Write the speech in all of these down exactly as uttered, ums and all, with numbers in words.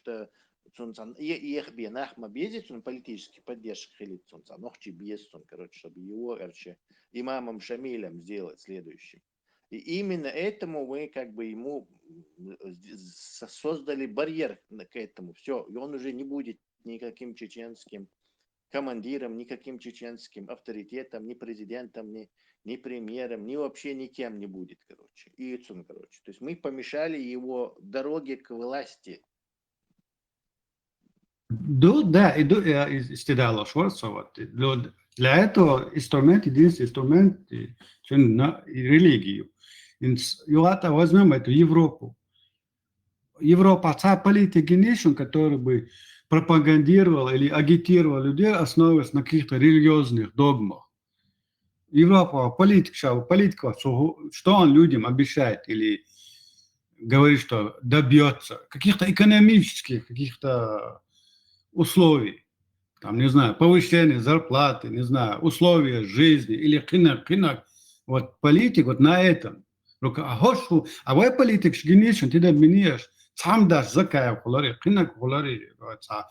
что цунца е-, ех бе нах ма безе, цун политический поддержка хилит цунца, нохчи без цун, короче, чтобы его, короче, имамом Шамилем сделать следующим. И именно этому мы как бы ему м, с- создали барьер к этому. Все, и он уже не будет никаким чеченским командиром, никаким чеченским авторитетом, ни президентом, ни, ни премьером, ни вообще никем не будет, короче. И цун, короче. То есть мы помешали его дороге к власти. Ду, да, и ду, э, из- истидало шварцовать. Для этого инструмент, единственный инструмент, э, цун на религию. Инс- Юата возьмем эту Европу. Европа, та политика нишин, который бы пропагандировал или агитировал людей, основываясь на каких-то религиозных догмах. Европа, политика, политика, что он людям обещает или говорит, что добьется каких-то экономических каких-то условий, там, не знаю, повышение зарплаты, не знаю, условия жизни или кына, кына, вот политик вот на этом. Рука, а хошу, а вы политик шгинишин, ты да минеш, сам даш закая хулари, кына хулари, вот, а,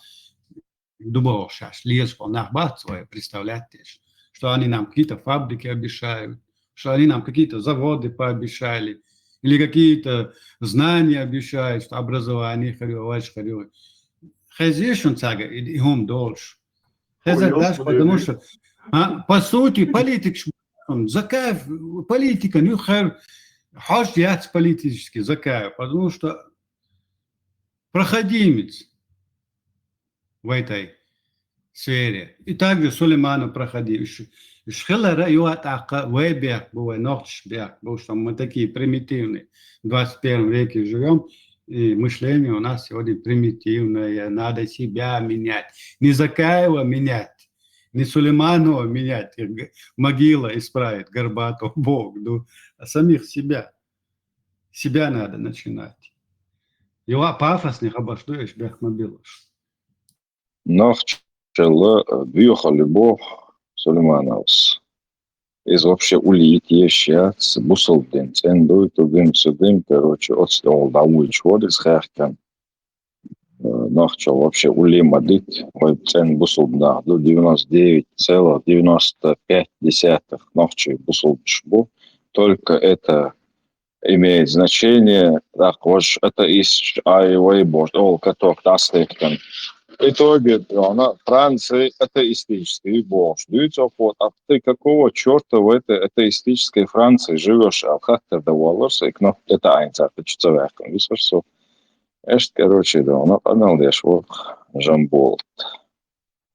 думал, сейчас лез, он нах бац, вы представляете, что они нам какие-то фабрики обещают, что они нам какие-то заводы пообещали, или какие-то знания обещают, что образование, харю, ваш харю. Хезешин цага, и и хом дольш. Хеза Ой, даш, ёлка потому дыры. Что, а, по сути, политик, ш- он, закаев, политика, ну, хэр, хаш яц политический, закаев, потому что проходимец в этой сфере. И также Сулейманов проходил. Ш- Шхилара юатака вебех бывай, нохчбех, потому что мы такие примитивные. В двадцать первом веке живем, и мышление у нас сегодня примитивное. Надо себя менять. Не Закаева менять, не Сулейманова менять. Как г- могила исправит, Горбатов Бог. Ну, а самих себя. Себя надо начинать. Юа пафосный хабаш, что я бех мобилаш. Нохчалла дуьхалли бо Сулеймановс. Из вообще улит еш яц, бусалба дин цӀен дуй, тудым, судым, короче, оцтол да улич вот из хахкан. Нохчал вообще ули мадит, ой, цӀен бусалба да, до девяносто девять целых девяносто пять десятых нохчи бусалбаш бу. Только это имеет значение, так, вот это из ай вай борт, ол каток тастыктан. В итоге, она, Франция атеистический бог. Дюйцо вот, а ты какого черта в этой атеистической Франции живешь? А как ты доволос? И кнопка это айнца, ты что-то вяхком, висверсу. Эшт, короче, да, она канал деш, вот, Жамбол.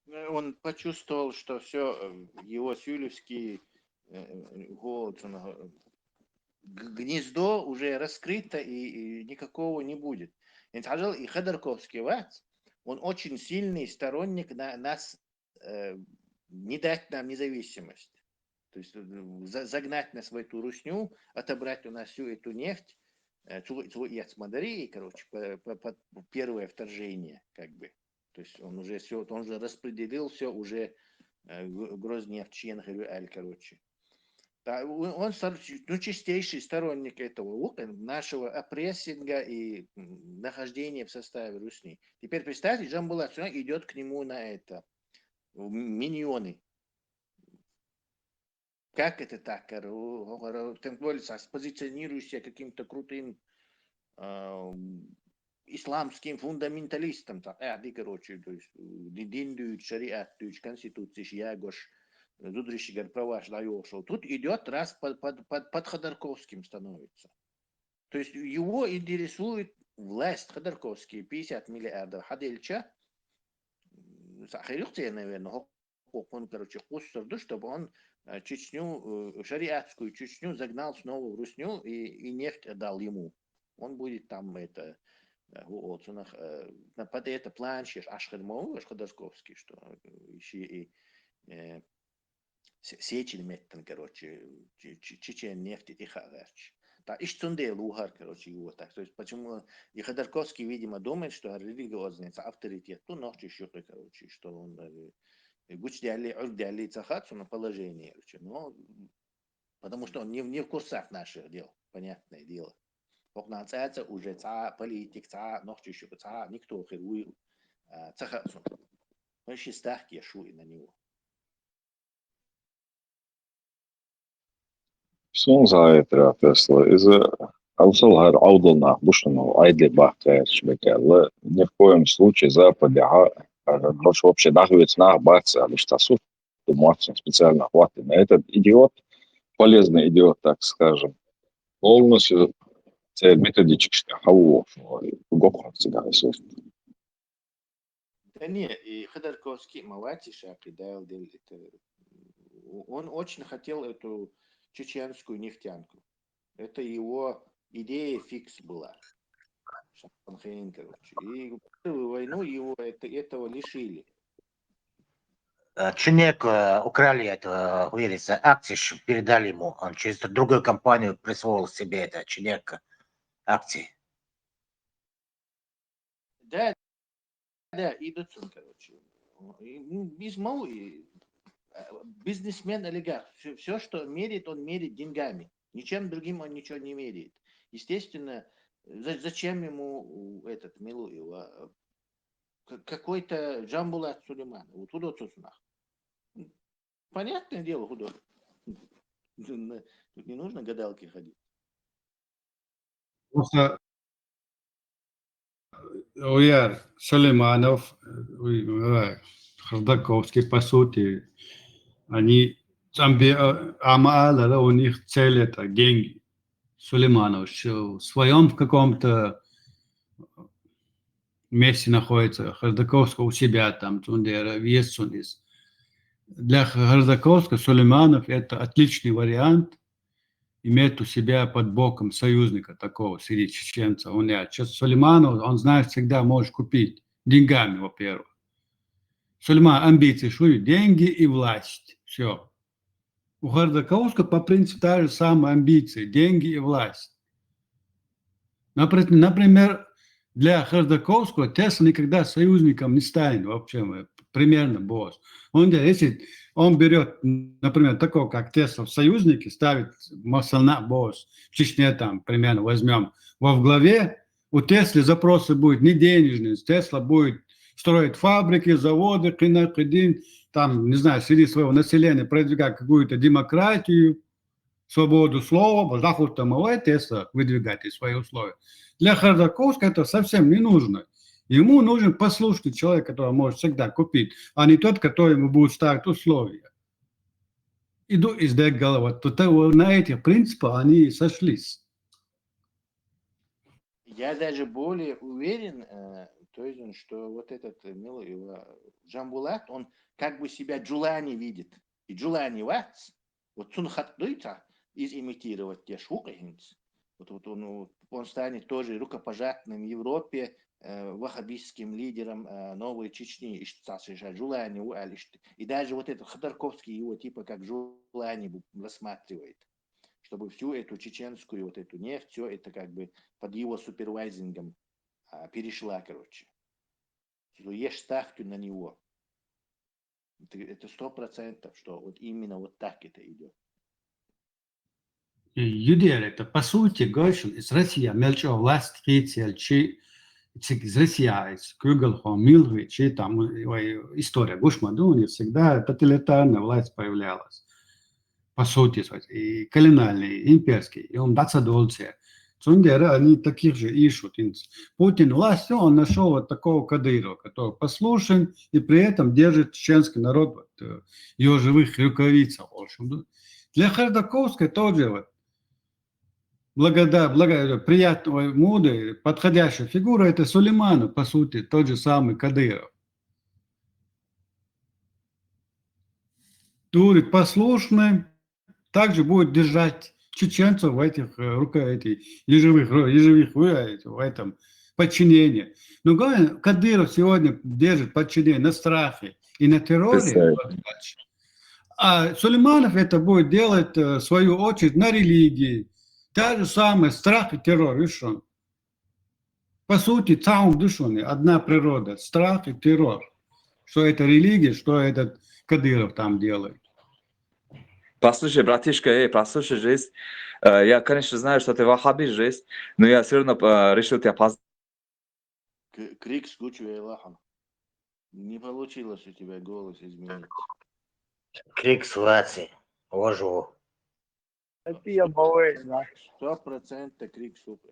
Э, Он почувствовал, что все, его сюлевский э, голод, он, э, г- гнездо уже раскрыто и, и никакого не будет. Интхажал и Ходорковский вац, он очень сильный сторонник на, нас э, не дать нам независимость. То есть э, за- загнать нас в эту русню, отобрать у нас всю эту нефть, э, цу- цу- и от Смодарии, короче, по- по- под первое вторжение, как бы. То есть он уже все, он же распределил все уже э, Г- Грозный в Чьенхерю Аль, короче. Да, он, он стар- ну, чистейший сторонник этого, вот, э, нашего опрессинга и м, нахождения в составе Русни. Теперь представьте, Джамбулат всё равно идет к нему на это, в миньоны. Как это так? Тем более, позиционируешь себя каким-то крутым а, исламским фундаменталистом, так, э, ди, короче, то есть, э, ди- дин дюйт, шариат дюйт, конституция ягош, зудрищигар праваш да йошо. Тут идет раз под, под, под, под Ходорковским становится. То есть его интересует власть. Ходорковский пятьдесят миллиардов хадельча, сахарюхте, наверное, хо- хо- он, короче, куссор, да, чтобы он э, Чечню, э, шариатскую Чечню загнал снова в Русню и, и нефть отдал ему. Он будет там это, э, у Олцунах, э, на- под это план сейчас Ашхадмову, Ашхадорковский, что еще и э, се- Сечин меттен, короче, че- че- чечен нефти и хагарч. Да, ишцунде лухар, короче, его так. То есть, почему и Ходорковский, видимо, думает, что религиозный это авторитет, ну, нохчи щуки, короче, что он э, гуч дяли, ур дяли цахацу на положение, короче, но потому что он не, в- не в курсах наших дел, понятное дело. ХӀокхунах цӀаьцӀа уже цхьа а политик, цхьа а нохчийчуьра, цхьа а никто хир вуй, а, ца хаьа цунна. Вай ши ставка еш ву и на него. Сун зӀаятра, Тесла, иза алсал хӀара Ӏовдал нах бу шуна, Ӏайде бахкаярча бетаьлла, ни в коем случае Западе хьа, хӀара вообще дӀахоьцу нах бац аьлла, иштта су ду моццун специально хӀоттийна. Этот идиот, полезный идиот, так скажем, полностью церан методичкашка хьавогӀуш, гоп хьа цига хьасост. Да не, и Ходорковский ма вац и шаккхе, Дала делли, это, он очень хотел эту чеченскую нефтянку. Это его идея фикс была. Шампанхейн, короче. И в Первую войну его это, этого лишили. Э, Чинек, э, украли это, э, говорится, акции, щ- передали ему. Он через другую компанию присвоил себе это, Чинек акции. Да, да, и Дудсон, короче. И, ну, без мало, и, э, бизнесмен олигарх. Все, что мерит, он мерит деньгами. Ничем другим он ничего не мерит. Естественно, за- зачем ему этот Милуев? Какой-то Джамбулат Сулейманов. Вот куда цусунах. Понятное дело, куда. Тут не нужно гадалки ходить. Просто уяр Сулейманов, уй, уй, Ходорковский, по сути, они там бе- а- амалара, у них цель это деньги. Сулейманов щ- в своем каком-то месте находится, Ходорковского у себя там, Цундера, Вьесцунис. Для Ходорковского Сулейманов это отличный вариант иметь у себя под боком союзника такого среди чеченцев. Он, я, сейчас Сулейманов, он, знаешь, всегда можешь купить деньгами, во-первых. Сулейман амбиции шуй, деньги и власть. Все. У Ходорковского по принципу та же самая амбиция, деньги и власть. Напри- Например, для Ходорковского Тесла никогда союзником не станет вообще, э, примерно босс. Он, говорит, если он берет, например, такого, как Тесла в союзники, ставит Масана босс в Чечне, там, примерно возьмем, во главе, у Теслы запросы будут не денежные, Тесла будет строить фабрики, заводы, кына, кыдин, там, не знаю, среди своего населения продвигать какую-то демократию, свободу слова, бо захута мавай Тесла выдвигать и свои условия. Для Ходорковского это совсем не нужно. Ему нужен послушный человек, который может всегда купить, а не тот, который ему будет ставить условия. Иду из голова. То, то, на этих принципах они и сошлись. Я даже более уверен, э, то есть, что вот этот, э, Мило-, его, Джамбулат, он как бы себя Джулани видит. И Джулани вац, вот цун хатдуйца из имитировать те шукы хинц. Вот, вот он, вот он станет тоже рукопожатным в Европе, э, ваххабистским лидером, э, новой Чечни, иштта Джулани у аль ишт. И даже вот этот Ходорковский его типа как Джулани бу- рассматривает, чтобы всю эту чеченскую вот эту нефть, все это как бы под его супервайзингом, а, перешла, короче. Что ешь ставку на него. Это, это сто процентов, что вот именно вот так это идет. Юдер это, по сути, гойшун из Россия мелчо власть хицел чи цик из Россия из кугал хо милгви чи там, ой, история гушмаду, у них всегда тоталитарная власть появлялась. По сути, и колониальный, и имперский, и он баца дольце. Цундера они таких же ищут. Путин властью, он нашел вот такого Кадырова, который послушен и при этом держит чеченский народ вот, э, в его живых рукавицах. В общем, для Ходорковского тоже вот благода, благо, приятного, мудрый, подходящая фигура, это Сулейманов, по сути, тот же самый Кадыров. Туры послушны, также будет держать чеченцев в этих, э, рука-, эти, ежевых, ро- ежевых, э, в этом подчинении. Но главное, Кадыров сегодня держит подчинение на страхе и на терроре. А Сулейманов это будет делать, э, в свою очередь, на религии. Та же самая страх и террор, видишь, он. По сути, там душевный, одна природа, страх и террор. Что это религия, что этот Кадыров там делает. Послушай, братишка, эй, послушай, жесть. Э, я, конечно, знаю, что ты ваххабист, жесть, но я все равно э, решил тебя поздравить. К- Крикс гучу я лахан. Не получилось у тебя голос изменить. Крикс ваци. Вожу. Это я бавай, да. Сто процентов Крикс супер.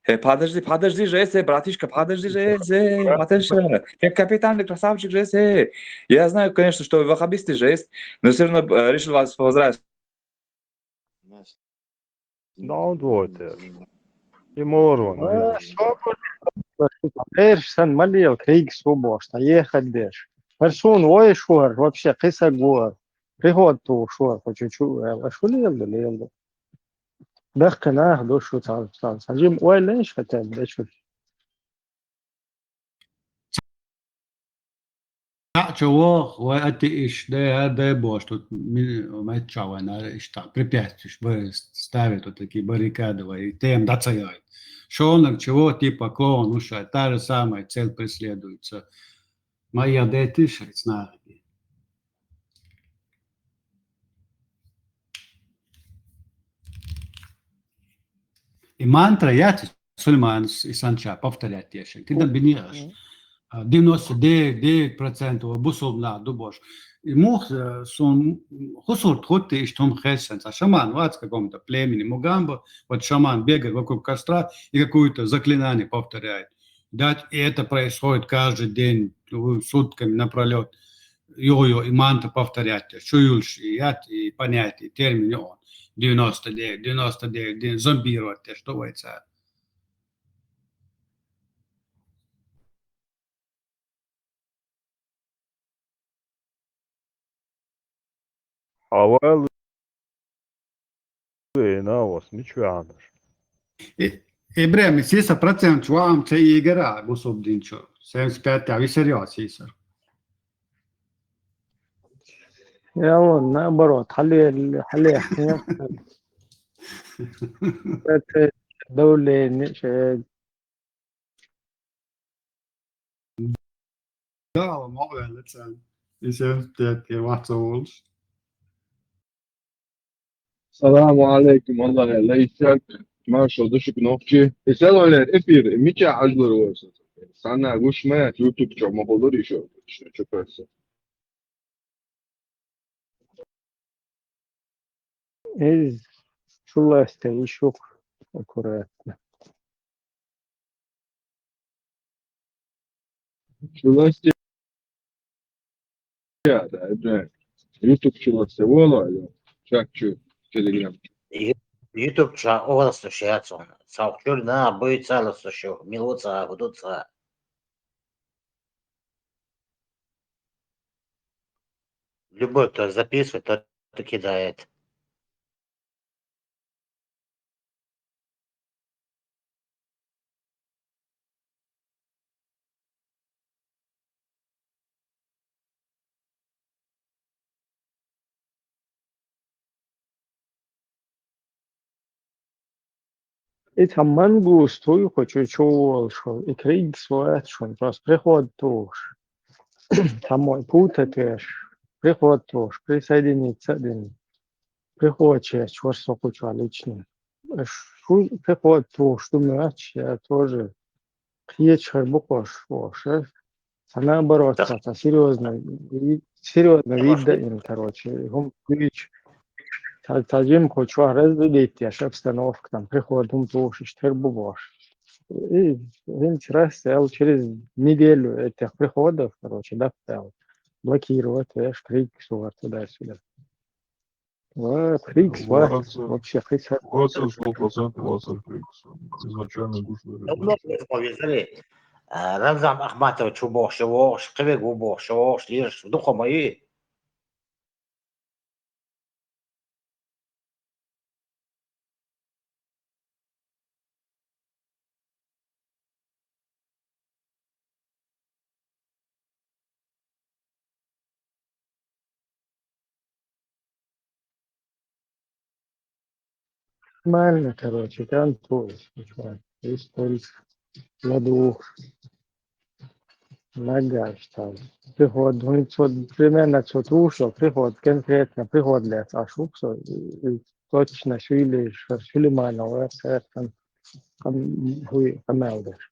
Э, подожди, подожди же, э, братишка, подожди же, э, подожди. Ты капитан, ты красавчик же, э. Я знаю, конечно, что ваххабисты же, но все равно э, решил вас поздравить. Нас- Daudz voties. Ir moroni. Ā, sobur, vērš sen maliel Krīgas uboš, tā jēhat biež. Par šūnu oj šor, вообще, kisa gor. Prihod tu šor, ko ču ču, ā, šuliel, liel. Behka nāh, do šu tāl, tāl. Sa jim oj lēš, ka te, de šu. Цхьаъ чу вогӀу вай атеисташ, де, а, де бохуш, тут ми-, меттачохь вайна иштта препятствиеш бара, ставят вот такие баррикады вай, и тема дӀа ца яйта. Шолнаг чего, типа клоун, ну что, та же самая цель преследуется. Ма я де тиша, и цнаги. И мантра яц Сулейманас и санча повторять тешен. Кида бинеш? Мгм. А, девяносто девять, девять процентов бусулба нах ду бош. И мух, э, сун, хусурт хутти иш тум хессен. А шаман вац каком-то племени Мугамба, вот шаман бегает вокруг костра и какое-то заклинание повторяет. Дать, и это происходит каждый день, у, сутками напролёт. Йо-йо, и манта повторять, чуюльш, и яд, и понятие, и термин, и он. Девяносто девять, девяносто девять, дин, зомбировать, те, что войца. А вай Ина, восемь чуанаш. И, и бремя, сиса процент чуам це игра, бусубдинчу. Семьдесят пять, а вы серьёз, сиса. Я вон, наоборот, хале, хале, нет. Это давление, э, Дала ма ваьлла царна. И семьдесят пять вац а волуш. Саламу алейкум, Аллах лайсак. Маршал ду шуьга, нохчий. И салам алейкум, эфир, мича хьажлур вай со. Санна гуш ма яц, YouTube чу ма хулур ишо. Чу перса. Эз чуласте ишух аккуратно. Чуласте, да, да. YouTube чуласте, вола, я. Чак чу, Telegram. Ю-, YouTube ча оласо шац он. Сау чур на, буй цаласо шу, милуца, гудуца. Любой, кто записывает, тот и кидает. И цхьа мангуст вуй кху чу чу волуш, и Кригас вац шуна, просто приход тухуш. Цхьаммо путать веш, приход тухуш, присоединиться а дина. Приход чеш вара со кху чохь лично. Шу приход тухуш ду моьттуш, я тоже кхечахьара бу кхош, оша. Цхьа наоборот, цхьа, цхьа серьёзно ви-, серьёзно вид даина, короче, хӀума дуьйцу. Цхьа, цхьа жимма кху чохь разделить еш обстановка, там, приход хӀума тухуш, иштта хир бу бохуш. И хӀинца раз аьлла, через неделю этих приходов, короче, даккха аьлла, блокировать веш, Кригас вара туда-сюда. Ва, Кригас вац, вообще, кхин ца. Вацар сто процентов, вацар Кригас. Изначально гуш вара. Давно мы по визаре. А, Рамзан Ахматович ву бохуш, вогӀуш, кхин вегу ву бохуш, вогӀуш, лираш, дукха ма ю. Нормально, короче, контур. Есть только на двух. Наггаш там. Приход, ну, цо, примерно цо тушо, приход конкретно, приход лец, а шуксо, и, и точно шуили, ш-, шуили мана, там, там, хуй, там мелдеш.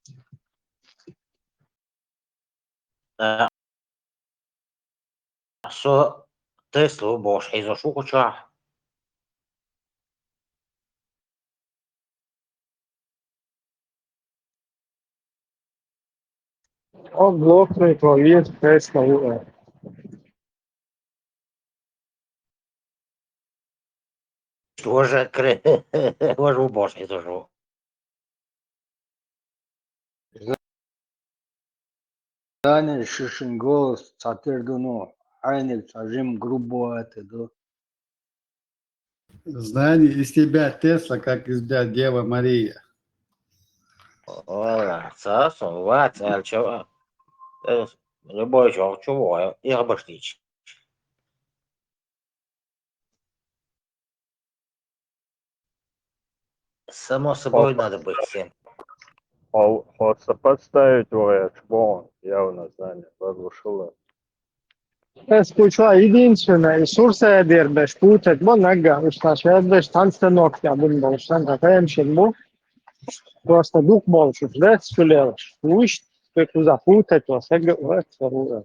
Э, со Теслу бош хьизо шукуча. О, блокный повес, Тесла, у, э. Тоже кре-, тоже у бош хьизо шу. Знание, шишин голос, цатер дуну, айнек, цажим, грубо это, да. Знание из тебя Тесла, как из тебя Дева Мария. О, цасон, вац, альчо. Э, любой чё, чего, их баштич. Само собой надо быть всем. Хо-, хо сопоставить вая чбон, явно знание, разрушило. Э, скуча, единственное, сурса дербеш, путать, бо нагга, уж наш дербеш, тан станок, я бун бо, уж тан какаем шельму. Просто дух бо, уж дербеш, шулер, уж, ты куза путать, вас, я говорю, это,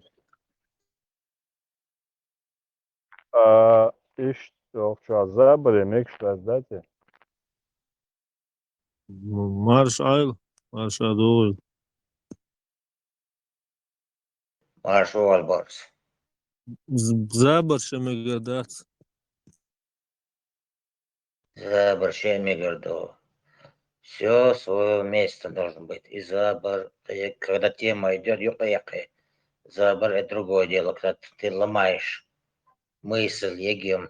А, ишт, охча, забаре мекшваз дати. М-, марш айл, марш адугъуй. Марш валбарс. З-, забар шемега дац. Забар шемегарду. Всё своё место должен быть. И забар, э, когда тема идёт, юкъе-якъе. Забар — это другое дело, когда ты ломаешь мысль, егем.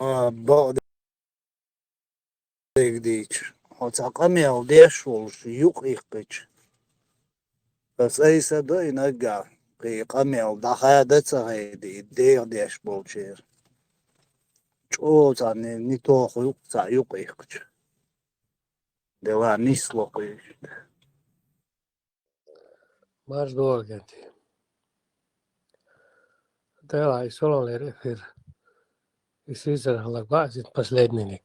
А, бо-, дегдич. Оца къамел деш волуш юкъ ихкъич. Ас айса до инагга, кхи къамел дахада ца гъайди, дегдеш болчер. Чо ца не, не тоху юкъ, ца юкъ ихкъич. Дела нисло къуйш. Марш доргенти. Дела и солон лер эфир. И сизер хала гвазит последний ник.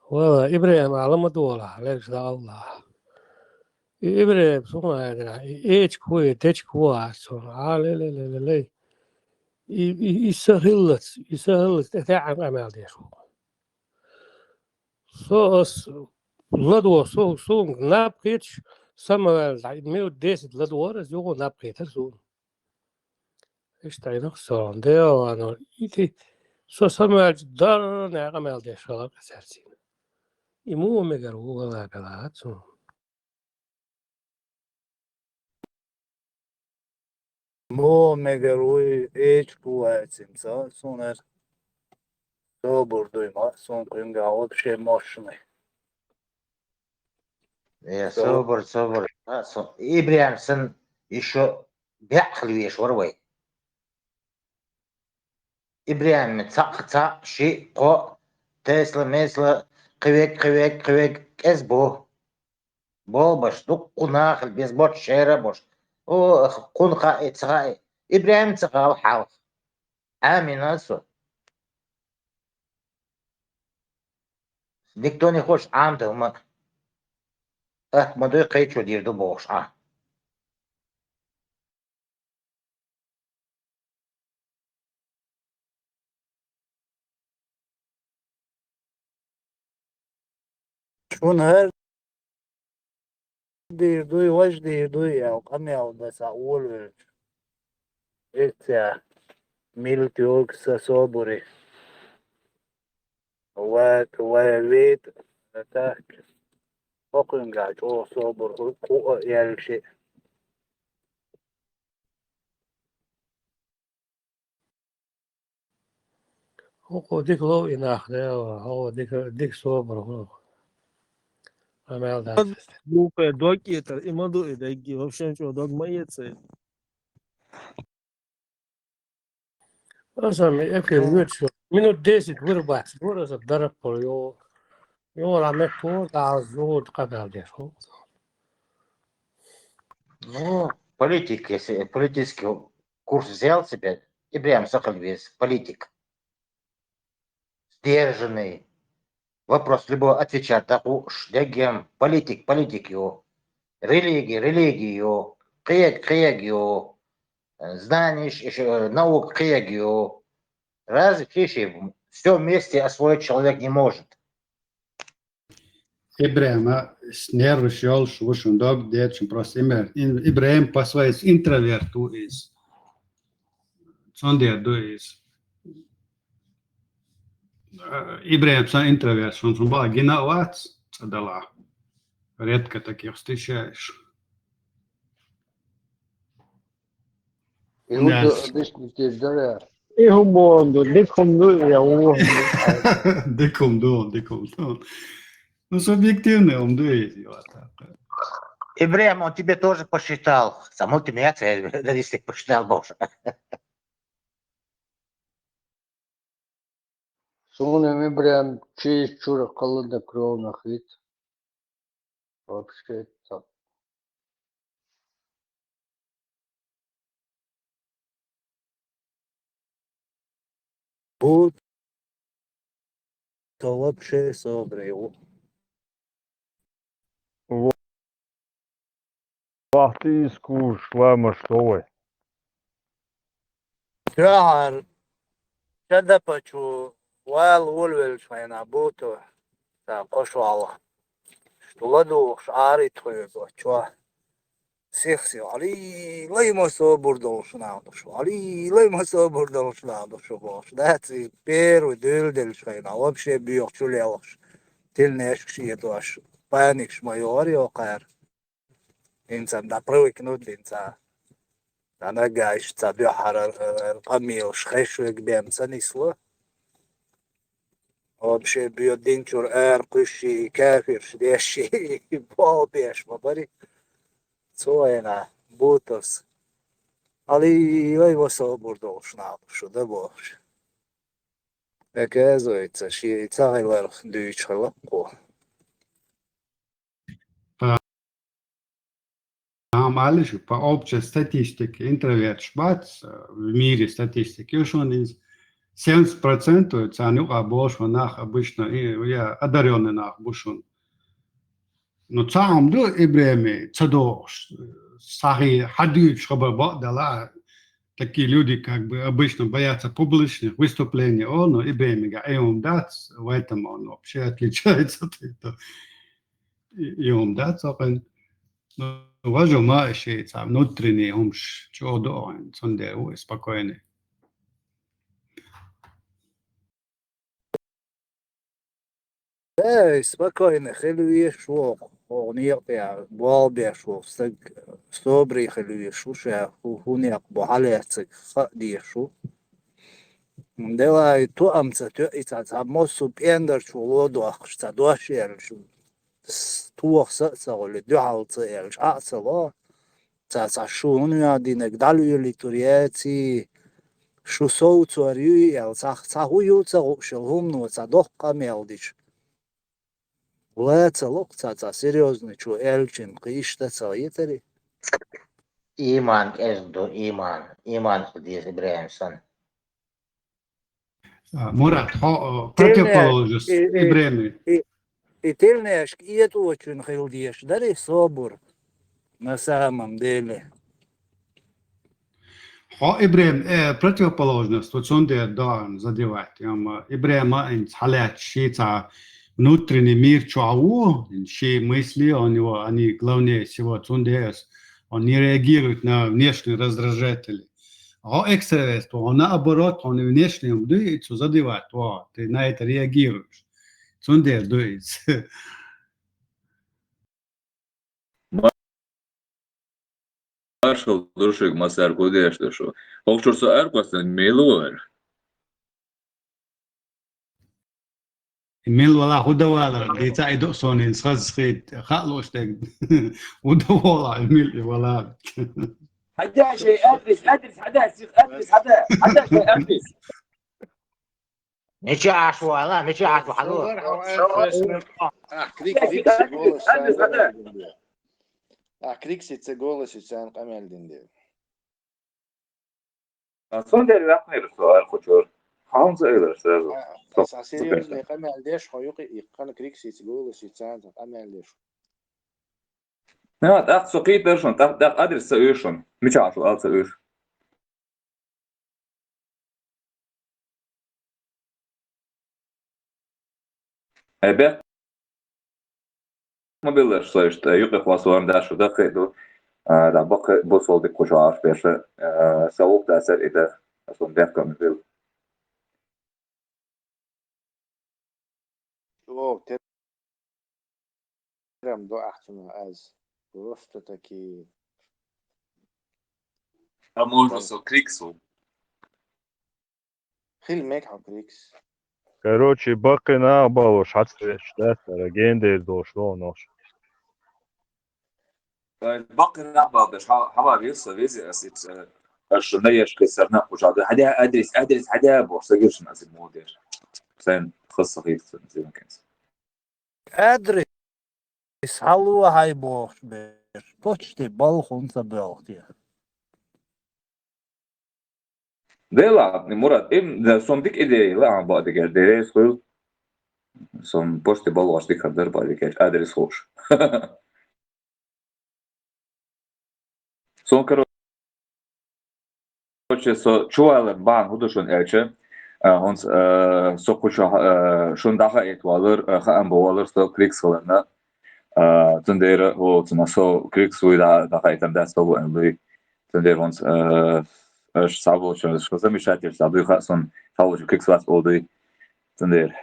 Вала, Ибрахим алама дуала, лерш да Аллах. И Ибрахим суна ядра, и эч куи, теч куа сун. А ле ле ле ле ле. И, и, и сахиллац, и сахиллац, это амал деш. Со ас ладо, со, сун наб кхеташ, самаваьлла, мил десять ладо, ас югу наб кхетар сун. Иштта и нух сон, Дела вано, ити, со самаваьлча дар некъа мел деш хала касарцина. И му мегар ву вала бела цун. Мо мегар вуй эчку вайцим ца, сунер собур дуй ма, сун куинга вообще мощный. Э, со- собур, собур. А, со-, Ибрахим сан ещё бяхлвеш вар вай. Ибрахим цак, цак, ши, ко, Тесла, Месла, квек, квек, квек, кэс бу. Болбаш, дуккху нахал безбоч шера бош. О, кхун хаи, ца хаи. Ибрахим ца хал халх. Амин асу. Никто не хочет амда, ма. Ат мадой кайчо дирду бош, а. Чун хӀер дийр дуй, важ дийр дуй, яв къамел даса улвелч. Эця милтюк са собури. Ват, ва-, вит, так. Хокуьнга чӀо собур ху-, ху-, а, ялши. ХӀокхо дика лов и нах дела, хӀо дика, дика собар хӀо. Амел дац. Глупая дог это, и маду и дагги, вообще ничего дог ма ецает. Аса ме эфир Ну, вирту. Минут десять вырубать. Вырубать дараб йо. Йо, ла ме тур, да, зуд, къабал деш. Ну, политик, если политический курс взял себе, и прям сахаль весь политик. Сдержанный. Вопрос любой отвечать, так уж, дегем, политик, политик йо. Религия, религия йо. Кхег, кхег йо. Э, знаний, ещё, э, наук кхег йо. Разве чиши все вместе освоить человек не может? ИбрахӀима, нерваш йолуш ву шун дог дечун, просто имер-, ин-, ИбрахӀим по своей интроверт ву иза. Цундела ду иза. Э, ИбрахӀим сан интроверт, шун цун бала гина а вац, цӀа дала. Редко таких встречаешь. И вот Дальше. Обычно тебе говорят. И хумонду, дикумду, я у. Дикумду, дикумду. Ну, субъективный он дует, вот так. Ибрахим, он тебе тоже посчитал. Само ты меня цель, да, если посчитал больше. Суна МибрахӀим чийчура хладнокровно хит. Вообще там. Бу-, то вообще собрый. Во-, вахти искуш ламаш совай. Чагьар чадапа чу вал волвелчу хьайна буту, ца кхошвала. Шу ладугӀуш ари тхуьга чо. Сих-сих, Ӏалий, лай ма собур долуш нах душу, Ӏалий, лай ма собур долуш нах душу бохуш. Дац и первый дуьйла делчу хьайна, вообще боьхачу лелхаш. Тилнешка шетош, паникаш ма йогӀар йокхара. ХӀинца да привыкнуть, хӀинца. Дан агайш ца дуьхьара къамелаш хеш вег бен ца нисло. Вообще боьдинчур ара кхуьшши, кафирш дешши, бал беш ма бари. Цо айна бутас. Али вай ва собур долуш нах шу да бохуш. Оказывается, ши ца хиларх дуьйчу хила кху. Амма алиш, по общей статистике, интроверташ бац, э, в мире статистика ю шуна иза. Семьдесят процентов царна юкъа болуш ван нах обычно, и, я, одарённый нах бу шуна. Ну, цхьа хӀума ду, ИбрахӀиме ца догӀуш, сахьи хьадуьйцуш хабар бакъдала, такие люди, как бы, обычно боятся публичных выступлений, о, но ИбрахӀимига и хӀума дац, в этом он вообще отличается от этого. И, и хӀума дац, окъин. Ну, важа ма и шеца, внутренний хӀумаш чӀогӀа ду окъин, цундела ву и спокойный. Эй, спокойно хила везаш ву, хӀокху некъа тӀехь болх беш ву стаг, собаре хила везаш ву ша, хӀу-, хӀун некъ бу хьалаьцнарг хаа дезаш ву. Делахь и тоам ца тоьа, и ца, ца массо а пӀендарчо ло доккхуш, ца дош аьлча, с-, тоха са а ца гӀули, дуьхьал ца аьлча, Ӏа а ца ло. Ца, ца шу хӀун ваьдинарг дӀалуьйлуьйтур яций, шу совцор юй аьлла, ца, ца хӀун ю ца гӀуъшал хӀумано ца доккха къамел дича. Ла ца локх ца, ца серьёзный чу аьллачун кхин иштта ца хетарий? Иман кӀезиг ду, иман. Иман хила деза ИбрахӀим санна. А, Мурат, хьо, а, тилнеш, противоположность и, и, ИбрахӀиме. И, и тилнешка этӀочун хила дезаш дарий собур? На самом деле. Хьо ИбрахӀим, э, противоположность, вот цундела доӀан задевать. Амма ИбрахӀима хӀинца хьалаьцча шийца внутренний мир чохь ву, ши мысли, у него, они главнее всего, цундела он не реагирует на внешние раздражители. Хьо экстраверт ву, хьо наоборот, хьо внешним дуй, цу задевать, о, ты на это реагируешь. Цундела дуй. Маршал ду шуьга, масар кху деш ду шу. ХӀокху чуьра со ара кхоьссина мила вара? Мила вала хӀу давала, дийца и до сонин схаз хит, хаалуш дег. ХӀу давала, мила и вала. Хьадаьшей адрес, адрес, хьадаьшей адрес, хьадаьшей адрес. Ничего, аш вала, ничего, аш вала. А, Крикс, Крикс, голос. А, Крикс, голос, сан къамел динде. А сон дер вахнер со ар хочор. Хаун за эйлер сразу. А, серьезный къамел деш, хо юкъи иккан Крикс, голос, сан къамел деш. На, так со кит дершон, так, так адрес са уйшон. Мича шу ал са уйш. Эбе. Мобилаш, то есть, юкъи хвасуан да шу да кхеду. Да бакъ бусол дик кучуаш беша. Саук да сер ида. Асон бехка мобил. О, те прям до ахтуна аз. Просто таки. А можно со Криксу? Хил мек хо Крикс. Короче, бакъи нагъ балуш хьацвеш датара гендер дош лонош. Бакъи нагъ балдаш хава вирса вези асит. Аш наеш кесарна кучада. Хадя адрес, адрес хадя бо сагиршна си модер. Сен хасса хирса зимакенс. Адрес халу хай бо бер. Почти балхун са белхтия. Дела, Мурат, им да сон дик идея ла ан ба дигер дерес хул. Сон почти балгаш дик хабдар ба дигер адрес хош. Сон короче со чувалар бан худушун элче. Онс со куча шун даха эт валыр, ха ан бо валыр со Крикс хыларна. Цундера о цуна со Крикс уй даха этам да со бу эн луй. Цундер онс аш сабу чу шо замешательство дуй ха сон сабу чу Крикс вас олдуй. Цундер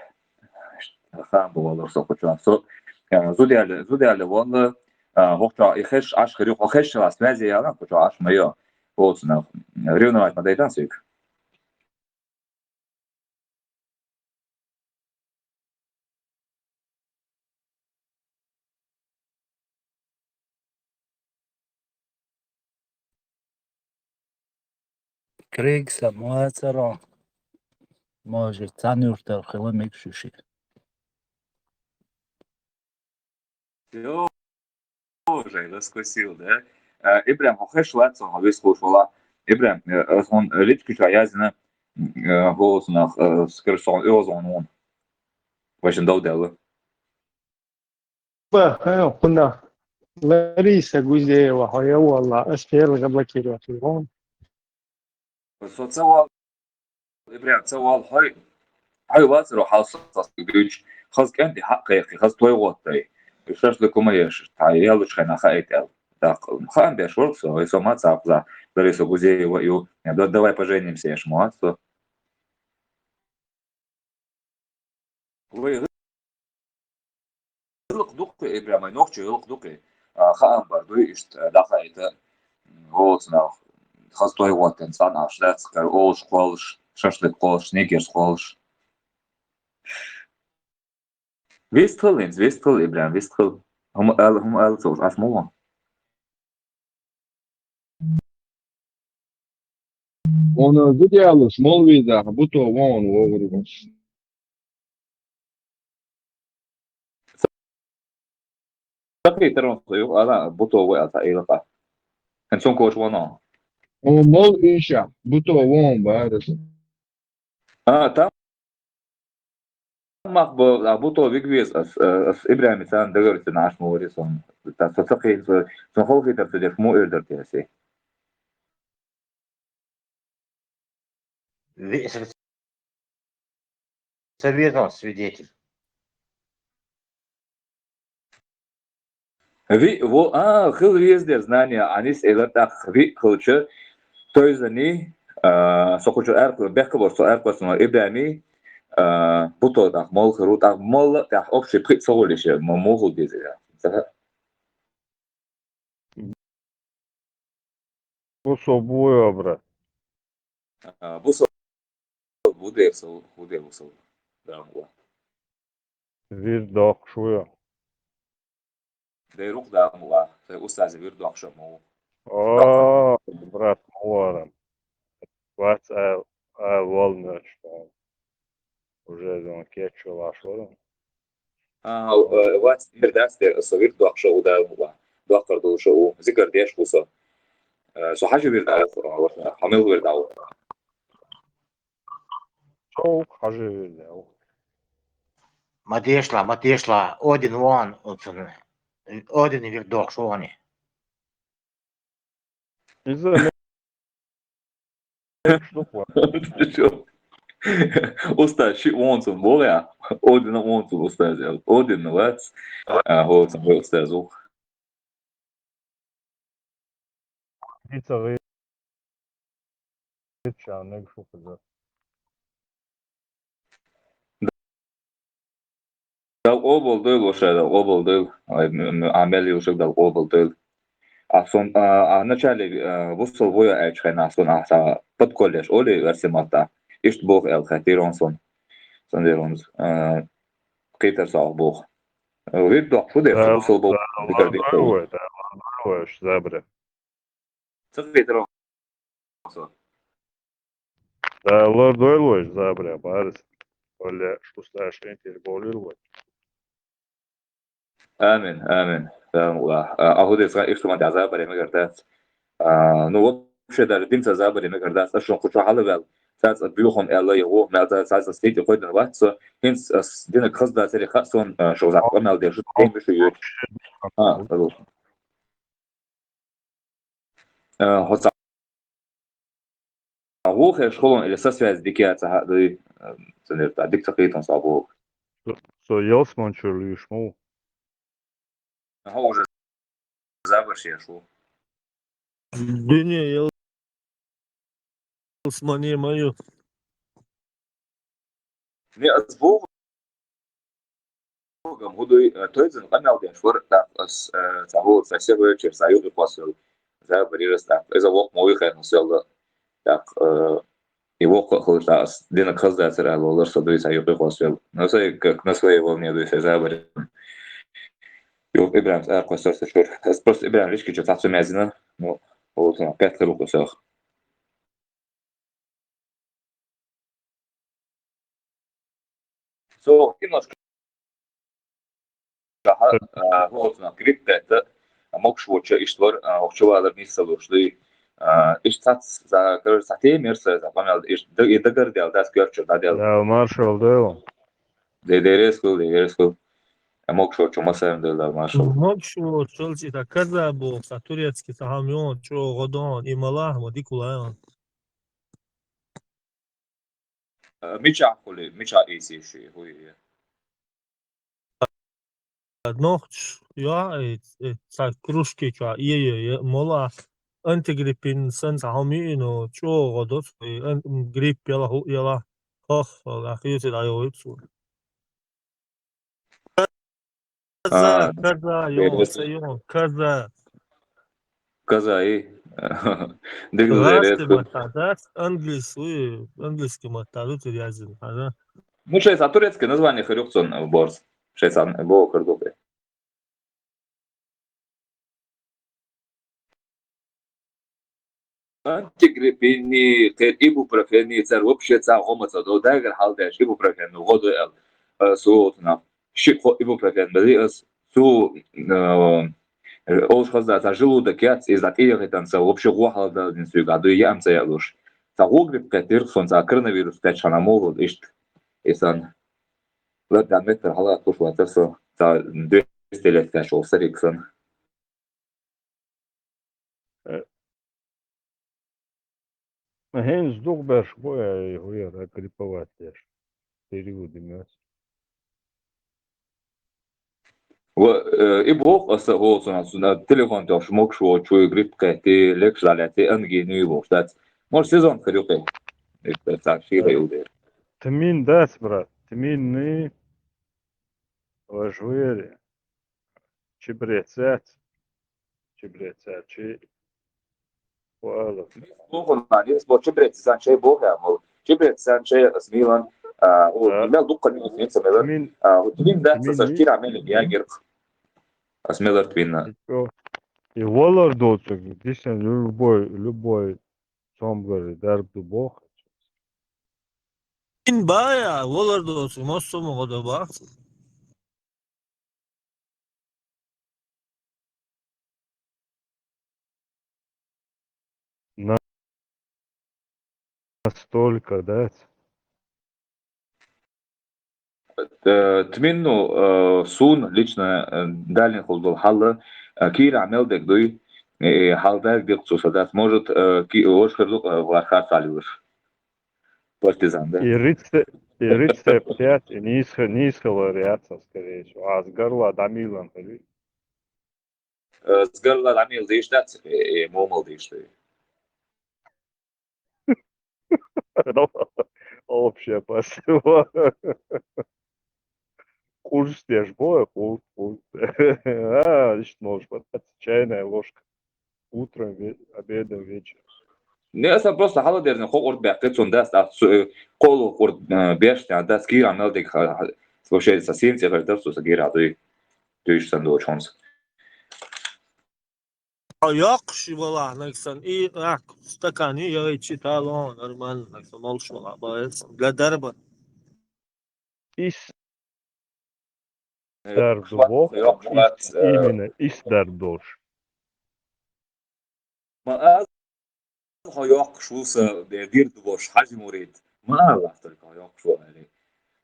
ха ан бо валыр со куча. Со зудяли, зудяли валлы. Хохча и хеш аш хири хо хеш ла связи яла куча аш моё. О цуна ревновать надо это сик. Крикса муацаро. Може, цанюртар хила мекшуши. Всё, уже раскусил, да? Ибрам, хохеш лацо, вис хошвала. Ибрам, он лички чаязна, голосна, скажем, он. Вашин дал дала. Ба, хэ, хуна. Лариса Гузеева, хо я вала, ас фер заблокировать вон. Со цавал, Ибрам, цавал хай, хай вацро хал со гюч, хаз кенди хак кайхи, хаз той готтай. Шашлык умаеш, та ялуч хайна хайтел. Так, хан беш ворк со, и со маца за, Лариса Гузеева, ю, давай поженимся, еш муат со. Вай гылык дукы, Ибрам, ай нохчы гылык дукы. Хаан бар дуй ишт даха это. Голосна хаз той вотен сан аш да цкар олш колш, шашлык колш, нигер колш. Вистхыл инз, вистхыл, Ибрам, вистхыл. Хум ал, хум ал цош аш мула. Оны зудялыш мол виза, буто вон вогрыгыш. Сакри тарон сою, ала буто вой ата илака. Эн сон кош воно. О, мол иша, буто вон барыш. А, там мах бо, а буто вигвиз, ас, ас Ибрами сан дагар ти наш мори сон. Та сацакри, сон холхи тар сидеш му ирдар ти аси. Советом свидетель. Ви, во, а, хыл вездер знания, анис элатах ви хылчы, той зани, а, сокучу эр, бехка бор, со эр косуна Ибрами, а, буто так, мол хыру так, мол так, общий прицелище, мо, могу дезеля. Заха. Бусо буй обра. Бусо будер со, будер бусо. Дамла. Вир дохшуя. Дер рук дамла. Сай устази вир дохшаму. О, Брат, муарам. Вац а, а волнуешься. Уже зон кетчу лашвару. А, э, вац вирдасте, со вирд дохша уда ва. Дохкар душа у, зикар деш куса. Э, со хажи вирда, хамил вирда. Шоу хажи вирда. Ма дешла, ма дешла, один вон, отсун. Один вирд дохшони. Иза штука. Уста, ши онсун бол я. Один онсун уста зел. Один вац. А, онсун уста зух. Дица гыт чаныг шукыза. Дал оболдыл, оша дал оболдыл. Амел юшык дал оболдыл. А сон, а, а начале, а, вусол воя эч хайна сон, а, са под колледж, оли версимата. Ишт бог эл хатирон сон. Сон дерон, а, китер са бог. Вид док, шу дер, вусол бог. Ой, да, ой, забре. Цык китер. Да, лор дойл вой, забре, барыс. Оля, шуста, шентер, болил вой. Амин, амин. Амин. А, а худи ска, ишт ман даза баре мегар дац. А, ну, вообще даже динца забаре мегар дац, а шон куча халавел. Сац бюхом элла его, мел сац сац стейт койдан ватсо. Хинс дина кхазда сери хатсон, шо за мел деш, тем бишу ю. А, алло. Э, хоца. А вухе школон или со связь дикия ца хады, ценер та дик цакитон сабо. Со елс мончур лишму. Ага, уже забарши шу. Дыне елс мане мою. Не, а с Богом. Богом, гудуй, э, тойдзын, канал ден, швар, так, с, э, цагу, со всего вечер, союз и посыл. За, барирас, так, из-за вок мой хай, ну, сел, так, э, и вок, хлы, так, с, дина кхазда, цера, лолар, со дуй, союз и посыл. Ну, со, как на своей волне, дуй, со, за, барирас. Юк, Ибрам, а, косор, со, шур. С, просто Ибрам, лишки, что, так, сумязина. Ну, вот, ну, пять рук, все. Со немножко вот на крипта это мог швоча иштвар, охчувалар не слушли. Иш сац за, короче, сате мерса за, понял, иш дагар дел, да, скверчу, да, дел. Да, маршал дел. Дерескул, дерескул. Мог швочу масаем дел, да, маршал. Мог швочу, это каза бо, са турецкий, са хамион, чо годон, и мала, моди кулаон. Мича хули, мича иси ши хуи. Нохч, я, э, э, ца кружки ча, е, е, е, мола, антигриппин, сан, са хами, но, чо, годос, э, ан-, м, грипп, яла, ху, яла, хох, ла, хиси, да, йо, ипсу. Каза, А, каза, дерес. Ё, ё, каза. Каза и. Дигу Ласты дерес. матадас, английский, английский матаду, ты язын, ага. Ну, шесть, а турецкое название хрюкцон борс. Шесть, а бо хрюкцон. Антигриппини, кер ибупрофени, цар вообще ца гома ца до дагар халдеш ибупрофен, году эл, э, суотна. Шико ибупрофен, бери эс, су, э, олш хазда, ца желудок яц, из дат иегитан, ца вообще го халда дин суйга, ду ям ца ялуш. Ца го грипп катир, сон ца коронавирус качана могут, ишт, исан. Ладно, метр хала куш ватер со, ца двести лет качал, сариксан. Хен здух берш боя и хуя да грипповать деш. Период имес. Ва, э, и бог аса голосу на сюда телефон тёш мог шо чуй грипп кати лекш даляти ангини бог штат. Может сезон хрюкай. Это так шира юлдер. Тмин дас, брат. Тминный. Важуери. Чебрецец. Чебрецец. Чи. Уала. Бог он на лес бо чебрец сан чей бог я мол. Чебрец сан чей смилан. А, о, Да. мел дукка не смеется мел. Тмин. А, вот тмин да Тмин са не- штира мел я герк. А смелар твинна. Ичо. И валар доцург, действительно, любой, любой цомгар дарба ду боху. Ин бая, валар доцург, массо а ма гӀо ду боху. Настолько, да? Э, тминну, э, сун лично, э, далин хул дол хьалла, э, кийра мел дег дуй, э, хьалдаг дикъ цу садац. Может, э, ки, ош хир ду, э, вархар цалюш. Партизан, да? И рецепт, и рецепт, и нисха, нисха вариация, скорее всего. А с горла дамилан, Э, згарла дӀамел деш дац, э, э, момал деш дай. Общая посыла. Курс деш бо, курс, курс. А, значит, можешь подать чайная ложка. Утром, ве-, обедом, вечером. Не, аса просто хьала дерзна, хо къурд бяхкъи цун дац, а, су-, э, къолу къурд, э, беш, а, дац, кийра мел дег, ха-, ха-, вообще совсем цӀе гӀертар, су са гера дуй. Дуйш сан дочонс. А, йоккхуш валахь нагсан. И, ах, стакан и, я читал, о, нормально, нагсан, молш валахь, боец. Для дарба. Ис Э, дарба хват, вох, йоккхуш вац, ис, э, именно ис дарба долуш. Ма аз хьо йоккхуш ву са, э, дирд вош, Хьажи Мурид. Ма Аллах только хьо йоккхуш ву аьлли.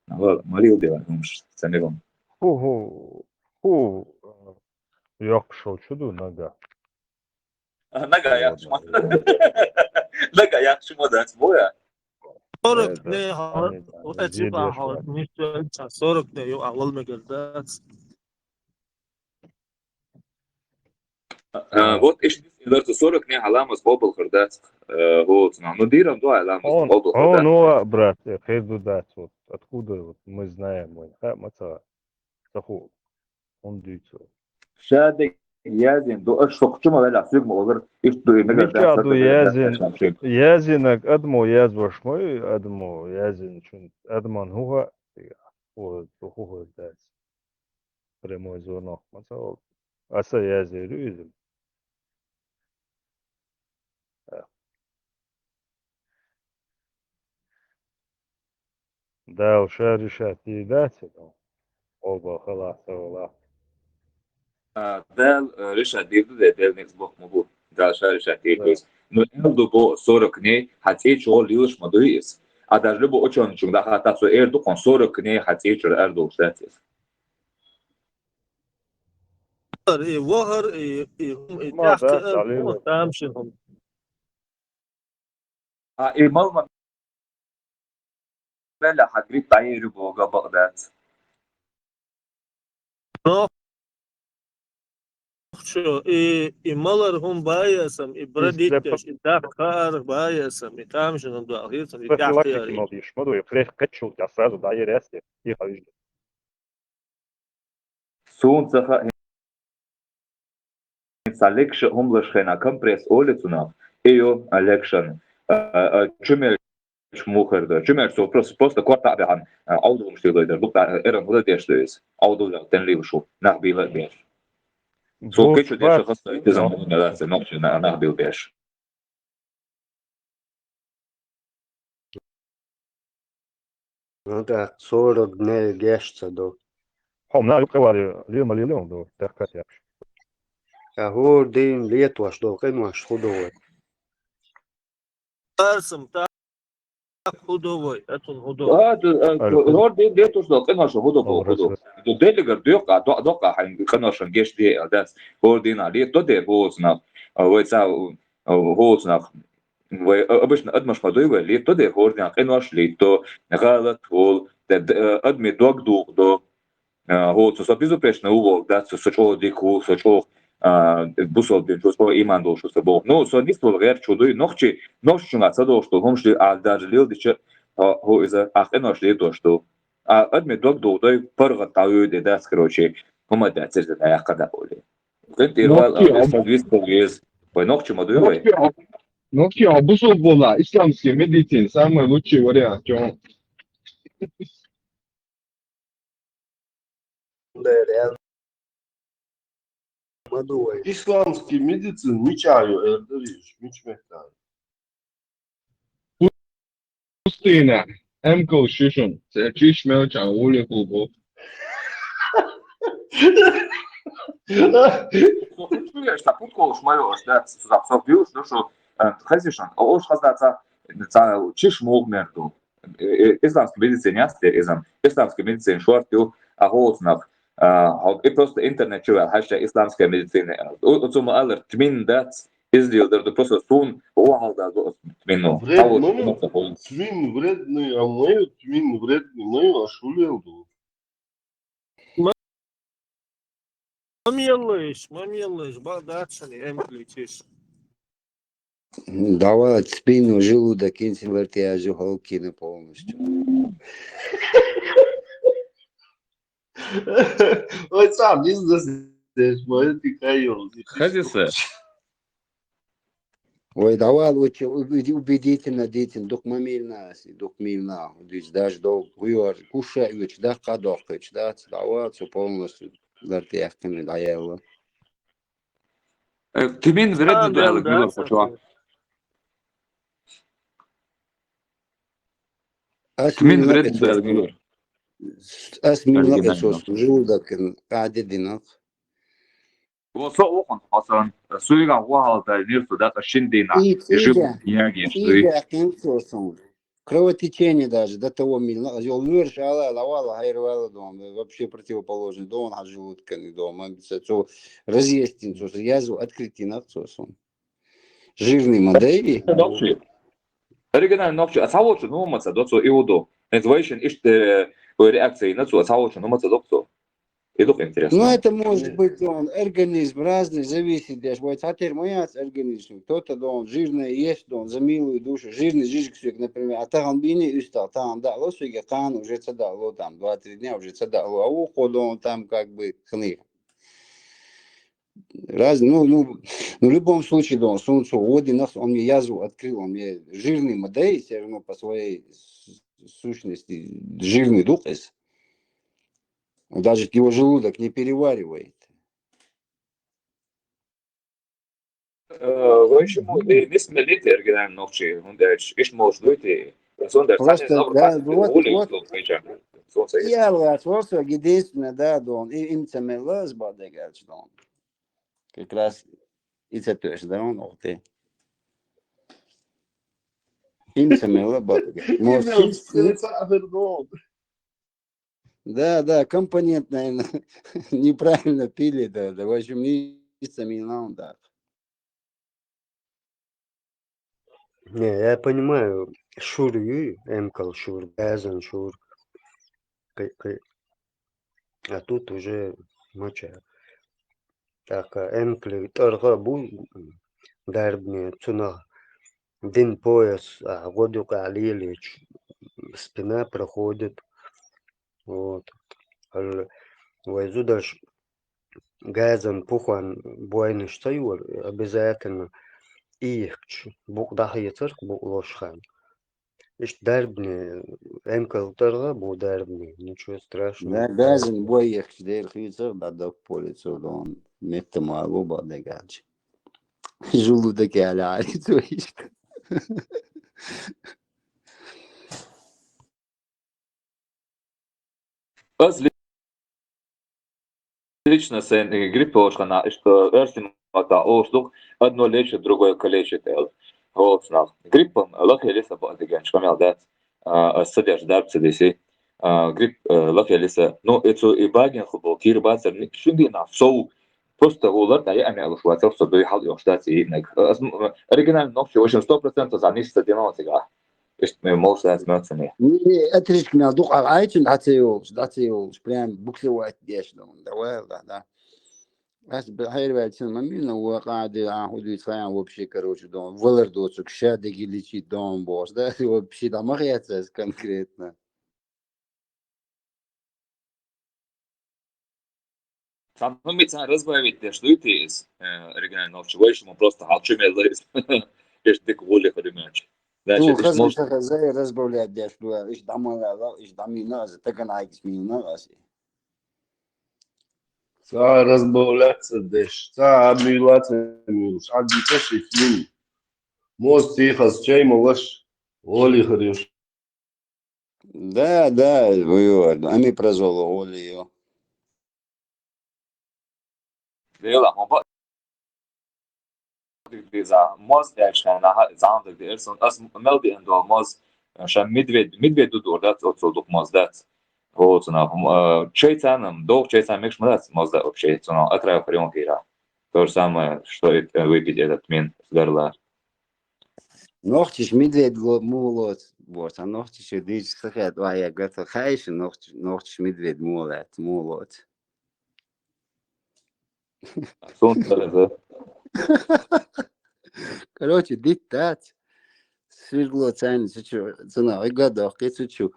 Ва, ма лил де вай хӀумаш, ца мегам. Ху, ху, ху, э, йоккхуш ву чу ду нага. А, нага яхчу ма. Нага яхчу ма дац, боя. Сорок Э, да, дней, ха, они, они эти видео ба, ха, шла. Ничего, сорок дней, ю, а, лол мегар дац. А, вот ишди сорок дней хьаламаз къобал хир дац, э, вот, ну, ну, дирам дуа хьаламаз Он, къобал хир он, дац. Ну, а, брат, э, хир ду дац, вот, откуда вот мы знаем, мы, ха, маца, саху, он дуьйцу. Шадек язин ду, аш шо кхучу ма велахь, суьг ма олар, ишт ду, и нагар Мича дац, ду язин, язинаг адамо язваш ма ю, адамо язин чун, адаман хӀуха, хӀу, хӀу, хӀу дац. Прямой звонок. Масала, аса язйийр ю иза. Дала ша решать дийр дац, ну, оба халас вала. А, Дала, э, решать дийр ду, де, Дала низ боху ма бу. Дала ша решать дийр ду. Да. Ну, эл ду бо сорок дней, хьан цӀе чу лилаш ма дуй иза. А даже любой учёный чунга даха, та со эр ду кхун сорок дней хьан цӀе чуьра ар долуш дац иза. И вахар, и, и хӀума, и Ма, тӀехь да, кхиар, Салим. ХӀума тамашийна хӀума. А, и мал ма мелла хьан грипп дӀаер ю боху бакъ дац. Но, чо, и, и малар хӀума баесам, и Иза брадиттеш, лепа- и дакъа хаар баесам, и тамашийна хӀума дуа хирсам, и тӀехь Профилактика кхиар. Мал дийш ма ду, и хле-, кхеччул тӀехь сразу дӀаер яц, и хьалижда. Суна ца хаьа, хӀинца лекша хӀумалаш хена компресс олу цунах, и йо, а, лекшан, а, а, чумерчу мухар ду. Чумерчу со просто, просто корта а бехьан, а, Ӏовдалумаш тилой дара. Букъа, а, эран хӀула деш ду иза. Ӏовдал вегӀ тен лийла шу, нах бийла а беш. Со Бу-, кечу деша бац. Хасна, итизам Нах. ХӀуна лаца, нохчи на-, нах бил беш. Ну да, сорок дней геш ца до. Хьо, на юкъе вари, лил ма лил он до, тахкат япш. Ка хӀор дин летош до, къинош худо вай. Арсам, та худо вай, атун худо. А, ду, а, Альфа. ХӀор дин летош до, къинош худо бо, Образ худо. Ду делигар дёкъа, до-, докъа хьайн къиношан геш де, а, дас. ХӀор дина лето де, бознах. А, вай ца, а, бознах. Вай, а, обычно адамаш ма дуй вай, летто де хӀордина къинош летто, гӀалат вол, де, де, а, адми дог дугӀу до. А, хӀо, цо со безупречно ву вол, да, цо со чӀогӀа дика ву, со чӀогӀа, а, бусалба дин чу, со иман долуш ву со боху. Ну, со нис вол гӀертачу дуй, нохчи, нохчи чуьнга ца долуш ду, хӀумаш ду, а, даже лил дича, а, хӀо иза, а, къинош летош ду. А, адми дог дугӀу дой, паргӀат дӀавуьйде дац, короче, хӀума дац, церза дӀаяккха да оле. КъинтӀера вала, Нохчи, а, а, вистал веза. Вай нохчи ма дуй вай? Нохчи, а, нохчи, а, бусалба волла, исламский медицина, самый лучший вариант, чё? ма ду вай. Исламский медицин мича ю, эрдериш, мич мехтай. Пустыня. Эмкал шишун. Церчиш мелчан ули хубу. Ста путколуш майош, да, сузап сок юш, ну шо, хазишан, ош хаздаца, ца чиш муг мерду. Исламский медицин ястер изам. Исламский медицин шорт ю, а холснах. И просто интернет чувал, хашта исламская медицина. Уцума алар тмин дац, излил дарду просто сун, о халда до тмину. Вредный, тмин вредный, а мою тмин вредный, мою ошулил ду. Мамияллыш, мамияллыш, ба датшани эмкличиш. Давай спину желудок инсилар тяжу холкины полностью. Ой, сам бизнес здесь, мой ты кайон. Хазиса. Ой, давай лучше убедительно, детям, дук мамильна, дук мильна, здесь даже долг, хуёр, кушай, уч, да, кадок, уч, да, давай, все полностью, лартиях, ками, даялла. Тимин вредный дуэлик милор хочуа. Тимин вредный дуэлик милор. Ас мин лакасос, желудок, каде динак. Во со охун хасан, суйган вахалта нирсу дата шиндина. Жиб яги. Кровотечение даже до того милна. Ёл вёрш ала лавала хайрвала дом. Вообще противоположный дом, а желудкани дом. Амбиция цо разъестин, цо язу открытина, цо сон. Жирный модели. Оригинальный нокчи. А савочу ну маца доцо иуду. Инзвейшн ишт реакция на цо, а савочу ну маца доцо. И дух интересно. Ну, это может быть он, организм разный, зависит, я ж вот хотел мой организм. Кто-то дом жирный ест, дом за милую душу, жирный жижик, например, а там бини устал, там да, лосуге кан уже цада ло там два-три дня уже цада ло, а ухо дом там как бы хны. Раз, ну, ну, ну, в любом случае, да, он солнцу воды нас, он мне язву открыл, он мне жирный модей, все равно по своей сущности жирный дух есть. Даже его желудок не переваривает. Вайшему не смелите оригинально нокчи, он дальше, ишь может быть и. Просто, да, вот, вот. Я вас просто единственное, да, дон, и им цемелас бадегальч дон. Как раз и цепёш, да, он охты. Им цемела бадегальч. Да, да, компонент, наверное, неправильно пили, да, да, в общем, не истамилан, да. Не, я понимаю, шур юй, эмкал шур, газан шур. А тут уже моча. Так, эмкли торга бу дарбне цуна дин пояс, а годук алилич спина проходит. Вот. Вайзу даш газан пухван буайныш сайвар, обязательно иихч бук дахьяцарх бук лошхан. Ишт дарбни, эмкал тарга бу дарбни, ничего страшного. Да, газан буайихч дер хицар да док полицо дон метта малу ба дегач. Желудок я ляли то ишт. Аз лично сен грипп ош хана, что эрсин мата ош дук, одно лечит, другое калечит эл. Вот знал. Гриппом лах или саба деген шкамел да. Аз садяш дарб садиси. Грипп лах или са. Ну, это и багин хубо, кирбацер, шундина соу. Просто гулар да я ами алушвацер, что дой хал ёштац и нек. Оригинально нокчи, в общем, сто процентов за них стадион сега. Ишт ме мол сенс мёцани. Не, не, отречка мя дух, а айчен дацеёлш, дацеёлш, прям буксовать деш дон. Давай, да, да. Ас хайр вэльцэн мамина уа каде а худуй цхаян вообще, короче, дон. Вэлэр доцук ша деги лечить дон бос, да? Вообще да махаяцэс конкретно. Цан ми цан разбавить деш дуйти из оригинально нокчи, вайшему просто халчу меллэс. Ишт дик гули хадымяч. Ну, хазмыша хазай разбавлять деш дуа, ишт дамала, ишт дамина, за таган айгис мина, аси. Цхьа разбавляться деш, цхьа а муьйлац а муьйлаш, а диташ и хин. Моз тихаз чай малаш, оли хрюш. Да, да, вывод. Ами прозоло оли ё. Дела, мо ба- Диза, моз деш хана, ха, зам даг дерсон, ас мел ди эндо моз, ша медведь, медведь ду дур дац, оцул дук моз дац. Оцуна, э, чай цанам, дог чай цан мекш мадат, моз да вообще, цуна, отрава приём хира. То же самое, что и, э, выпить этот мин с горла. Нохчиш медведь ло-, му лоц, борца, нохчиш дич сахет, вая, гата, хайш, нохчиш, нохчиш медведь му лоц, му лоц. Сунтарза. Короче, диттац. Сиргло цайни цучу, цуна, ойгадох, ки цучу.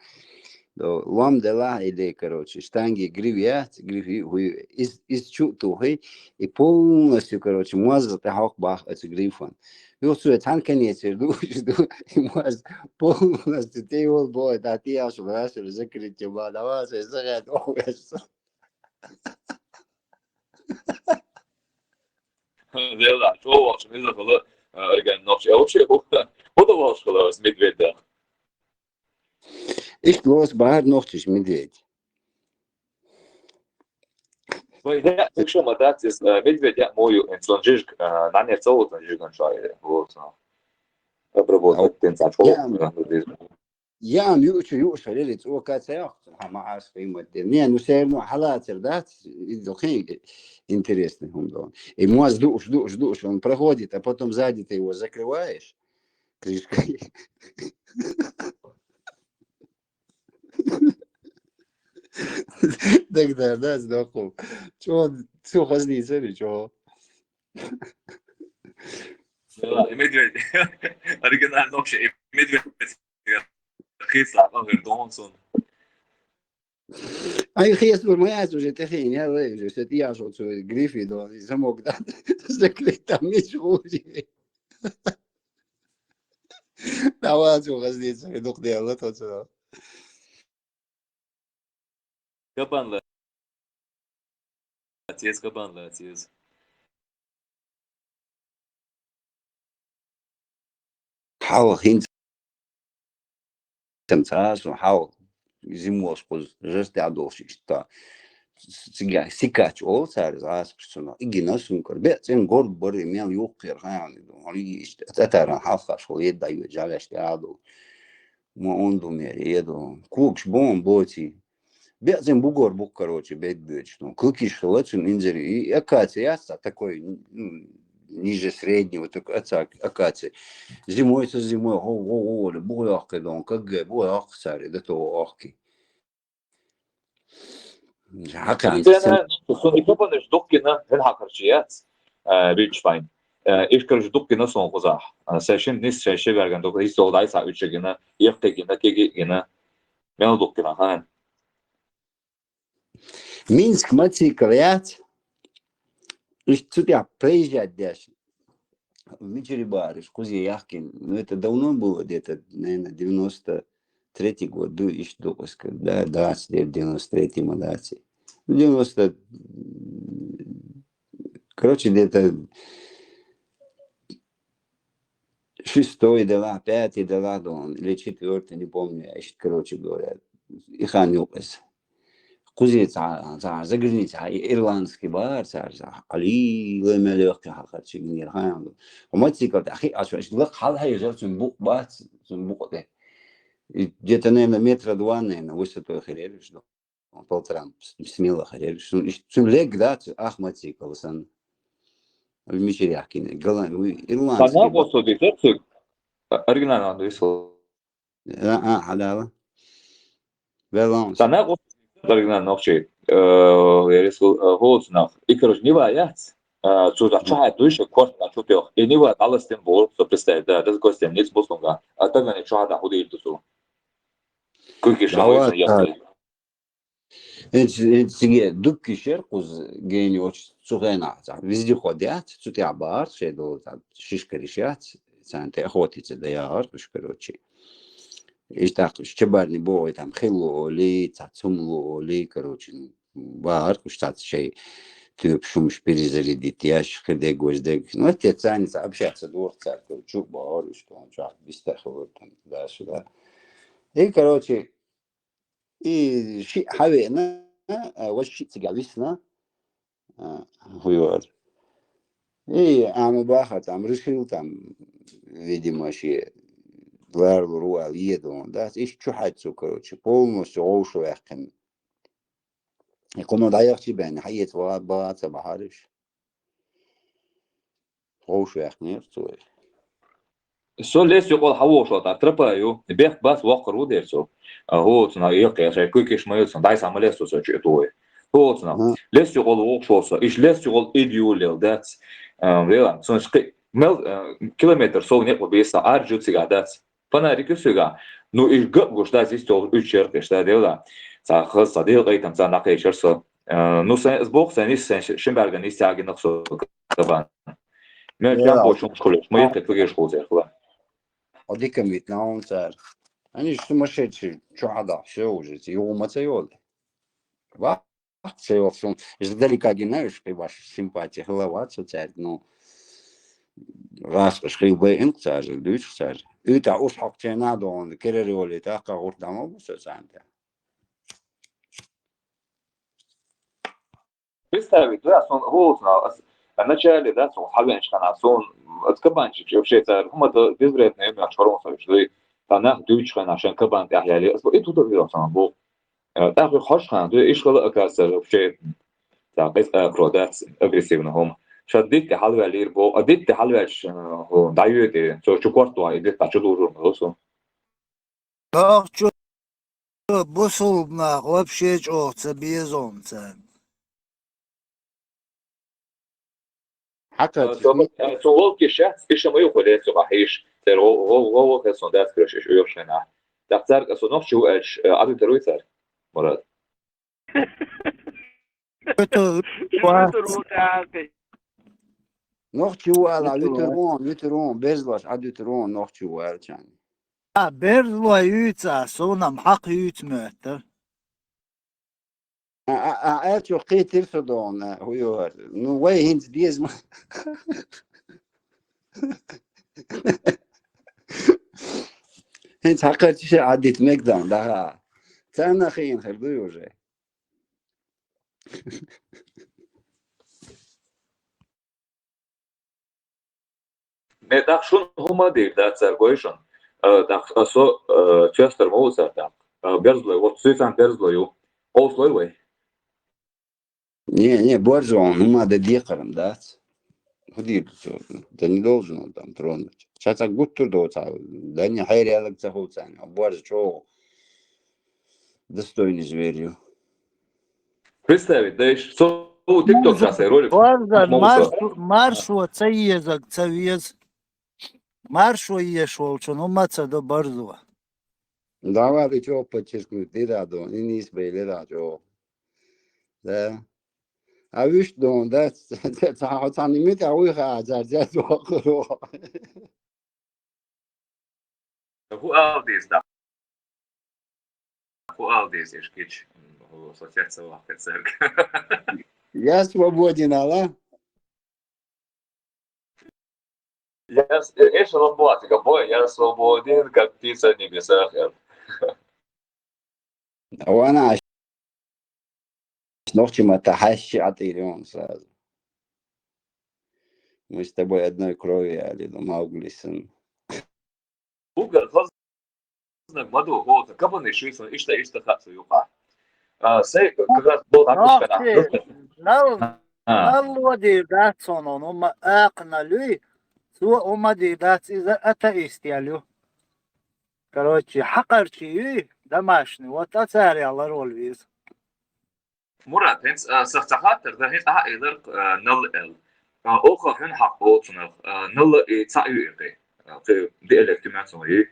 До, лам дела или, короче, штанги гривят, гриви, хуй, из, из чу тухи, и полностью, короче, мазал та хок бах, это грифон. Юхсу, это хан конец, ду, ду, и маз полностью, ты его бой, да, ты аж в раз закрыть, ба, давай, закрыть, ох, Зела, чо волча, миза хала, а, орган нохча. А вообще, худа, худа волча хала, с медведь, да. Ишт лос бахар нохчиш медведь. Ой, да, так что мотать, э, медведь, я мою, эн сон жижг, э, на не целую, сон жижган шайре, вот, ну. Обработать, тен сан, чё, я, э, здесь. Ян ючу юш халили цо кацаях, хама ас кыймат дер. Не, ну всё равно халатер, да? И дохи интересный хум дон. И муаз душ, душ, душ, он проходит, а потом сзади ты его закрываешь крышкой. Тогда, да, знаком. Чё он, всё, хозни, смотри, чё? Да, и медведь. Оригинально вообще, и медведь. Хиса, а, говорит, он сон. Ай, хиес, дур, моя уже, ты хин, я, уже, все, ты, я, что, что, грифи, да, и замок, да, закрыть там, ничего уже. Давай, что, газдец, дух дело, то, что. Кабан ла. Отец кабан ла, отец. Хьал хин цам цас, хьал зимос куз жест дя долш ишта. Цига сикач ол цар зас ксуна. Игина сункар. Бе цен горд бори мел юхер хани. Али ишта. Татара халха шо едда ю жалаш дя дол. Ма он думер, еду. Кукш бон боти. Бязем бугор бук, короче, бед бюч. Ну, кылкиш хылацин инзери. И акация яца такой, ну, ниже среднего, так аца-, акация. Зимой со зимой, го, го, го, ле, бугор яхкы дон, как гэ, бугор яхкы сари, да то охки. Жака. Итена, ну, сон икопанеш доккина, хен хакарчияц. Э, бич файн. Э, ишкарш доккина сон хузах. Э, сешин нис, сеши верган док, ис олдай са учегина, ехтегина, кегина. Мел доккина, хан. Минск мацикл яц. Иш цутя проезжать дяш. Мичери барыш, кузе яхкин. Ну, это давно было, где-то, наверное, девяносто третий год, ду, иш докоска, да, двадцать девять, девяносто третий ма даци. Ну, девяносто, короче, где-то шестой дела, пятый дела, да он, или четвертый, не помню, я ещё, короче говоря, и хан юкас. Кузе ца, ца, загрызни ца, и ирландский бар, ца, ца, али, лемелёк, ха, ха, чигнер, ха, ха. Мотоцикл, ахи, а что, лак, хал, хай, жер, цун бук, бац, цун бук, э. И где-то, наверное, метра два, наверное, высотой херели, что. Полтора, с-, смело херели, что. И цун лег, да, ц-, ах, мотоцикл, сан. Мичери яхкин, голланд-, вы, ирландский бар. Сана госо десятсик, оригинально, да, А, а, хьадала. Велон. Сана гъо даргна нохчи. Э, ерис, э, гъо цунах. И, короче, нива яц. Э, цу да чахай дуйша корт на чутёх. И нива аластен бор, со представь, да, да, гостем ниц бусунга. А так они чахай да худи ильтусу. Куки шавай. Давай, сан яхай. Эц-, эц-, сиге дубки шер куз гени оч цугена ца. Вездеход яц, цутя бар, шедо ца, шишка риш яц, цан те охотиться да яр, туш, короче. Иш так, чебарни бой там, хилу оли, ца, цумлу оли, короче, ну, бахар, уж цаца шей тоьпаш-хӀумаш перезарядить еш, хи дег, вож дег. Ну, те царница общаться доху цаьрга, чу а бахар, уж тхуна чохь бистехь хилар, там, да, сюда. И, короче, и шиъ хьавеана, а, вож шиъ цига висна, а, хӀуйор. И, ама баха, там, решил, там, видимо, ши ларлур ву аьлла, еда вон, да? Иштта чу хьаьдда цо, короче, полностью гӀовш ваьккхина. И кхуно дӀаяхчи бен, хьаэца ва-, баха ца бахьариш. ГӀовш ваьккхинера цо. Со лес юкъал хьавогӀуш вара, тӀаккха тропа ю, бехк бац, воккхар ву дера цо. А, хӀоцунах, эккхе, шайн куй-киш ма ю цунна, дӀай схьа ма лесту со чу тӀе. ХӀоцунах. Мгм. Лес юкъал вогӀуш ву со, иштта лес юкъал ида юллел дац. А, вела, цунаш кхи-, мел, а, километр сов некъ бу бийса, аржу цигахь дац. Фонарик ю соьгахь. Ну, и ган а гуш дац, иштта йолу уьш чарх иштта, да, дела. Цхьа хаза, цхьа дела къайтам, цхьа нахъе чар со. А, ну, сайн, аз боху, сайн нис, сайн ши-, шин бӀаьрган нис тягинах со кабан. Мел чампо шумаш хуьлуш, ма яккхи куьгеш хузехула. О дикамит наун цар. Они ж сумасшедшие, чу хьадахь, всё уже, югӀу ма ца йолу. Ва, ца йолу сум. Издалека гина, уж кхин баш симпатия хила вац со цаьрга, ну, раскъаш хила байинкъ цара, дуьйцуш цара. Уьйтахь уш хьокхученахь догӀун, керара йолий, тӀаккха гӀурт дӀа ма бу со царна тӀе. Представить, да, сон хӀуцна, ас, а, начале, да, сон хьавеанчу хана, сон, ас кабанчик, вообще, цара, хӀума да, безвредная, я чхьорон со, дуй, та нах дуьйчу хана, шайн кабан тӀехь яли, ас, и туда вирон сон, бу. Э, тӀаккха хьош хана, дуй, иш хала, оказывается, вообще, та, эс, э, кро, да, агрессивно, хӀума. Ша дитте хьалвелир, бу, а дитте хьалвелча, э, хӀу, дӀайоьде, со чу корт ван, и дитте чу лужур, ма, сон. Нохчо бусулбанах вообще чӀогӀа ца безо царна. Хьакха, а, цо, а, цо волки шац, иша ма юху лецу бахьиш. Цер гӀо-, гӀо-, гӀо-, гӀо-, хесон дац, короче, иш уьйрхьена. Так царга со нохчи ву аьлча, а, Ӏадуьтар вуй цар, Мурад? Это Шу ва-, вуьтур ву тӀаккха. Нохчи ву ала, вуьтур вуьтур ву, вуьтур ву, берзлош Ӏадуьтур ву, нохчи ву аьлча. А, берзлой юьйца, суна-м хьакха юьйца моьтту. А, а, а, аьлча кхийтира со догӀна, хӀу йохар. Ну, вай хӀинца деза ма. ХӀинца хьакхарча ша Ӏаддита мега дан, да. Царна хиъна хир дуй уже. Ме тӀаккха шуна хӀума дийр дац цара гой шуна. Э, тӀаккха со, э, честер ма ву цара тӀаккха. Э, берзлой, вот суьйцан берзлой ю. Къовсалой вай? Не, не, борзо, хӀума дан декхаран дац. ХӀу дийр ду цо? Да не должен он там тронуть. Ша ца гуттар доцахь, да не хьеръялаг ца хуцан. Борзо чӀогӀа достойный зверь ю. Представить, да иш, со ву TikTok часай ролик. Борзан марш-, маршо ца езаг ца веза. Маршо еш волчун хӀума ца до борзо. Давай ты чё подчеркнуть, не да до, не, не избей, не да чё. Да. А вуьш дон, да, ца, ца, ца, ца, не мит, а уй ха, за, за, за, за. ХӀу ала деза, да. ХӀу ала деза, ишкич, хӀу со цец ца вахкар церг. Я свободен, ала? Я с-, э, эшелон бу, тика бой, я свободен, как птица в небесах, э. Вана, нохчи ма та хьаьшши ӀатӀийра юн сразу. Мы с тобой одной крови, али, ну, Маугли сын. Угар, хӀознаг ма ду, хӀоца, кабанаш ю сан, иштта, иштта хаьа сан юкъа. А, сай, как раз бо нах ишкана. Нал, а, нал лодийр дац цунун, ну, ма, акхна луй, цо, у, ма дийр дац, иза атеист ял ю. Короче, хьакхарчий юй, домашний, вот а царя ларвал веза. Мурат, хӀинца, а, сах ца хаттар, да, хӀинца ахьа элар, а, нал эл. А, оха хӀун хьакъ оцунах, а, нал и цхьаъ ю и кхи. А, кхи диалект ю мацун и.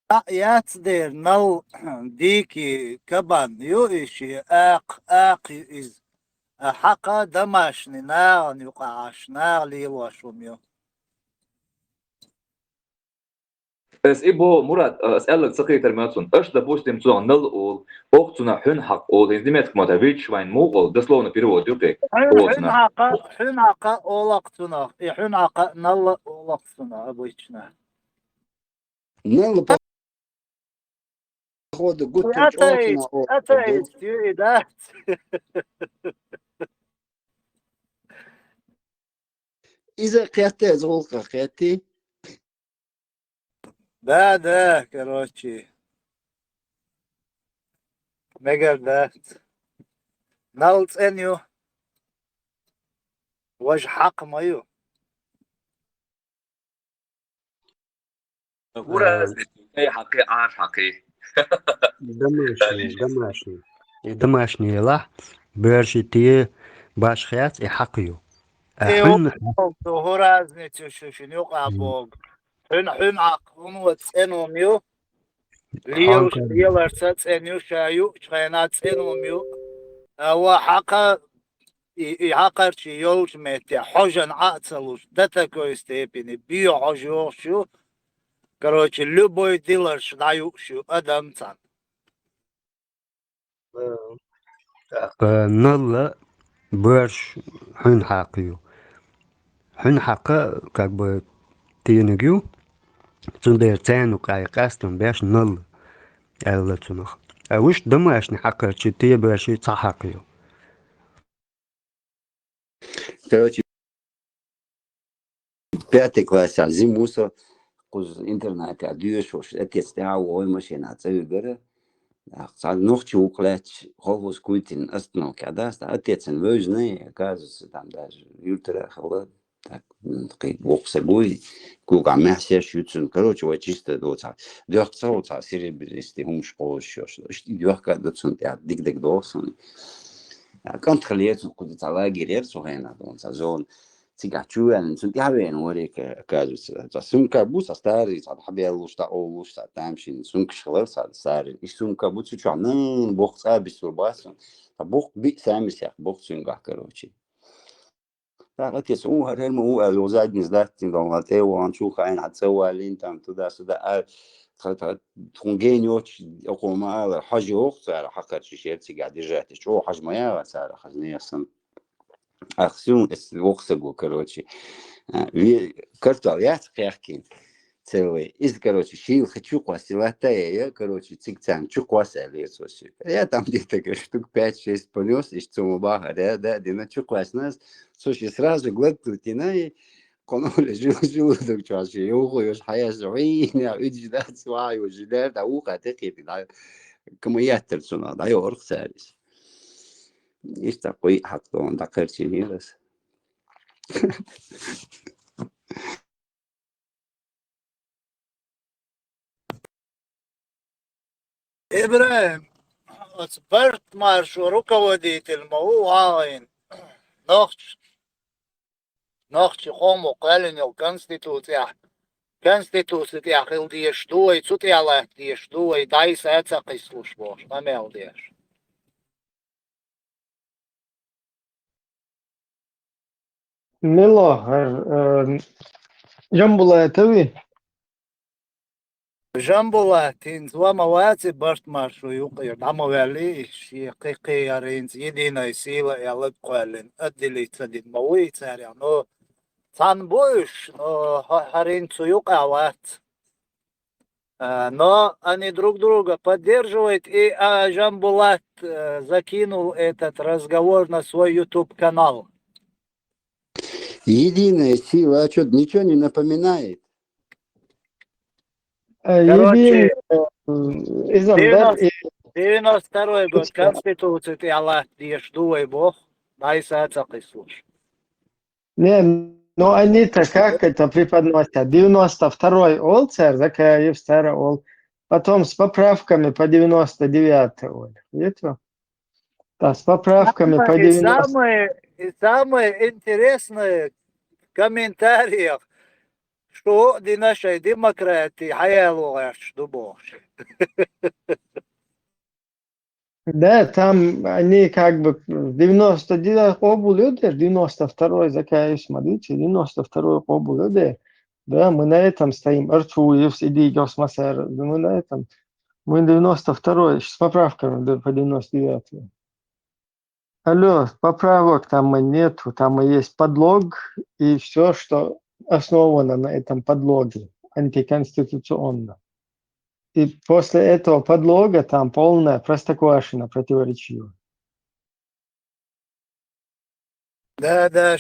Цхьаъ яц дера, нал дикий кабан ю и ши, акх, акх ю иза. А хьакха домашний, нагӀан юкъа Ӏаш, нагӀа лелош хӀума ю. Ас и бо, Мурад, ас аьлларг ца кхетар ма цунна. Аш, допустим, цунах нал олу, оха цунах хьуьнхьакха олу, хӀинца немецкий маттахь Wildschwein муха олу, дословно перевод ю кхин. Хьуьн-, хьуьнхьакха, хьуьнхьакха олу-кх цунах, и хьуьнхьакха нал олу-кх цунах обычно. Нал, походу, гуттар а чӀогӀа цунах олу. Атеист ю и, да? Иза кхетта, иза гӀуллакх кхетта. Да, да, короче. Мегар дац. Нал цӀена ю. Важа хьакха ма ю. Ура, э, тӀе хьакхий, Ӏаш хьакхий. Домашний, домашний. И домашний елахь, бераши те башха яц, и хьакха ю. А и хьуьнна хӀу-, хӀу разницу шу шуна юкъа богу. Хьуьнхьакха, хӀунда цӀена хӀума ю. Лелаш, леларца цӀена ю, ша юучу хенахь цӀена хӀума ю. А ва хьакха и, и хьакхарчий йолчу меттехь хьожан Ӏа а ца луш, до такой степени, бен хьожа йогӀуш ю. Короче, любой диларш дӀаюуш ю адам цхьаьна. ТӀаккха нал а, бераш хьуьнхьакха ю. Хьуьнхьакха, как бы, тениг ю. Цундела царна юкъахь къаьстина беш нал аьлла цунах. А вуьш домашний хьакхарчий те бераши цхьа хьакха ю. Короче, пятый классехь зима ву со, кхуза интернатехь доьшуш, отец тӀаьхьа вогӀий машенахь цӀа вигара. Цхьа нохчи ву-кх лаьтташ, колхоз куйтина остановкехь дац, ткъа отецан вевзина, оказывается, там даже юьртара а хилла. Так, м, кхин воккха стаг ву, куьйгахь маьхсеш ю цуьнан. Короче, вай чисто доцахь, доьхка ца хуьлу цхьа серебристый хӀумаш кхочушъеш. Иштта и доьхка а ду цунна тӀехь, дика дерг догӀу суна. А, кӀант хилла яра цунна, кхуза цхьа лагерь яра цу хенахь, цхьа зона. Цигахь чу ваьллина, цунна тӀаьхьа веана вара, оказывается. Цхьа сумка бу, цхьа старый, цхьа дӀабеллуш, дӀаолуш, цхьа тамашийна сумкаш хилар, цхьа старый. И сумка бу, цу чохь нана боккха цӀа а бисур бац цунна. Цхьа боккха биъ самирсех боккха цуьнгахь, короче. ТӀаккха отец, у, хӀара ма ву аьлла, юха задница даттина, догӀна тӀе а вахана, чу хаийна, хьан цӀа валийна, там, туда-сюда, а, тха, тха, тхуна гена йоцуш, окхо ма аллара, хьожа йогӀу цара, хьакхарчий шера цигахь держать, чӀогӀа хьожа ма яхара цара, хаза нехан санна. Ах, сюн, эс воккха стаг ву, короче. А, ве-, картол яц кхехкина. Целый. Иза, короче, шийла хи чу кхосса латта я, я, короче, цига царна чу кхосса аьллера цо соьга. Я там где-то, говорит, штук пять-шесть понёс, и что мы бахали, да, да, дина чу кхоссана, слушай, сразу глотнуть и на, и кхуьнан жил-, желудок чохь шен йовхо йолуш хьаьжча, вийна, уьдуш дац, вахьа йолуш, жилер, да, вукху тӀе кхетта, да, кама яттар цунах, да, йорх царис. Иштта кхуьй хьакха дӀакхерчийнера аса. ИбрахӀим, оцу Барт-Маршо руководитель ма ву вахийна? Нохч-, нохчийн къомо кхоьллина йолу конституцехь, конституци тӀехь хила дезаш ду вай, цу тӀехь латта дезаш ду вай, дӀасса а ца кхиссалуш бохуш, къамел деш. Мила, э, Жамбулата вий? Жамбулат, хӀинца ва ма вац и Барт-Маршо юкъера, дӀа ма ваьллий, шен кхин-кхин яра хӀинца Единая сила аьлла кхоьллина, отделиться дина ма ву и царех, но цхьаьна бу уьш, но хӀа-, хӀара хӀинца цу юкъахь вац. А, но они друг друга поддерживают, и, а, Жамбулат, э, закинул этот разговор на свой YouTube канал. Единая сила, а чё, ничего не напоминает? Э, короче, Единая, э, иза, да, девяносто, и девяносто второй год, Конституция тӀехь латта дезаш ду вай боху, дӀасса а ца кхиссалуш. Не, ну они-то как это преподносят? Девяносто второй олу цара, Закаев цара олу. Потом с поправками по девяносто девятый олу. Видите? Да, с поправками по девяносто. Самое, самое, самое интересное в комментариях, что дина шайн демократи хьаяло гӀерташ ду бохуш. Да, там они как бы девяносто девятый къобал йо дера, девяносто второй Закаев, смотрите, девяносто второй къобал йо дера. Да, мы на этом стоим. Арцуевс, Идигос, Масар, да, мы на этом. Мы девяносто второй, с поправками до, по девяносто девятому. Алло, поправок там и нету, там и есть подлог, и все, что основано на этом подлоге, антиконституционно. И после этого подлога там полная простоквашина противоречивая. Да, да,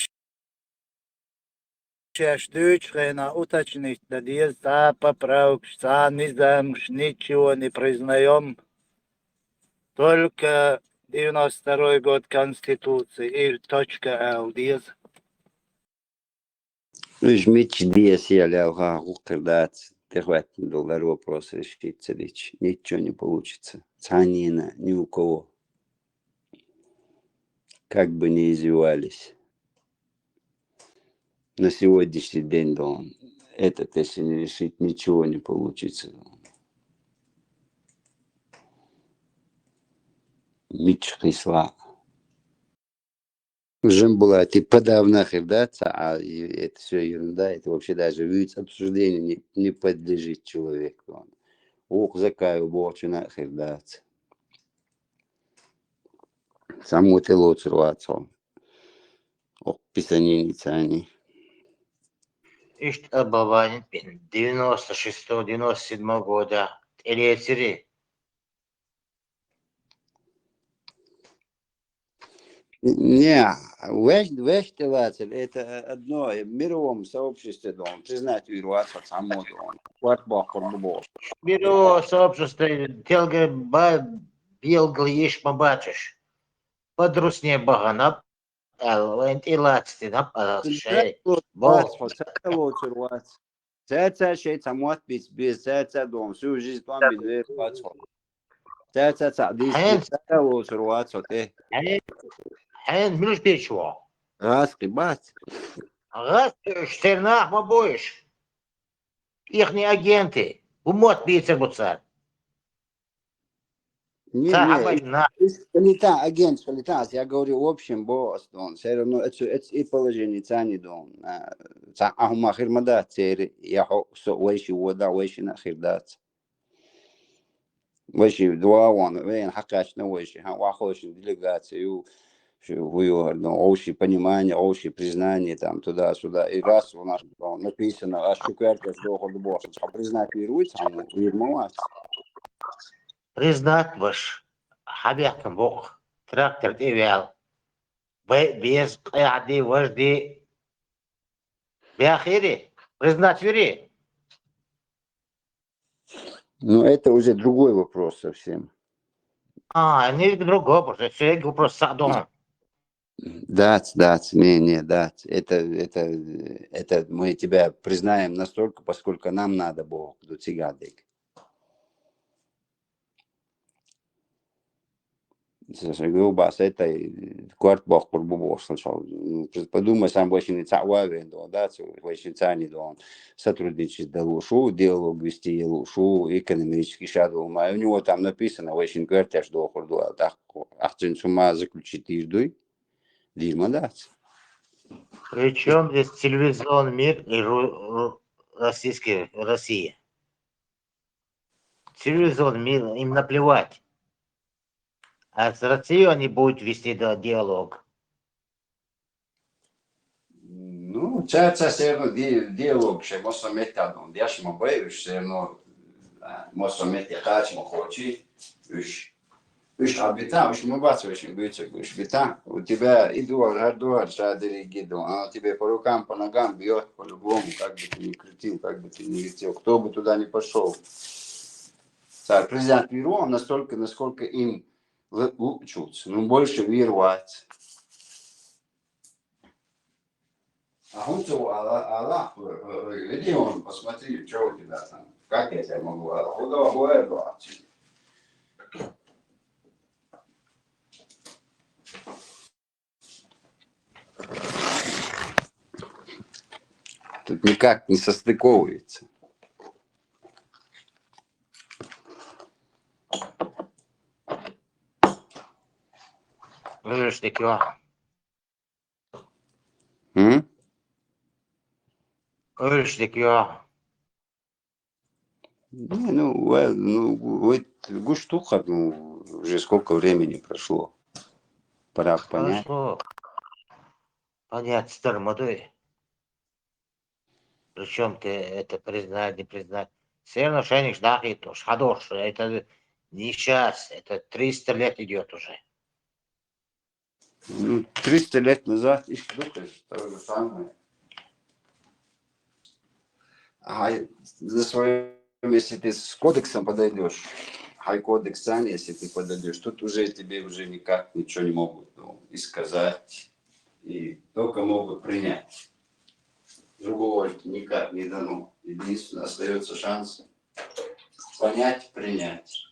шаьш дуьйцу хенахь уточнить дан деза, цхьа поправкаш, цхьа низамаш, ничего не признаём. Только девяносто второй год Конституции и точка ала деза. Уьш мичча деза, я лелха, гӀуллакх хир дац, тӀехӀоьттина долу лар вопрос решить ца дича, ничего не получится. Цхьаннена ни у кого. Как бы ни извивались. На сегодняшний день, дон, этот, если не решить, ничего не получится, дон. Мичча кхийсала. Жамбулат, и подавно хир дац, а, и это все ерунда, это вообще даже вид обсуждения не, не подлежит человеку. Вукху Закаев бохучунна а хир дац. Цхьаммо тӀелоцур вац хьо. Окху писаница цхьаьний. Иштта оболванить бина девяносто шестого, девяносто седьмого года тӀелецира. Не, веш, веш тӀелацар, это одно, в мировом сообществе, дон, признать вийр вац хьо цхьаммо, дон. Корта боккхур бу бохуш. Мировое сообщество, телга ба-, белгал йиш ма бацуш. По-русски бахана, аьлла, вайн тӀелацдина, аьлла, шай. Бо. Вац хьо, ца лоцур вац. Цаьрца шайн цхьа мотт бийца беза, цаьрца дон, всю жизнь тӀом бина вер вац хьо. Цаьрца цхьа дийца Хьен- беза, цаьрца лоцур вац хьо тӀе. Хьен-, хьен муьлш дечу ваху? ГӀаз кхин бац. ГӀаз уьш, церан нах ма бу уьш. Ихний агенты. ХӀун мотт бийцар бу цара? Не, Ца не, хьабайна. Из хилита, агент хилита, я говорю, в общем, бо ас дон. Все равно это, это и положение цани дон. А, ца ахума хир ма дац церан, я хьо, со вайши вода, вайшина хир дац. Вайши два вон, вен хьакхачна вайши, ха, вахошин делегацию, шу хуёр, дон, общее понимание, общее признание, там, туда-сюда. И раз у нас, дон, написано, аш шу коьрташ дохур ду бохуш, ца признать вир вуй, ца вир ма вац. Признать ваша, хьабехкан боккха, трактор тӀе ваьлла. Бе-, беза, къаьхьа ди, важа ди. Бяхири? Признать вири? Ну, это уже другой вопрос совсем. А, не другой вопрос, это вопрос садом. Дац, дац, не, не, дац. Это, это, это мы тебя признаем настолько, поскольку нам надо было до цигадык. Ца, ца, губа, ца, это, э, корта боккхур бу бохуш, ца, ну, подумай, сам вайшинна цхьаъ ван вен дон, да, ца, вайшинна царни дон, сотрудничать далуш ву, диалог вести ялуш ву, экономический шадолу ма. У него там написано, вайшинна коьрташ дохур ду, а так, ахцин цу ма заключить дийр дуй, дийр ма дац. При чём здесь цивилизованный мир и ру-, ру-, российский, Россия? Цивилизованный мир, им наплевать. А с Россией они будут вести ди-, диалог. Ну, ца, ца все равно ди-, диалог ше, мосо метта дон, деш ма бай, уж все равно, а, мосо метте кхача ма хочи, уж, уж а бита, уж ма бац, уж бита, уж бита. У тебя и дуар, а дуар, ша дери гидо, а тебе по рукам, по ногам бьёт, по-любому, как бы ты ни крутил, как бы ты ни вертел, кто бы туда ни пошёл. Цар президент вир ву настолько, насколько им л-, лучше, ну, больше вир вац. А хӀунца ву ала, ала, ой, ой, ой, иди вон, посмотри, что у тебя там, как я тебя могу, ала, худого боя, Тут никак не состыковывается. Слышь, ты чё? М? Уйлашдик, йо. Не, ну, well, ну, вот, гуш тухар, ну, уже сколько времени прошло. Пора понять. Хорошо. Понять, старый молодой. Причем ты это признать, не признать. Все равно шайник ждахи то, шадош, это не сейчас, это триста лет идет уже. Ну, триста лет назад и штука, то же самое. А на своем, если ты с кодексом подойдешь, хай кодексан, если ты подойдешь, тут уже тебе уже никак ничего не могут, ну, и сказать, и только могут принять. Другого никак не дано. Единственное, остается шанс понять, принять.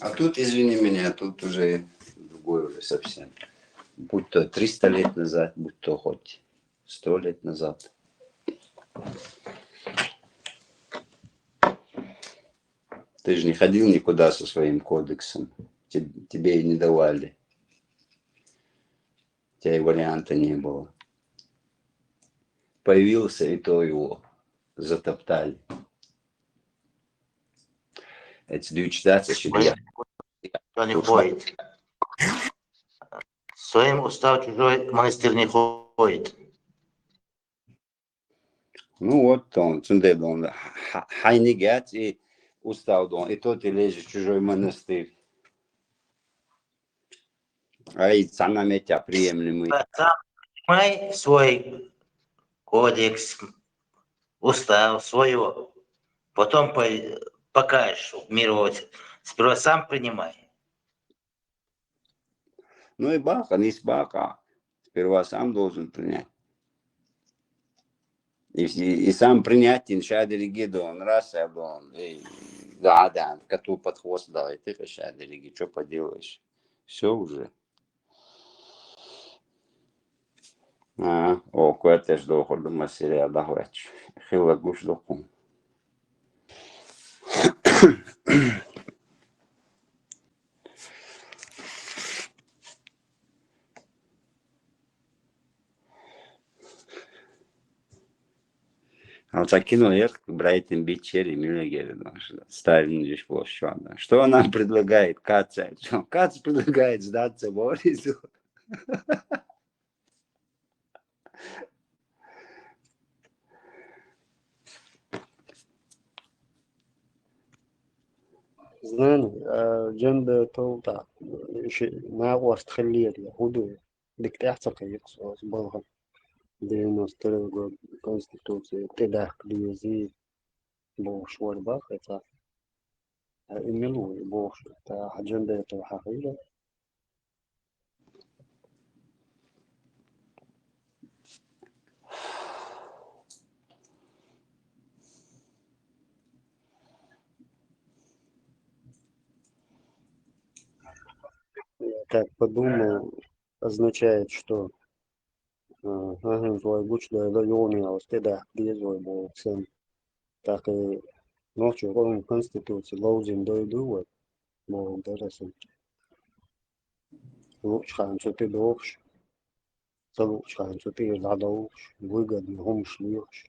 А тут, извини меня, тут уже другой уже совсем. Будь то триста лет назад, будь то хоть сто лет назад. Ты же не ходил никуда со своим кодексом. Те- Тебе и не давали. У тебя и варианта не было. Появился, и то его затоптали. Эти дючдаться себе. Кто не ходит. Своим устав чужой монастырь не ходит. Ну вот он, цунде он, хайнигят и устав дон, и тот и лезешь в чужой монастырь. А и цана метя приемлемый. Сам принимай свой кодекс, устав своего. Потом по- покажешь мировать. Сперва сам принимай. Ну и баха, не с баха. Сперва сам должен принять. И, и, и сам принять, и шади риги дон, раз я дон, и да, да, коту под хвост дал, и ты шади риги, что поделаешь? Все уже. А, о, куэтеш дохор дума серия дахвач. Хила гуш дохун. А вот кино я брайтен бичери милегери, Сталин здесь площадь. Что она предлагает? Каца. Что Кац предлагает сдаться Борису? Знани, а, дженда толта, на орст хиллер я худу, дик тяхца кайыкс ос болгон. Девяносто второго года конституция, тедах лизи, болш вар бах, это. А именно болш, это дженда это хахира. Я так подумал, означает, что, а, ага, твой гуч да, да, ёлни, а вот ты да, где твой был сын? Так и ночью он конституции, лоузин да и дувай, был да, сын. Лучше хан, что ты дохш. Ца лучше хан, что ты да, дохш. Выгодно, гумш, льёш.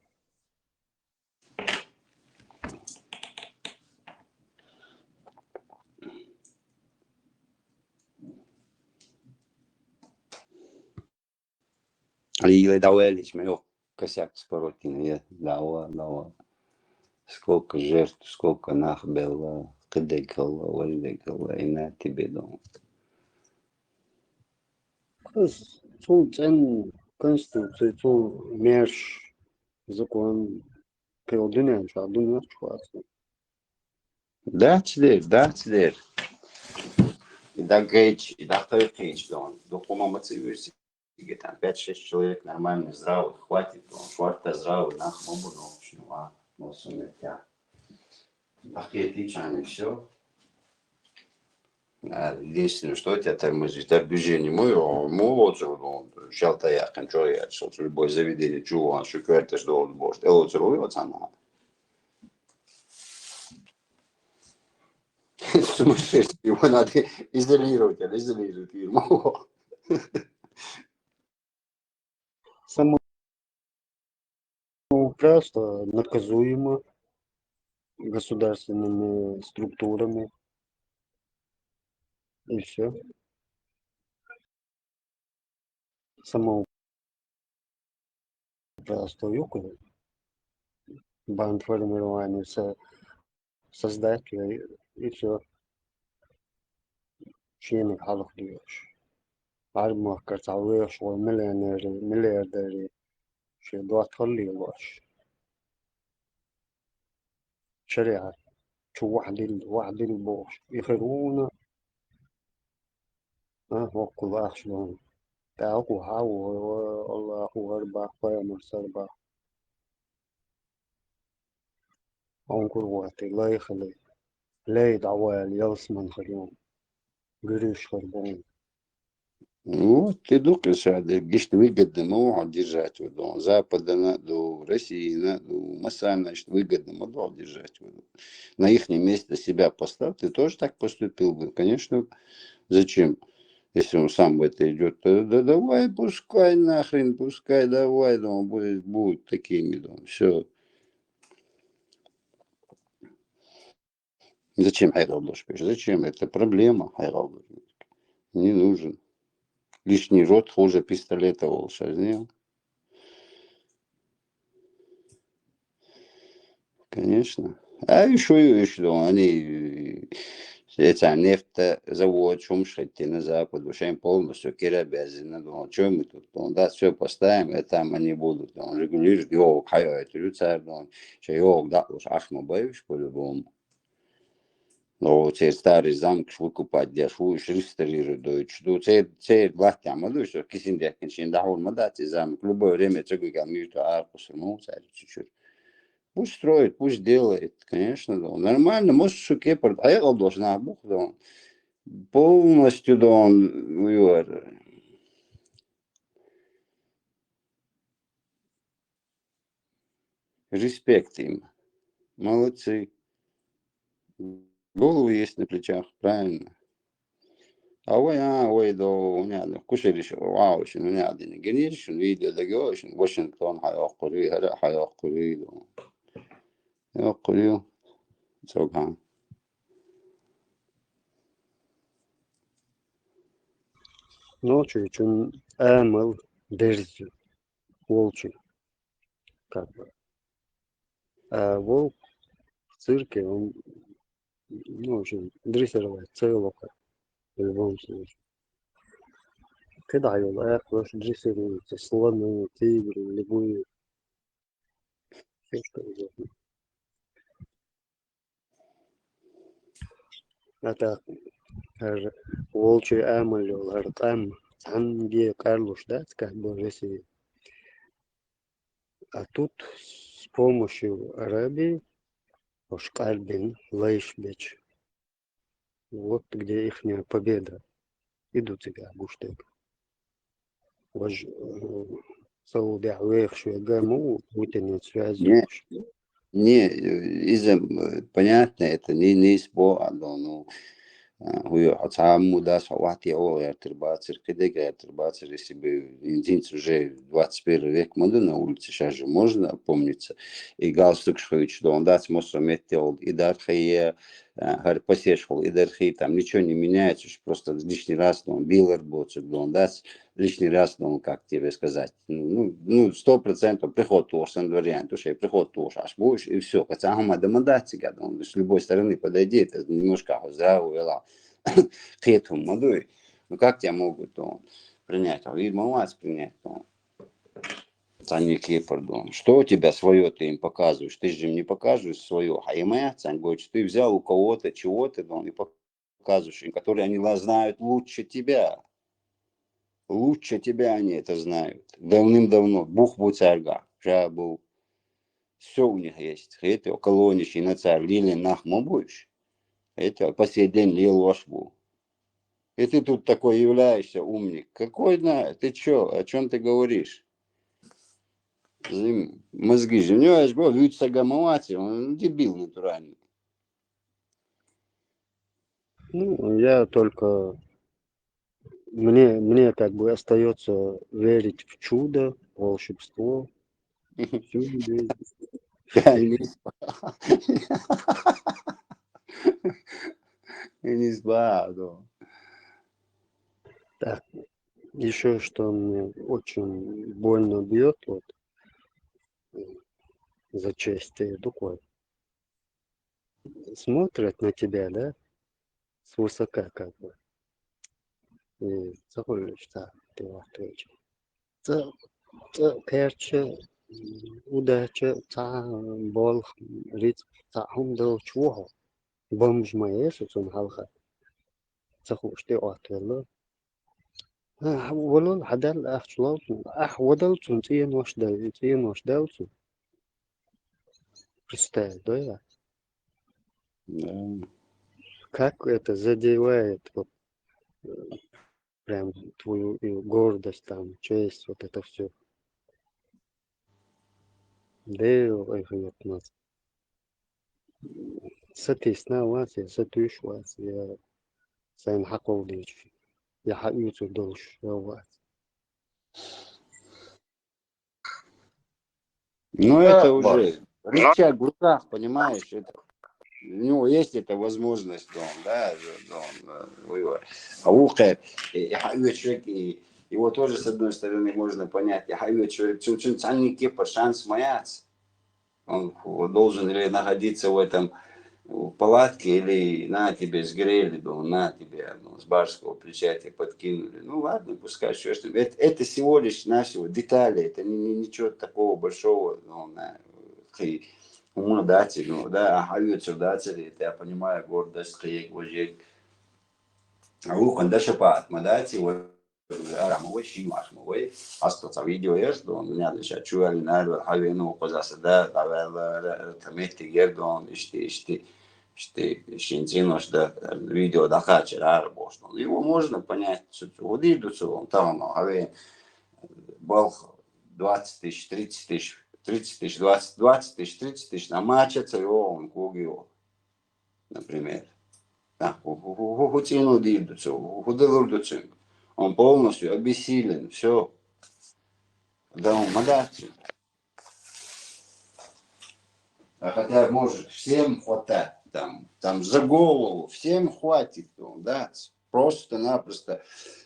Или давай лишь мы косяк споротин, я дава, дава. Сколько жертв, сколько нах было, кыдекала, вальдекала, и на тебе дом. Кыз, цул цен конституция, цул мерш закон, пел дунен, ша дунен, чуац. Да, цидер, да, цидер. И да гейч, и да тойкич, дон. Духума мацивюси, там пять-шесть человек нормальных, здравых, хватит, дон. Шварта здравый, нах мобу, но, в общем, а, но сумертя. Ахетичане, все. А, единственное, что тебя тормозит, это движение мой, о, мой вот же, ну, щал-то я, кончо я, что любое заведение, чего, а что кварташ должен быть, это вот рули вот сама. сумасшедший, его надо изолировать, а изолировать не могу. Самоуправство наказуемо государственными структурами. И все. Самоуправство юкуя. Бандформирование со создать, и, и все. Шеныг хьалха доьш. Бармахкар цхьа вехаш вол миллионери, миллиардери, шен доттагӀалла лелош. ШариӀат чу вахьдил, вахьдил бохуш. И хир вуна, а, воккхул ахча лун. ТӀаккха хьаву, Аллаху арбах, пайхамар сарбах. Онкур вати, лайхали, лей дӀавали, ялсман хир ю. Гуьриш хир бу. Ну, вот, ты дукха ша де, гишт выгодно, ну, держать вот, он, Западана, ду, Россиина, ду, масса, значит, выгодно, ма, ду, держать вот. На ихнем месте себя поставь, ты тоже так поступил бы, конечно. Зачем? Если он сам в это идет, то да давай, пускай нахрен, пускай, давай, да, он будет, будет такими, да, все. Зачем хьайгӀал дош беш? Зачем? Это проблема, хьайгӀал дош. Не нужен. Лишний рот хуже пистолета волшебного. Конечно. А ещё, ещё, они, это нефтезавод, шумшхеттина Запад, вообще полностью кира бязина, думал, что мы тут, он, да, все поставим, и там они будут, он, регулирует, йог, хайо, это рюцар, он, что йог, да, уж ах, мы боюсь, по-любому. Но церь старый замок ж выкупать деш, уж реставрируют, дойч. Ну, церь, церь лаття, ма дуй, что кисин декин, чин да, он, ма да, церь замок. Любое время церь гугал мир, то аркус, ну, церь чуть-чуть. Пусть строит, пусть делает, конечно, да. Нормально, может, шуке, а я должна, бух, да. Полностью, да, он, респект им. Молодцы. Головы есть на плечах, правильно. А ой, а, ой, да, у меня, да, кушали ещё, вау, ещё, у меня, да, не генеришь, видео, да, ещё, Вашингтон, хайо, кури, хайо, кури, да. Йо, кури, цоган. Ночью чун амал дерзю. Волчий. Как бы. А волк в цирке, он, ну, в общем, дрессировать целого, в любом случае. Когда его, а, просто дрессируются слоны, тигры, львы. Всё, что угодно. ТӀаккха хӀара волчий амал йолу хӀара къам цхьаьнгге къарлуш дац, как бы, России. А тут с помощью Арабии уж къарбина лайш бечу. Вот где ихняя победа. И ду цигахь гуш дерг. Важа, э, Саудехь вехаш верг а ма ву, витинец связь Не. йолуш. Не, э, иза, э, понятно, это не, не из Бога, но, ну, а, хӀу ю, хьо цхьа а мух дац, хьо вахьте оха гӀертар бацара, кхидерг гӀертар бацара, если бы, ин-, инзинца уже двадцать первый век ма ду на улице, щас же можно опомниться, и галстукаш хуьйцуш долу дац, массо а метте олу, и дархае, а, хӀара пасешхула, и дархи, там ничего не меняется, уж просто лишний раз, ну, билар боцург долу дац, лишний раз, ну, как тебе сказать, ну, ну, сто процентов приход тоху сан вариант, уж и приход тоху аш будешь, и все. Хотя ахма да ма дац цигахь, ну, с любой стороны подойди, это немножко здравый вела. Кхетум ма дуй. Ну, как тебя могут, ну, принять? А вид ма вац принять, ну. Цани кепар, ну. Что у тебя свое ты им показываешь? Ты же им не показываешь свое. А им, а, цан, говорит, ты взял у кого-то чего-то, ну, и показываешь им, которые они ла-, знают лучше тебя. Лучше тебя они это знают. Давным-давно. Бух бу цаьрга. Ша бу. Все у них есть. Эти колонии, и на царь лили нах ма будешь. Эти по сей день лил ваш бу. И ты тут такой являешься умник. Какой на, ты чё, о чем ты говоришь? Зим-, мозги же. У него есть год, вид сагамавати, он дебил натуральный. Ну, я только... Мне, мне как бы остается верить в чудо, в волшебство. Всю жизнь. Я не знаю. Я не знаю, да. Так, еще что мне очень больно бьет, вот, за честь такой. Смотрят на тебя, да, свысока как бы. И заходишь, да, ты вот ответишь. Ца, ца, короче, удача, ца, бол, риц, ца, хум дал чего? Бомж моя, что он халха. Ца хуш ты отвела. А, валул, хадал, ах, чулал, ах, вадал, цун, цин, ваш дал, цин, ваш дал, цун. Представь, да, я? Да. Как это задевает, вот, э, прям твою и гордость, там, честь, вот это все. Да, ой, хуёт нас. Сатисна вас, я сатуш вас, я сайн хакол дич, я ха уцу долш, я вас. Ну, это уже рычаг в руках, понимаешь? Это, у него есть эта возможность, да, он, да, да, он, э, воевать. А ухе, и, и ха уч человек, и его тоже, с одной стороны, можно понять. И ха уч человек, чун, чун, цанни кепа шанс маяц. Он должен или находиться в этом, в палатке, или на тебе сгрели, да, на тебе, ну, с барского плеча тебе подкинули. Ну, ладно, пускай, что ж там. Это, это всего лишь навсего детали, это не, не- ничего такого большого, ну, на, ты, ну, да, тебе, ну, да, ага, ютсу, да, тебе, это я понимаю, гордость, криек, вожек. А у канда шапаат, ма, да, тебе, вот, арама, ой, шин, ваш, ма, ой, аста, ца видео еш, да, он, меня дальше чуяли, наверное, хавену, козаса, да, да, да, да, да, там, эти, гердон, ишти, ишти, ишти, шинцинош, да, видео, да, качер, арабош, ну, его можно понять, что, вот, и до цього, там, ну, хавен, балх, двадцать тысяч, тридцать тысяч, тридцать тысяч, двадцать, двадцать тысяч, тридцать тысяч, на матча, ца, его, он, куг, его, например. А, ху-, ху-, ху-, ху-, ху-, цину дидуцу, ху-, ху-, делурдуцу. Он полностью обессилен, все. Да, он мадацу. А хотя, может, всем хватать, там, там за голову, всем хватит, ну, да, просто-напросто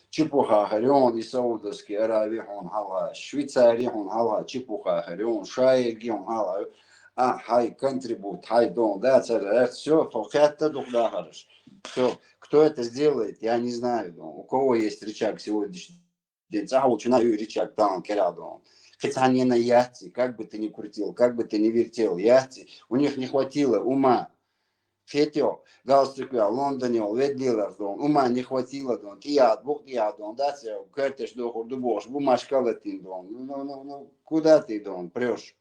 чепуха, харен, и Саудовский Аравия, он, хала, Швейцария, он, хала, чепуха, харен, Шайги, он, хала, а, хай, контрибут, хай, дон, да, царь, все, то хатта дух да, хорош. Все, кто это сделает, я не знаю, дон. У кого есть рычаг сегодняшний день? Ца хавчуна ю рычаг, там, керадон. Кицанина яци, как бы ты ни крутил, как бы ты ни вертел, яци, у них не хватило ума. Хетё, галстук я, Лондоне, он, ведлилар, дон, ума не хватило, дон, тият, бух тият, дон, да, це, кертеш, дохур, дубош, бумажка латин, дон. Ну, ну, ну, ну, куда ты, дон, прешь?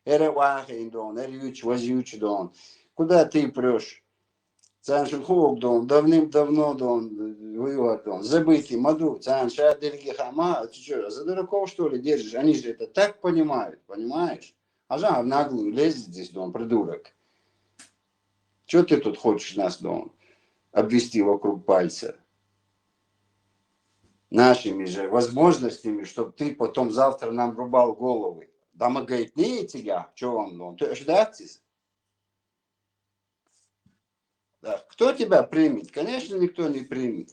Эре вахин, дон, эре юч, вазь юч, дон. Куда ты прешь? Цаншин хук, дон, давным-давно, дон, воевать, дон, забытый, маду, цан, ша, дерги, хама, ты чё, за дураков, что ли, держишь? Они же это так понимают, понимаешь? А Жан в наглую лезет здесь, дон, придурок. Что ты тут хочешь нас, дон, обвести вокруг пальца? Нашими же возможностями, чтоб ты потом завтра нам рубал головы. Да мы, говорит, не тебя, что вам, дон, ты ждать? Да, кто тебя примет? Конечно, никто не примет.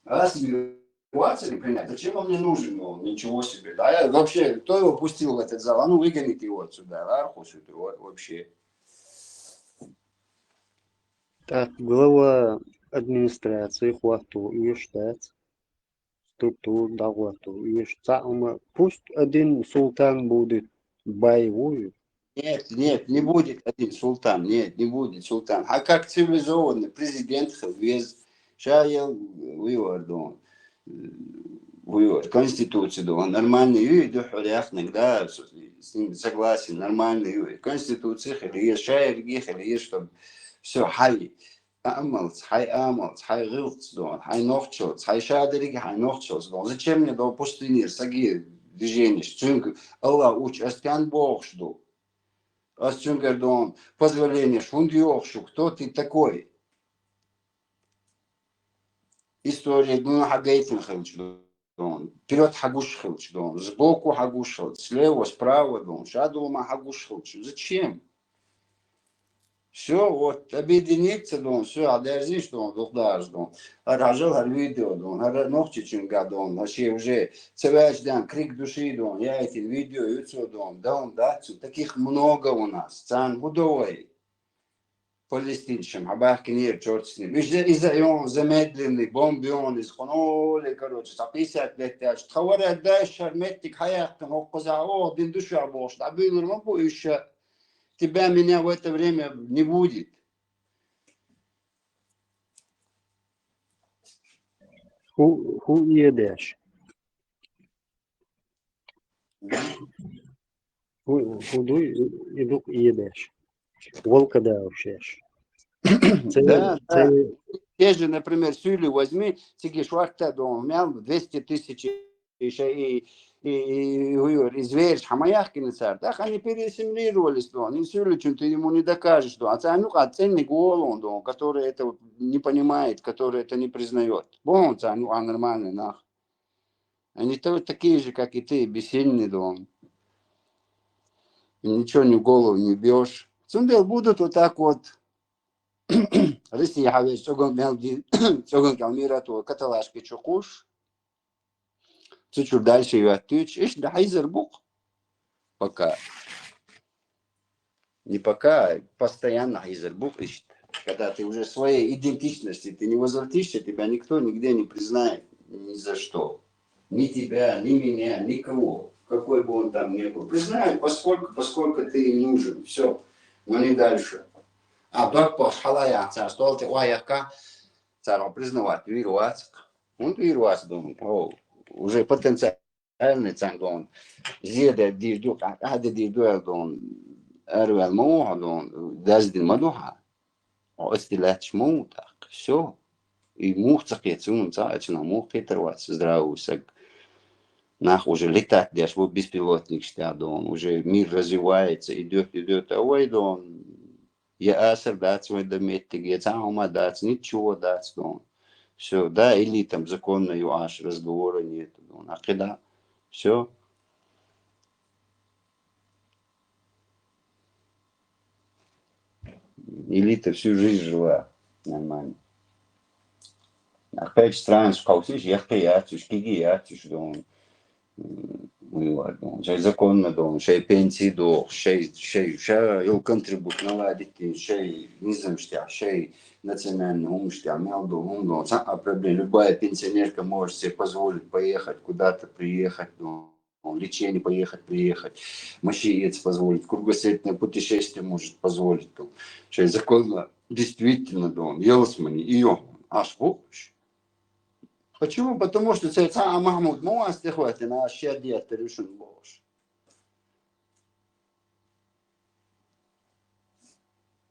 Раз не вас не принять, зачем он мне нужен, дон? Ничего себе. Да, я вообще, кто его пустил в этот зал? А ну, выгоните его отсюда, архус его вообще. Так, глава администрации, хвату, и ждать. Структур, да, хвату, и ждать. Пусть один султан будет боевой. Нет, нет, не будет один султан, нет, не будет султан. А как цивилизованный президент вез, ша я вывор, дон, вывор, конституция, дон, нормальный, и, да, хуряхник, да, с с ним согласен, нормальный, и конституция, хили, ша, и хили, чтобы все, хай, амалц, хай амалц, хай гылц, дон, хай нохчалц, хай шадерги, хай нохчалц, дон. Зачем мне, дон, пустынир, саги движение, чунг, Аллах уч, астян бохш, дон. Ас цуьнгара дон, позволение, хӀунда йоху шу, кто ты такой? История, ну, хьагайтина хилча дон, вперёд хьагуш хилча дон, сбоку хьагуш хилча, слева, справа дон, шадолу ма хьагуш хилча. Зачем? Все, вот, объединиться дон, все, хьадерзийша дон, духадажа дон. ХӀара хьажал, хӀара видео дон, хӀара нохчичуьнга дон, хӀара шен уже ца ваьча дан крик души дон, я эти видео юцо дон, дон, да, цу таких много у нас. Царна хӀун до вай? Палестинцам хьабаьхкинера, чёрт с ним. Иза, иза йон замедленный, бомба йон, иза хӀун олу, короче, цхьа пятьдесят лет аьлча, тхан вара даьш хӀара меттиг хьаяьккхина, хӀокхузахь, о, дин ду шуьга бохуш, дӀабуьйлур ма бу уьш, тебя, меня в это время не будет. ХӀу, хӀу эдеш? ХӀу, хӀу ду и, и ду эдеш? Волкодав шеш. Ца, Да, ца да. Те же, например, Сюли возьми, циги шварта дон, мел двести тысяч и ше-, и, и, и, и, и, и зверь хьама яхкина цара. Так они переассимилировались, дон. И Сюличун ты ему не докажешь, дон. А царна юкъа цӀенниг волу, дон, который это вот не понимает, который это не признаёт. Бон, царна юкъа нормальный нах. Они то такие же, как и ты, бессильные, дон. И ничего ни в голову не бьёшь. Цундел будут вот так вот. Россия хьавеча, цӀоган мел ди-, цӀоган кӀел мира то каталашка чу кхуш. Цу чуьра дальше хӀоьттуьйтуш, иштта хьийзар бу-кх. Пока. Не пока, а постоянно хьийзар бу-кх иштта. Когда ты уже своей идентичности ты не возвратишься, тебя никто нигде не признает, ни за что. Ни тебя, ни меня, никого. Какой бы он там ни был. Признают, поскольку, поскольку ты им нужен. Все. Но не дальше. А дог похьуш хьала яхьа цара стол тӀе охьаяхка, цара признавать вийр вац-кх. ХӀунда вийр вац, думаю, о, уже потенциальный цхьаьна дон. Зеда дийр ду, къа-, къа де дийр ду аьлла дон. Араваьлла ма ву хьо дон, даздина ма ду хьан. Хьо оцу тӀе лаьтташ ма ву тӀаккха. Всё. И муха ца кхета, цунна ца а, цунах муха кхетар вац здравый саг. Нах уже летать деш бу беспилотникаш тӀехь дон. Уже мир развивается, идёт, идёт, а вай дон. Я асар дац вай дан меттиг, я цхьа хӀума дац, ничего дац дон. Всё, да, элитам законно ю Ӏаш, разговора нету дон. А кхидӀа, всё. Элита всю жизнь жила нормально. А кхечу странаш кховсийша, яккхий яц уьш, кегий яц уьш дон. М, вуй вара дон. Шайн законна дон, шайн пенсий дохуш, шайн, шайн, ша йолу контрибут наладить дина, шайн низамаш тӀехь, шайн национальный хӀумаш тӀехь, мел дон, хӀума дон. Цхьа а проблема. Любая пенсионерка может себе позволить поехать, куда-то приехать дон. Лечение поехать, приехать, машин эца позволить, кругосветное путешествие может позволить, там, шайн законно, действительно, дон, ялсамани, и ё, аш бохуш. Почему? Потому что цай цхьа а Махмуд ма вац тӀехӀоьттина, аш шен деттар ю шуна бохуш.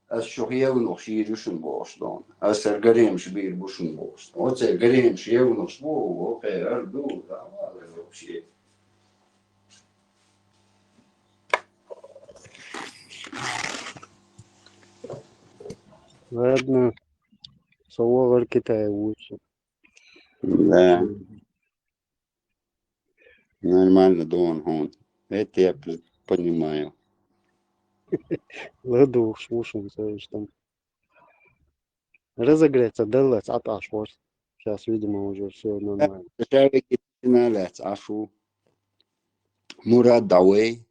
Ас шух евнухаш йийр ю шуна бохуш дон. Ас хӀара гаремаш бийр бу шуна бохуш дон. Оцу гаремаш евнухаш бу, окхе, хӀара ду, да, ма, вообще. Ладно. Со вахар Китае вуьйцу. Да. Нормально дон хьуна. Это я п-, понимаю. ЛадугӀуш ву шуна ца иштта. Разогреться даллалц Ӏа тӀаш вара. Сейчас, видимо, уже всё нормально. Шарики тишина лаьцна Ӏаш ву. Мурад дӀавай.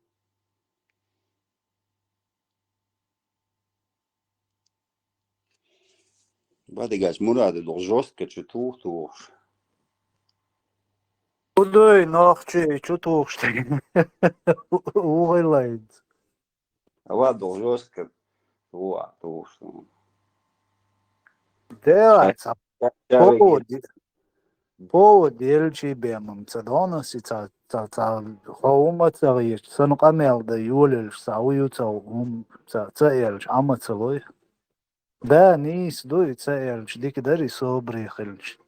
Бадигач Мурада доху жестко чу тух тухуш. Удой нохчий чу тухуш теган. Ухайлайд. Ава доху жестко туа тухуш. Де, ца повод. Повод елчи бемам ца донас и ца, ца, ца, хӀума ца гӀирча, сан къамел дан йолалаш ца ву ю ца хӀума ца, ца элча, Ӏама ца лой. Да, нийса ду и ца элча, дика дари собаре хилча.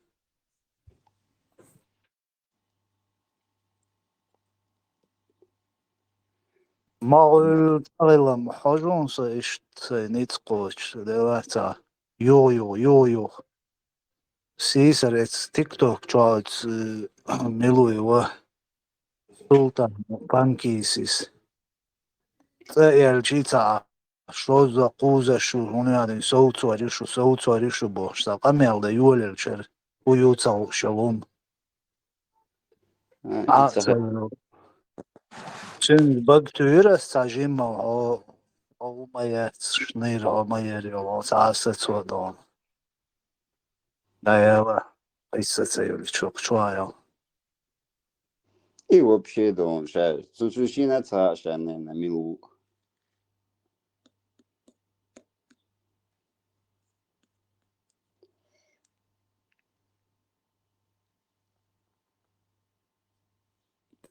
Ма гӀуьлла тӀагӀилла хьожун со иштта сайн ницкъ кхочуш, дела ца. Юх-юх, юх-юх. Сийсара эцу TikTok чохь оцу, э, мила ву йо, Султан Панкисис. ЦӀа аьлча ца Ӏаш, шозза, кхузза шу, хӀунда аьлла совцор ю шу, совцор ю шу бохуш, сан къамел дан йолаелчара, хӀун ю ца хууш йолу хӀума. А, Ӏа а ца ца хуьлу. Цуьнга бага туьйра ас цхьа жимма, хьо, хьо хӀума яц, шнийра хьо ма яра йолу, цхьа а сацо а долу. Да яла, хӀисса ца йолу, чу, чу а йолу. И вообще дон ша, цу, цу шина ца хаьа ша, наверное, мила ву.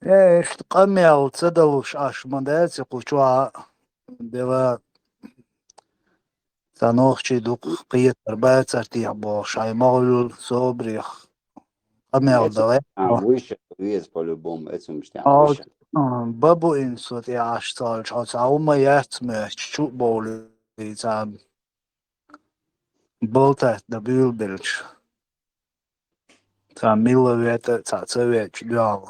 Э, иштта къамел ца далуш Ӏаш ма дац и кху чохь а, дела, сан нохчий дукха кхетар бацар техьа бохуш, хьайн ма гӀуьллу собарех къамел дан ваьлла. А, вуьйш веза по-любому, эцумаш тӀехь Хьо, вуьйш. А, бабу инсу тӀе Ӏаш цхьаьлча, хьо цхьа хӀума яц моьттуш, чу а бовлий цхьа болтат дан буьйлабелча. Цхьа милла вета, цхьа ца веача дуьхьал.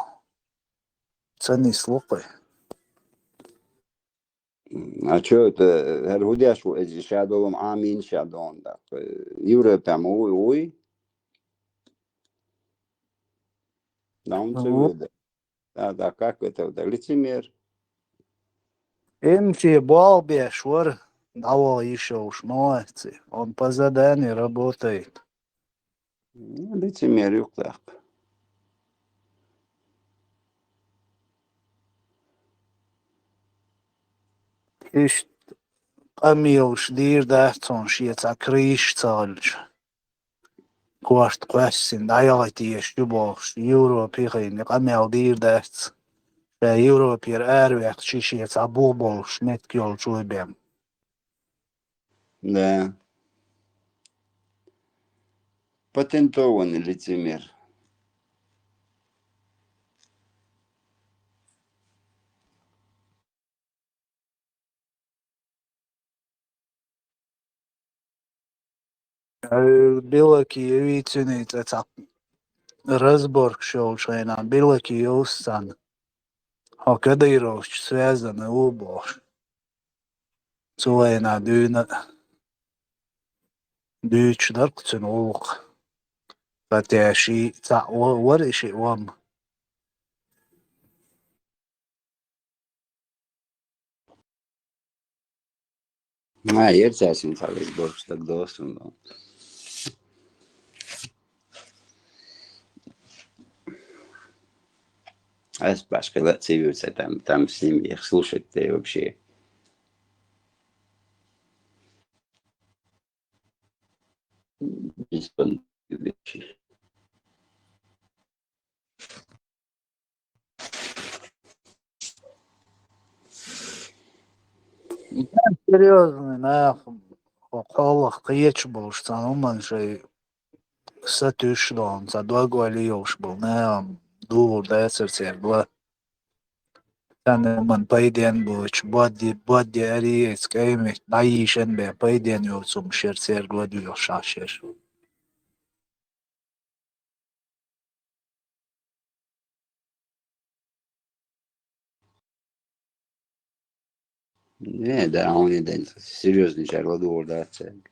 Ца нислу кхуьй. А чё это, хӀара хӀун деш ву иза, ша долу Ӏамийна ша дона даккха? Европехь ма вуй, вуй? Да он ца Ву. Веда. Да, да, как это, да, лицемер. М Ч болх беш вара, дӀаваха йиш йолуш ма вац и. Он по заданию работает. Ну, лицемер ю кху тӀаккха. Иштта къамелаш дийр дац хьуна шен цхьа крыша ца хилча. Корта кхоьссина дӀаяхийта езаш ю бохуш, Европе хиъна къамел дийр дац. Ша Европера араваьккхича шен цхьа бух болуш меттиг йолчу вай бен. Да. Патентованный лицемер. Э, Билаки вийцина цӀа цхьа разборкаш йолчу хенахь, Билаки йовс царна. Хьо Кадыровсчу связанный ву бохуш. Цу вайна дуьйна дуьйцуш дара-кх цуьнан гӀуллакх. Хотя ши цхьаъ ва-, вара и шиъ ван. Ма, яра цаьршинна цхьа веза бохуш стаг досу. Ас башка ла ца вуьйцу, там, там с ними их слушать-то вообще. Без пон-, Серьёзный нах, хьо кхолах кхечу болуш, цхьана хӀуманна шайн сатуьйсуш долу, цхьа дог ойла йолуш болу нахана дугӀур дацара церга ла. Цхьана хӀуманна пайден боцуш, бодди, бодди ари, эца кӀайме дӀайийшан бен пайден йоцу хӀума шера церга ладуьйгӀуш Ӏаш шаьш. Не, да, хьуна ден серьёзный чар ладугӀур дац цаьрга.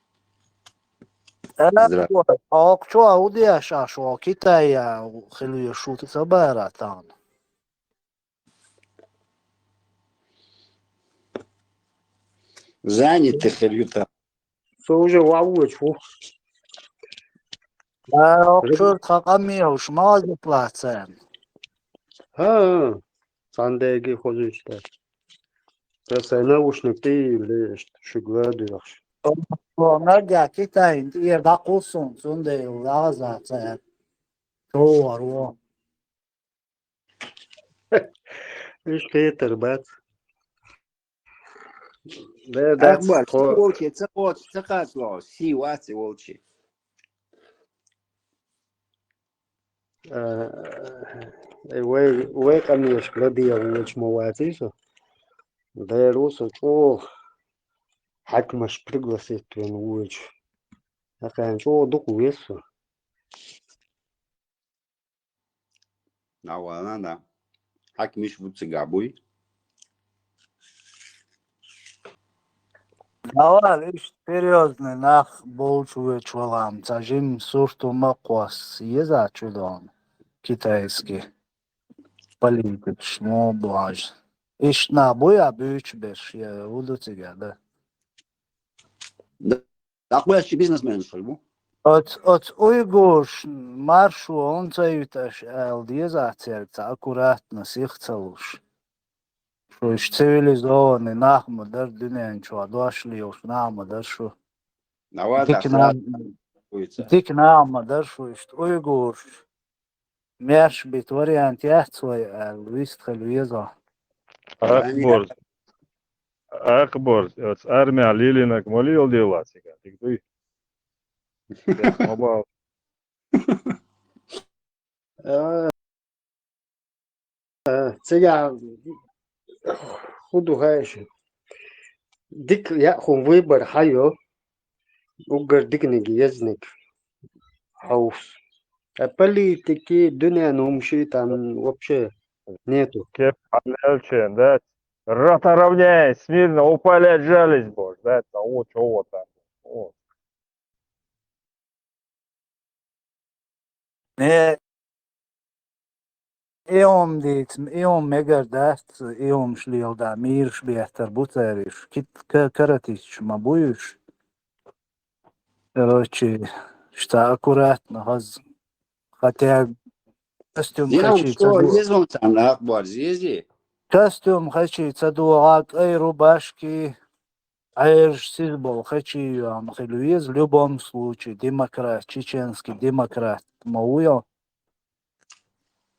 Здра- Хьо кху чохь хӀун деш Ӏаш, хьо Китая хила везаш ву ца бара тахана? Занятый хир ю тахана. Со уже воввочу ву. Ай, охчура тхан къамелаш ма вазитлахь царна. ХӀа, цхьана деги хозуьйтуш дац. Сан наушник тӀе йиллина иштта шуьга ладоьгӀуш. О, наггахь Китайна тӀера дӀакхуссу, цундела лаза цара. Човхор ву. Уьш кхетар бац. Де, дац, Ахмар, кхо- ца кхочу, ца кхочу, ца кхачало, сий вац и волчи. Э, э, вай, вай къамелашка ладегӀа волчу ма ваций со. Дера ву со чӀогӀа хьаькамаш пригласить вина вуйчу. ХӀокхарна чӀогӀа дукха веза со. Навала, да. Хьаькамаш бу цигахь, буй? Навала, иштта серьёзный нах болчу вуьйчу валахь, цхьа жимма сурт хӀума кхосса еза чу дона, китайский политикаш, мо бу хьажа. Иштта нах буй а буьйцуш берш, я хӀун ду цигахь, да? Да. ДӀакхоьссича бизнесменаш хир бу. Оц-, оцу уйгурш маршо хӀунда ца юьту аша аьлла деза цаьрга, цхьа аккуратно, сиха ца луш. Шу иштта цивилизованный нах ма дара, дуьнен чохь дош лелаш нах ма дара шу. Навала, дика нах, дика нах ма дара шу иштта уйгурш. Маьрша бита вариант яц вай аьлла, вистхила веза. Акхборз. Акхборз, оцу армехь лелийнарг ма леладелла цигахь, дика дуй? Ма бала. А, а, цигахь хӀун ду хаьий шу? Дика яа хӀума выбор хьан йо? Уггар диканиг, езниг хьовса. А политики, дуьненан хӀумаший там вообще нету. Кеп хьан лелчен, да? Рота равняй, смирно, упали, отжались, боже, да? Там вот чего там. Вот. Э, и хӀума дийца, и хӀума мегар дац, и хӀумаш леладан мийраш беттар бу церан уьш. Кит-, ка-, каратисташ ма бу уьш. Короче, ишта аккуратно хаза. Хотя костюм хачи ца ду-, костюм хачи ца догӀа, кӀай рубашки, Ӏаьржа сиз болу хачи йоьхна хила веза, в любом случае, демократ, чеченский демократ ма ву йо.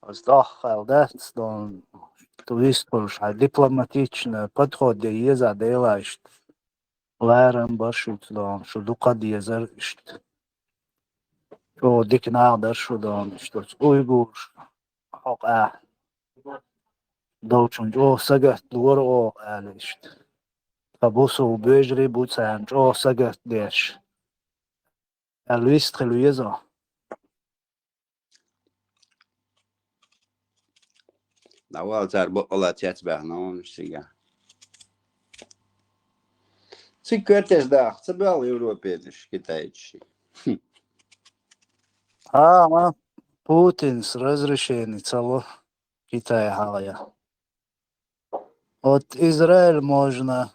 Аса тӀоххал дац, дон, туристуш хьан дипломатично подход де еза делаишта. Ларам бара шуьца, дон, шу дукха дезар иштта. Чо дика нах дара шу, дон, иштта уйгурш, хьо къа. Долчун чӀогӀа сагатта лора оха аьлла иштта. Тхан бусул боьжарий бу царна чӀогӀа сагатта деш. Аьлла вистхила веза. Навала, цара бакъала цецбаьхна хьуна цига. Цига коьртеш даха ца боьлла европенаш, китайцаш? ХӀа, Путинс разрешение ца ло Китай хьалха. Вот Израиль можно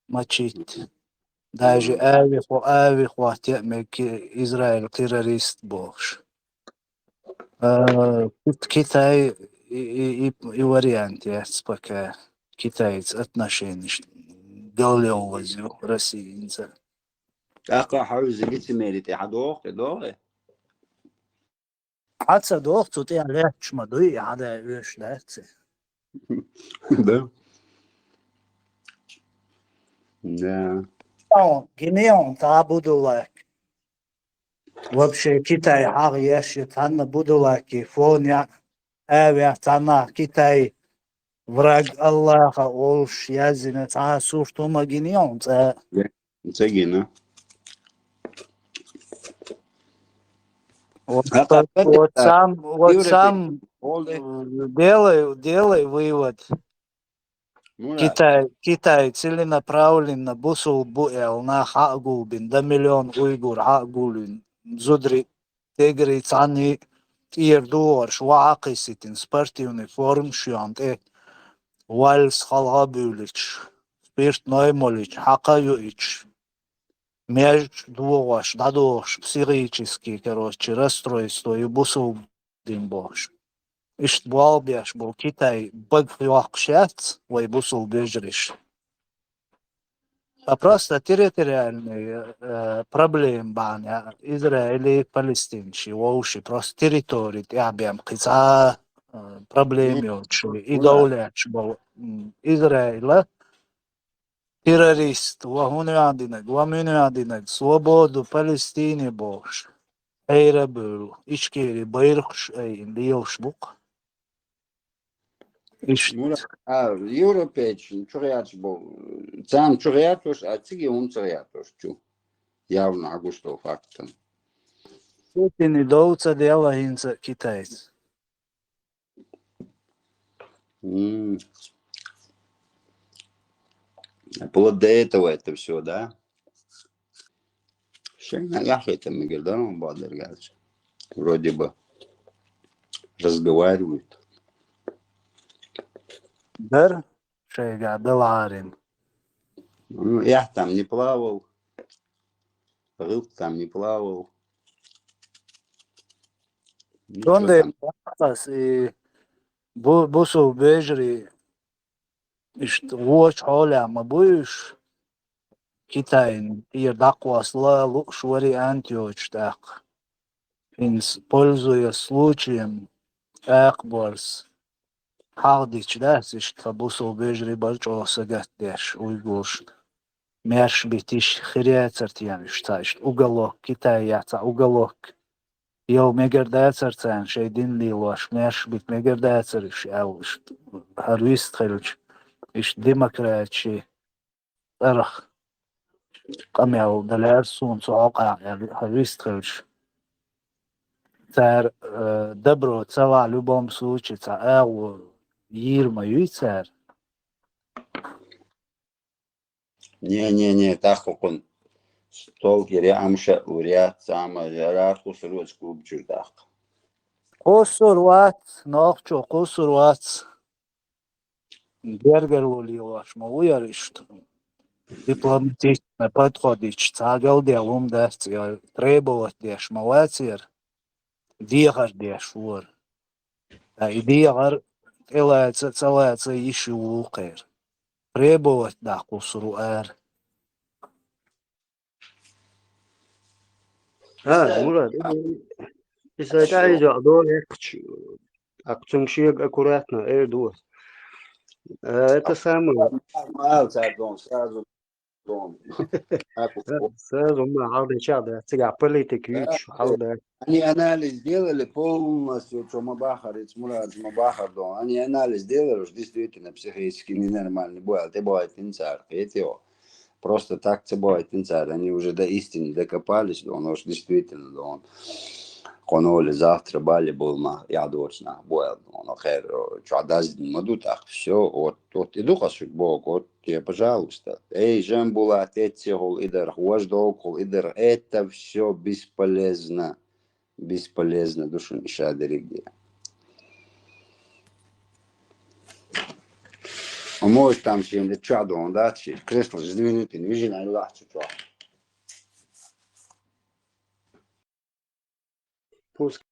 мочить. Даже ави хо-, ави хӀотта а мега Израиль террорист бохуш. А, Кит-, Китай и, и, и, и вариант яц пока китайца отношениш галлёвлазю Россица. ТӀаккха хьо иза лицемери тӀе хьадоху, тӀе доху? Хьан ца доху, цу тӀехь лаьтташ ма дуй, и хьан дай оьшуш дац и. Да. Да. Гинеон, та Будулак. Вообще, Китай хьагӀ еш, и цхьанна Будулаки фоне а, авех цхьанна Китай враг Аллаха олуш яздина цхьа а сурт хӀума гинеон цӀа. Ца гина. Вот, вот сам, вот сам, э, делай, делай вывод. Китай, Китай целенаправленно бусул бу аьлла нах хьа а гулбина, дан миллион уйгур хьа а гулбина, зударий, тегрий, цхьанний тӀера догӀарш, ваха а кхиссийтина, спортивный форма шоьхна тӀе, вальс халха а буьйлуьйтуш, спиртной а молуьйтуш, хьакха а юуьйтуш, меж догӀош, дӀадохуш, психический, короче, расстройство ю бусул дин бохуш. Иштта болх беш болу Китай багах йоккхуш яц вай бусул бежариш. А просто территориальный, э, проблема бахьана, Израиль и Палестинчи вовши просто территори тӀехь бен кхин цхьа, э, проблема йоцуш, и довлеш болу, м, Израила террорист, ва хӀун ваьхьа динарг, ва муьн ваьхьа динарг, свободу Палестине бохуш, хьера а буьйлу, Ичкери байракхаш айина лелаш бу-кх. Иштта. Мура, а, европейцаш чугӀерташ бу, царна чугӀерташ, а цига хӀунда ца гӀерташ чу? Явно хьагуш ду фактан. Путин и дов ца делла хӀинца китайца. М. Вплоть до этого это всё, да? Шайна яххьийтта мегар дар, бадаргаш. Вроде бы разговаривают. Дар шайга даларин. Ну, я там не плавал. Рыб там не плавал. Ничего. Цундела там. Ас и бу-, бусулба вежарий иштта вочу хьолехь ма бу уьш, Китайна тӀера дӀакхоссала лууш вариант йоцуш тӀаккха. ХӀинца, пользуясь случаем, тӀаккха борз хьагӀ дича дац иштта тхан бусулба вежарий бара чӀогӀа сагатдеш уйгуршна. Маьрша битиш хир яцара тема уьш цхьа иштта уголок, Китайехь цхьа уголок. Йо, мегар дацара царна шайн дин лелош, маьрша бита мегар дацара уьш аьлла, иштта хӀара вистхилча, иштта демократии цӀарах къамел далаьра суна цу хьокъехь аьлла, хӀара вистхилча. Цара, э, добро ца вахь, любом случае, цхьа агӀо йийр ма юй цара. Не, не, не, таххукъун стол кӀира яа ма ша ур яц, цхьа ма яра кхуссур вац клуб чуьра тӀаккха. Кхуссур вац, нохчо кхуссур вац. Гергарло лелош ма ву яра иштта. Дипломатичный подход йича, цхьа галдел хӀума дац, я требовать деш ма вац яра. Дехар деш вара. Ткъа и дехар тӀелаца, ца лаца йиш ю вукхара. Требовать дӀакхуссур ву ара. А, Мурад, и сайта иза а дора яьккхача, аккха цуьнга шега аккуратно эр ду. Э, это самое. Мал цара дон, сразу дон. Сразу ма хьалдеча да, цигахь политика юьйцуш, хьалда. Они анализ делали полностью, чо ма бахар, иц Мурад ма бахар дон. Они анализ делали, уж действительно психически ненормальный бу аьлла, тӀебахийтина цара, кхетий хьо. Просто так ца бахийтина цара, они уже до истины докопались, дон, уж действительно, дон. Кхуьнан олий, завтра балли болу нах, яхь доцу нах бу аьлла, дон, хер, чохь даздина ма ду тӀаккха, всё, вот, вот и ду-кх ас шуьга боху, вот, те, пожалуйста. Эй, Жамбулат, эццехула и дарх, важа догӀухула и дарх, это всё бесполезно. Бесполезно ду шуна иша дерриге. А может, там шен де чохь дон дац шен, кресло сдвинутый, вижина лахчу чохь. Пускай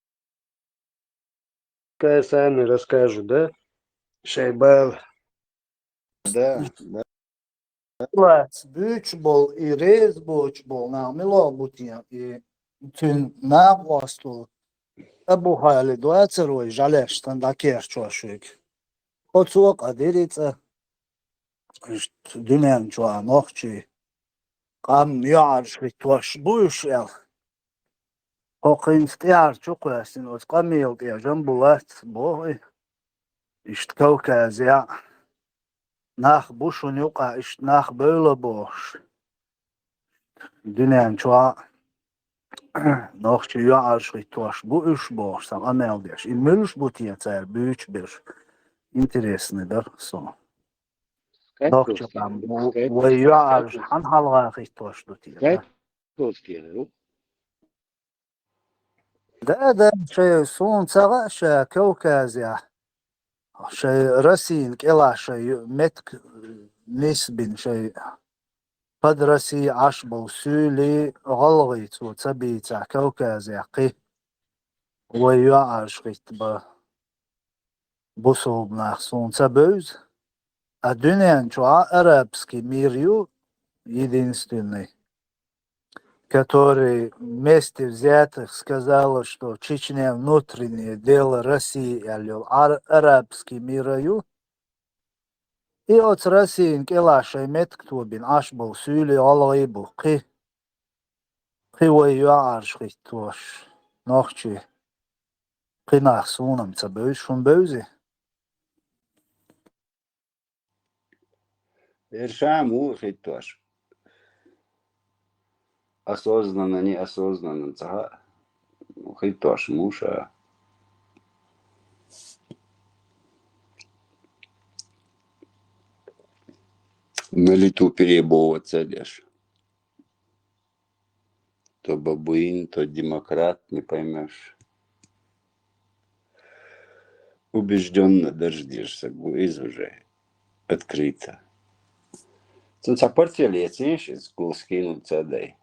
сами расскажут, да? Шайн бала. Да, да. Лац, буьйцуш болу и реза боцуш болу нах мила бу те, и цуьнан накъосталла Абу Халид вацара вай жӀаьлеш сан дӀакерчо шуьга. Оцо къа дира и цӀа. Иштта дуьнен чохь нохчий къам йоӀарш хӀиттош бу уьш аьлла. ХӀокху хӀинца тӀаьхьара чу кхоьссина оцу къамела тӀе Жамбулат боху и. Иштта Кавказехь нах бу шуна юкъахь, иштта нах бевлла бохуш. Дуьнен чохь нохчий йоӀарш хӀиттош бу уьш бохуш, сан къамел деш. И муьлш бу те цара буьйцуш берш? Интересный дара со. Нохчий къам бу, вай йоӀарш хьан хьалха хӀиттош ду те? Да, да, шайн суна ца хаьа ша Кавказехь, шайн Россин кӀелахь шайн ю-, меттиг нисбина шайн пад Россия Ӏаш болу суьйлий, гӀалгӀий цо ца бийцахь Кавказехь кхин вай йоӀарш хӀитта бан бусулба нах суна ца бевза, а дуьнен чохь арабский мир ю единственный, который вместе взятых сказала, что Чечня внутреннее дело России аьлла йолу ар-, арабский мира ю. И оцу Россин кӀелахь шайн меттиг тобина Ӏаш болу суьйлий, гӀалгӀий бу кхин, кхин вай йоӀарш хӀиттош нохчий. Кхин нах суна-м ца бевза, шуна бевзий? Эр ша ма ву хӀиттош. Осознанно, неосознанно, цхьа хӀиттош ма ву ша. На лету переебываться деш. То бабуин, то демократ, не поймешь. Убеждённо дождешься, гу-, из уже открыто. Цунца портфель яцинш, из гул скинуть ца дай.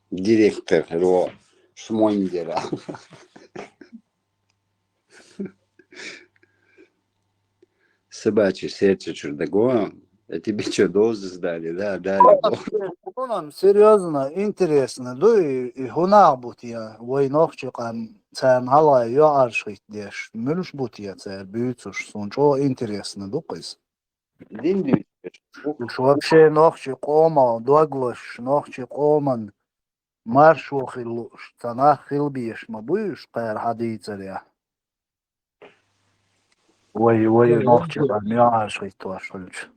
Директор ро шмондера. Собачье сердце чур дагон. А тебе чё, дозы сдали? Да, дали. Хьунам серьёзно, интересно ду и, и хӀунах бу те вай нохчи къам царна хьалха йоӀарш хӀитта деш? Муьлш бу те цара буьйцуш? Сун чӀо интересно ду-кх из. Дин дуьйцуш. Уж вообще нохчи къомо доглаш, нохчи къоман маршо хила лууш, цхьа нах хила безаш ма буй уж, кхара хьадийцарехь. Вай, вай, нохчи къам йоӀарш хӀиттош хилча.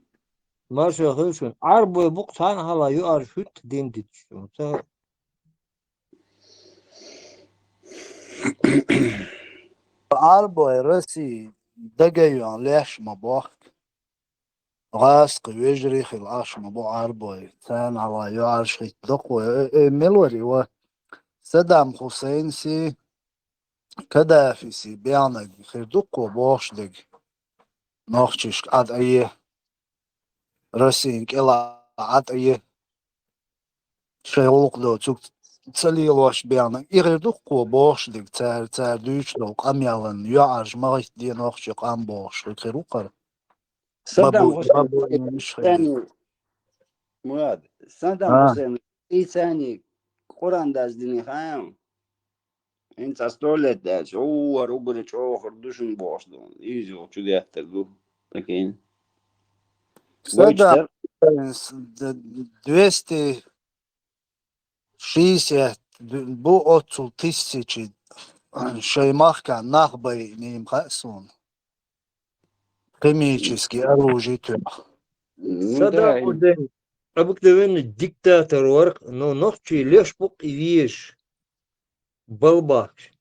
Маршо хилча. Ӏарбой бу-кх царна хьалха йоӀарш хӀитта дин диташ. Ца Ӏарбой Росси дага а йоьхна леш ма бохк. ГӀазкхи вежарий хила Ӏаш ма бу Ӏарбой. Царна хьалха йоӀарш хӀитта доккхо. Э, э, мел вар и ва? Саддам Хусейнси, Каддафиси баьхнарг хир ду-кх кхо бохуш дерг. Нохчашка Ӏад а е, Россин кӀелахь Ӏад а е. Шайн гӀуллакх доцург ца лелош баьхнарг. И хир ду-кх кхо бохуш дерг, цара, цара дуьйцуш долу къамелан йоӀарш ма хӀитта де нохчи къам бохуш хир ву-кх хӀара. Саддам Хусейн, Мурад, Саддам Хусейн, цӀий царний Къуръан даздина хаам. ХӀинца сто лет даьлча, хӀора уггар чӀогӀа хир ду шуна бохуш ду. Иза йолчу деттар ду. Такин. Саддам Хусейн с-, д-, двести шестьдесят бу оццул тысячи шайн махкахь нах байинийна хаьа суна. Химический оружие тоьхна. Ну, Саддам да, Хусейн обыкновенный диктатор вара-кх, но нохчий леш бу-кх и везаш, балбахкаш.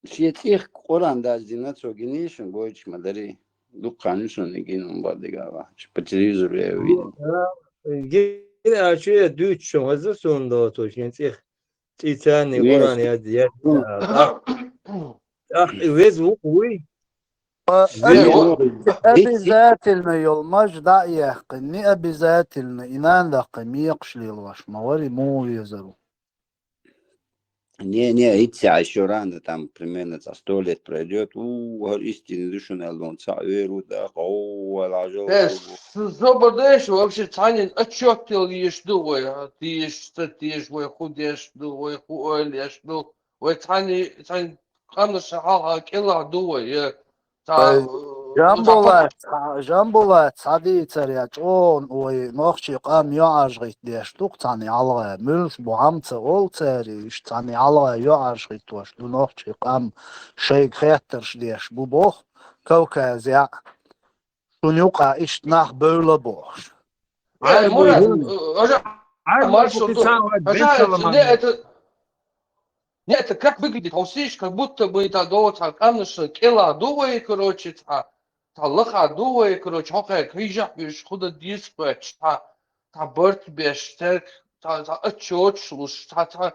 Шен цӀих Къуръан даздина цо гиний шуна гойтуш ма дарий. Дуккха хан ю суна и гина хӀума бакъдерг а вахча. По телевизору я вийна. Гина а чу я дуьйцуш хӀума хезна суна доцу шен цӀих. ЦӀий царний Къуръан яз, яз. ТӀаккха, тӀаккха и веза ву-кх вуй. Веза ву. Обязательно йолу маж дӀа а яьккхина, не обязательно и нана даккхий мекхаш лелош ма варий, муха везар ву. Не, не, итцехь ещё рано, там примерно цхьа сто лет пройдёт. У, хӀара истина ду шуна аьлла, цхьаъ вер ву, да, хӀо, вала жо. Э, с-, собар дайша, вообще цхьаннен отчёт тел еш ду вай, а, теш, ца теш, вай хӀун деш ду, вай хӀун ойла еш ду, вай цхьанне, цхьанне къамнаш хьалха кӀелахь ду вай, я. Ай, Жамбулат, Жамбулат, схьадийцар я чӀогӀа вай нохчий къам йоӀарш хӀитта деш ду-кх цхьана хьалха. Муьлш бу хӀама ца олу цара, иштта цхьана хьалха йоӀарш хӀиттош ду нохчий къам, шайга хеттарш деш бу боху Кавказехь. Шуна юкъа иштта нах бевлла бохуш. Э, Мурат, э, ажа, маршо ду. Ажа, не, это, не, это как выглядит? Хьо сийша, как будто бы это доцу цхьа къамнашна кӀелахь ду вай, короче, цхьа, цхьа лаха ду вай, короче, хьо кхаьрга хьийжахь беш, худа дийца кхоьттуш, цхьа, цхьа барт беш, церг, цхьа, цхьа отчёташ луш, цхьа, цхьа,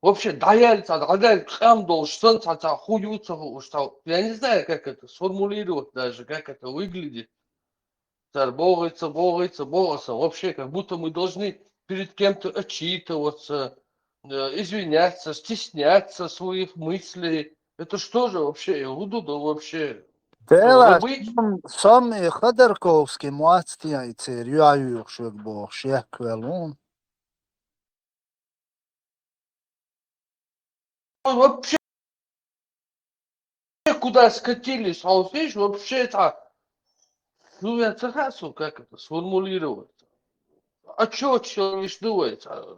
вообще, дӀаяьлла, цхьа, дӀадаьлла къам долуш санна, цхьа, цхьа хӀун ю ца хууш, цхьа, я не знаю, как это сформулировать даже, как это выглядит. Цара бохуьйту, бохуьйту, боху аса. Вообще, как будто мы должны перед кем-то отчитываться, э, извиняться, стесняться своих мыслей. Это что же вообще? Гудуда вообще. Дела, рабы? Сом, сом и Ходорковский моцтия и церю аюх шуг боху, шек велун. Вообще, куда скатились, а вот видишь, вообще это, ну, я ца хаьа суна, как это сформулировать. А чё, чё лишь думать, а?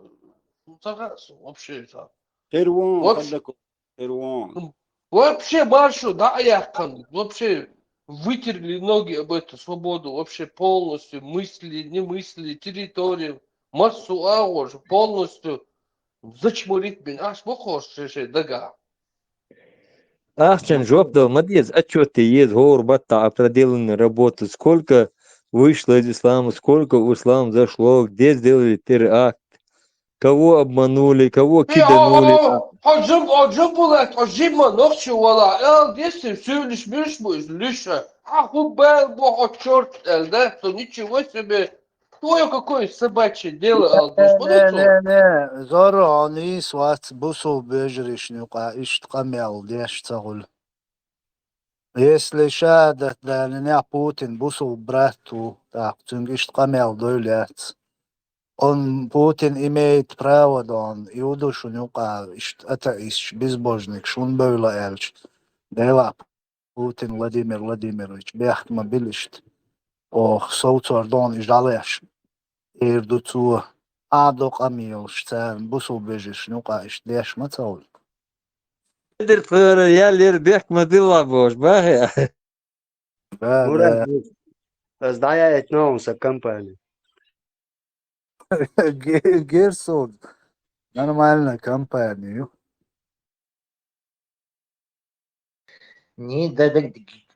Ну, ца хаьа суна, вообще это. Первон, вообще, Ходорков, первон. Вообще, маршо, да, я кан, вообще, вытерли ноги об эту свободу вообще полностью, мысли, не мысли, территорию, массу агӀор полностью зачморить бен. Аш бохош ше, ше дага. Ахчан жоп дала ма деза, отчёт еза, хӀора баттахь проделанная работа, сколько вышло из ислама, сколько в ислам зашло, где сделали теракт, кого обманули, кого киданули. Хьо жим, хьо жим булат, хьо жимма нохчи вала, эл десте, сюлиш миш бу из лиша. А хуббел бу хьо чёрт эл, да, то ничего себе. Твоё какое собачье дело, эл дус, Не, не, не, Зорро, хьо нийса вац, бусул бежаришна юкъа иштта къамел деш ца хуьлу. Если шахӀадат далинехь Путин бусул брат ву, тӀаккха цуьнга иштта къамел дойла яц. Он Путин имеет право дон, и ву ду шуна юкъа иштта атеисташ, безбожникаш хӀунда бевлла аьлча, делахь Путин Владимир Владимирович бехк ма била иштта. Оха совцор дон и жӀалеш, эр ду цо, Ӏа до къамелаш царна бусул бежаршна юкъа иштта деш ма ца хуьлу. Дир тхара ял яр бехк ма дилла бохуш, бахьа. Да, Мурад, да. Ас дӀаяйта ногӀу сан компания. Ге-, Герсун. Нормальная компания ю. Не дог-,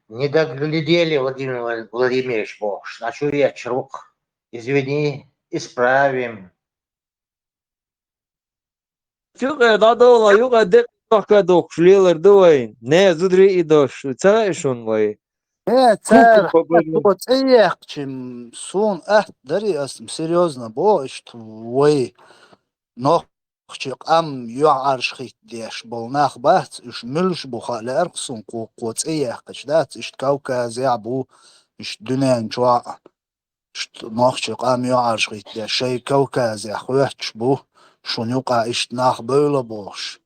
не доглядели, Владимир Владимирович, бохуш. А чу ечу рук. Извини, исправим. Юкъа дӀадовла, юкъа декъа дохка дохкуш лелар ду вай. Не, зударий и дош, ца хаьа шуна вай? Э, цара хьан цо цӀе яьккхича, суна атта дарий ас, серьёзно боху, иштта вай нохчи къам юьхьӀаьржа хӀиттадеш болу нах бац, уьш муьлш бу хаа лаьара-кх суна, кхо, кхо цӀе яьккхича дац, иштта Кавказехь а бу, иштта дуьнен чохь а. Иштта нохчи къам юьхьӀаьржа хӀиттадеш, шайн Кавказехь хоьттуш бу, шуна юкъа иштта нах бевлла бохуш.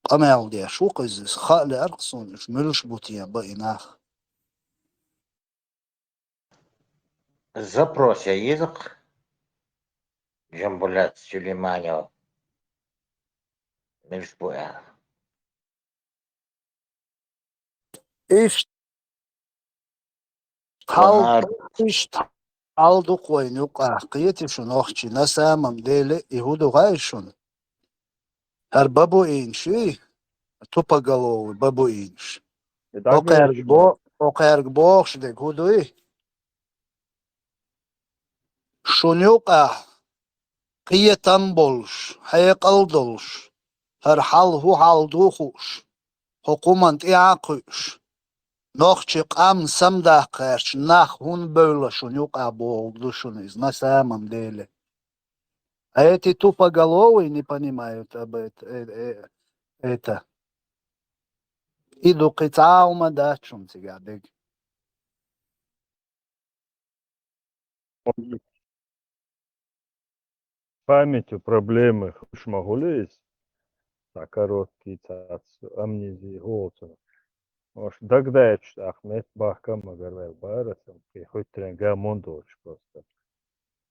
Къамел деш ву-кх иза, хаа лаьара-кх суна, уьш муьлш бу те бан и нах. Запрос я йиза-кх Джамбулат Сулейманов муьлш бу аьлла. Иштта хьал, иштта хьал ду-кх вайна юкъахь, кхетий шу нохчий, на самом деле, и хӀун ду хаьий шуна? ХӀара бабуинаш юй, тупоголовый бабуинаш. Окхаьрга бо-, окхаьрга бохуш дерг хӀун дуй? Шуна юкъахь кхетам болуш, хьекъал долуш, хӀара хьал хӀун хьал ду хууш, хӀокху хӀуманна тӀаьхьа а кхуьуш, нохчи къам самадаккха гӀерташ нах хӀунда бевлла шуна юкъахь бохург ду шуна иза, на самом деле. А эти тупоголовые не понимают об эт-, э, э, это. И ду кхин цхьа а хӀума дац шуна цигахь дерг. Памятью проблемы хуьлуш ма хуьлу иза. Цхьа короткий, цхьацца амнези хӀу волу цунах. Ош дагадайташ тӀаккха метта бахка а ма гар ваьлла бара сан, кхин хӀуьттарен гамон доцуш просто.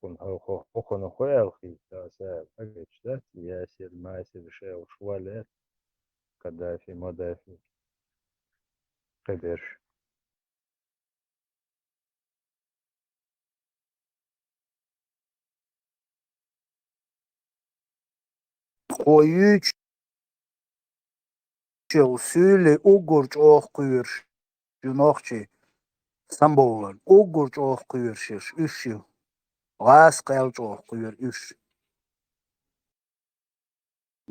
Кхунна хьо-, хьо-, хьо-, хьо-, хьо аьлла хийца, аса аьлла, дагадайташ дац, Ясир, Масир, шайгӀуш валла, Каддафи, Мадафи, кхидерш. Кхо юьйцучул суьйлий уггар чӀогӀа кхоьруш ю нохчий самбовларна. Уггар чӀогӀа кхоьруш ерш уьш ю. ГӀазкхел чӀогӀа кхоьру уьш.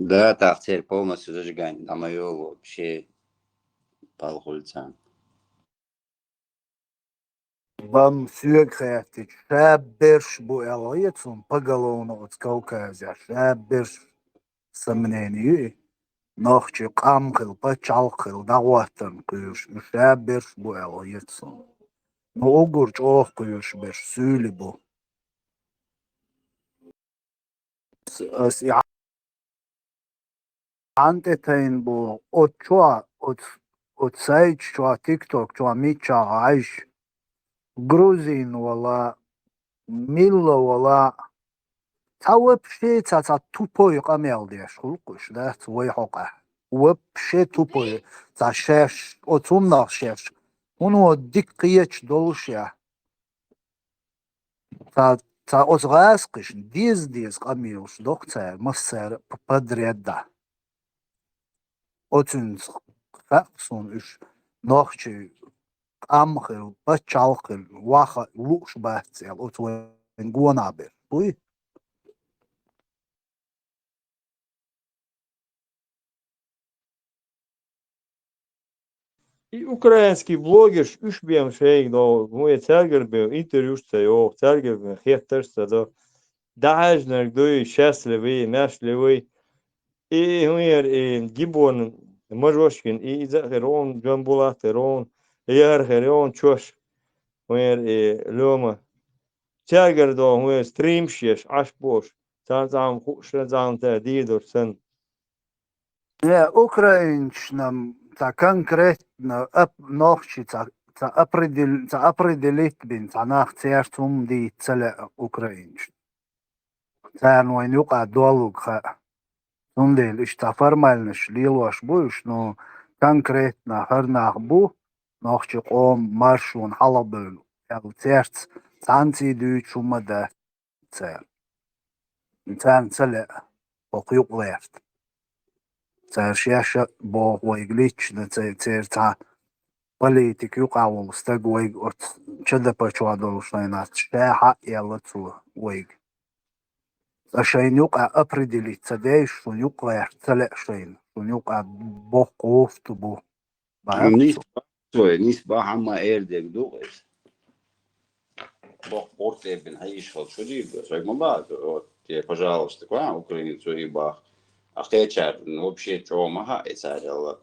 Да, тӀаккха церан полностью зажигание, а моё вообще палхули царна. Бам соьга хаьттича, ша берш бу аьлла хета суна, поголовно оцу Кавказехь ша берш, сан мнение ю и, нохчи къам хила, пачхьалкх хила, дӀахӀоттарна кхоьруш, уьш ша берш бу аьлла хета суна. Ну, уггар чӀогӀа кхоьруш берш суьйлий бу. Ас и хьан тӀе тайна боху, оцу чохь, оцу, оцу сайташ чохь, тикток чохь миччахь хьаьжча, грузин вала, милла вала, цхьа вообще цхьа, цхьа тупой къамел деш хуьлу-кх уьш, дац вай хьокъехь. Вообще тупой, цхьа шаьш, оцу хӀуманах шаьш ХӀуно дика кхеташ долуш я. Ца, ца оцу гӀазкхашна деза-деза къамелаш доху цара, массара п-, подряд а. Оцуьнца хаьа суна уьш нохчий къам хила, пачхьалкх хила, ваха лууш бац аьлла, оцу вайн гонах берш буй. И украинский блогерш уьш бен шайга догӀу, хӀун я цаьргара бен интервьюш ца йогӀу, цаьргара бен хеттарш ца до. ДӀахьаьжнарг дуй, счастливый, мяшливый. И хӀун яра и Гибон Мажошкин, и иза а хир вон, Джамбулат хир вон, яра хир вон чош, хӀун яра и Лёма. Цаьргара догӀу, хӀун яра стримш еш, Ӏаш бош, царна цхьа хӀума хууш, царна цара дийр долуш санна. Э, украинцашна ца конкретно ап-, нохчий ца, ца определ-, ца определить бина, ца нах церца хӀума дийца ца лаьа украинцашна. Царна вайна юкъа доллуг хаьа. Цундела иштта формальнаш лелош бу уьш, но конкретно хӀара нах бу, нохчий къоман маршонна хьалхабевлла, аьлла церца цхьаьнцций дуьйцуш хӀума дац царна. Царна ца лаьа хӀокху юкъа гӀерта. Цара шаьш а боху вайга лична, ца-, церан цхьа политика юкъахь волу стаг вайга оцу Ч Д П чохь долуш хьайна ша хьаъ аьлла цо вайга. Ткъа шайна юкъа определить ца деш, шуна юкъа гӀерта ца лаьа шайна, шуна юкъа боккха гӀурту бу. Баьхна Нис цо. Бахьа, нис бахьа ма эр дерг ду иза. Боккха гӀурт эбина хьийша хала шу дийр ду, шайга ма баха, вот, те, пожалуйста, ква, украинец и бах. А кхечара, ну, вообще чӀогӀа ма хаьа и цара аьлла.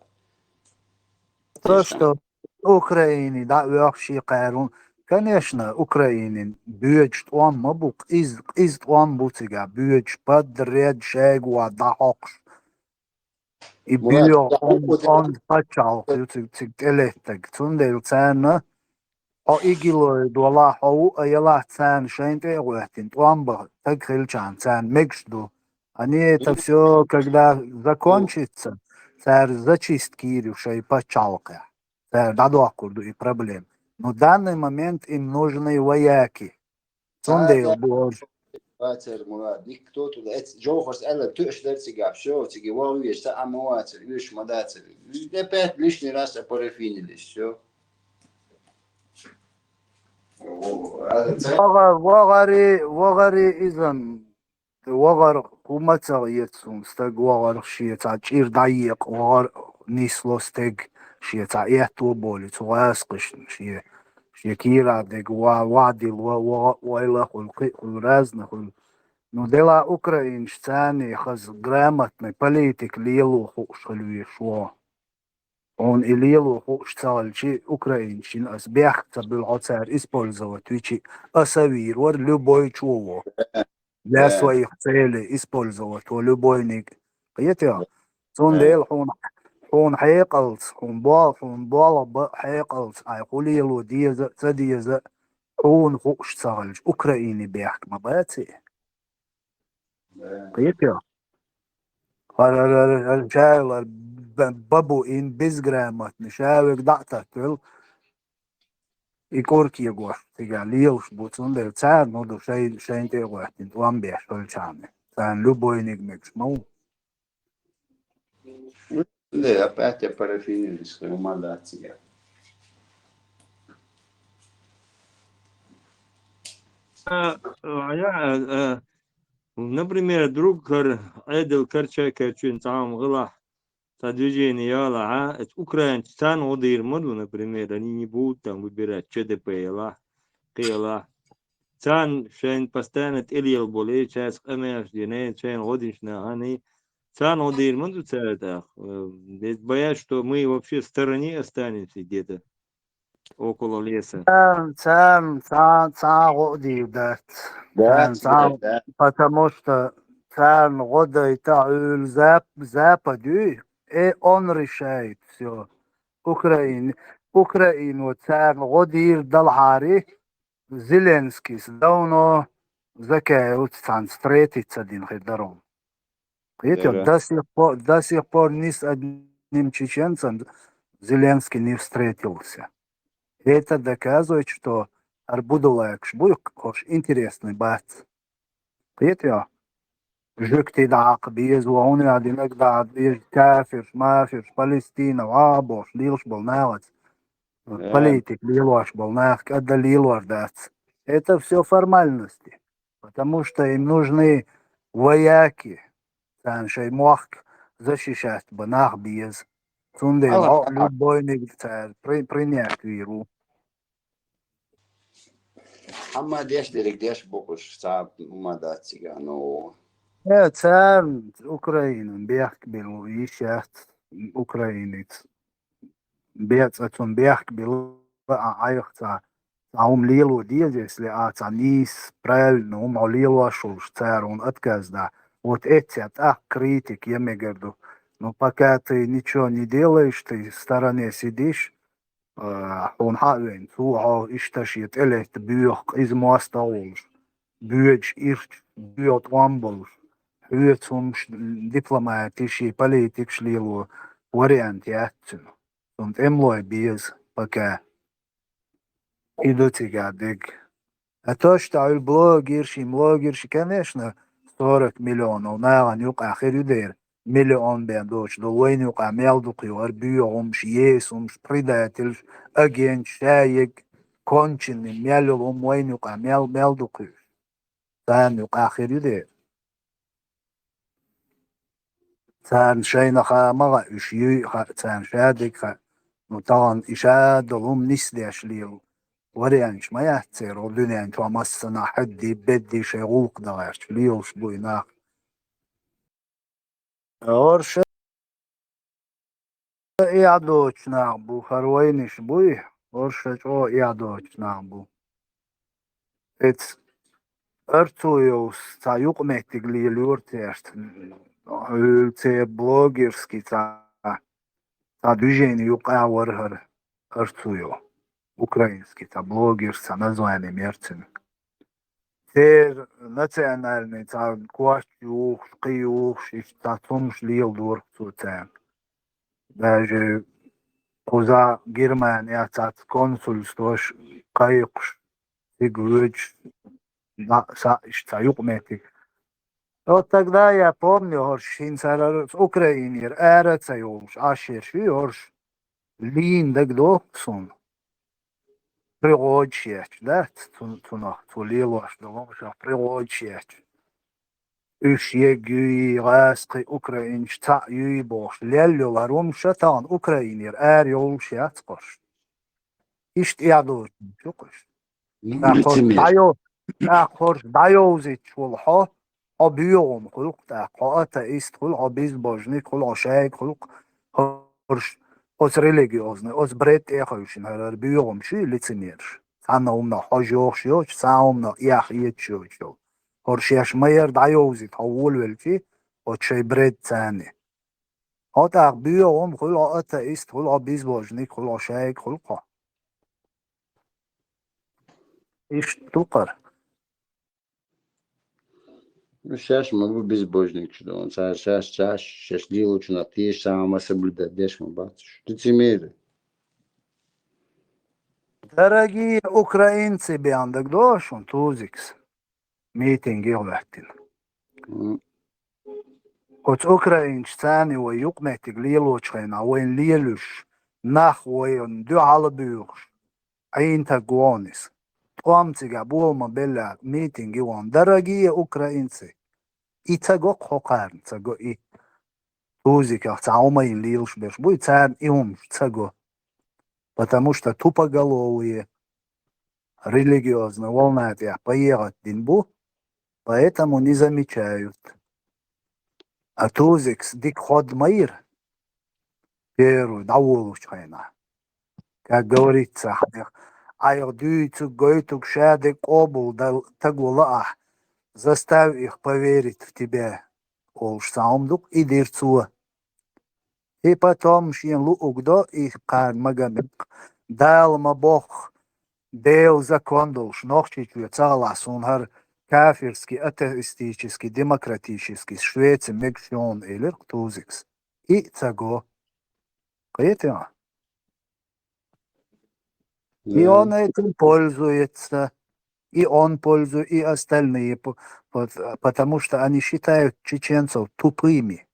То, что Украине дӀа а воьхуш и кхаьрун, конечно, Украинин боьдуш тӀом ма бу, къиза, къиза тӀом бу цигахь, боьдуш, подряд шайга ван дӀахьокхуш. И Мурат, буьйогӀу онда, онда пачхьалкх ю цига, цига тӀелеттарг. Цундела царна хьо ИГИЛ-ойд валахь, хьо ву а ялахь, царна шайна тӀе а гӀоьттина, тӀом бан стаг хилчахьана, царна мегаш ду. А не это всё, когда закончится, цара зачистка йийр ю шайн пачхьалкхехь. Цара дӀадоккхур ду и проблема. Но данный момент им нужны вояки. Цундела боху. Вацар, Мурат, никто туда, эц-, Джохарс аьлла, тоьаш дара цигахь, всё, цига вон веш, цхьа а ма вацар, уьш ма дацар. Опять лишний раз апарафинились, всё. Вогъа-, вогӀаре, вогӀаре иза, вогӀар хӀума ца хета суна, стаг вогӀар шен цхьа чӀир дӀаекъа, вогӀар нисло стаг шен цхьа этто болу, цу гӀазкхашна шен, шен кийра дерг ва-, вадийла, ва-, вогӀа ойла хуьлу, кхин а хуьлу, разный хуьлу. Ну, дела украинцаш царний хаза грамотный политика лело хууш хила везаш вогӀу. Хьуна и лело хууш ца хилчи, украинцийн ас бехк ца буьллу, хьо цара использовать вичи, аса вийр вара любой чего. Для своих целей использовать во любойниг. Кхетий? Цундела хьуна, хьуна хьекъалца, хьуна бол-, хьуна болх бан хьекъалца, хьайн хӀун лело деза а, ца деза а, хьуна хууш ца хилча, Украине бехк ма баций. Кхетий? ХӀара, хӀара, хӀара, хӀара, ша хӀара б-, бабу ин безграмотный, ша верг дӀа а таттавелла, и кӀур кегош цигахь лелаш бу, цундела царна хӀун ду шайн, шайна тӀе а гӀоьттина, тӀом беш хилчахьана. Царна любойниг мегаш ма ву. Да, опять я парафинились, хӀума дац цигахь. А, а, я, а, а, например, друг кара, Ӏедал карча а карчийна цхьа хӀума хилахь, цхьа движение ялахь, а, эцу украинцаша царна гӀо дийр ма ду, например, они не будут там выбирать Ч Д П ялахь, кхин ялахь. Царна шайна постоянно тӀелела болу, и цаьрца къамелаш дина, и шайна гӀо динчу нахана, и царна гӀо дийр ма ду цара тӀаккха. Э, ведь боятся, что мы вообще в стороне останемся где-то около леса. Царна, царна, царна, царна гӀо а дийр дац. Царна, царна, потому что царна гӀо дайта Ӏуьйла зап-, запад юй, и он решает всё. Украин, Украин, вот царна гӀо дийр далахьари, Зеленскийс давно Закаевца цхьаьна встретиться дина хир дара. Кхетий, до сих пор, до сих пор ни с одним чеченцем Зеленский не встретился. Это доказывает, что хӀара будулайкаш буй, хӀорш интересный бац. Кхетий хьо? Жуьгтий дӀаяккха беза, хьуна аьлча динарг дӀаяккха беза, кафирш, мафирш, Палестина, ваха бохуш, лелаш болу нахаца. Э. Политика лелош болу нах кӀадда лелор дац. Это всё формальности. Потому что им нужны вояки. Царна шайн мохк защищать бан нах беза. Цундела Ала, хьо а любойниг цара при-, принять вийр ву. Амма деш дерг деш бу уьш, цхьа хӀума дац цигахь, ну. Э, царна Украинан бехк билла йиш яц, украинец. Бецкъа цунна бехк билла, а Ӏайха цхьа, цхьа хӀума лело деза, если а цхьа нийса, правильно хӀума хьо лелош волуш, цара хьуна отказ дахь. Вот эццехь тӀаккха критика ян мегар ду. Но пока ты ничего не делаешь, ты в стороне сидишь, а, хьуна хьа а вейна, цо хьо иштта шен тӀелетта боьха, къиза мостагӀа волуш, боьдуш ирча, боьха тӀом болуш, хьоьца хӀумаш, дипломатиш, политикаш лело вариант яц цуьнан. Цунна тӀемалой беза, пока. И ду цигахь дерг. А то, что хьуьлла блогерш, и блогерш, конечно, сорок миллионов нахана юкъахь хир ю дера. Миллион бен доцуш долу вайна юкъахь мел дукха ю хӀара боьха хӀумаш, еса хӀумаш, предательш, агентш, шаерг, конченый, мел йолу хӀума вайна юкъахь мел, мел дукха ю. Царна юкъахь хир ю дера. Царна шайна хаа ма хаьа, уьш юй а хаьа, царна шадерг а хаьа. Ну, тахана и шадолу хӀума нисдеш лело варианташ ма яц церан, дуьнен чохь массанхьа хьадди, бедди шайн гӀуллакх дан гӀерташ лелаш бу и нах. ХӀорш эхь доцуш нах бу, хӀара вайнаш буй, хӀорш чӀогӀа эхь доцуш нах бу. Эц Арцуевс цхьа юкъаметтиг лелайора цаьрца. Хьуьлла церан блогерский цхьа, цхьа движение юкъахь вара хӀара Арцуев. Украинский цхьа блогерс цхьа название яра цуьнан. Церан национальный цхьа коч юхуш, кхин юхуш, иштта цхьа цумаш леладора цо царна. Даже кхуза Германия цхьацца консульствош кхайкхуш, цига воьдуш, на-, са-, иштта цхьа юкъаметтиг. Вот тогда я помню, хӀорш хӀинца хӀара Украинера ара а ца йолуш, Ӏаш ерш ю хӀорш, лийна дагадогӀу суна. Пригодаш етташ, да, цу-, цунах, цо лелош долу хӀуманах пригодаш етташ. Уьш ерг юй, гӀазкхи украинцаш цхьаъ юй бохуш, лелла йолу хӀара хӀумаш тахана Украинера ара йолуш яц хӀорш. Иштта эхь доцуш ю хӀорш. ТӀаккха хӀорш дӀайо-, тӀаккха хӀорш дӀайовзуьйтуш волу хьо, хьо боьха хӀума хуьлу-кх тӀаккха, хьо атеист хуьлу, хьо безбожник хуьлу, хьо шайга хуьлу-кх, хӀорш оцу религиозный, оцу бред тӀе а хевшина, хӀара, хӀара боьха хӀума шу и лицемераш. Цхьана хӀуманах хьожа йохуш йоцуш, цхьана хӀуманах эхь хеташ йоцуш йолу. ХӀорш шаьш ма-ярра дӀайовзуьйту хьо волавелчи, оцу шайн бред царна. Хьо тӀаккха боьха хӀума хуьлу, хьо атеист хуьлу, хьо безбожник хуьлу, хьо шайга хуьлу-кх хьо. Иштта ду-кх хӀара. Ну, шаьш ма бу безбожникаш ду, цара шаьш, шаьш, шаьш лелочунах тешаш цхьа хӀума соблюдать деш ма бац уьш. Лицемеры. Дорогие украинцы, бен дагадогӀу шуна Тузикс митинге хӀоьттина. М. Оцу украинцаша царна вай юкъаметтиг лелочу хенахь вайна лелуьйш, нах вайна дуьхьал а буьйхуш, Ӏийна таг ву хьуна иза. ТӀом цигахь бола ма белла, митинге вахана. Дорогие украинцы! И ца го-кх хьо кхарна, ца го и. Тузиках цхьа хӀума йина лелаш берш буй, царна и хӀумаш ца го. Потому что тупоголовые, религиозная волна тӀехь поехать дина бу, поэтому не замечают. А Тузикс дика хьод ма йира первый дӀаволучу хенахь. Как говорится, хьайх, хьайх дуьйцург, гойтург, шадерг къобал дан таго лаахь, заставь их поверить в тебя, олуш цхьа хӀума ду-кх, и дира цо. И потом шена луъург до и кхарна Магомед-кх. Дала ма бохху, Делан закон долуш, Нохчийчоь ца хилахь суна хӀара кафирский, атеистический, демократический Швеци мегаш ю хьуна, элира-кх Тузикс. И ца го. Кхетий хьо? И он этим пользуется, и он пользуется, и остальные, по- по- потому что они считают чеченцев тупыми.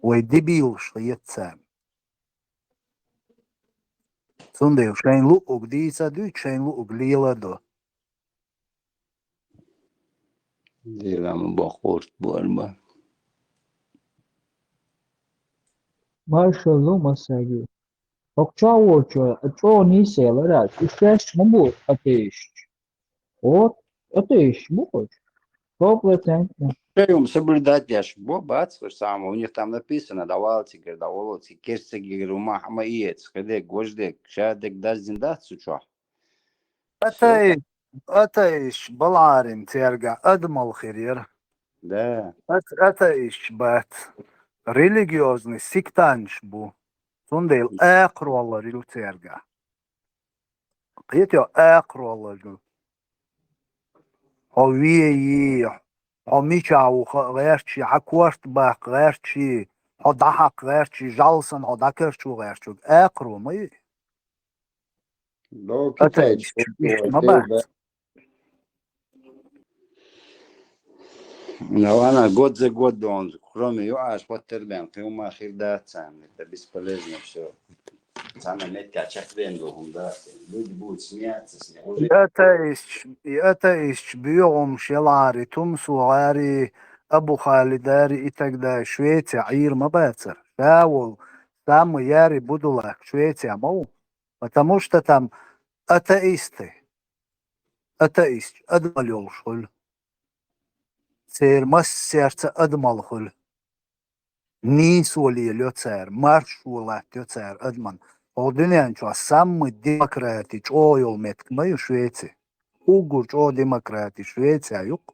Вай дебилаш хета царна. Цундела шайн луъуг дийца дуьйцу, шайн луъуг леладо. Дела ма бохурт борба. Маршалла массаьрга. Окча волчо чӀогӀа нийса лара, уьш шаьш ма бу атеисташ. Вот, атеисташ бу хӀуш. Сто процентов. Шайм соблюдать деш бу, бац, хӀуш самое. У них там написано, давал цигар, давал цигар, керсагигар, ума хӀама иец, хедег, гождег, шадег даздин дац цу чохь. Атеист, атеист баларин церга адамал хир яра. Да. Ат- атеист бац. Религиозный сектанташ бу. Цундела акхароллар ю церга. Кхетий, акхароллар ю. Хьо ве йий, хьо мича ву хаа гӀерташ йий, хьан корта баккха гӀерташ йий, хьо дӀахьакха гӀерташ йий, жалсан хьо дӀакарчо гӀерташ ву. Акхаро ма ю. Бо Китай Атеист, чу- иштта ма бац. Ну, ана год за год дон, кроме ЮАШ, вот тербен, ты ума хир дац, это бесполезно все. Самое метка чекбен ду хӀума дац. Люди будут смеяться с него. И атеист, и атеист буьгӀум шелари, Тумсу гӀари, Абу Халидари и так далее. Швеция Ӏийр ма бацар. Ша вол, самый яри будулак Швеция ма ву. Потому что там атеисты. Атеист, адамал йолуш хуьлу. Церан массаьрца адамал хуьлу. Нийсо лелайо цара, маршо латтайо цара адаман. Хьо дуьнен чохь самый демократи чӀогӀа йолу меттиг ма ю Швеци. Уггар чӀогӀа демократи Швеция ю-кх.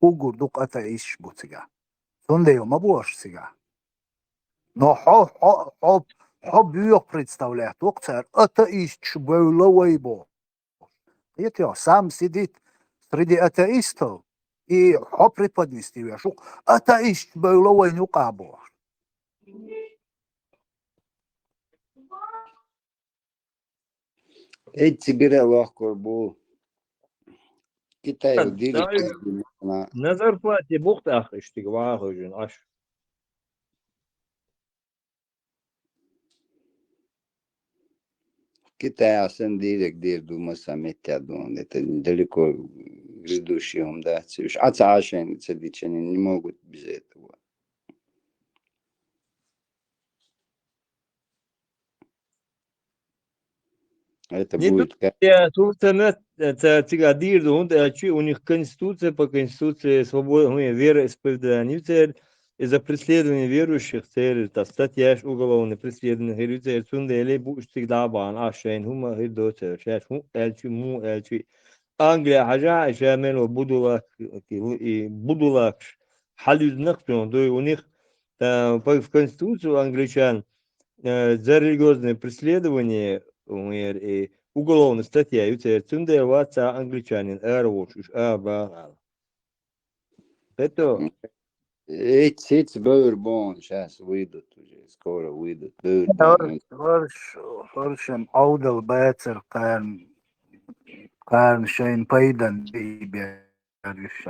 Уггар дукха атеисташ бу цигахь. Цундела ма бохуш цигахь. Но хьо, хьо, хьо, хьо боьха представлять ву-кх цара, атеисташ бевлла вай боху. Кхетий, сам сидит среди атеистов, и хьо преподнести веш ву-кх, атеисташ бевлла вайна юкъа бохуш. Эццигара лохкур бу. Китай Дан, директор дан, на зарплате бухтахь иштиг вахуьжин аш. Китай асан дирек дер ду маса метта дон. Это далеко грядущий хӀума дац. Уьш Ӏа ца Ӏашайна ца дичани не могут без этого. Это Не будет как Я, Турция, ца цига дийр ду, хӀунда аьлча у них конституция, по конституции свобода, ну, вероисповедание церан, и за преследование верующих церан, та статьяш уголовное преследование хир ю церан, цундела бу уьш цига дӀа а бахана, аш шайна хӀума хир доцур, шаьш хӀун аьлча, мун аьлча. Англия хьажахь, ша мел ву Будулак, и Будулакаш хьалюьзна-кх цунах дуй у них, та, по, в конституцию англичан, э, за религиозное преследование, хӀун яра, и уголовная статья ю церан, цундела вац цхьа англичанин ара волуш уьш а бахана. Это Эц, эц бевр бон сейчас выйдут уже, скоро выйдут. Бевр бон. Хор-, хорш-, хоршам Ӏовдал бацар кхарна, кхарна шайн пайдан бийбе. Уьш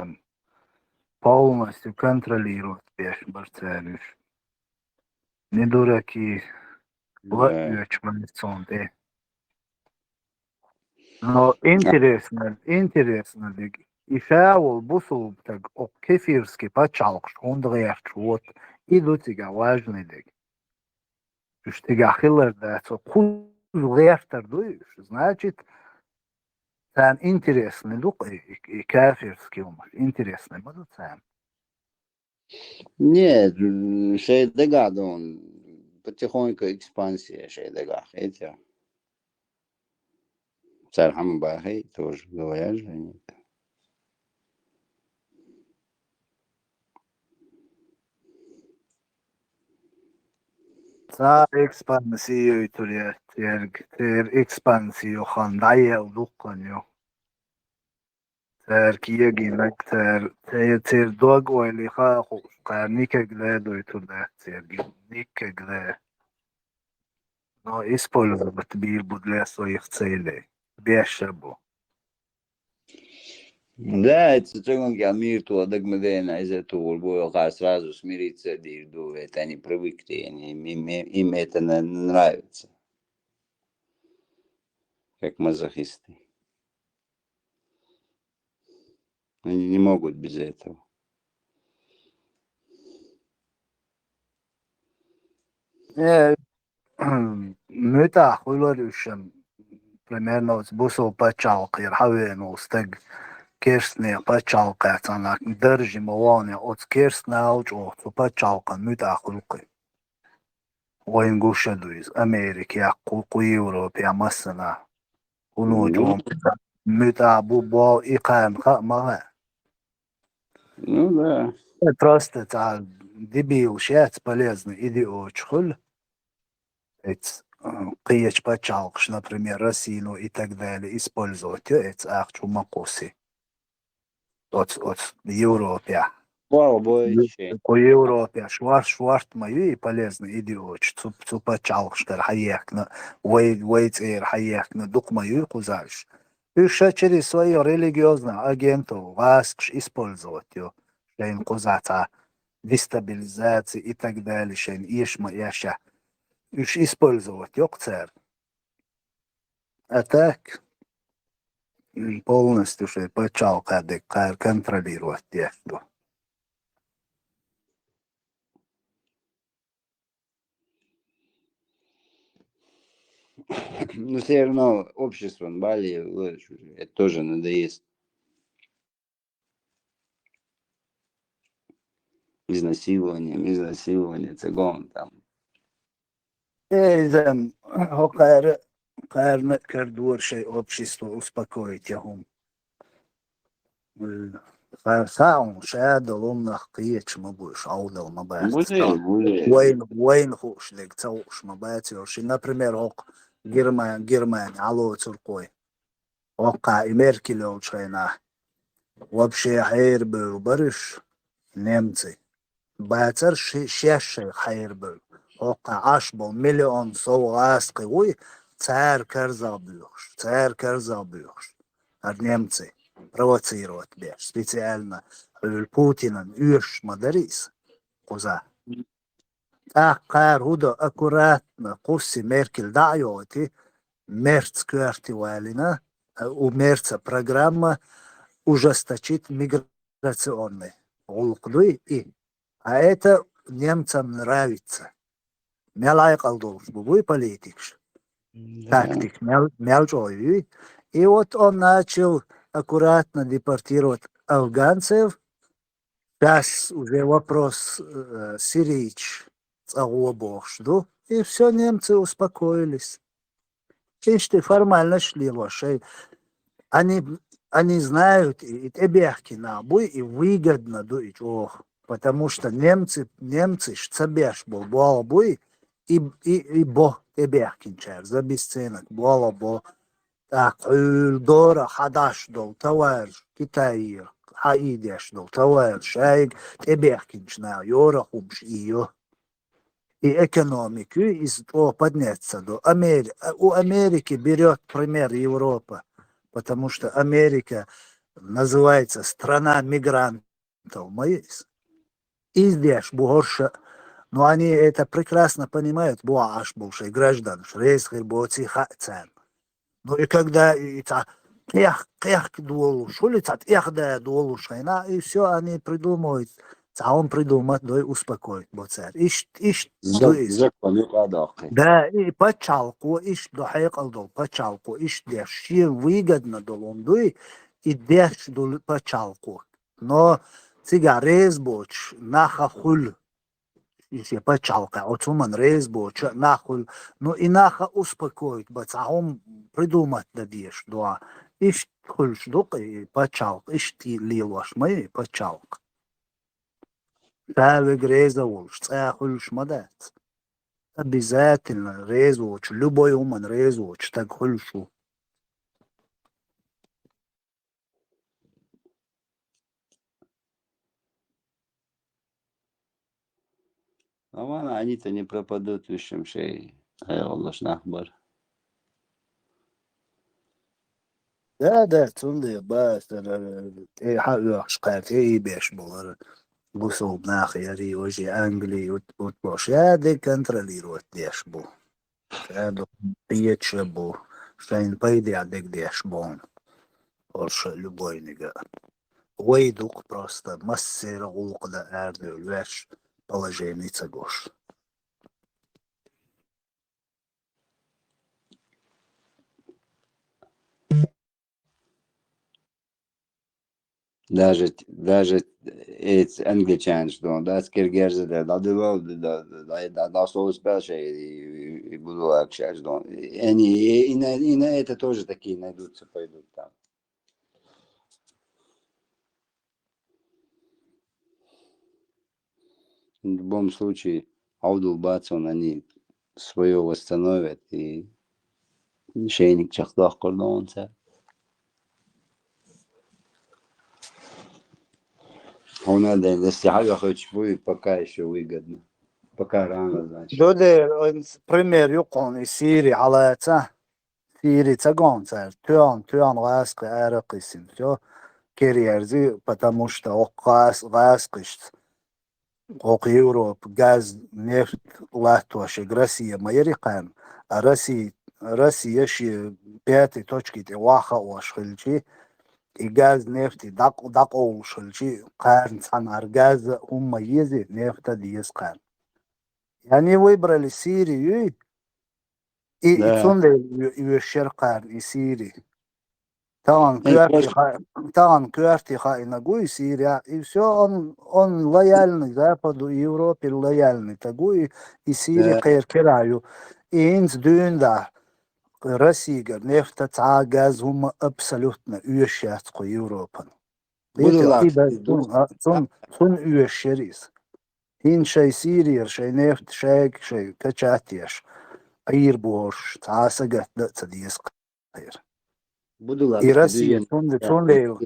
полностью контролировать беш бар цара уьш. Не дураки, Да. лаоьчу ван цунна тӀе. Но интересно, интересно диг. И ша вол бусулба таг окху кефирский пачхьалкхаш хӀунда гӀерташ вот, и ду цига важный диг. Уьш тигахь хилар дац, кхуза гӀертар ду уьш. Значит, царна интересный ду-кх и, и, и кафирский хӀумаш, интересный ма ду царна. Нет, м, шайн дагахь ду, потихоньку экспансия шайн дагахь, эти. Цара хьама бахий, тоже говорят же они. Цара экспансия юйтур яц церга, церан экспансия ю хан дӀаелла дуккха ю. Цара кегийнарг, цара, церан дог-ойла хаа хууш, кхара никаг ле дуйтур дац церга, никаг ле. Но использовать бийр бу для своих целей. Беша бу. Да, это цигун кя мир туа дагмадена из этого бу, сразу смириться дирду, это они привыкли, они, им, им, им это на- нравится. Как мазохисты. Они не могут без этого. Э, муьтӀахь хуьлура уьш шен, примерно, оцу бусул пачхьалкхера хьавеана волу стаг, керстне пачхьалкхехь цхьана даржи ма вахана, оцу керстнал чӀогӀа цу пачхьалкхан муьтӀахь хуьлу кхин. Вайн гуша ду иза, Америкехь, кху, кху Европехь массанахь. ХӀуно чӀогӀа муьтӀахь бу боху и кхарна хаа ма хаьа. Ну да. Просто цхьа дебилаш яц, полезный идиоташ хуьлу. Эц, а, кхечу пачхьалкхаш, например, Россину и так далее, использовать ю, эц ахча хӀума кхуссий. Оц, оц Европе. Слава Богу, ещё. Кху Европе шварт, шварт ма ю и полезный идиоташ. Цу, цу пачхьалкхашкара хьаехкина, вай, вай цӀера хьаехкина, дукха ма ю кхуза уьш. Уьш ша через своих религиозных агентов, гӀазкхаш использовать ю. Шайна кхуза цхьа дестабилизация и так далее, шайна эша ма эша. Уьш использовать йоккху цара. А так, м, полностью шайн пачхьалкхе дерг кхара контролировать деш ду. Ну, всё равно обществом более, это тоже надоест. Изнасилование, изнасилование, цигун там. Э, иза, хӀо кхара, кхарна кара дора шайн общество успокоить я хӀума. М, ха-, хаьа хьуна, ша долу нах кхеча ма бу уьш, Ӏовдал ма бац. Буьйцу, буьйцу. Вайна, вайна хууш дерг ца хууш ма бац, йо, ши, например, хӀокху Герман-, Германия Ӏалоцург вай. ХӀокху и Меркель йолчу хенахь. Вообще хьерабевлла бара уьш, немций. Бацара ши-, шаьш шайх хьерабевлла. ХӀокху Ӏаш болу миллион сов гӀазкхий вуй, цара карзах боьхуш, цара карзах боьхуш. ХӀара немций провоцировать беш, специально хьуьлла Путинан оьшуш ма дара иза кхуза. ТӀаккха кхара хӀун до, аккуратно кхуссий Меркель дӀа а йохуьйтий, Мерца коьрте валийна, у Мерца программа ужесточить миграционный гӀуллакх дуй и. А это немцам нравится. Мел Ӏекъал долуш бу буй политикаш. Тактика мел, мел чӀогӀа юй. И вот он начал аккуратно депортировать афганцев. Щас уже вопрос, э, сирийцаш цӀа гӀо бохуш ду. И всё, немцы успокоились. Иштта формальнаш лелош шай. Они, они знают, и, и тӀебехкина буй, и выгодно ду и чӀогӀа. Потому что немцы, немцаш ца беш болу болх буй, и, и, и бо тӀебехкинчара, за бесценок болх бо. ТӀаккха хьуьлла дора хьадаш долу товараш, Китайера хьаийдеш долу товараш, шайга тӀебехкинчу наха йора хӀумаш ийо. И экономика ю, иза чӀогӀа подняться ду. Амери-, у Америки берёт пример Европа, потому что Америка называется страна мигрантов, ма ю иза. Издеш бу хӀорш а, но они это прекрасно понимают, бу Ӏаш болу шайн гражданаш, реза хир боций хаьа царна. Ну и когда и цхьа кхех-, кхехка долуш, хуьлу цхьа тӀехда долуш хенахь, и всё, они придумывают, цхьа хӀума придумать дой, успокоить бо цара. Ишт-, ишт ду иза. Закон юкъа доккхи. Да, и пачхьалкхо ишт до, хьекъал долу пачхьалкхо ишт деш, шен выгодно долу хӀума дуй, и деш ду пачхьалкхо. Но цигахь реза боцуш наха хуьлу. И шен пачхьалкхе оцу хӀуманна реза боцуш а нах хуьлу. Ну, и наха успокоить бан цхьа хӀума придумать дан дезаш ду. Иштта хуьлуш ду-кх и пачхьалкх, иштта и лелош ма ю и пачхьалкх. Ша верг реза волуш, цкъа хуьлуш ма дац. Обязательно реза воцуш, любой хӀуманна реза воцуш стаг хуьлуш ву. А вон они-то не пропадут, в общем, шей. Ай, оллаш нах бар. Да, да, цундела бацара, э, хьаоьхуш кхаьрта, э, и беш болар. Бусулба нах яри, уже Англи ут-, утлош. Я де контролировать деш бу. Ша ду кхеташ бу. Шайн пайде дегдеш бу. Орша любойнига. Вай дук просто массера гулкъда ардув веш положение ца гош. Даже, даже эти англичане, что он, да, с Киргиза, да, да, да, да, да, да, да, да, да, соус пяши, и, и, и буду общаться, что он. И они, и, и на, и на это тоже такие найдутся, пойдут там. В любом случае, Абдул Батсон, они свое восстановят, и шейник чахтах кордонца. Она да, если я хочу, будет пока еще выгодно. Пока рано, значит. Доде, он с-, пример юкъон и Сири алаца. Сири ца гон цар, туян, туян гъаскъи аракъисин, всё, керьерзи, потому что ок гъас-, гъаскъишц. Ок Европа газ, нефть латтош, Россия ма яри кхарна. А Россия, Россия ши пятой точки тӀе ваха ош хилчи, и газ, нефть дакъ-, дакъовлуш хилчи, кхарна цхьана ар газ хӀумма ези, нефть деза кхарна. И они выбрали Сирию, и, и Да. цундела ю-, юьшшар кхарна и Сири. Таган Эй, коьрти просто ха-, таган коьрти хаина гуй Сирия. И всё, он, он лояльный Западу, Европе лояльный тагуй, и Сири Да. кхер кераю. И инц дюнда Россия нефта ца газ хӀумма абсолютно уьш яц кху Европан. Буду Видите, лакс, и да, буду цун, а, цун, цун уьш шерис. Хин шай Сирия, шай нефть, шай, шай качатеш. Айр бош, ца сагат да ца деза кхер. Буду лакс, И Россия, буду цун, я. Цун лейл,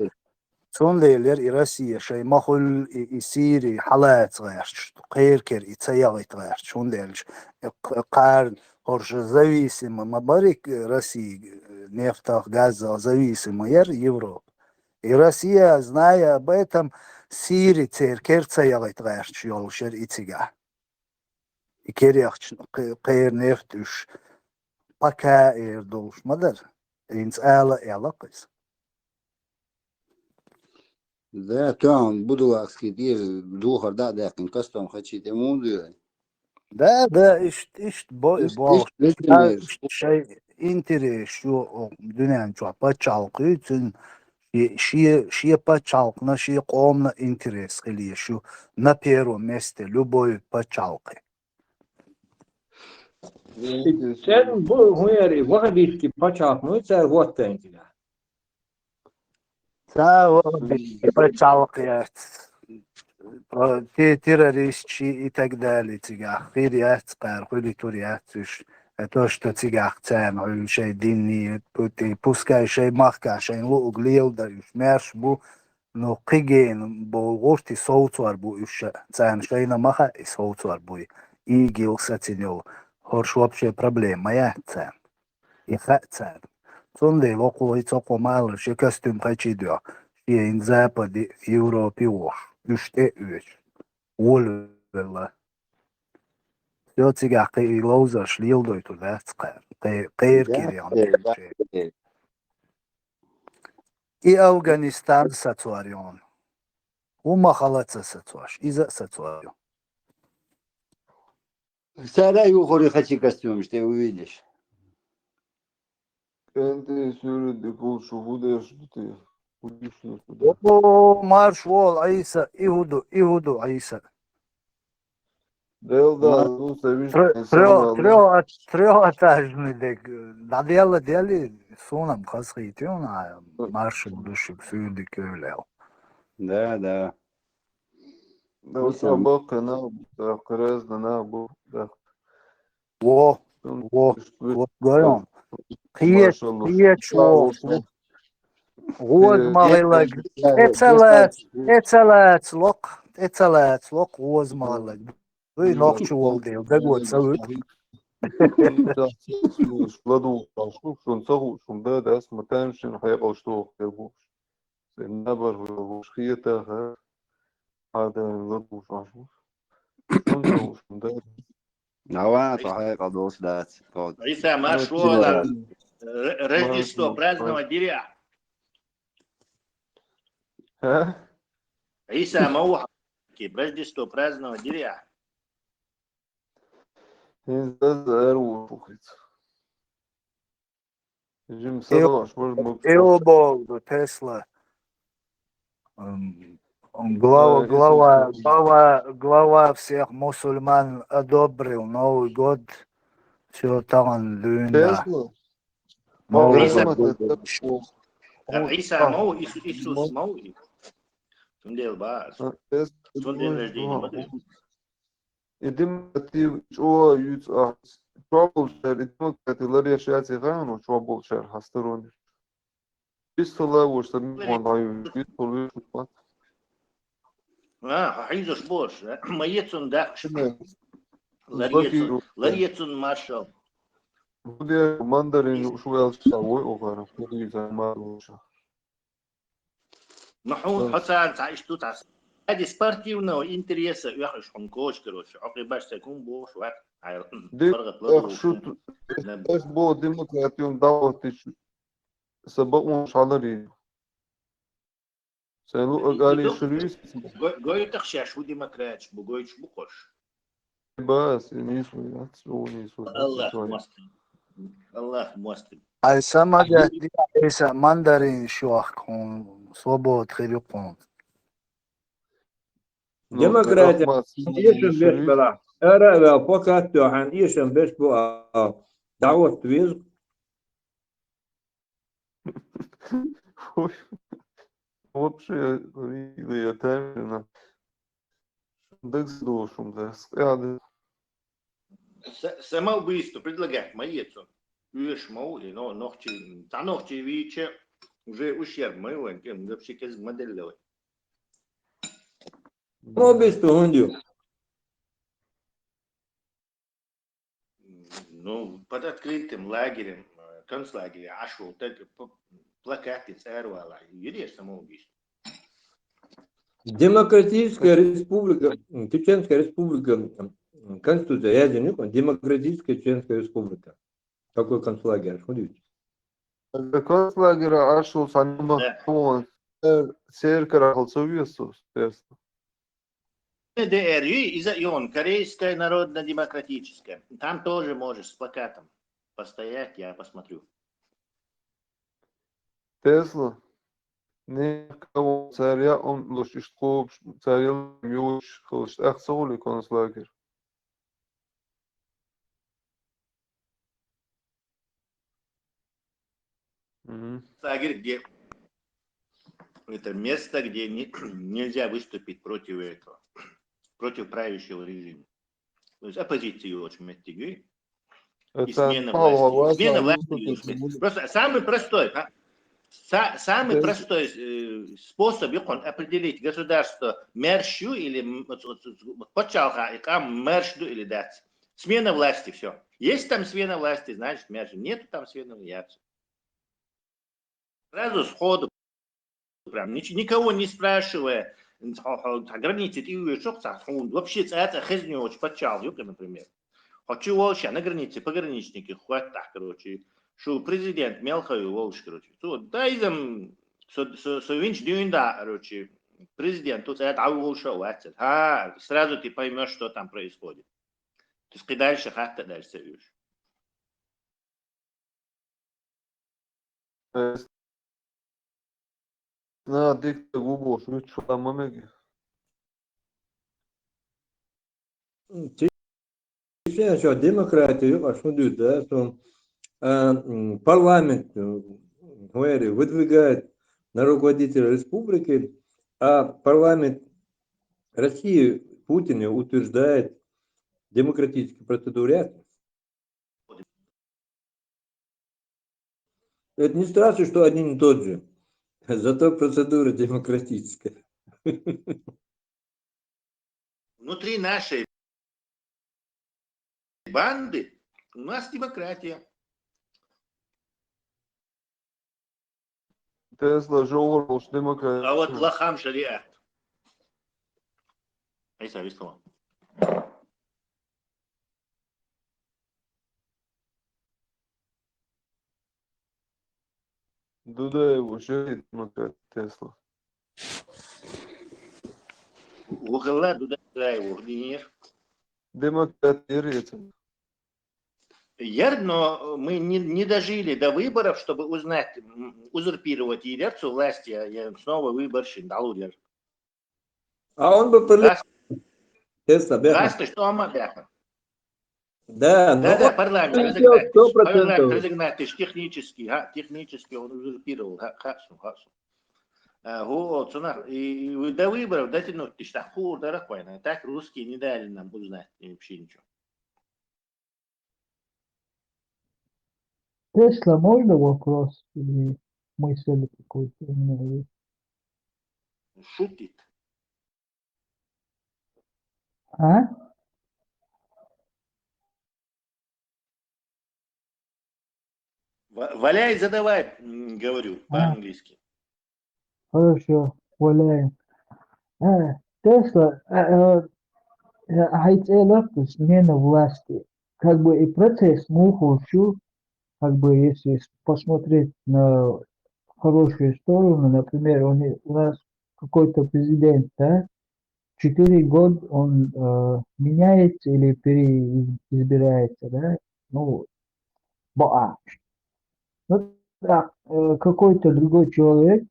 цун лейлер и Россия, шай махул, и, и Сирия, халац гъарч, кхер кер, и ца ягъит гъарч, шун делч, э, к-, кхар, хорш зависимо, ма барик Россия, э, нефтах, газах зависимо яр Европа. И Россия, зная об этом, Сири цер керца ягъит гъарч йолшер и цига. И керяхч кхе-, кхер нефть уьш пока эр долуш ма дар. Инц ала элакъис. Да, там Будулакский дир духар да дакин кастом хачи те мундуй. Да, да, ишт, ишт бо-, Ишт, бо-, ишт, ишт, да, ишт, ишт шай интерес шу, о, дунен чуа пачалкъ, цун ши, ши, ши пачалкъна, ши къомна интерес хили шу, на первом месте любой пачалкъ. Цен бу хӀун яри, вахабийский пачалкъ, ну, цар хӀоттайн кина. Ца вахабийский пачалкъ яц. Те-, террористчи и так далее цигахь. Хир яц, кхар, хуьли тур яц уьш. А то, что цигахь царна хуьлу шай динни, пу-, пускай шай махка, шайн луъуг лелда уьш, мерш бу, Ну, кхигена бохурти совцор бу уьш, царна шайна ма хаьа и совцор буй, и гил сацин йолу, хӀорш вообще проблема ма яц царна. И хаьа царна. Цундела окху и цокхо ма аллара, ши костюм кхачийдоьху, шен Западе, Европе вохуш, уьш тӀе а оьцуш, волавелла. Всё, цигахь кхин и ловзарш лелдойтур дац кхара. Кхе-, кхера Да, кире да, да. И Афганистан сацор йону. ХӀума хала ца сацош, иза а сацор ю. Сара юхури хачи костюмаш, ты увидишь. КӀентий суьйре дика ву шу хӀун деш ду те? ХӀун деш ду те? О, марш вол, Ӏийса, и хӀун ду, и хӀун ду, Ӏийса? Дел Мар-, ду, ца виш трё-, тӀе трё-, сама трё-, трёхэтажный дег, дӀаделла дели, суна-м хазахийта ю, на, маршалла ду шуьга, суьйре дика ву лел. Да, да. Ну, Исам. Сан баккхина, да, кхаразна, на, бу, да. Во, Сан во, бу, во, гойон. Кхеча, Машалла. Кхеча, во, во. Гъоза Э, ма гӀеллаг. Э, Э, ца лац, э, ца лац локх, э, ца лац локх, гъоза ма гӀеллаг. Вай нохча волу дела, даго ца вуьту. ЛадувгӀаш ву, шун ца хууш, шун да, дас, ма тайм шин хьекъалш доху хир бу. Сайн набар ву, вуш хетаха, хьада ладувгӀаш ву. Шун ца хууш, шун да. Ава, тхо хьекъал долуш дац. Тхо Ӏийса, марш ву, Р-, Рождество праздновать дирехь. А? Ӏийса ма ву, Рождество праздновать дирехь. Иза эр ву хица. Жим садош, может быть. Эо бог, Тесла. М, глава, Э, глава, Иисус. Глава, глава всех мусульман одобрил Новый год. Всё, таган дуьйна. Тесла? Новый Иисус. Год. Ӏийса ма ву, Иисус, Иисус ма ву. Цундела бац. А, Тесла, Цундела день рождения ма ду. И демократия чӀогӀа юьйцу ахь. Чохь болчара и демократия ларъеш яц и хаьа, чохь болчара хьан сторонник. Бистала вуш сан муьлхха дӀаюьйцу, бистала вуьйцу бац. А, хьийзаш бош, а? Ма ецун дахш. Ларъецун, ларъецун маршал. Ву де мандарин шу ваьлча вой охара, хӀун дийца ма луша. Ну, хьуна, хьо царна цхьа иштта ду цхьа. Ради спортивного интереса оьхуш хьуна коча, короче, хьо кхин баш ца кум бохуш вац, хьайла, паргӀат ло шу. Аш бо демократиум дӀахӀоттича, сан бакъонаш хьаларий. Сайн луъа гали шуьйс. Го-, гойтах шаьш хӀу демократиш бу, гойтуш бу кхуш. Бас, и нийсо яц, о, нийсо яц, Аллах мостагӀа. Аллах мостагӀа. Ай, самагат, Ӏийса, мандарин шух кхун, свобода хир ю кхун. Ну, демократия, рахмат, эшам беш бала. Ара а вел, покат тохьан, эшам беш бу а, дӀахӀотта веза. Ой, вообще, я, я тайм, дагс дошум, да, скъяды. Са-, самоубийство предлагать ма ецу. Уьш ма ву, и но-, нохчий, цхьа нохчий вийча, уже ущерб ма ю вайн, кем, вообще кез ма делла вай. Самоубийство хӀунда ю? Ну, под открытым лагерем, э, концлагере Ӏаш волу стаг п-, плакатца цӀарвала, юдеш самоубийство. Демократическая республика, м, Чеченская республика, м, конституция, я же не помню, Демократическая Чеченская республика. Какой концлагерь, хӀун ду? Концлагерь Ӏаш волу цхьа нумах, да, цер-, церкара хьал ца весу, сердце. Д Р ю, иза ион, Корейская народно-демократическая. Там тоже можешь с плакатом постоять, я посмотрю. Тесла. Некао царя он луш иштта кхобуш, царя йоцуш хилча, тӀаккха ца хуьлу концлагерь. Мгм. Лагерь, где это место, где не-, нельзя выступить против этого, против правящего режима. То есть оппозиция очень меттигы. И смена власти. Смена власти. Просто самый простой, а? Са-, самый простой, э, способ, юкъон, определить государство мэрш ю или м-, вот, вот, вот, вот, паччалха и кам мэрш ду или дац. Смена власти, всё. Есть там смена власти, значит, мэрш. Нету там смены власти. Сразу сходу, прям нич-, никого не спрашивая, хьо, хьо, цхьа граница тӀе вуьйшух, цхьа хьуна вообще цӀа-цӀа хезна йоцуш паччалх юкъа, например. Хьо чу волуш на границе пограничники хӀоттахь, короче, шу президент мел ха ю волуш, короче. Цо, да, иза-м, со, со, со винчу дуьйна да, короче, президент цӀа дӀаволуш а вац. А, сразу ты поймёшь, что там происходит. То есть кхин дальше хатта дальше ца уьш. На, дика ву бохуш, вуьтуш хила ма мега. Чечен чохь демократия юкъа хӀун дуьйцу, да, со, а, м, парламент, м, хӀун яри, выдвигает на руководителя республики, а парламент России Путин утверждает демократические процедуры. Это не страшно, что один и тот же. Зато процедура демократическая. Внутри нашей банды У нас демократия. Тесла жовхӀар болчу демократия. А вот лахам шариат. Ай, савистова. Дудаев шариат демократ Тесла. Вухалла Дудаев динер. Демократ яр яц. Яр, но мы не, не дожили до выборов, чтобы узнать, м, узурпировать яр цу власти, я, я снова выборщин, да, яр. А он бы пыль... Раз, Тесла, беха. раз ты что, Амадяха? Да, Да, ну, да, парламент он разогнать. сто процентов. Парламент разогнать, технически, га, технически он узурпировал, га, хасу, хасу. А, вот, цунах, и, и до выборов дотянуть, ты что, хур, да, раквайна. Так русские не дали нам узнать вообще ничего. Тесла, можно вопрос или мысль какой-то у меня есть? Шутит. А? Ва-, валяй, задавай, м, говорю А. По-английски. Хорошо, валяем. Э, Тесла, э, э, э, хьайца элира смена власти. Как бы и процесс муху всю, как бы если с- посмотреть на хорошую сторону, например, у, не- у нас какой-то президент, да, четыре года он э, меняется или переизбирается, да, ну, баа. Ну, так, э, какой-то другой человек,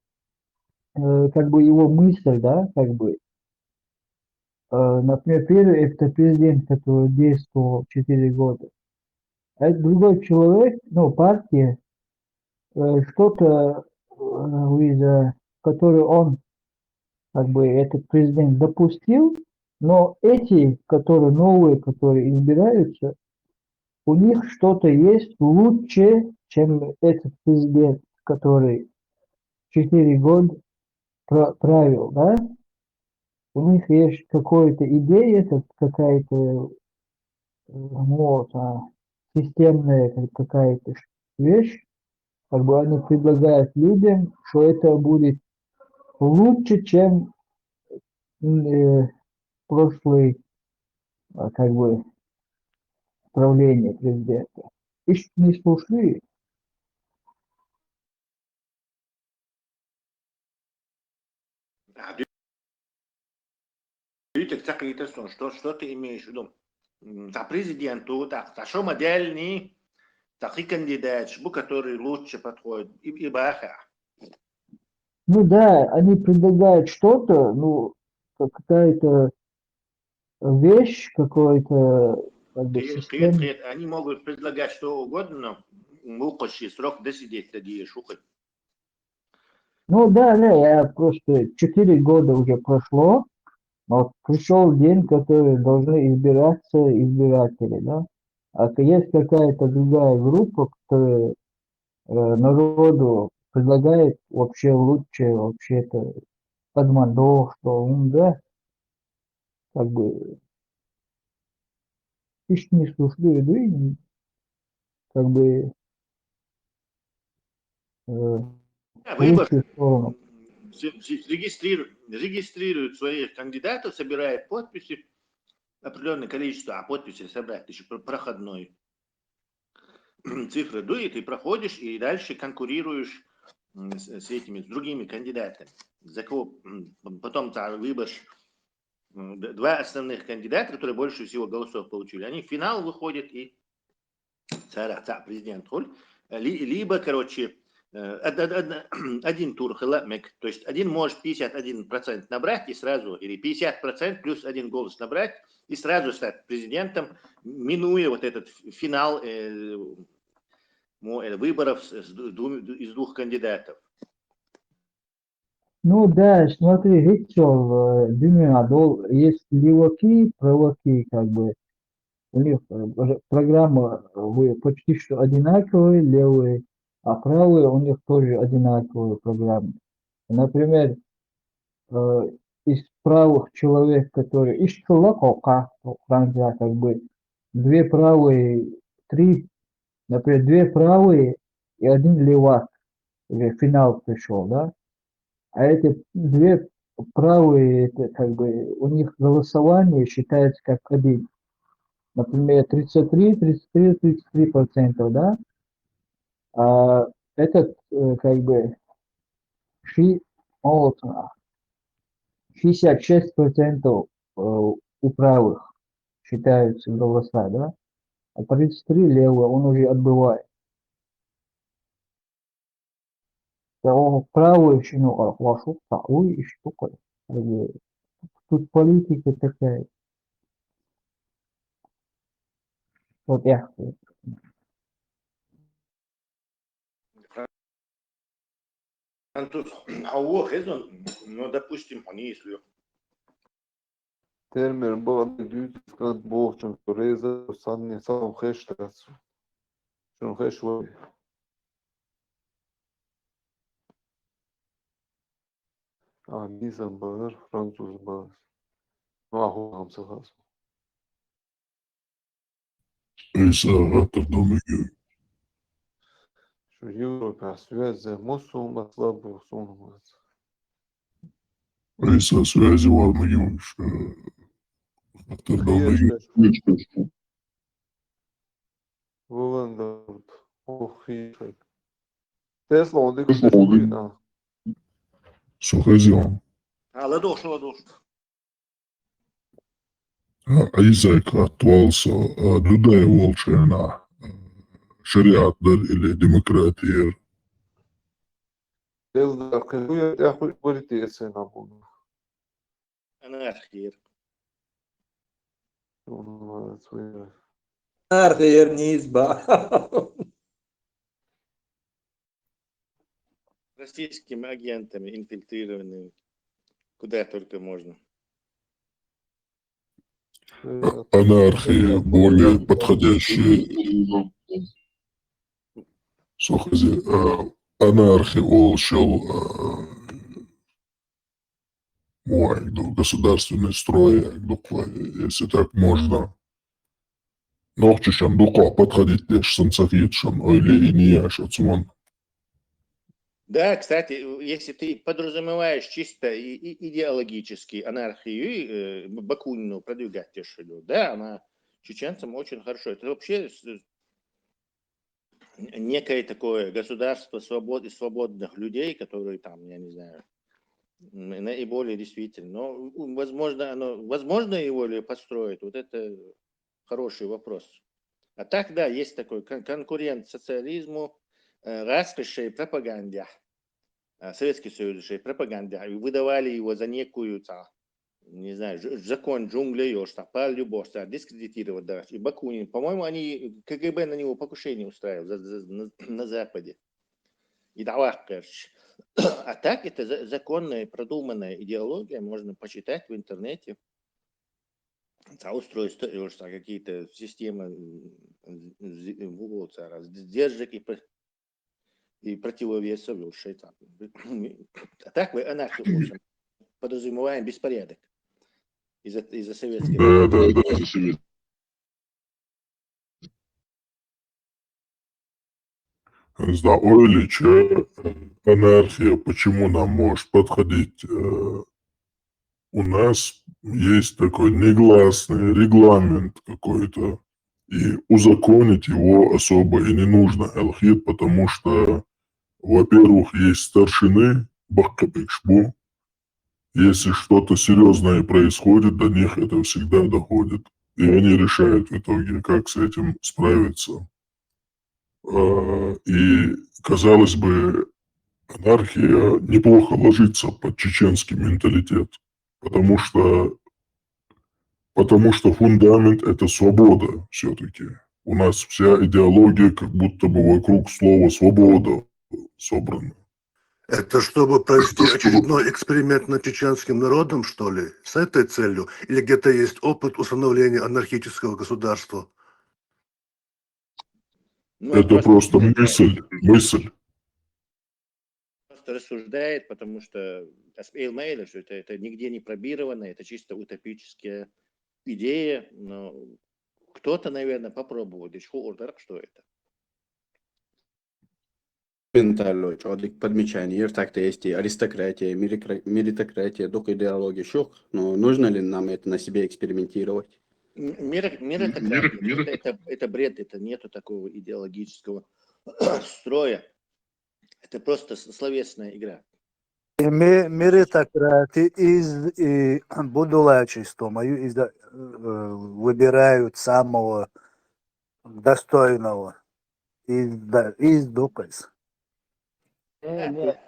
э, как бы его мысль, да, как бы, э, например, первый это президент, который действовал четыре года, а это другой человек, ну, партия, э, что-то, э, из-за которой он, как бы, этот президент допустил, но эти, которые новые, которые избираются, у них что-то есть лучше, чем этот президент, который четыре года пра- правил, да? У них есть какая-то идея, как- какая-то э, вот, а, системная как- какая-то ш- вещь, как бы они предлагают людям, что это будет лучше, чем м, э, прошлый, а, как бы, правление президента. Их не слушали. А, дю- Дюйтек, так и это, что, что ты имеешь в виду? М, та президенту, так, та шо модельный, так и кандидат, бу, который лучше подходит, и, и баха. Ну да, они предлагают что-то, ну, как- какая-то вещь, какой-то, как бы, Привет, система. Привет. Они могут предлагать что угодно, но мукоши срок досидеть, да, шухать. Ну да, да, я просто четыре года уже прошло, вот пришел день, который должны избираться избиратели, да. А к- есть какая-то другая группа, которая э, народу предлагает вообще лучше, вообще-то подмандо, что он, да, как бы, их не слушали, да, и как бы, э, Да, выбор. Лучшую сторону. С- с- Регистрируют, регистрируют своих кандидатов, собирают подписи, определенное количество, а подписи собрать, это еще про- проходной. Цифры дует, и проходишь, и дальше конкурируешь м, с, с этими, с другими кандидатами. За кого м, потом там выберешь м, д- два основных кандидата, которые больше всего голосов получили. Они в финал выходят и цара, ца президент хуль. Ли- Либо, короче, э, од- од- од- один тур хила мег, то есть один может пятьдесят один процент набрать и сразу, или пятьдесят процент плюс один голос набрать и сразу стать президентом, минуя вот этот ф- финал э, мо- э, выборов с- с ду- двум- из двух кандидатов. Ну да, смотри, видите, э, Дюмин Адол, есть леваки, праваки, как бы, у них э, р- программа э, вы- почти что одинаковые, левые, а правые у них тоже одинаковые программы. Например, э, из правых человек, которые из Чулакока, Франция, как бы, две правые три, например, две правые и один левак, уже финал пришел, да? А эти две правые, это как бы у них голосование считается как один. Например, тридцать три, тридцать три, тридцать три процентов, да? А этот, э, как бы, ши-, вот, а, шестьдесят шесть процентов, э, у правых считаются голоса, да? А тридцать три левые, он уже отбывает. Да, он правый, еще, ну, а, вашу, а, ой, и что такое? Как бы, тут политика такая. Вот я. Француз, а у хезон, ну, допустим, они если Термер баъди дюйт канд бохчун реза санни сам хештац. Чун хеш вай. А, низам бар, француз бар. Ну, а ху хамса хас. Иса гъатар дамаги. Шу Европа связь мосун басла бохсун. Иса связи вар мугим, шу гъатар дамаги. Вован да ох хи. Тесла он дик. Сухезион. А, ладошла, ладошла. Айзек хаттувал со, а, дудай волчена, а, шариатдер или демократияяр. Тезда кызуя тяху говорите эсена буду. Анархияяр. Анархияяр низ ба. Российскими агентами инфильтрированными. Куда только можно. Анархия более подходящая. Сухези, а, анархия олшал, а, муайду государственный строй, айду, если так можно. Нохчишан дукха подходить деш, сансахитшан, ойли и не яш, ацуман. Да, кстати, если ты подразумеваешь чисто и, и идеологически анархию, э, Бакунину продвигать, я же говорю, да, она чеченцам очень хорошо. Это вообще с- некое такое государство свобод, свободных людей, которые там, я не знаю, м, наиболее действительно. Но, м, возможно, оно, возможно его ли построить, вот это хороший вопрос. А так, да, есть такой кон- конкурент социализму, э, раскошей пропаганда. А, Советский Союз же пропаганда, и выдавали его за некую, там, не знаю, ж- закон джунглей, ёж, там, пар любовь, там, дискредитировать, да. И Бакунин, по-моему, они, КГБ на него покушение устраивал за- за- на, на Западе. И давай, короче. А так это за- законная, продуманная идеология, можно почитать в интернете. Там устройство, ёж, там, какие-то системы, м, з- з- вот, а, сдержек и, про- и противовесов, ёж, там. А так мы анархию очень подразумеваем беспорядок из-за из советских. Да, да, да, за советских. Зда ойлича, э, анархия, почему нам может подходить? Э, у нас есть такой негласный регламент какой-то, и узаконить его особо и не нужно, Элхид, потому что, во-первых, есть старшины, бахкапикшбу, если что-то серьезное происходит, до них это всегда доходит. И они решают в итоге, как с этим справиться. А, и, казалось бы, анархия неплохо ложится под чеченский менталитет, потому что, потому что фундамент — это свобода все-таки. У нас вся идеология как будто бы вокруг слова «свобода» собрана. Это чтобы провести очередной эксперимент над чеченским народом, что ли? С этой целью? Или где-то есть опыт установления анархического государства? Ну, Это просто мысль, мысль. Просто рассуждает, потому что Аспейл Мейлер, что это, это нигде не пробировано, это чисто утопическая идея, но Кто-то, наверное, попробовал. Здесь ху ордер, что это? Ментально, чё, подмечание. Так-то есть и аристократия, меритокра- меритократия, дук идеология, шух. Но нужно ли нам это на себе экспериментировать? М- Меритократия, это, это, это бред, это нету такого идеологического строя. Это просто словесная игра. И меритократы из и будулачества мою из выбирают самого достойного из да из дукас. Не, не.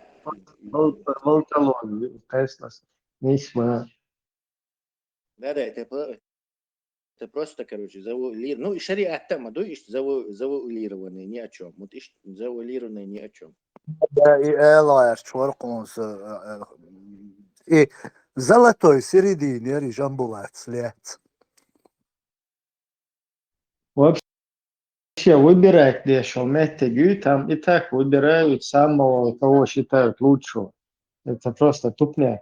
Болталон, Теслас. Нисма. Да, да, это это просто, короче, завуалир. Ну, и шариат там, а то есть завуалированный ни о чем. Вот ишт завуалированный ни о чем. Да, и элаеш чворкунс и золотой середине рижан булат след. Вообще выбирать дешево, меттегю, там и так выбирают самого, кого считают лучшего. Это просто тупняк.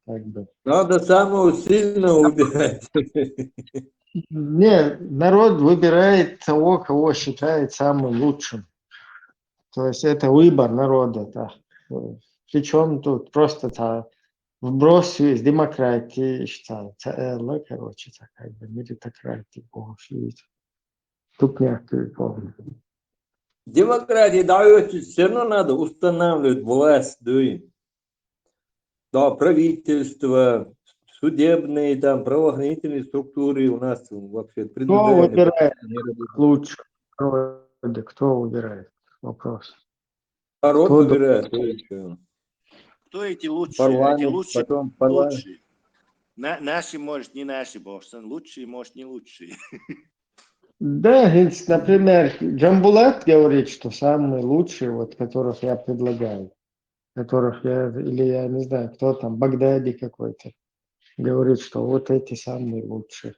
Как бы. Надо самого сильного выбирать. Не, народ выбирает того, кого считает самым лучшим. То есть это выбор народа. Да. Причем тут просто та вброс из демократии, что целое, короче, так как бы меритократия, бог видит. Тупняк полный. Демократия дает, все равно надо устанавливать власть, да. Да, правительство, судебные, там, правоохранительные структуры у нас вообще Кто выбирает лучше? Кто выбирает? Вопрос. Народ выбирает. Кто эти лучшие? Эти лучшие, потом лучшие. На, наши, может, не наши, потому что лучшие, может, не лучшие. Да, ведь, например, Джамбулат говорит, что самые лучшие, вот, которых я предлагаю, которых я, или я не знаю, кто там, Багдади какой-то, говорит, что вот эти самые лучшие.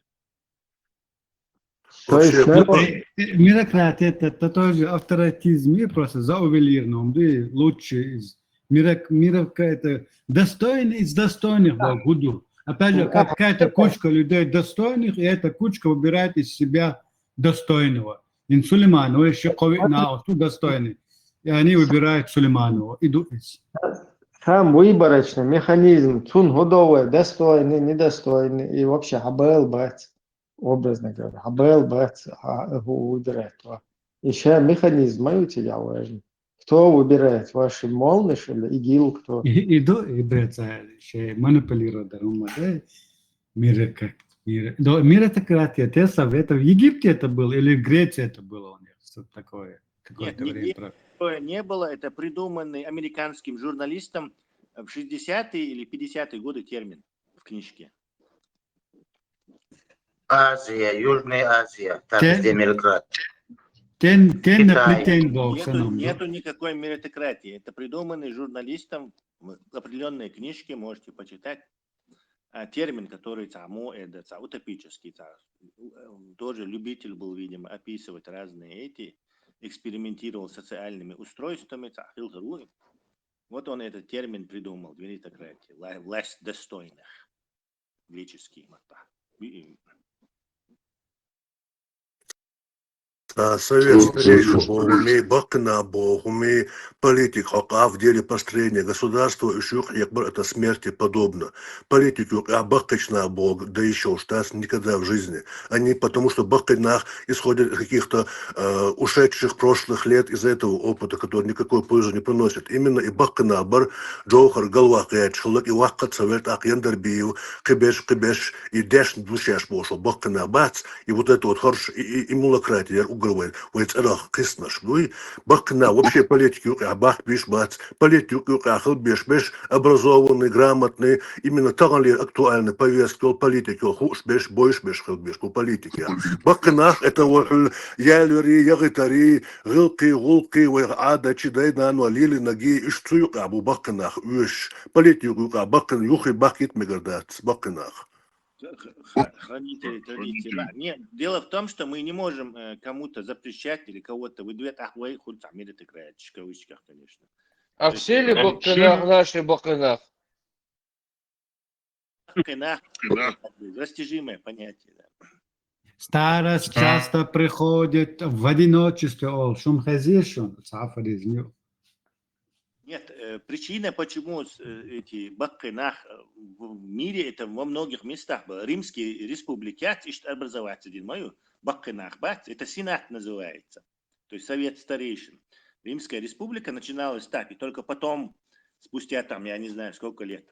То есть, ну, э, э, меритократи это, это тоже авторитаризм, и просто завуалирнум, да, лучше из мериток, мериток это достойный из достойных, да, гуду. Опять же, какая-то кучка людей достойных, и эта кучка выбирает из себя достойного. Ин Сулейманова, еще ковид на достойный. И они выбирают Сулейманова, идут из. Там выборочный механизм, цун годовой, достойный, недостойный, и вообще хабел бац, образно говоря, хабел бац, выбирает. Еще механизм, мою тебя важно. Кто выбирает, ваши молниш или ИГИЛ, кто? И, и до, и бреца, еще манипулирует, да, мира как, мира, до, меритократия, те советы, в Египте это было, или в Греции это было у них, что-то такое. Нет, нигде такое не было, это придуманный американским журналистом в шестидесятые или пятидесятые годы термин в книжке. Азия, Южная Азия, там, где Мирград. Тен, тен, тен, нету, нету никакой меритократии. Это придуманный журналистом в определенной книжке, можете почитать. А термин, который цаму, это ца, утопический, ца, тоже любитель был, видимо, описывать разные эти, экспериментировал с социальными устройствами, ца, хилхаруи. Вот он этот термин придумал, меритократия, власть достойных. Греческий мата. А совет старейших богу, ми бакна богу, ми политик хакав в деле построения государства, и шух якбар это смерти подобно. Политик юк, а бакычна бог, да еще штас никогда в жизни. Они потому что бакынах исходят из каких-то э, ушедших прошлых лет, из этого опыта, который никакой пользы не приносит. Именно и бакна бар, Джохар, Галвакач, Халак и Вакат Совет, Ак Яндарбиев, Кыбеш, Кыбеш, и Деш, Душеш, Бошо, бакна бац, и вот это вот хорош, и, и, и мулакратия, угровой, вайц эрах, киснаш, ну и бакна вообще политики, а бак биш бац, политики, а хыл беш беш, образованный, грамотный, именно таган лир актуальный повестка, ол политика, ол хуш беш, бойш беш, хыл беш, по политике. Бакынах, это вот, яйлери, ягитари, гылки, гулки, вай ада, чидай, нанва, лили, ноги, иш цуюк, абу бакынах, уш, политику, а бакын, юхи, бакит, мегардац, бакынах. Хранители традиции. Да. Нет, дело в том, что мы не можем э, кому-то запрещать или кого-то выдвигать, ах, вай, хульца, меритократия, в кавычках, конечно. А все ли бакынах наши бакынах? Бакынах, растяжимое понятие. Да. Старость часто приходит в одиночестве, олу, шуна хезира шуна, цхьа фариза ю. Нет, э, причина, почему с- э, эти баккхий нах э, в в мире, это во многих местах было. Римские республики, ишт образоваться один мою, баккхий нах бац, это сенат называется. То есть совет старейшин. Римская республика начиналась так, и только потом, спустя там, я не знаю, сколько лет,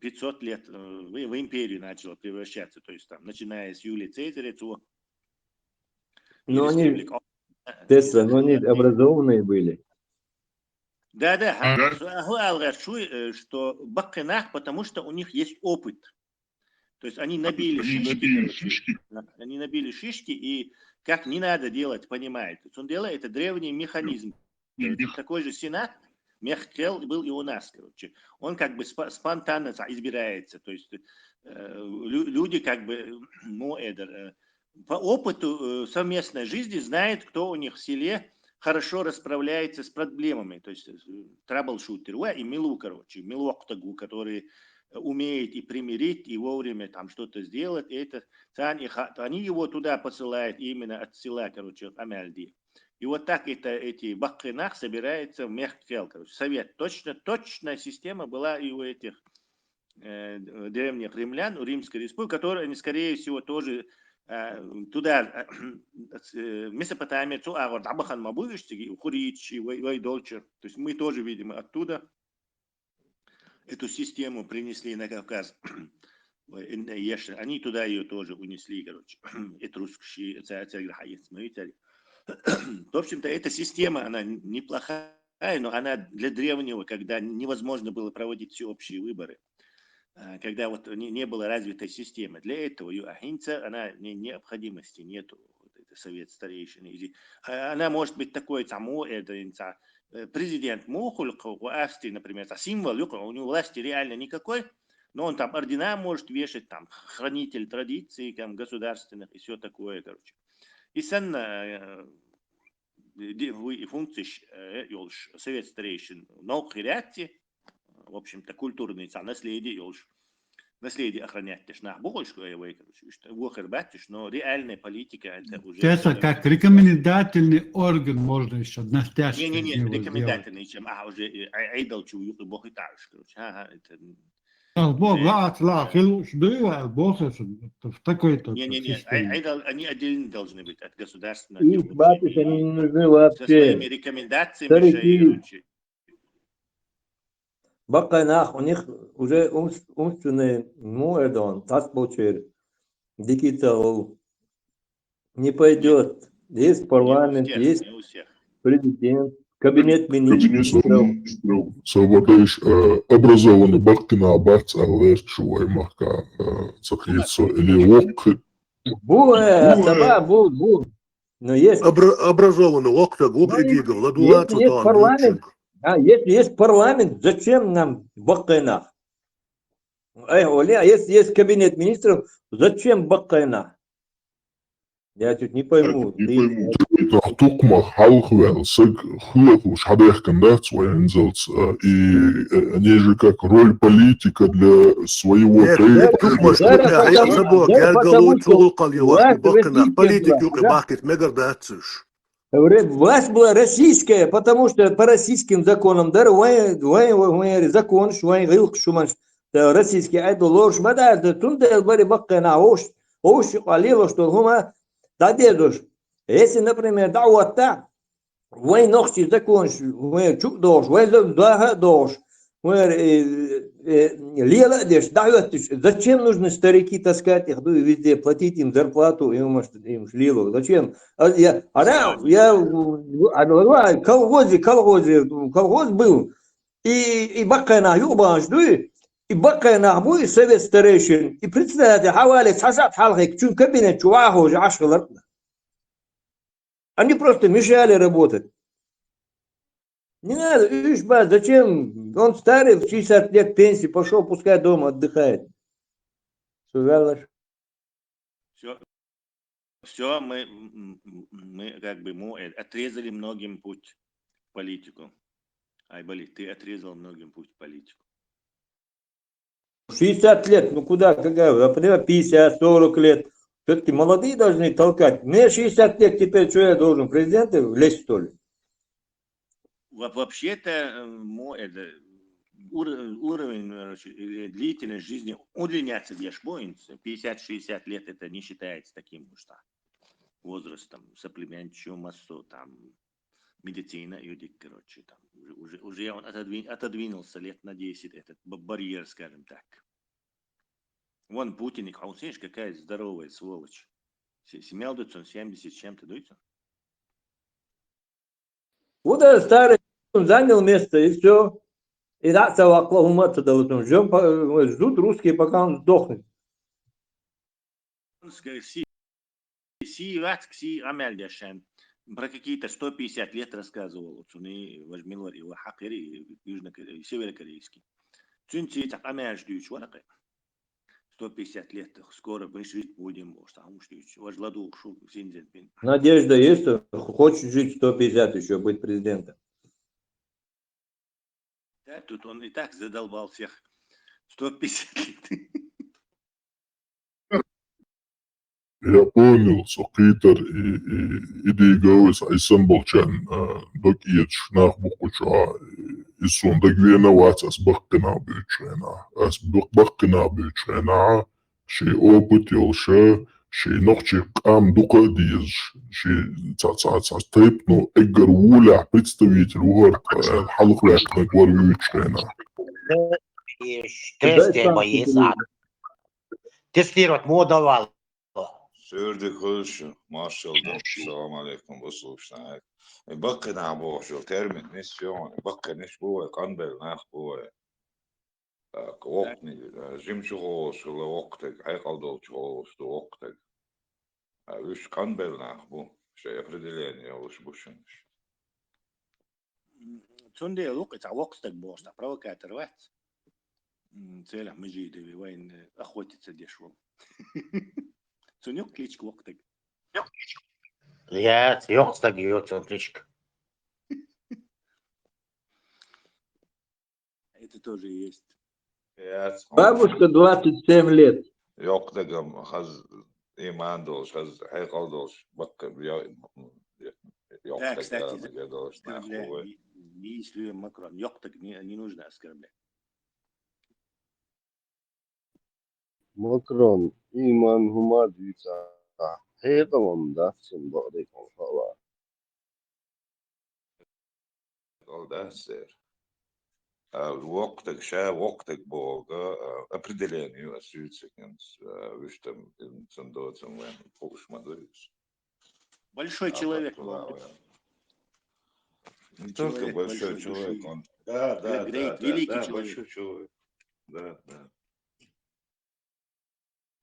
пятьсот лет, э, в, в империю начала превращаться, то есть там, начиная с Юлия Цезаря, то Но они, Тесса, но они образованные были. Да, да, ха- ха- алгар шуй, э, что баккхий нах, потому что у них есть опыт. То есть они набили шишки, короче. Да, они набили шишки, и как не надо делать, понимаете. То есть он делает, это древний механизм. Короче, такой же сенат, мягкий был и у нас, короче. Он как бы спо- спонтанно са- избирается. То есть э, лю- люди как бы, ну, это, э, по опыту э, совместной жизни знают, кто у них в селе хорошо расправляется с проблемами. То есть э, траблшутер, уа, и милу, короче, милу октагу, который умеет и примирить, и вовремя там что-то сделать. И это, цан и ха- они его туда посылают именно от села, короче, Амальди. И вот так это, эти баккхий нах собирается в мягкий, короче, совет. Точно, точная система была и у этих э, древних римлян, у Римской республики, которые они, скорее всего, тоже э, туда, э, с- э, Месопотамия, цу агар дабахан мабугишти, Хурич, и Вай- Вайдолчер. То есть мы тоже, видимо, оттуда эту систему принесли на Кавказ. Ой, ин- еш- Они туда ее тоже унесли, короче. Этрусские, ца- ца- граха ец- смотрите. В общем-то, эта система, она неплохая, но она для древнего, когда невозможно было проводить всеобщие выборы, а, когда вот не, не было развитой системы. Для этого ю ахинца, она не, необходимости нету. Вот это совет старейшин. Или, а, она может быть такой, там, у, это, инца- э, президент мухуль, у Австрии, например, это символ, у него власти реально никакой, но он там ордена может вешать, там, хранитель традиций там, государственных и все такое, короче. И сан э, де- вы- и функциш э, йолш совет старейшин, но хирятти, в общем-то, культурный ца наследие йолш. Наследие охранять теш нах бухуш кое вай, короче, что вохер батиш, но реальная политика это уже... Тесса, как рекомендательный орган можно еще, настоящий. Не-не-не, рекомендательный, чем, а, уже э, ай- айдал чу юкы бохи таш, короче. Ага, это... Бог, ла, ла, хил, что в такой-то Не-не-не, системе. Ай- айдал, они отдельно должны быть от государственного. Их батюшка не нужны Со своими вообще. Рекомендациями Старики. шеи, короче. Баккхий нах, у них уже умс- умственный, ну, это он, тас получил. Дикий цаул. Не пойдет. Есть Не у парламент, всех, есть не у всех. президент, кабинет министров. Савадеш образованный баккхий нах бац, а лерчу вай махка цахицо или вок. Бу, э, саба, бу, бу. Но есть. Обра- образованный, локта, глуб Ну, и- идига, ладула Есть, есть парламент. А, если есть парламент, зачем нам баккхий нах? Э, Оля, а если есть кабинет министров, зачем баккхий нах? Я чуть не пойму. Ты- Тукма халхвел, саг хуяхуш, хадехкан дац, вай инзалц. И они же как роль политика для своего Нет, тейпа. нет, тукма, Да, да, тукма, потому- сабо, да, гергалу, потому что чулукал, власть баккхий нах, российская политик, была, юка, да. баккхий, мегардац. Говорит, власть была российская, потому что по российским законам, да, вай, вай, вай, вай, закон, ш- вай, гилк, шуман, ш- да, российский айдол, лорш, ма да, да, тун да, бари баккхий нах, ош, ош, алило, что хума, да, дедуш. Если, например, да, вот так, вай, нохчи закон, ш- вай, чук дош, вай, за- да, дош, вай, э, э, лела деш, да, вот, зачем нужны старики таскать их, ну, и везде платить им зарплату, им, может, им ш- лило, зачем? А я, она, я, а, ну, колхозе, колхозе, колхоз был. И, и баккхий нах юбанш, ну, и баккхий нах бу, и совет старейшин, и председатель хавали, сасат халхик, чун кабинет, чувахо, же ашхалар. Они просто мешали работать. Не надо, ишба, зачем? Он старый, в шестьдесят лет пенсии пошел, пускай дома отдыхает. Сувелаш. Все, все, мы, м, м, мы как бы ему э, отрезали многим путь в политику. Айболит, ты отрезал многим путь в политику. Шестьдесят лет, ну куда, какая, например, пятьдесят, сорок лет. Все-таки молодые должны толкать. Мне шестьдесят лет, теперь что я должен, президенты влезть, что ли? Во- Вообще-то э, мо- это, ур- уровень, короче, или длительность жизни удлиняться деш боинц. Пятьдесят-шестьдесят лет это не считается таким уж там возрастом, саплимент, чё массо там медицина юдик, короче, там уже, уже, уже он отодвин- отодвинулся лет на десять этот б- барьер, скажем так. Вон Путин, и Каусенш, какая здоровая сволочь. Се- Семья дуется, он семьдесят с чем-то дуется. Вот этот старый, он занял место, и все. И так Оклахома туда вот он. Ждем, по- ждут русские, пока он сдохнет. Си, си вацк, си амяльдяшен. Про какие-то сто пятьдесят лет рассказывал. Вот он и возьмил его хакери, южнокорейский, северокорейский. Цюнци так амяльш дюч варакы. Сто пятьдесят лет, скоро мы жить будем, может, а муж дюч. Вож ладу шу синзен пин. Надежда есть, что хочет жить сто пятьдесят еще, быть президентом. Да, тут он и так задолбал всех. Сто пятьдесят лет. Я понял, со кхитар и, и, и дигавис айсан болчан, а, док иеч нах букуча, и сун дагвена вац ас баккина бючена. Ас бак- баккина бючена, ши опыт йолша, ши нохчи кам дука диз, ши ца ца ца тайп, ну, эггар вуля представитель вугар, э, халух вяхна гвар бючена. Тестировать мои сад. Тестировать мода вал. Сюрди хулшу, маршал да. Салам алейкум, бусушна. Баккина бохшул термин, не сён, баккиниш бу, канбел нах бу. Так, окни, жим чугол шула октаг, айкал дол чугол шу октаг. А уж канбел нах бу, ше определение уж бушунш. Цунде лук, это вокстаг бошта, провокатор вац. Целях мыжи да вайн охотиться дешвал. Цунюк кличка вокстаг. Я, ёхстаг, ё, цун кличка. Это тоже есть. Бабушка двадцать семь лет. Йоктагам хаз иман долш, хаз хайкал долш, бакка Да, кстати, оскорбляй. Не, не если Макрон. Йоктаг не, не нужно оскорблять. Макрон, иман хумад вица. Хейкалам да, син бакдайкам хала. Ол да сэр. А воктаг, ша воктаг бога, а, определение осуществляется, а, виштам, ин, сандоцам, вен, пуш мадуис. Большой человек. Не только большой человек, он... Да, да, да, великий человек. Большой человек. Да, да.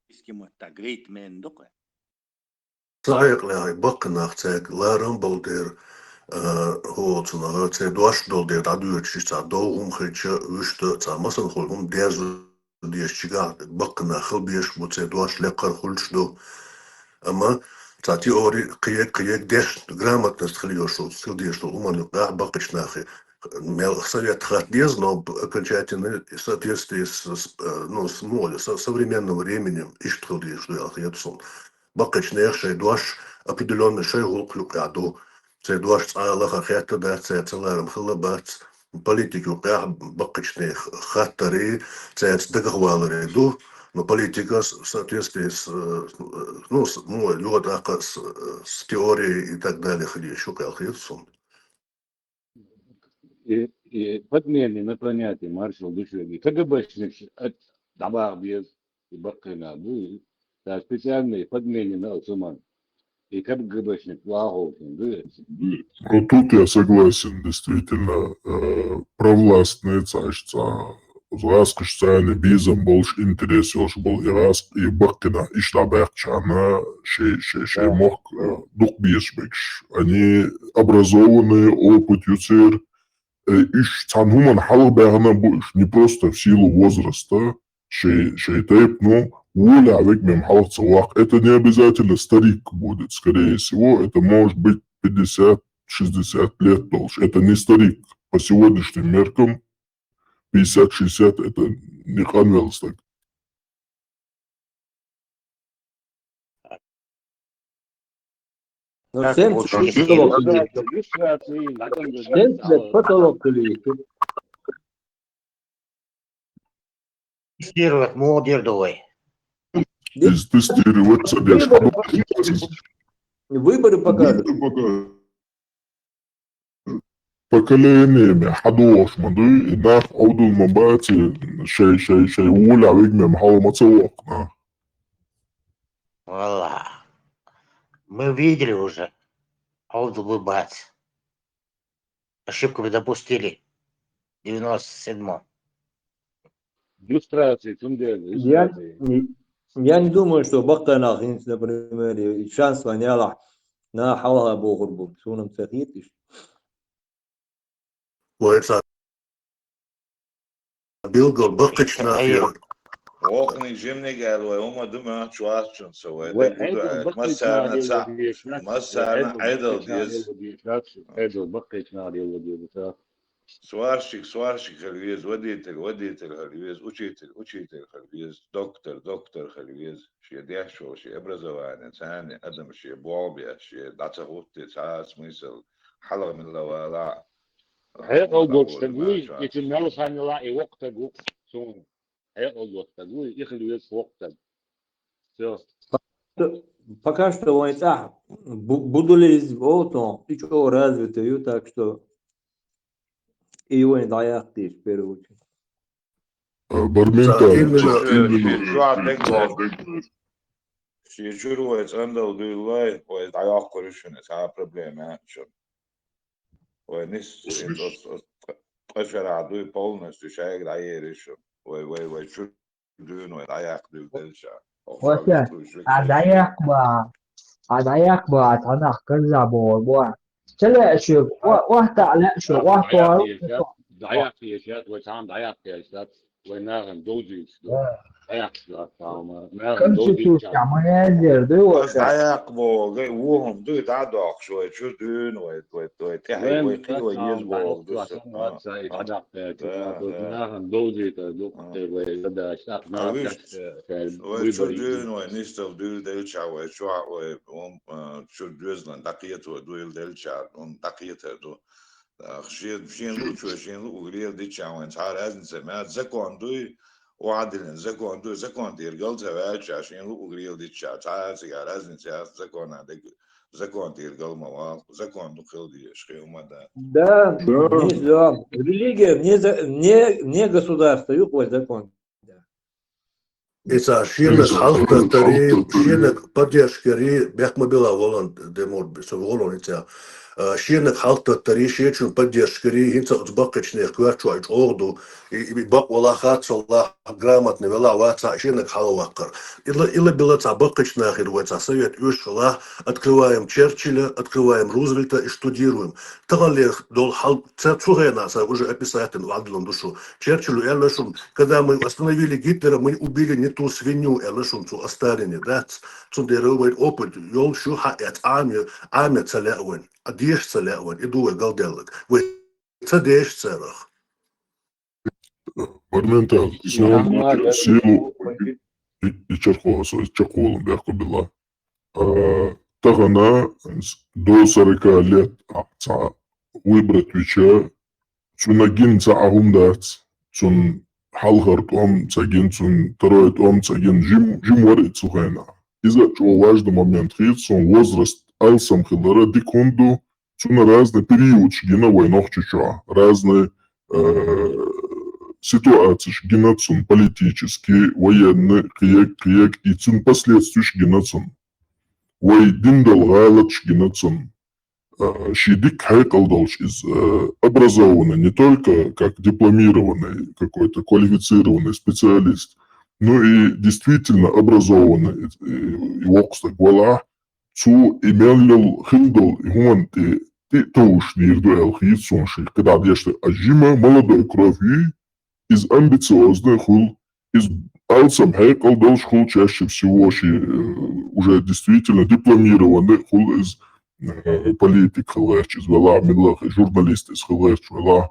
Искима та great man докой. Цаякъ лягӏай баккъанах цаякъ ларам балдер, а, хоцунага цаякъ дуаш долдер, да дуаш ца догум хеча вишта ца масан хулум дезу деш чига баккъанах хил беш бу цаякъ дуаш лекъар хулч ду. Ама ца теори киек киек деш грамотность хил ёшул, хил деш ду уман юкъа баккъачнахи. Мел совет хат дез, но окончательно в соответствии с, с, э, ну, с молью, со современным временем ишт хил деш ду ял хет сун. Баккъачнех шай дуаш определённый шай гулк юкъа ду. Цей дуаш цалаха хетта да, цей цаларам хила бац. Политик юкъа баккъачнех хаттари, цей дагахвалари ду. Но политика в соответствии с, э, ну, с, ну, вот, а, с, с теорией и так далее хил деш ду ял хет сун. И, и подмены на планете маршал душевый. КГБшник от Дабабиев и Бакына был. Да, специальные подмены на Осман. И КГБшник Вахов, да. Ну, тут я согласен, действительно, э, провластные цашца, раскошцаны, бизом больше интерес, больше был и раз, и Бакына, и Штабехчана, шей, шей, шей мог, э, дух бешбекш. Они образованные, опыт юцер, э, иш цан хуман халах бягана буш, не просто в силу возраста, шей, шей тайп, ну, воля век мем халах цавак. Это не обязательно старик будет, скорее всего, это может быть пятьдесят, шестьдесят лет долж. Это не старик. По сегодняшним меркам пятьдесят, шестьдесят это не канвелстаг. Ну, семьдесят потолок. Семьдесят потолок. Тестировать мугӀ дер ду вай. Из тестировать ца деш. Выборы покажут. Выборы покажут. Поколениями хьадогӀуш ма дуй, и нах Ӏовдал ма бац, шай, шай, шай воля вегмем хьал ма ца воккху нах. Валла. Мы видели уже. Ӏовдал ма бац. Ошибку мы допустили. Девяносто седьмом. Люстрация, цундела, Я, люстрация. Не- я не думаю, что баккхий нах хӀинца, например, и шанс ван ялахь, нах хьалха бохур бу, суна ца хеташ. Вай ца билгал баккхийчу нах я. Вокханиг жимниг аьлла вай, хӀума ду ма чу вац чунца вай. Вай даг Ӏедал гуду аьлла. Баккхийчу нах Массарна ца, лелла дезаш, массарна вай Ӏедал Ӏедал баккхийчу нах деза. Лелла дезаш, Ӏедал баккхийчу нах лелла дезаш. Сварщик, сварщик хила веза, водитель, водитель хила веза, учитель, учитель хила веза, доктор, доктор хила веза. Шен деш волу, шен образование, царна адам шен болх беш, шен дӀа ца хӀуттий, цхьа а смысл, хьалха милла вала. Хьекъал долуш стаг вуй, и цу мел хан йолахь и воккха стаг ву суна. Хьекъал долуш стаг вуй, и хила веза воккха стаг. Всё. Пока что вайн цӀахь бу-, будулизм олу тхуна, и чӀогӀа развитый ю, так что и вайн дӀаяккха деза в первую очередь. А, бармин Ца тар, именно ца именно. Шен чуьра вай цӀандала дуьйлалой, вай дӀайоккхур ю шуна, цхьа а проблема яц шуна. Вай нис, оц, оц, оц, ткъа шарахь дуй полностью шайга дӀаер ю шуна. Вай, вай, вай чуьра дуьйна вай дӀаяккха дуьйла делча. Оха Оццо, вуьш а вуьш дӀаяккха ма, а дӀаяккха ма, а цхьа нах карзахь бохур бу а. Ца лаьа шуьга, о-, охьатаӀа лаьа шуьга, охьатаӀа. ДӀаяккха езаш яц, вай цхьаьна дӀаяккха езаш яц, вай нахана довзуьйтуш ду. Да. ДӀаяккха езаш яц, нахана довзуьйтуш. Конституцехь ма яздера, дуй вай ша? ДӀаяккха боху, гай, вухам дуй, дӀа а доккхуш, вай чу дуьйна, вай, вай, вай тӀаьхье, вайн вай кхин вай еза боху ду сан. Нахана довзуьйтур ду, вай задача, тӀаккха нах вуьш, вай чу дуьйна, вай нисдала дуьйла делча, вай чохь, вай, вон, а, чу доьзалан дӀакхета вай дуьйла делча, вон дӀакхетар ду. Шен, шен луучо, шен луъург леладича вайн цхьа а разница ма яц. Закон дуй, охьадиллина закон дуй, закон тӀера гал ца ваьлча, шен луъург леладича, цхьа а цигахь разница яц, закона дерг, закон тӀера гал ма валахь, закон ду хила дезаш, кхин хӀума дац. Да, Да. Не, да. Религия вне за-, вне, вне государства, ю вай закон. Да. Иза шенах хьалхататтари, шенах поддержкари, бехк ма билла волан, де мур, со волан иза. А, шенах хьалхататтари, шечун поддержкари, хӀинца оцу баккхийчу нехан коьртачохь чӀогӀа ду. И, и бакъ валахь, хатта валахь, грамотный велахь, вацахь, шенах хьалаваккхар. Ила, ила била цхьа баккхийчу нахера вай цхьа совет оьшуш хилахь, открываем Черчилля, открываем Рузвельта и штудируем. Таханлера долу хьал, ца, цу хенахь сан уже описательно ваьлла ду шу. Черчиллу аьлла шуна, когда мы остановили Гитлера, мы убили не ту свинью, аьлла шуна цу Сталине, да? Цундела вайн опыт йолуш ю, хьаэц, Ӏама, Ӏама ца лаьа вайн, а деша ца лаьа вайн, и ду вай галдаьлларг. Вай ца деша царах. Бармин тар, сон силу и, и чархо, со чекхволун бехку билла. А, тахана до сорока лет, а, цхьа выбрать вича, цуьнан гина цхьа а хӀума дац, цуьнан хьалхара тӀом ца гина, цуьнан второй тӀом ца гина, жим, жим вара и цу хенахь. Иза чӀогӀа важный момент хета суна, возраст алсам хилара дика хӀума ду, цуьнан разный периодаш гина вай Нохчийчохь, разный, э, ситуацеш гина цунна политический, военный, кхиег, кхиег, и цуьнан последствеш гина цунна. Вай дина долу гӀалаташ гина цунна. Э, шен дика хьекъал долуш иза, э, образованный, не только как дипломированный какой-то квалифицированный специалист, но и действительно образованный, э, и воккха стаг валахь, цо и мел йолу хила долу и хӀуманна тӀе, тӀе а товш дийр ду аьлла хета суна шен кхидӀа деш ду. А жима молодой кровь юй, иза амбициозный хуьлу, иза алсам хьекъал долуш хуьлу чаьшши всего ши, э, уже действительно дипломированный хуьлу иза, э, политик хила гӀерташ иза велахь, милла а журналист иза хила гӀерташ велахь.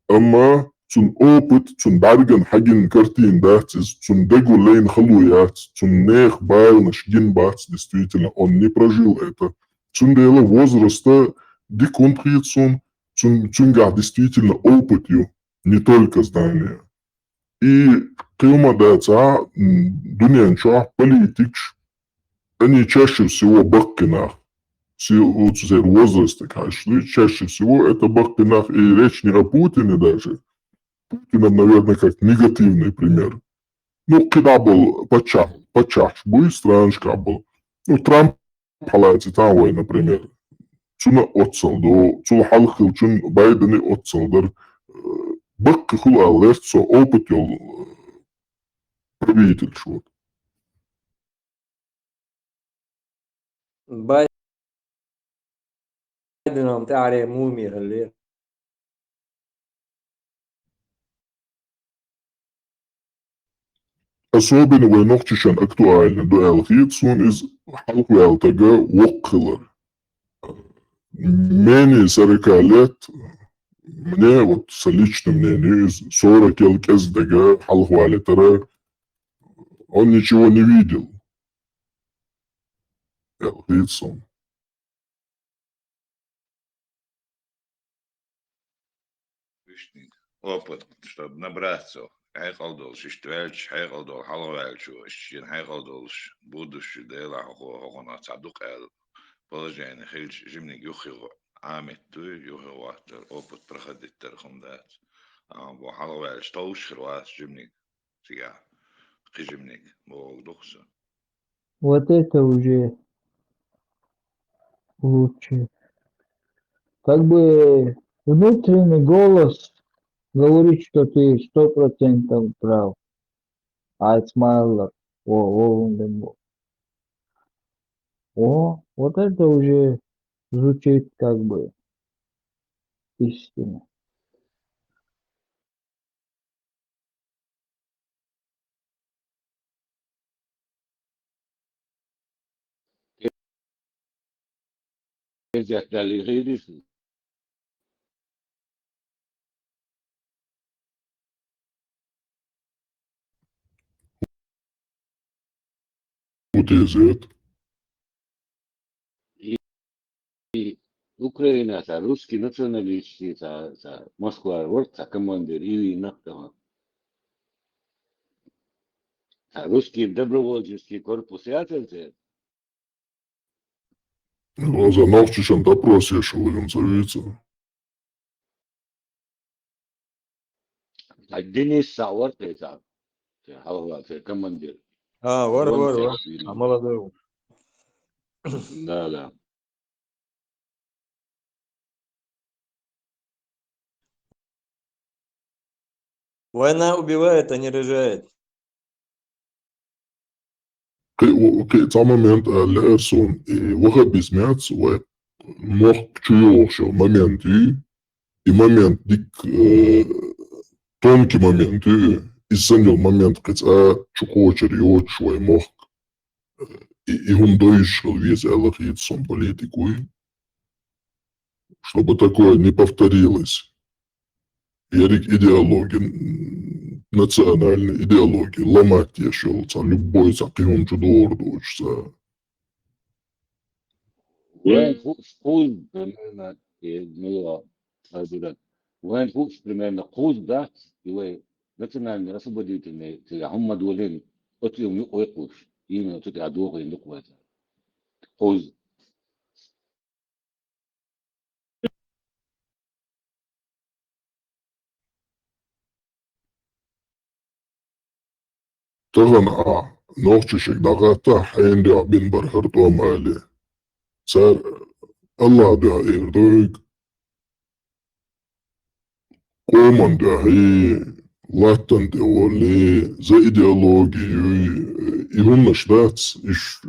Амма цуьнан опыт, цуьнан бӀаьргана хьагина картина дац иза, цуьнан дегу лайна хало яц, цуьнан нехан баланаш гина бац, действительно, он не прожил это. Цундела возраста дикунт хет сун, цун, цунгахь действительно опыт ю, не только знания. И кхин хӀума дац, м, дуьнен чохь политикаш, они чаще всего баккхий нах. Си-, оцу церан возрастага хьаьжча, чаще всего это баккхий нах, и речь не о Путине даже. Путин, наверное, как негативный пример. Ну, кхидӀа болу паччахь, паччахьаш буй, странашкахь болу. Ну, Трамп хьалаций тхан вай, например. Цуьнан оццал ду, цул хьалха хиллачун Байденан оццал дара. Э, баккхий хуьлу аьлла лаьцна со, опыт йолу, э, правительш вот. Байденан тӀаьхьара муми хиллера. Особенно вай нохчашна актуально ду аьлла хета суна иза, хьалхаваьлла стага воккха хилар. Менее сорока лет, мне, вот, со личным мнением, иза сорок йолу кӀезиг стага хьалхавалийтара, он ничего не видел. Аьлла хета суна. Вишниг. Опыт, чтобы набраться. Хьекъал долуш, иштта ваьлча, хьекъал долу, хьалхаваьллачо, иштта шена хьекъал долуш, будущий делахь хӀокхо, хӀокхунах цхьа дукха аьлла положение хилча, жиманиг юххе гӀо-, Ӏамийта дуй, юххе гӀоттар, опыт проходить дар хӀума дац. Амма бо хьалхаваьллачо товш хир вац жиманиг. Цигахь кхин жиманиг бохург ду-кх со. Вот это уже лучше. Как бы внутренний голос говорит, что ты сто процентов прав. Айсмайлер. О, о, о, о, вот это уже звучит как бы истина. Кезектали хирис. Утезет. И, и Украина, цхьа русский националистский, цхьа, цхьа Москва вара, цхьа командир, и вийнах тахана. Цхьа русский добровольческий корпус яцара церан? Иза нохчашна допрос еш ву, ца вийца. А Денис схьа вара те цхьа, те хьалха, те командир. А, вара, вара, вара. А, молодой ву. Да, да. Война убивает, а не рожает. Кхин, кхин цхьа момент аьлла лаьара суна, и ваххабизм яц вай мохк чу йогӀуш йолу момент ю, и момент дикка, э, тонкий момент ю, иза санна йолу момент кхин цкъа чу кхочур йоцуш вай мохк. И, и хӀума довзуш хила веза аьлла хета суна политикой, чтобы такое не повторилось. Ерриг идеология, м, национальная идеология ломать еш йолу цхьа любой цхьа кхин хӀума чу догӀур доцуш цхьа. Вайн ху-, ху-, примерно, э, ну, а, а, дурак. Вайн хууш примерно кхузза дац, и вай национальный освободительный цигахь хӀумма долийна, оцу юкъа вай кхуш, именно оцу тӀехь дохийна ду-кх вай. Кхузза. Тахана ахь нохчашка дӀахатта, хьенан дуьхьа бина бара хӀара тӀом али. Цара АллахӀан дуьхьа эр ду хьоьга, къоман дуьхьа, латтан тӀе волий, за идеологию, и хӀуманаш дац, иш,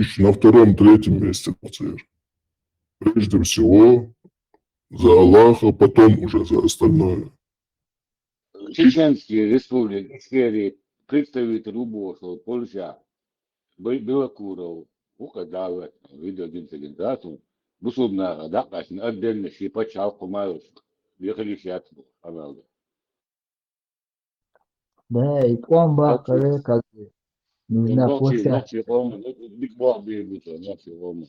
иш на втором, третьем месте бу церан. Прежде всего, за Аллаха, потом уже за остальное. Чеченские республики, Ичкерии представитель УБО-шо Польша, Бе-, Белокуров, вукху далла видео динцигин дацун, бусулба наха даккхачун отдельно ши пачхьалкх хӀума йолуш, вехалиш яц бохуш, хьаналда. Да, и тӀом баккхара, как бы, нужна площадка. Нохчий, нохчий къоман, дика боху бийр бу цо, нохчий къоман.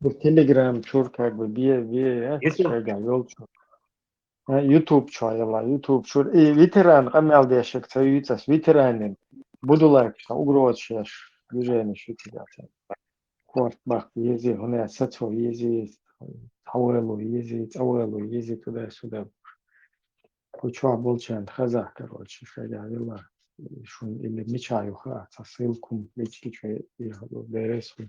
Телеграм чура как бы бе, бе, я, YouTube. Шайга йолчу. А, YouTube чура яла, YouTube чура. И ветеран къамел дешек ца юйцас, ветеранин. Будулак, ша, угроза шеш, движение шуцигата. Корт бах ези, хуна сацо ези, тавелу ези, цавелу ези, туда-сюда. Кучва болчан, хаза, короче, шайга яла. Шун или мечаю ха, ца ссылкум, лички чура, и бересу.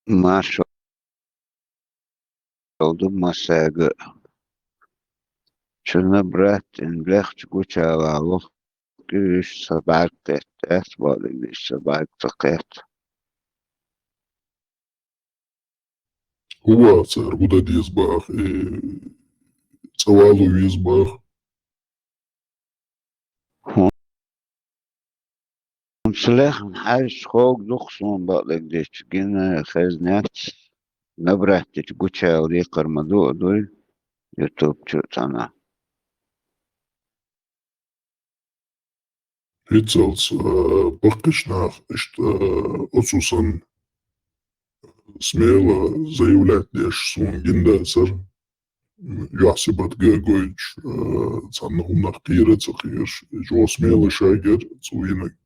Маршалла ду массаьга. Чуна брат ин лехча гучавалу. Уьш са бӀарг кхетта, ас баьллиг уьш са бӀарг ца кхетта. ХӀун баха цара, хӀун дан деза баха, э, цӀа вало веза баха. ХӀунца лехна хьаьжча хӀоьга дукха суна бакъдерг дича, гина хезна яц, набраттича гучаяла декхар ма ду а дуй, ютуб чу а цхьана. ХӀинцалц, а, баккхийча наха иштта, а, оцу санна смело заявлять деш суна гина дацар. Юьхь-сибат га а гойтуш, а, цхьанна хӀуманах кхера а ца кхераш, чӀогӀа смело шаг яр цо йинарг.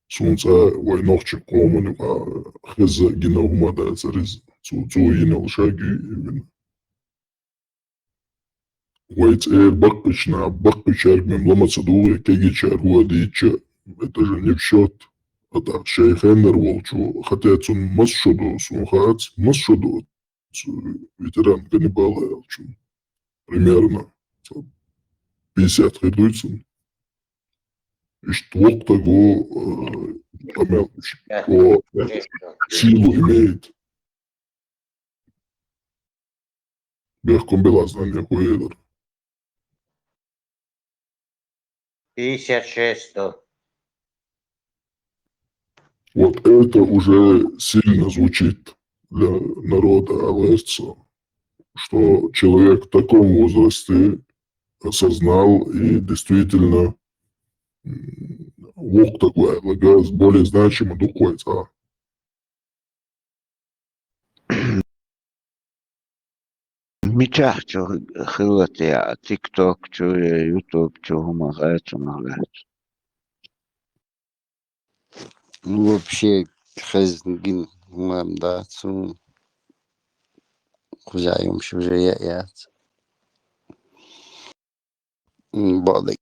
Суна цкъа вай нохчийн къомана юкъахь хезна а гина хӀума дацар иза. Цо, цо йинарг шаг ю и вина. Вай цӀера баккхийча наха, баккхийчаьрга мел ла ма ца дугӀу, кегийчара хӀун а дийцча, это же не в счёт. А тӀаккха шайн хеннара волчо, хотя цунна масса шо ду, суна хац, масса шо ду, цу ветеран каннибала аьлча. Примерно. Пятьдесят хир дуй цунна. Иштта воккха стаг ву, э, къамел, о, силу имеет. Бехкам бела знание хуедер. Пятьдесят шесть. Вот это уже сильно звучит для народа Алерца, что человек в таком возрасте осознал и действительно, м, воккха стаг ву аьлла, гораздо более значимо ду вай цӀа. Мичахь чу хилла те, а, тикток чу, я ютуб чу хӀума хаьттачунах лаьцна? Ну, вообще, хезна гина хӀума дац суна. Кхузахь йомаш уже яа яц. М, бакъдерг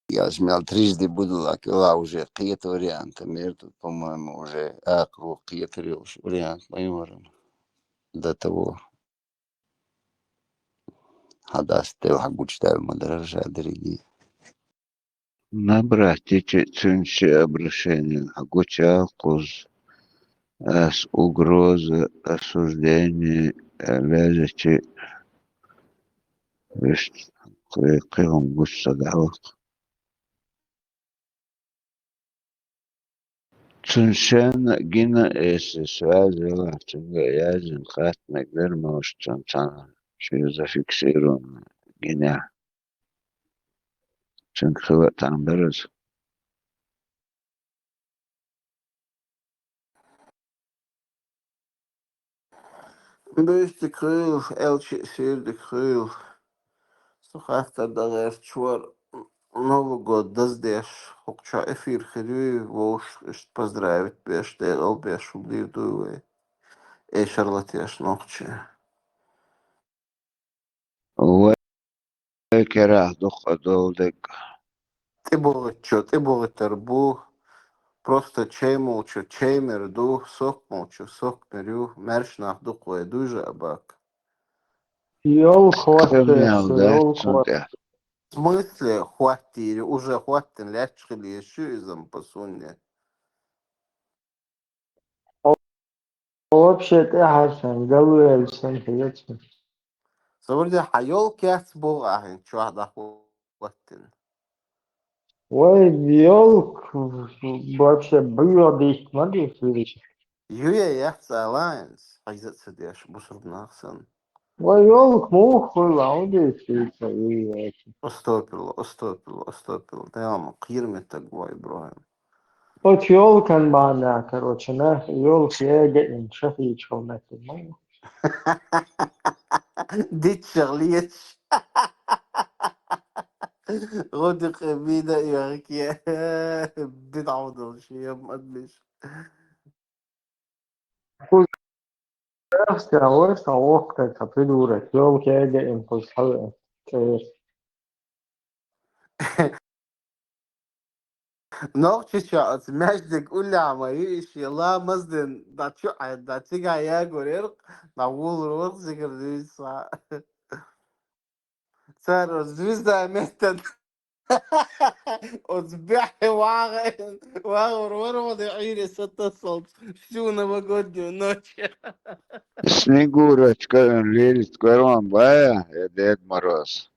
аьлча, мел трижды буду лакила уже кхета вариант, между, по-моему, уже акхархо кхетар йолуш вариант ма ю хӀара. До того. Хьан дас тӀе хьан гучудаьлла ма дара ша дерриге. Набрать дича, цуьнан ши обращение хьан гучуяла кхуза. Ас угроза, осуждение, лезачи, вуьшта кхе-, кхин хӀума гучу ца дахьалкх. Цуьнан шен гина, если связь елахь, цуьнга яздина хаттаниг дара, может, цуьнан цхьана шен зафиксирован гинехь. Цуьнга хила а там дара иза. Буьйса дика хуьлда, аьлча а сийра дика хуьлда. Со хаттар дан гӀерташ вара, Новый год даздеш, хӀокху чохь эфир хир юй, вовшах иштта поздравить беш, декъал беш хӀума дийр дуй вай? Эшар латеш нохчий. Вай керахь дукха а долу дерг. ТӀебогӀучо, тӀебогӀуьйтур бу. Просто чай молчу, чай мер ду, сок молчу, сок мер ю. Маьрша нах дукха вай дуй же а бак. Йол хватте, Кхин мел дац йол цунна хватте. ТӀехь. В смысле хваттийри? Уже хваттина лаьтташ хила езаш ю иза-м по сунне. Вообще тӀехьарсан, галвеллачун хилац. Ца варде хьан йолу кец богӀу ахьа хӀинца чохь дӀахӀоттина? Вай, ёлка вообще быдла дыхть ма дийхьа вилча. Юе яц алаанс, хьайза ца деш, бусург нах сан. Вай, ёлка муха хуйла, удийхьа вилча, юе яц. Уступил, уступил, уступил. Дама, кхир меттаг вай, Ибрахим. Оцу ёлкан бахьана, короче, на, ёлка ега ин шахичхал меттаг ма ю. Диччах леташ. ГӀо дикъе бийна и вахке. Бидгьа долуш, я мадмиш. Кхузахь ца вара сан воккхатан ца придурок, ёлка ега ин кхуза хьавеа. ЦӀера. Нохчийчохь оцу маьждиг уллехь ма ю и шен ламаз дина, дӀа чу Ӏайна, дӀа цигахь ягор яра, дӀа вулар вара цигара дуьйцу схьа. Цара оцу звезда меттан оцу баьхье вагӀа-, вагӀур вара ван Ӏийре сатассалц. Всю новогоднюю ночь. Снегурочка, лилит корман бая, я Дед Мороз.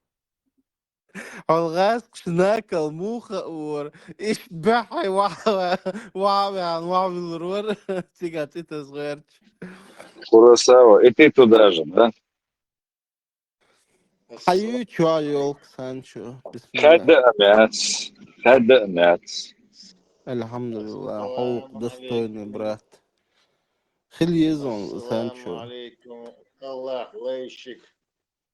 Хьол гӀаскаш накал муха вара? Иштта баьхье ваха-, ваха-, ваха-, ваха вилур вара. Цига цӀитаз гӀерташ. Куросава, и ты туда же, да? Хьан ю чохь йолу, Санчо? Бисмилла. Хадда а мяц, хадда а мяц. Алхьамдулилла, хьо ву достойный брат. Хила еза ван, Санчо. Алейкум, Аллах лайшик.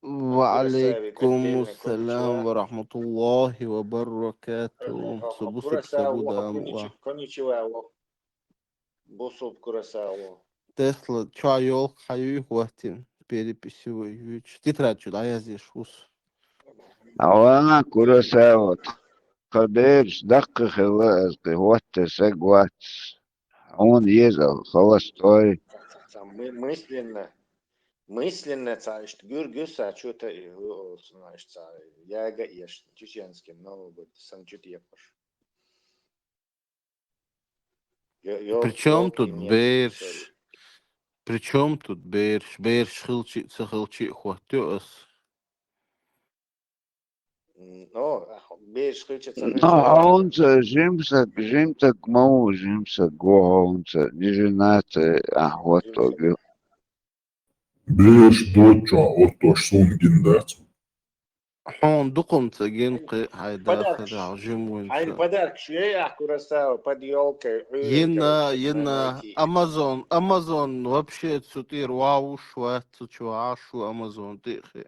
Ва алейкум ассалам ва рахматуллахи ва баракату. Субу субу дам ва. Коничева, бусулба Курасаво. Тесла, чохь йолу хьан юй хӀоттина? Переписи вай юьйцу. Тетрадь чу дӀаязъеш вус. Ава, Курасаво, тхан бераш даккхий хилла, аса кхин хӀоттар саг вац. Хьуна еза, холостой. Ца, ца, мы-, мысленно, мысленно ца иштта гуьргуьсса чу та и, о, о, ца иштта ца яга еш, чеченский Новый год, сан чу текхуш. Ё-, ё-, Причём ёлка тут имеет бераш? Причём тут бераш? Бераш хилчи а, ца хилчи а хӀоттайо ас. М, ну, а, бераш хилча ца хилча. Ну, хьуна ца жимсаг, жимсаг ма ву, жимсаг ву хьуна ца, не женатый, а, хӀоттог ю. Бераш доцчохь оттош суна гина дац. Хьуна дукхунца гина кхин хьайн дахарехь жимвинца. Хьайн подаркаш яй ахь Курасава под ёлкой, Ӏуьйре, йина, короче, йина. Амазон, Амазон вообще цу тӀера вовш вац, цу чу вовш ву Амазон тӀе а хи.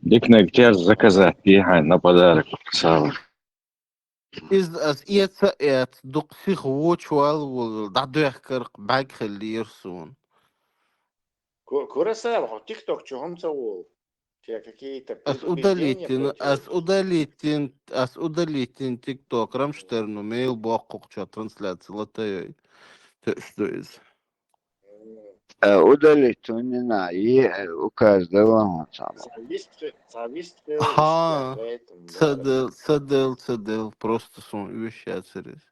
Дикнаг тез заказать ди хьайн на подарок Курасава. Иза ас эца а эца, дукха сиха вочу валла волу, дӀадоьхкарх бӀаьг хиллера суна. Ку-, Курасава, хьо TikTok чу хӀума ца волу? Те какие-то предупреждения получаешь? Ас удалитин, ас удалитин, ас удалитин TikTok, Рамштерну мейл боккхухчо трансляция латайой. Те что из? Э, удалить у меня, и, э, указ дала хьуна цхьаммо. Ца вист-, ца вист хилла иштта, поэтому, да. Ха, ца дел, ца дел, ца дел, просто сон уьш яцара иза.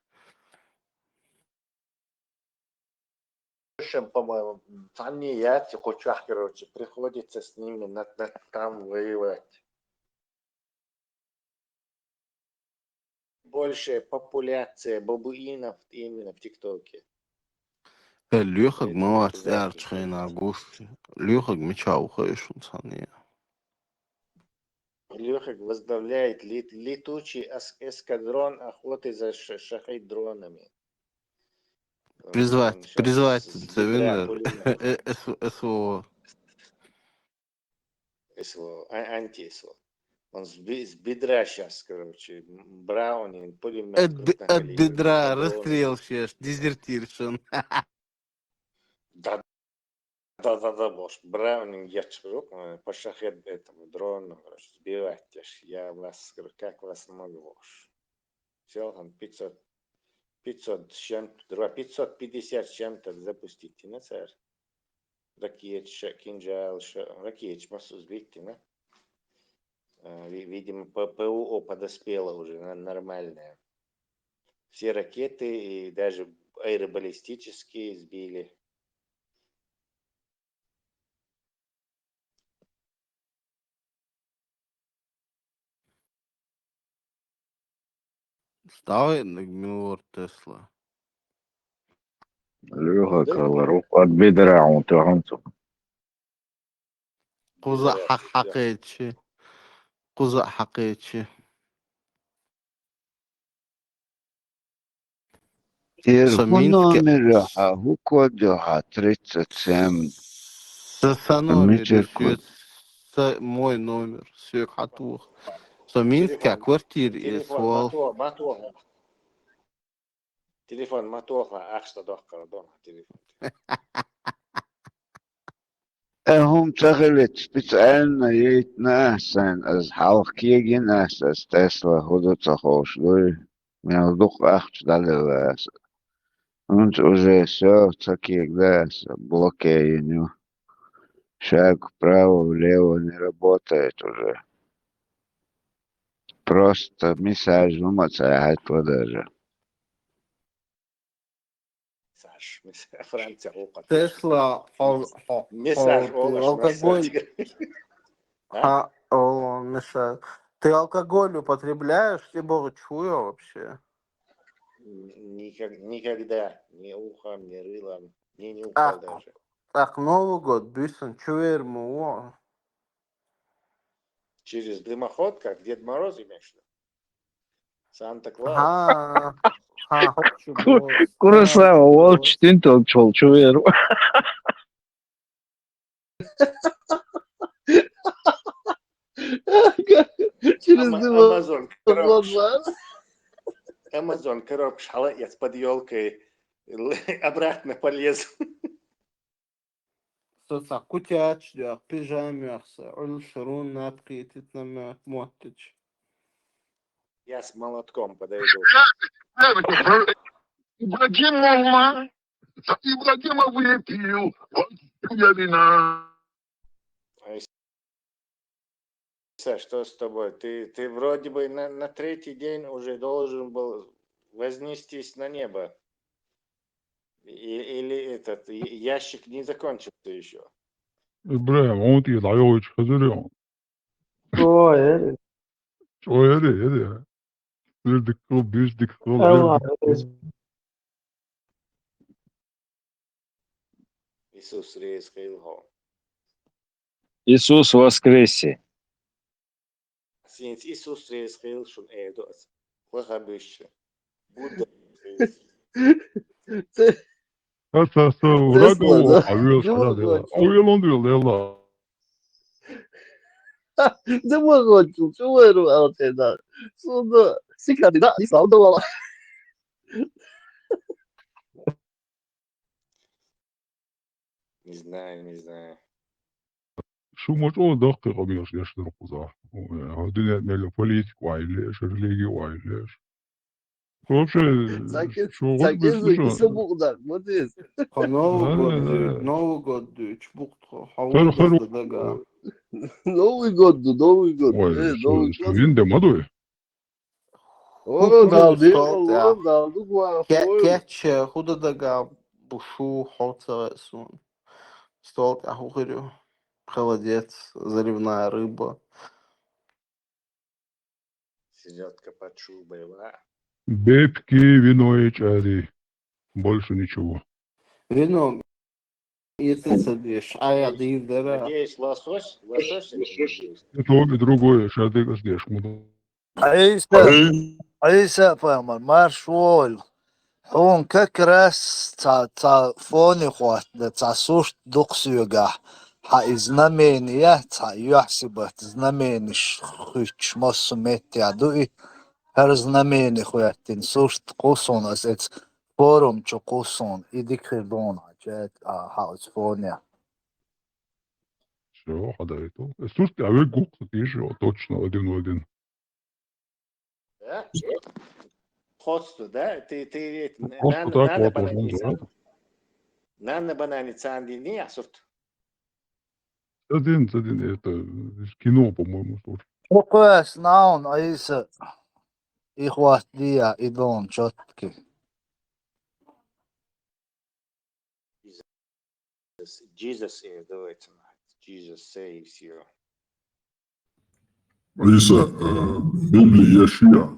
По-моему, цхьанне яц и кху чохь, короче, приходится с ними на, на, там воевать. Большая популяция бабуинов именно в ТикТоке. Э, лоьхаг ма вац, аьрчу хенахь гуш. Лоьхаг мичахь ву хаьий шуна цхьанне? Лоьхаг возглавляет лет-, летучий эс-, эскадрон охоты за ш-, шахид-дронами. Призвать, призвать ца вина. Э, э, с-, СВО. СВО, а, анти-СВО. Он с би-, с бедра щас, короче, м, Браунинг, пулемёт. От бе-, от бедра расстрел щас, дезертиршн. Да, да, да, да, Браунинг я чурук, э, по шахед этому дрону, короче, сбивать, я ж, я вас, говорю, как вас могу, уж. Всё, там пятьсот, пятьсот с чем-то, два, пятьсот пятьдесят с чем-то запустить, и на царь. Ракеташ, кинжалаш, ракеташ массо сбить, да? А, ви-, видимо, П-, ПВО подоспело уже, на-, нормальное. Все ракеты и даже аэробаллистические сбили. Ставай наг минур Тесла. Лёха, калару, от бедра он тоханцу. Куза хак хакечи. Куза хакечи. Тер Со ху Минске- номер, а ху код, а тридцать семь. Со, со номер, Митер всё, со мой номер, всё, хатух. Со Минске Телефон. квартира и Телефон свал. матух, матух. Телефон матух, ахста дохкар дон телефон. Э, хум цахилит специально ейт насан, аз халх кегин ас, аз Тесла худу цахош дуй. Мен дух ахч далила ас. Унц уже всё, цакег да ас, блокею. Шаг вправо, влево не работает уже. Просто мессаж вымацай хатла даже. Саш, мис-, Франция окат. Тесла, ол, ол, Мессаж ол, олаш алкоголь. мессаж. А? А, о, Миша, ты алкоголь употребляешь? Ты бог чуя вообще? Никак-, никогда. Ни ухом, ни рылом. Ни нюхал А, даже. Так, Новый год, бюсен, чуверму, о. Через дымоход, как Дед Мороз имеешь в виду? Санта Клаус. Ага. Ха, хочу Ку-, голос. Курасава, Ага, волч голос. тинтол чол чувер. Через Ама-, дымоход. Amazon коробка. Ладно. Amazon коробка шала я с под елкой обратно полез. Со са кутяч, да, пижамах, са, улшурун, напкитит, намек, моттич. Я с молотком подойду. Ибрагим Молла, Ибрагима выпью, вот я вина. Ай, Саш, что с тобой? Ты, ты вроде бы на, на третий день уже должен был вознестись на небо. И, или этот и-, ящик не закончился еще. Ибрагим, он ти даёвич хазырё. Ой, э, Чё, эре, эре. Бир диккыл, бир диккыл, ава, бир диккыл. Иисус рейс хейл хо. Иисус воскресе. Синц Иисус рейс хейл шун эдос. Лаха бюще. Будда. Ха, ха, ха, враг Тесла, его, да? а вел Дымоход. Авел он вел, да. Дымоход, чувер, алтеда. Суда, сикади, да, не слава давала. Не знаю, не знаю. Шу мочо дохты объёш, я что куза. Дыня меле политику айлеш, религию айлеш. Вообще, Сакин, шу сакин, вот киса бухда, вот здесь. По Новый Да, год, да, дю-, да. Новый год, дю, чбук, Хар, хар. дага. Новый год, Новый год. Ой, Э, шу, Новый шу год. Винде мадой. О, Кукуруза далды, стол, о, да. далды гуа, Ке-, хой. Кетче, худа дага, бушу, хоца, сун. Стол, а, хухырю. Холодец, заливная рыба. Селёдка под шубой, ва. Бепки, вино и чари. Больше ничего. Вино. И ты садишь, а я дыр дара. Надеюсь, лосось, лосось это надеюсь. И то, и другое, шардык сдешь, муду. Айса, Айса, памар, марш вол. Хьун как раз ца, ца фоне хватда, ца сурт дуксуга. Ха из знамение, ца юхсибат знамениш хуч массу метте дуи. Хар знамение хуяттин сурт кусун, аз эц форум чу кусун, идик хирдун, чет, а, ха из фоне. Все, хада это. Сурт, а вы гук, ты же, точно, один в один. Да? Хоцту, да? Ты, ты ведь н-, Просто нан-, так нана вот, банани возможно, цан-, да. нана банани цандини асурт. Один, один, это из кино, по-моему, тоже. Чуквес наун, Айса. Ихват дия, идон чотки. Jesus is doing tonight. Jesus saves you. Isa, э, Библия Яшия.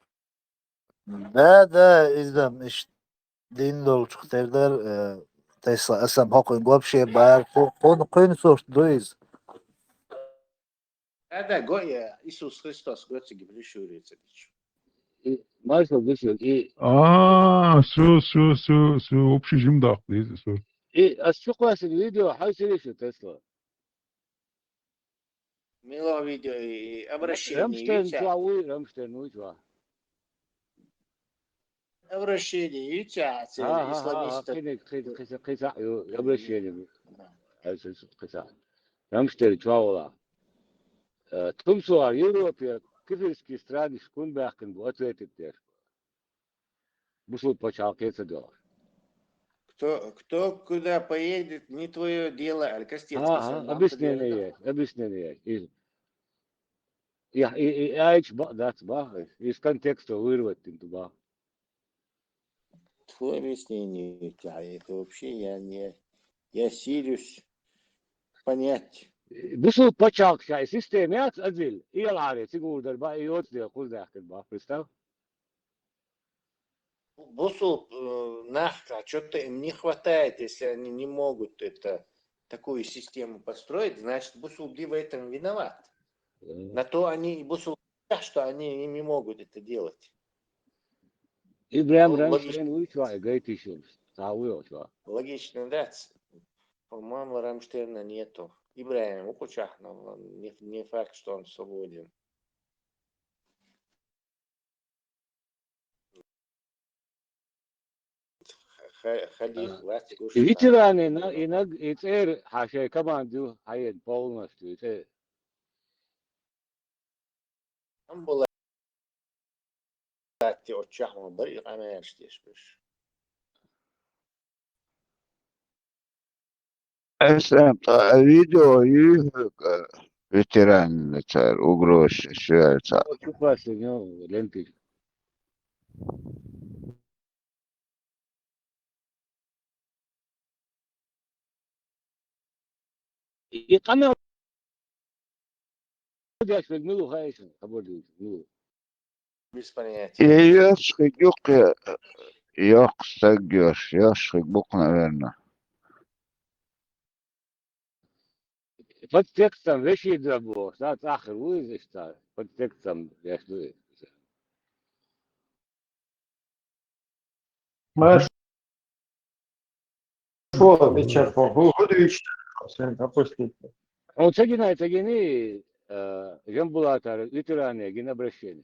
Да, да, иза иштта дин долчух тера дара, э, Тесла, аса хӀокхуьнга вообще бара, кху-, кхуьнан, кхуьнан сурт ду иза. Да, да, го я, Иисус Христос, го цига прищуриться дичу. И, Маршал, дышал, и А, всё, всё, всё, всё, общий жим даккха деза, всё. И, ас чу кхоьссина видео, хьан сири шу Тесла? Мила видео, и, и обращение Рамштайн ю ца? Чуа вуй, Рамштайн вуй чуа. Обращение ю ца, ца Ага, ага, исламистов. Кхин, кхин, кхин, кхин, ю, обращение. Да. Ай, ца, ца, кхин, ца. Рамштайн чуа вала. Э, тхумсуар Европе, кефирский страны шкун бяхкин бу ответить деш. Бусул пачалкхе ца делаш. Кто, кто куда поедет, не твоё дело, аль кастецкий Ага, объяснение есть, объяснение есть. И, и, и, и, айч ба-, дац ба, из контекста вырвать тин ту ба. Твоё объяснение, это вообще я не, я силюсь понять. Бусул пачалкх шай система яц азил, и яларе, сигурдар ба, и оцдел, курдахкин ба, представь? Бусул, э, нахка, что-то им не хватает, если они не могут это, такую систему построить, значит, бусул ди в этом виноват. Мгм. На то они и бусул, что они не могут это делать. Ибрахим Ну, Рамштайн логично. Вуй чуа, гайтишим, ца вуй чуа. Логично, да. Ц-, по-моему, Рамштейна нету. Ибрахим Укучах, но он не, не факт, что он свободен. Ха-, ха-, халиф А, вац гуш ветераны, на, и на, и цӀер, хьан шайн команду, хьан полностью, и цӀер. Амбулати оччахь ма бара и къамелаш деш берш. Эсэм ткъа видео ю хьуьгара ветеранна цара угрозаш шуьйра цхьаъ. Чу кхоьссина, лентиш. И къамел деш верг мила ву хаьий шуна, хабар дийцар, мила ву? Без понятия. Э, йош хиг юкъе, йоккха стаг йош, йош хиг букъ, наверное. Под текстом вещи дробо, да, цӀахар вуй иза иштта, под текстом вещи вуй. Маш. Шо, вечер, по. Ху-, худуич, всем пропустите. Он ца гинай, ца гини, э, Жамбулатар, ветераны, гин обращение.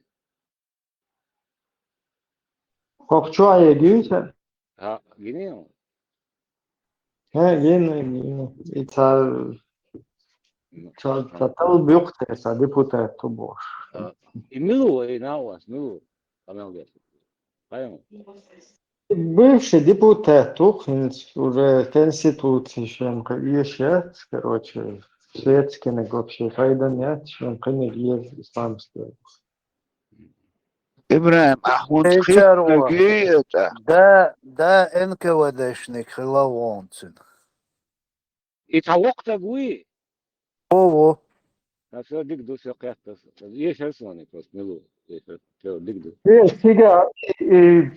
Хохчуа егиса? А, гини он. Э, гин, гин. И ца, Ну, ца, а. Ца тал бюкте, ца депутат ту бош. А, и милу, и на вас, милу. Амел гес. Понял? Бывший депутат, тух, уже конституции, чем ка-, ещё, короче, светский, вообще, файда нет, чем ка-, не есть исламский. ИбрагӀим, ахӀ вунца Эй, хӀинца чарва. Гуй, это? Да, да, Н К В Д-шник хила вонцин. И цхьа воккха стаг вуй? Во, во. А всё, дика ду, всё, кхетта. Эшар сони просто, милу. Эшар, всё, дика ду. Э, цига, и,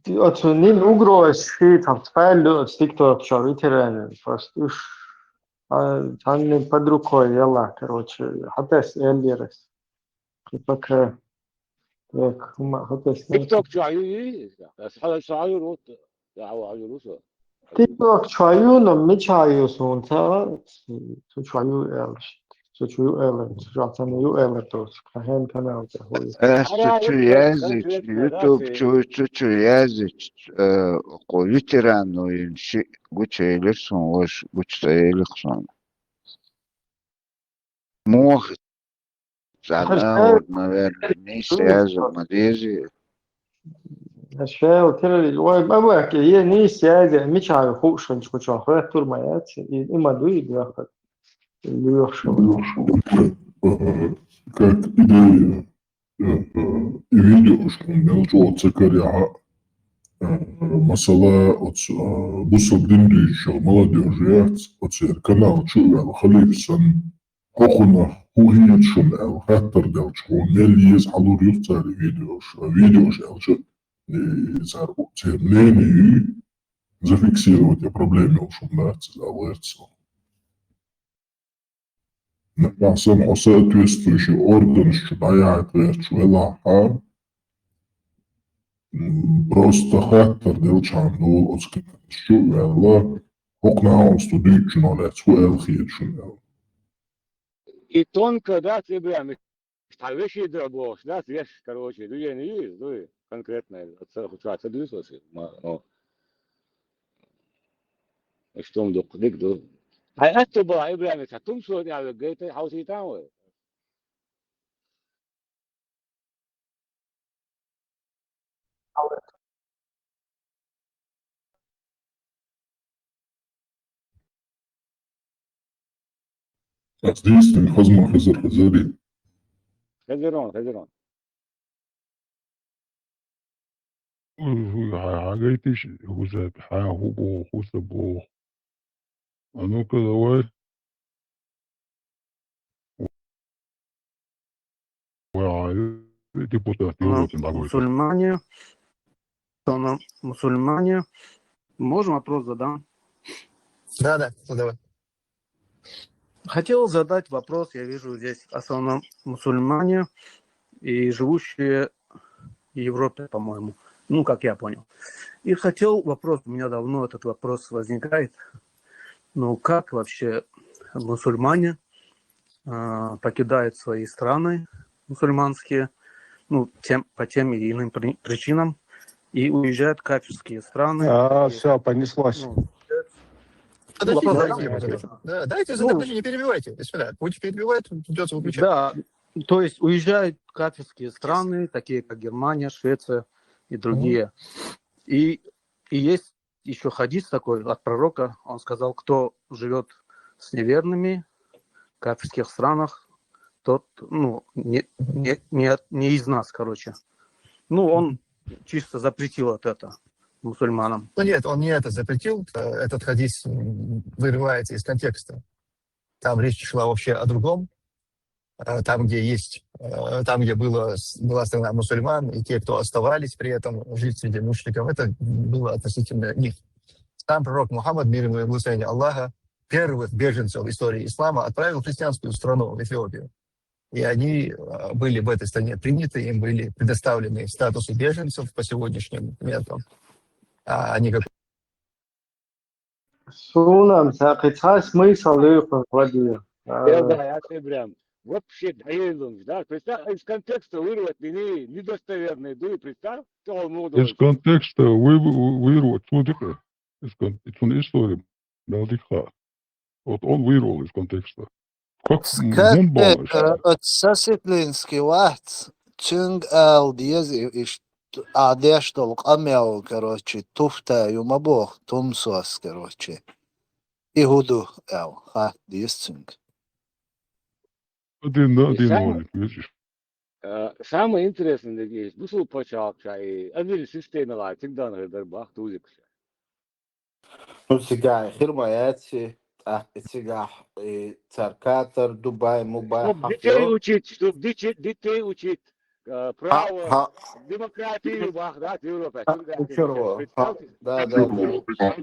и, оцу нин угроза, ши там спайлю, оцу тиктокчо ветераны, просто уж, а, цхьанна под рукой, яла, короче, хӀатас эллерас. Типа к-, так, ма-, хӀатас. Тиктокчо ю, ю, ас хьала шо ю рут, я хьала ю русо. Тиктокчо ю, но мича ю сунца, цу чу ю эл. Цу чу ю эл, цу чу ацан ю эл тос. Кахен канал те хуй. Э, цу чу языч, YouTube чу, цу чу языч, э, ко ветеран, ну, ин ши гуча элир сон, ваш гуча элир сон. Мох, цӀана, вот, наверное, не связано, ма дези. Шел, тирали, ой, бабаки, е не связи, мичаю хушанчку чё, хватур маяц, и, и мадуи, бляха. Лёша. Как идея. Э, э, и видеошкун мел чӀоагӀа ца карахь, э, масала, оцу, э, бусалба дин дуьйцучу молодёжь яц, оцу ер канал чу а ваьлла халиф санна, хӀокхунах хӀун хеташ шуна аьлла, хаттар делча, хьуна мел еза хьалур ю цара видеош, видеош аьлча, и цара, церан мнение ю, зафиксировать я проблема йолуш хӀума дац иза, аьлла гӀерта со. Нагахь санна хьо соответствующий органаш чу дӀаяхьийта гӀерташ велахь, м, просто хаттар делчхьана долу оцу кхинарш чу а ваьлла, хӀокху нахьалца дуьйцучунах лаьцна хӀун аьлла хета шуна аьлла. И тонко дац, Ибрахим, цхьа вешин дара бохуш дац, веш, короче, дуьйна ю иза, дуй, конкретно, ца хӀу чохь ца дуьйцу аса, ма, ну, иштта хӀума дукха дика ду. Хьайн атта бала, Ибрахим, цхьа тумсо тӀехь веггайта, хьовсийтан вай. Ас дийцинарг хаза ма хезара, хезарий? Хезарон, хезарон. Хьан, хьан гайтиш, хӀу ца, хьан хӀу боху, хӀу ца боху? А ну-ка, давай. Вай, депутат, ну, Европы, давай. Мусульмане, что она мусульмане. Можно вопрос задам? Да, да, задавай. Хотел задать вопрос, я вижу здесь в основном мусульмане и живущие в Европе, по-моему. Ну, как я понял. И хотел вопрос, у меня давно этот вопрос возникает. Ну, как вообще мусульмане, а, покидают свои страны мусульманские, ну, тем, по тем или иным при-, причинам, и уезжают в кафирские страны. А, и, всё, понеслось. Ну, подождите, ну, вопрос, давайте, давайте, давайте. Да, дайте задать, ну, подождите, не перебивайте. Если да, будете перебивать, придётся выключать. Да, то есть уезжают в кафирские страны, такие как Германия, Швеция и другие. И, и есть ещё хадис такой от пророка, он сказал: «Кто живёт с неверными в кафирских странах, тот, ну, не, не, не от, не из нас», короче. Ну, он чисто запретил вот это мусульманам. Ну нет, он не это запретил, э, этот хадис, м, вырывается из контекста. Там речь шла вообще о другом. э, там, где есть, э, там, где было, с- была страна мусульман, и те, кто оставались при этом жить среди мушриков, это было относительно них. Сам пророк Мухаммад, мир ему и благословение Аллаха, первых беженцев в истории ислама отправил в христианскую страну, в Эфиопию. И они э, были в этой стране приняты, им были предоставлены статусы беженцев по сегодняшним меркам. А они как Сунам сакъицас смысл луйхъу вадир. Элда, я ты прям. Вообще даёлунг, да? Представь, из контекста вырвать не недостоверный дуй, представь, что он мог Из контекста вы- вырвать, ну, типа, из кон- цун история, да, дикха. Вот он вырвал из контекста. Как Скажи, мун балаш? э, вот Сосветлинский вац, цунг ал диез и иш адеш дол къамял, короче, туфта юма бох, тумсос, короче. Ихуду эл, ха, диез цунг. Один на один Исам- валит, видишь? Э, Самое интересное, надеюсь, бусул почалк шай, адвил система ла, цигдан гырдар бах тузик шай. Ну, цигай, хирма яци, а, цигай, и царкатар, Дубай, Мубай, Чтоб детей учить, чтоб детей, детей учить, э, право, Ха, демократию бах, да, Европа. ха, Цигай, учерво, ха, представьте, да, да, цигай. да.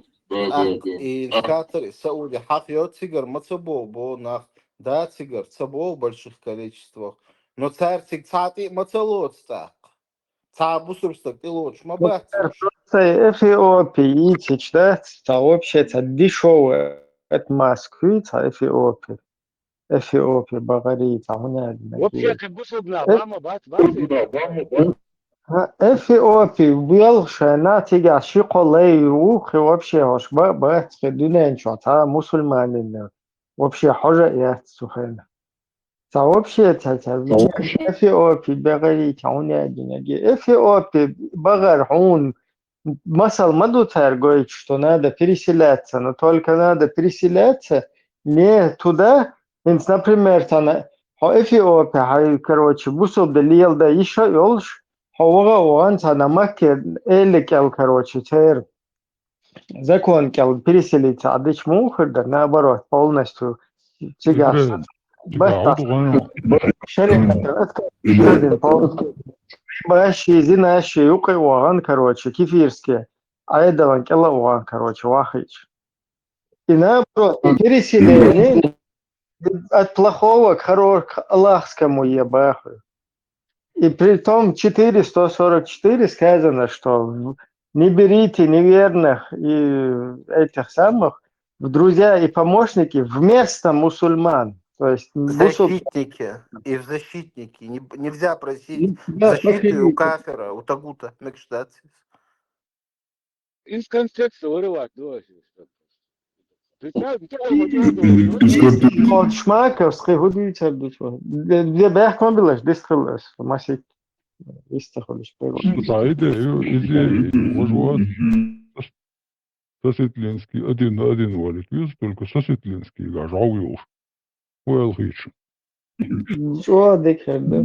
А, и Катар, и Сауди, хак йо цигар, маца бо, бо нах, да, цигар, ца бо в больших количествах. Но цар циг цати маца лоц так. Ца бусурстак ти лоч, ма бац. Цей Эфиопии ицич, да? Ца вообще ца дешевая от Москвы, ца Эфиопии. Эфиопия, Багари, ца хуня. Вообще, как бусул на Э, бама бац, бац. Эфиопия, белша, на тига ши къолей ухи вообще хош, ба, бац, хи дунен чо, ца мусульманин. Вообще хожа яц сухена. Ца вообще, ца, ца, Эфиопия, Багари, ца хуня динеги. Эфиопия, Багар, хун, масал ма ду цар гойч, что надо переселяться, но только надо переселяться не туда, инц, например, ца на, хо Эфиопия, хай, короче, бусул да лиел да ещё ёлш, хо вага ван ца на Макке, элик эл, короче, цер. Закон кел переселиться, а дичь мухар да, наоборот, полностью цигаш. Израиль. Бац, Цигай, бац. вот он. Шариат, это, один пол. Баши, зинаши, юкъе ваган, короче, кефирский. Айдалан кела ваган, короче, вахич. И наоборот, переселение от плохого к хорошему, к Аллахскому ебаху. И при том четыре сто сорок четыре сказано, что в- не берите неверных и этих самых в друзья и помощники вместо мусульман. То есть бусул- Защитники и в защитники. Не- нельзя просить Да, защиты у просить. Кафира, у Тагута. Мекшдацис. Из контекста вырывать, ну, вообще, что-то. Представь, ну, такой вот Из надо, из вот, контекста. Ол шмаков, схи худи цар дус. Де бяхман билаш, дис хилас, масик. Истахулиш, пойгон. Саида, изи, вот, вот. Сосветлинский один на один валит, видишь, только Сосветлинский гажал юш. Уэлхич. Жо декер, да.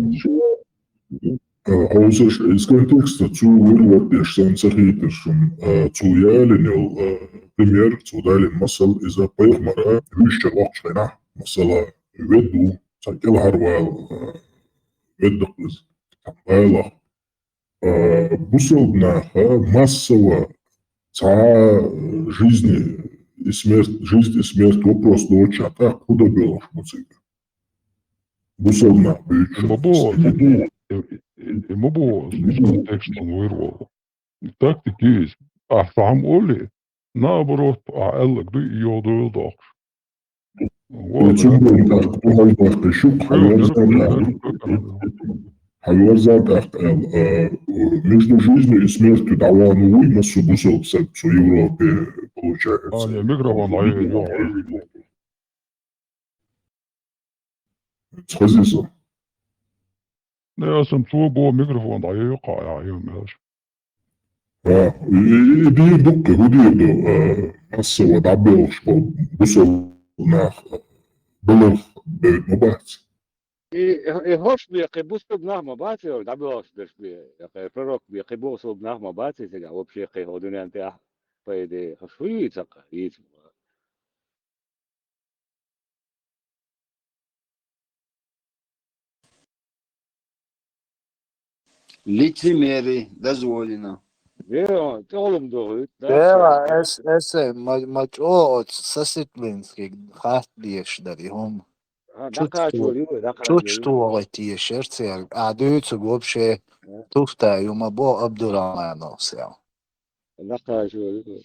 Хозаш из контекста цу вырвать ешсан сахитер шун, цу ялинел пример, цу далин масал из пайхмара вишча локчхайна. Масала, веду, цакел харвал, веддакъиз, тамбайлах. Бусалнаха массово ца жизни и смерть, жизнь и смерть вопрос доча, так куда было в музыка. Бусална бич. Ма бо, ма бо, из контекста вырвал. Тактики есть. А сам оли, наоборот, а эллак ду йодо докш. Вот, Цугун так, тухал так, шук, хаварзар так. Хаварзар так, между жизнью и смертью давану уйма субусал в Европе, А, получается. не, микрофон, а, не, не. Схазиса. Не, я сам цу бо микрофон, а, я, я, я, я. А, и, и бир дукка, худир ду, массово дабелш, бусал нах, былых бэвит мабац. И, и хош би, кы бусал нах мабац, я, дабелш деш би, я, кы пророк би, кы бусал нах мабац, я, вообще, кы ходунянте, а, по идее, хош хуй цака, и Лицемерие дозволено. Вера, тӀолум догӀуьйту, да, Вера, ша. Эс, эс, ма, ма чӀо оцу Сосветлинский хатта дезаш дара и хӀума. А, чу дакхачо ю, дакхачо чу ю. Чу тохийта езаш яра церан. А дуьйцург вообще А. Туфта ю ма бо Абдураманов сел. Дакхачо ю.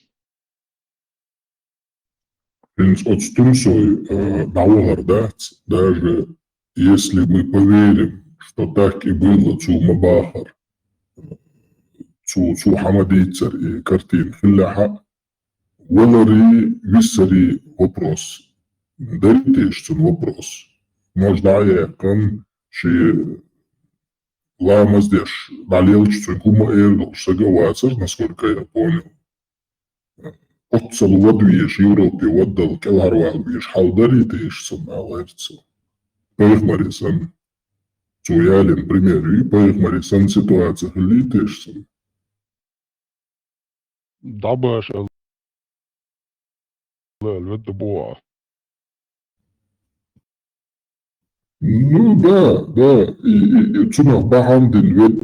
ХӀинца оцу Тумсой, э, дӀавахар дац, даже если мы поверим, что так и было, цо ма бахара, цо, цо хьа ма дийццара и картина хиллехь а, валарий, виссарий вопрос. Дарий теша цунна вопрос? Может, дӀа а яьккхина, шен ламаз деш, дӀалелча цуьнга хӀума эр долуш сага а вацара, насколько я понял. Оццал вада везаш, Европе ваддал кӀелхьарвала везаш хьал дарий теша санна, ала гӀерта цо. Пайхамаре санна. Цо ялийна пример ю, пайхамаре санна ситуаци хиллий теша санна. ДӀабаша ала, ала ведда бохьа. Ну да, да, и, и, и цунах бахьана дина вед-,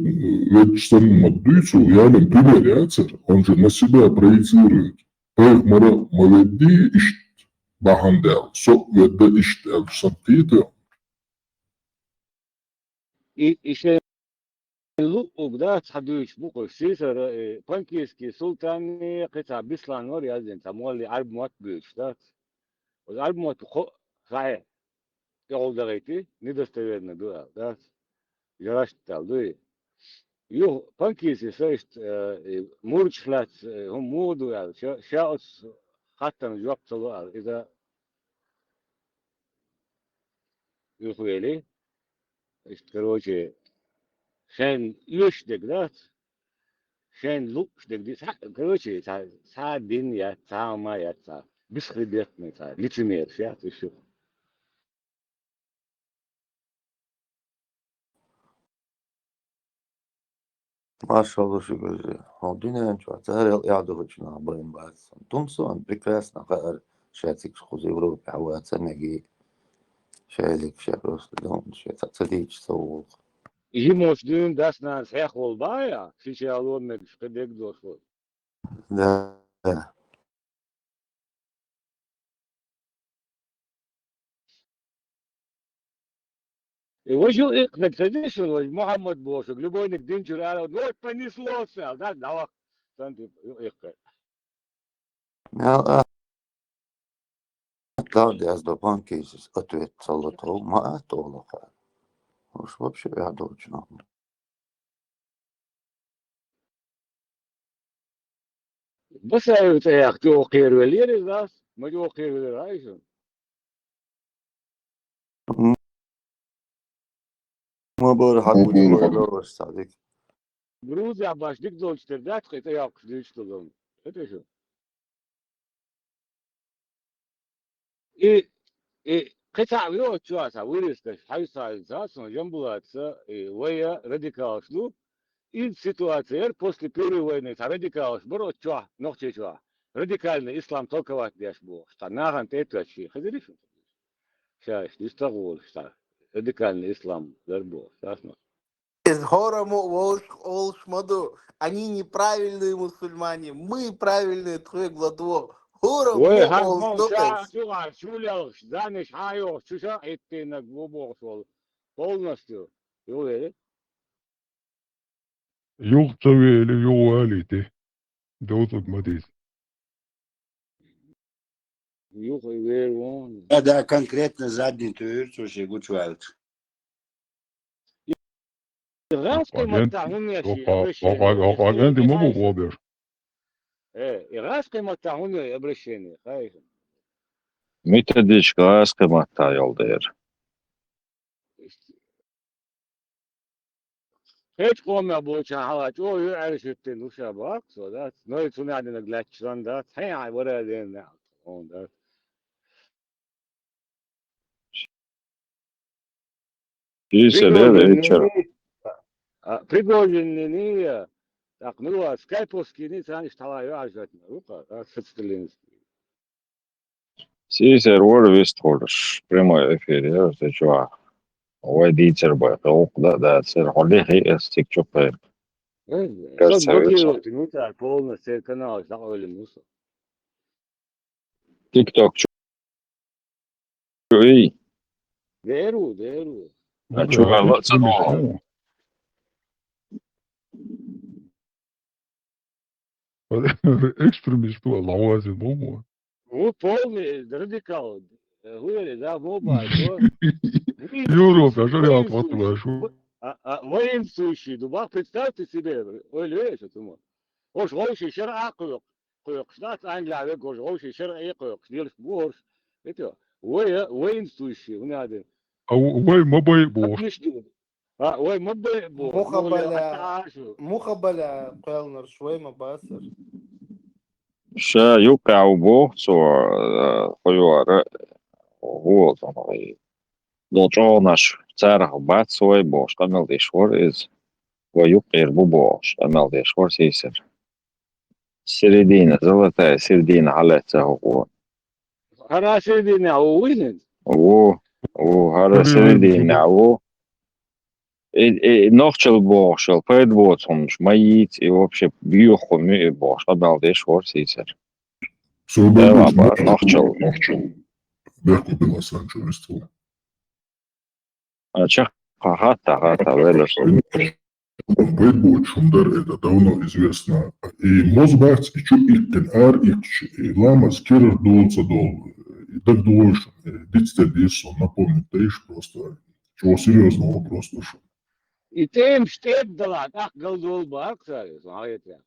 веддаш санна ма дуй цо, ялийна пример яцара, он же на себя проецирует. Пайхамара ма веддий иштта бахьана даьлла, со а ведда иштта аьлла санна кхета. И, и шайн луъург дац хьан дуьйцуш бу-кх уьш, сийсара, э, Панкийский султане кхин цхьа Беслан вара яздина, цхьа молли Ӏарб мотт буьйцуш дац. Оцу Ӏарб мотт кхо схьа тӀехула дахийти, недостоверно ду аьлла, дац? Жарашт аьлла дуй? Юха Панкийси са иштта, э, и мурдаш лаьцна, э, хӀума муха ду аьлла, ша, ша оцу хаттарна жоп ца ло аьлла, иза юхавели. Иштта, короче, шайна оьшуш дерг дац, шайна луъуш дерг ди-, цхьа, короче, цхьа, цхьа дин яц, цхьа хӀума яц, цхьа бесхребетный, цхьа лицемераш яц уьш юха. Маршалла шу, вежарий. Хьо дуьнен чохь царел эхь духучу нах байн бац. Тумсо прекрасно хаьара, ша цига кхуза Европе хьаваца меги. Ша цига ша просто дом, ша ца, ца дийча ца вулха. Жимош дуьйна дас-нанас хьехволу бахьа, шича ло мегаш, кхин дерг дош волу. Да, да. И важа ю иккхинарг ца дешна, важа Мухьаммад бохург, любойниг динчуьра ара, ну, вот понеслось, аьлла, да, давай, сан типа, ю иккхи. Мел а, тал деза до Панкийсис ответ ца лото, ма а толаха. Уж вообще а долчу нахуй. Басаев тӀе яхка чӀогӀа кхеравеллера иза, ма чӀогӀа кхеравеллера, ай шуна. М-, ма бара хьан Ма бара хьан. Ловаш цхьа дика. Грузия баш дика долчу тера дац, кхин тӀе йоккхуш дуьйцуш долу. ХӀета шу? И, и кхин цхьаъ ву оцу чохь, цхьа вуьрхӀитташ, хьаьвсалца, суна Жамбулатца, и вай радикалаш ду. Иза ситуация яра после Первой войны, цхьа радикалаш бара оцу чохь, Нохчийчохь. Радикальный ислам толковать деш бохуш, цхьа нахана тӀе а тоьттуш, хезира шу? Ша иштта, иштта гӀолаш, цхьа радикальный ислам дара бохуш, цхьа а. Иза хӀора мо волуш, олуш ма ду. Они неправильные мусульмане, мы правильные, тхоьга латво. ХӀора мо олуш ду. Вай, хьан ша чугӀар чу лелхаш, заниш хьан йохуш, чу ша Ӏиттийнарг ву бохуш волу. Полностью. Юхавели. Юха ца вели, юха валийти. Доцург ма дийца. Юха и вер вон. Да, да, конкретно задний тур, слушай, гучвальд. И гӀаскхи маттахь хӀун еш, и обращение? Оха, оха, оха, генди ма бу обеш. Э, и гӀаскхи маттахь хӀун еш обращение, хайша? Методичка гӀаскхи маттахь йолу дера. Кхечу къомех болчарна хьала чӀогӀа ю аьлла шуьттина луша баккха со, дац? Но и цунах динарг лаьтташ сан, дац? Хьайн хьайн вара ден неӀалт хьуна, дац? Иса дера, Пригожиннини, эчара. А, Пригожиннини, тӀаккха мила вац, Скайповскийни, царна иштта хьала ю аьлла шуьттина, вукха, а, соцсеталлинский. Сийсара вара вистхуьлуш, прямой эфир яра, ца чохь. Вай дийцар бай, хӀокху дан а дацара, хьо лихий ас цига чу кхайкха. Э, Газ со цаве блокировать, ну, так, полностью канал, так, или мусор. TikTok чу. Чу, эй. Деру, деру. А чу, ала, цамо. Экстремист, ла, ла, бо. Ну, полный радикал. Э, говорю, да, моба, что? Европа, что я Воинствующий. Вот, а, а, воинствующий. Ну, ба, представьте себе, ой, ле, что ты мой. Ош, вообще, шар акыл. Кхойкхуш дац Англия вега, ош вовши шаръе кхойкхуш, делаш бохурш. Это, вай, воинствующий, у меня один. А в-, вай ма бай бохуш. Отлично. А, вай ма бай бохуш. Муха баля, муха баля кхоьлнарш вай ма бацар. Ша юкъа боху цо, э, кхуьлара, гӀолтан вай. Дол чӀогӀанаш царах бац вай бохуш, къамел деш вара иза. Вай юкъера бу бохуш, къамел деш вара сийсара. Середина, золотая середина хьалаьцна хӀокхо. ХӀара середина ву вуйнан? Ву, ву, хӀара середина ву. И, и нохчал бохуш йолу пайда боцу хӀуманаш ма йийца, и вообще юьххьума ю и бохуш, къамел деш вара сийсара. Со бара нохчал. Бехко Беласан чу вистхула. А чекх хатта, хатта велаш. Пайда боцу хӀума дара, это давно известно. И моза бац, и чу иккхина, ара иккхича, и ламаз кирара долу ца долу, и дагадогӀуш, и дицде деза со, напомнить дайш просто. Чего серьёзного вопроса ду шу. И тем штеп дала, как голдол бакса, смотрите.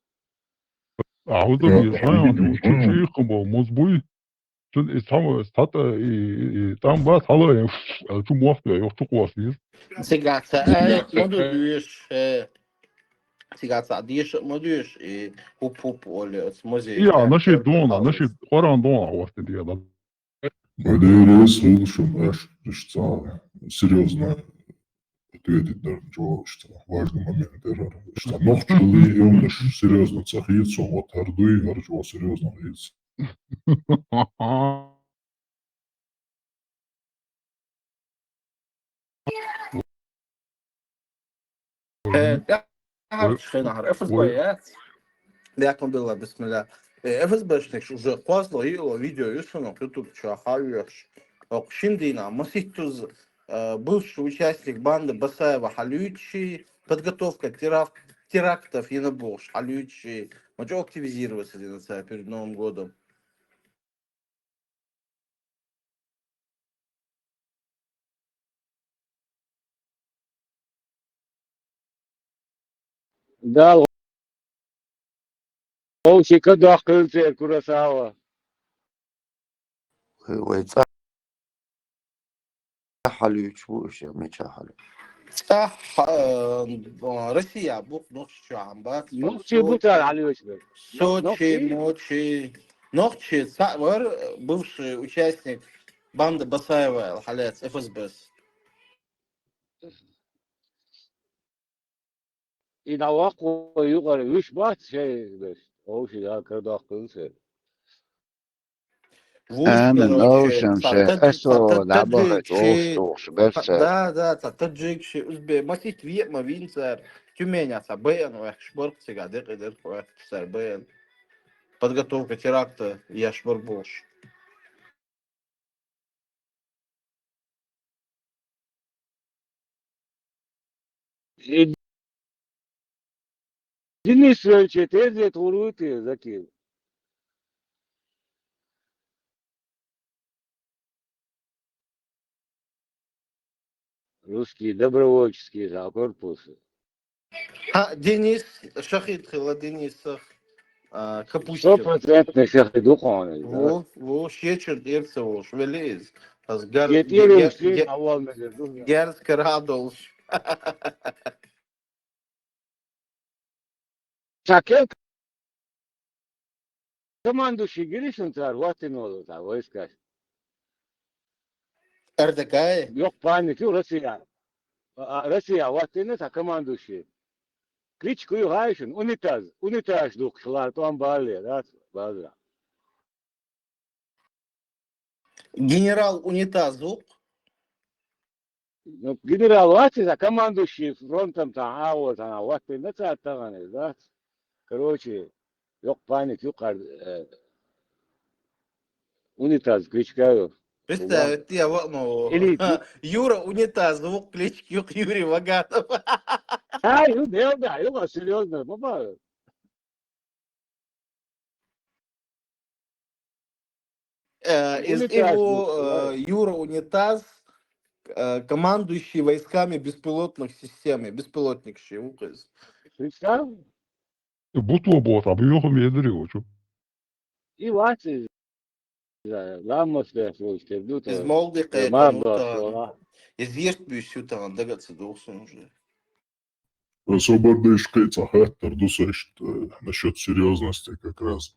А вот это, я знаю, чу, чу иккхина бо, моза буй. Цуьнан и цхьа, цхьа тӀа, и, и, и тӀам бац, хьала, э, аьлла, чу мохк а йоху, чу кхосса веза. Цигахь ца, э, ма ду доьшуш, э, цигахь ца деша а ма доьшу, и хӀуп-хӀуп олу оцу музей. Я, нашид дона, нашид Къуръан дона хьостина дела. Ма деррис хуьлу шуна аьшка, иштта цхьа серьёзно ответить дар, чего, иштта важный момент дара. Иштта нохчаллий, и хӀуманаш серьёзно ца хета, со вот хӀара дуй, хӀара чего серьёзно хета. Э, тӀаьхьарчу хенахь ФСБ яц. Декъан билла, бисмилла. Э, ФСБшникаш уже кхозлагӀа, йиълагӀа видео ю шуна, ютуб чохь хьаоьхуш. ХӀокху шина дийнахь масийттаза, э, бывший участник банды Басаева хьалуьйтуш, подготовка терак-, терактов йина бохуш хьалуьйтуш, ма чӀогӀа активизироваться дина цара перед Новым годом. Дала вовшийн ка доккхуьйту церан Курасава. Вай цӀа хьалуьйтуш бу уьш, я мича хьалуьйтуш? ЦӀа, э, Россия бу, нохчи чохь бац. Нохчи бу цара хьалуьйтуш бу. Сочи, нохчи? Мочи. Нохчи цхьаъ вара, бывший участник банды Басаева аьлла хьалаьцна ФСБ-с. И дӀаваккхо юкъара вуьш бац шайн берш. Вовшийн ка доккхуьйту церан. Вуьш, короче, оушен цхьа ше, тадж-, эсо цхьа та-, дӀабахийта, таджикчи, оуш тухуш берш цара. Да, да, цхьа таджикчи, узбе-, масийтта веа ма вийна цара. Тюменехь цхьа Б Н оьхкуш бара-кх цигахь, декъий дара-кх оьхкуш цара Б Н. Подготовка теракта еш бара бохуш. И Денис Леонидович, терзет гӀур ву те, Закир? Русский добровольческий корпус. ХӀаъ, Денис, шахид хилла Денисах, а, Капустин. Стопроцентный шахид ву кхунна, да? Ву, ву, шечуьра тӀера ца волуш, велли иза. Аса гар-, шен тӀера гер-, шен гер-, хьавол мегар ду. Герз кара а долуш. Ша кел командующий гири шуна цара хӀоттина волу цхьа войскаш. Р Д К? Йоккха паника ю Россия. А, а, Россия хӀоттина цхьа командующий. Кличка ю хаьий шуна? Унитаз. Унитаз духкуш лара тӀом баллера, дац, базара. Генерал Унитаз ву-кх. Ну, генерал вац иза, командующий фронтом тӀа агӀо тӀа ваттина цар тахана, да? Короче, йокъ паник юкъар, э, унитаз кличка ю. Представь, я вот, ну, Или Юра унитаз, звук клички юкъ Юрий Ваганов. Ай, ну, да, да, ну, серьёзно, баба. Э, из Унитаз, его, ну, э, Юра Унитаз, э, командующий войсками беспилотных систем, беспилотник ши укъиз. Представь? Бутуа бота, бу юха медри учу. И вац из, да, ламмас бяхлуш, те, ду, Из та, молди э, кхетан мар утан. Из ешт бюсю тан, дага ца дохсун уже. Собар деш кхе ца хаттар ду са ишт, э, насчёт серьёзности как раз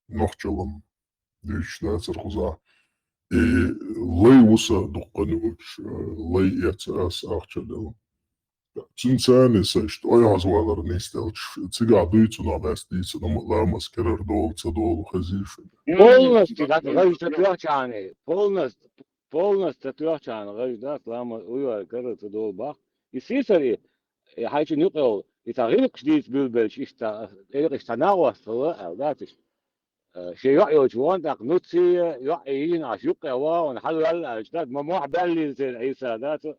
нохчалам диш нацар хуза. И лай вуса дуккан вуч, э, лай яц ас ахча дел. Цинцани са ишт ой хазвалар нестелч. Цига дуй цуна бес дийца, но ламас керер дол, ца дол, хазиш. Полностью, да, гайта трёхчани. Полностью, полностью трёхчани. Гайта, да, лама, уйвар, керер, ца дол, бах. И сисари, и хайчи нюкъел, и та гъилкъш дийц билбелч, ишта, элкъ ишта нагъвастала, алдатиш. Э, ше йоӀ йолчу вон тӀакъ нуци, йоӀ ийин аш юкъе вон, хьалвалла аш дат, ма мохь баллин сен Ӏиса дату.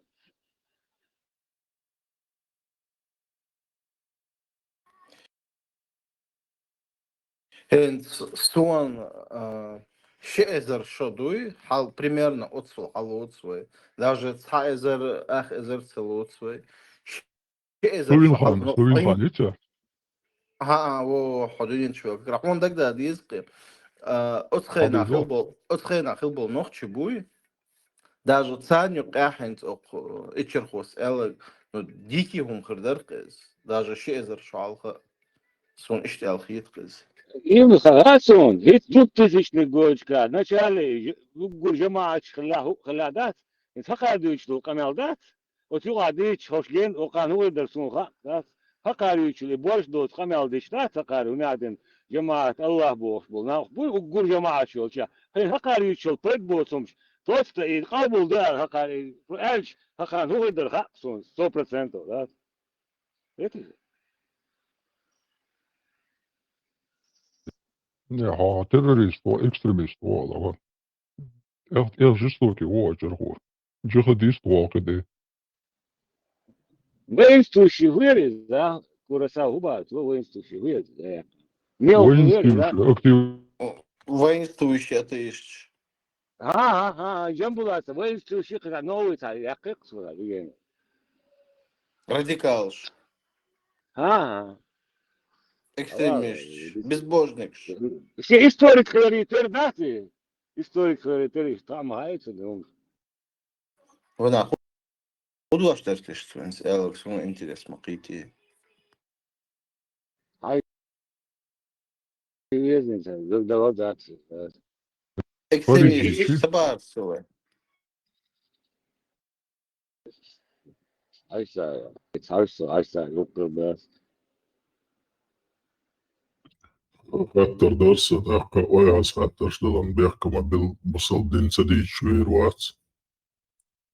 ХӀинца суна, а, ши эзар шо дуй, хьал, примерно оццул хьалоцу вай. Даже цхьа эзар, ах эзар ца лоцу вай. Ши эзар шо хьал, Сувин хан, ну, Сувин хан, ицця? Ха, а, во, хьо дуьйна чу, как раз хьуна дагада деза кхе. А, оцу хенахь хил бол, оцу хенахь хил бол нохчи буй. Даже царна юкъехь хӀинца окху ичархос аьлла, ну, дикий хӀума хир дара кхеза. Даже ши эзар шо хьалха суна иштта аьлла хета кхеза. Иман хара суна, хӀинца зуттазични гойтуш кхара, начале, уггар жамаӀаташ хилла, хӀуъа хилла дац, хӀинца хӀокхара дуьйцуш долу къамел дац, оцу юкъахь дийцича хӀорш гена, окхана хӀун хир дара суна хаьа, дац? ХӀокхара юьйцуш и борш доцу къамел дича дац хӀокхара, хӀунда аьлча жамаӀат Аллах бохуш болу нах буй, уггар жамаӀаташ йолча. Хьайн хӀокхара юьйцуш йолу пайда боцу хӀумаш, тоста и къабул дара хӀокхара, и аьлча, хӀокхана хӀун хир дара хаьа суна, сто процентов, дац? Эти? Не, хьо террорист ву, экстремист ву, ала ву. Эх, эх, жестокий ву, чархо. Джихадист ву, кхиде. Воинствующий вирус, да? Кураса хӀубат, ву воинствующий вирус, да. Мел вирус, да? Воинствующий, актив. О, воинствующий атеист. Ага, ага, Джамбуласа, воинствующий, когда новый царь, я как сказал, Евгений? Радикалш. Ага. Экстремист. Ага, безбожник. Все историк говорит, да, ты? Историк говорит, ты там, а это, ну. Вона ху-, художник, что он сделал, что ему интересно, какие-то. Ай, серьёзно, да, да, да, да. Экстремист, Подожди, чё? Собар целый. Айса, айса, айса, юкъа, да. Хаттар дарса, тӀаккха ой хьас хаттарш далан бехкама бил бусал дин ца дийчу вер вац.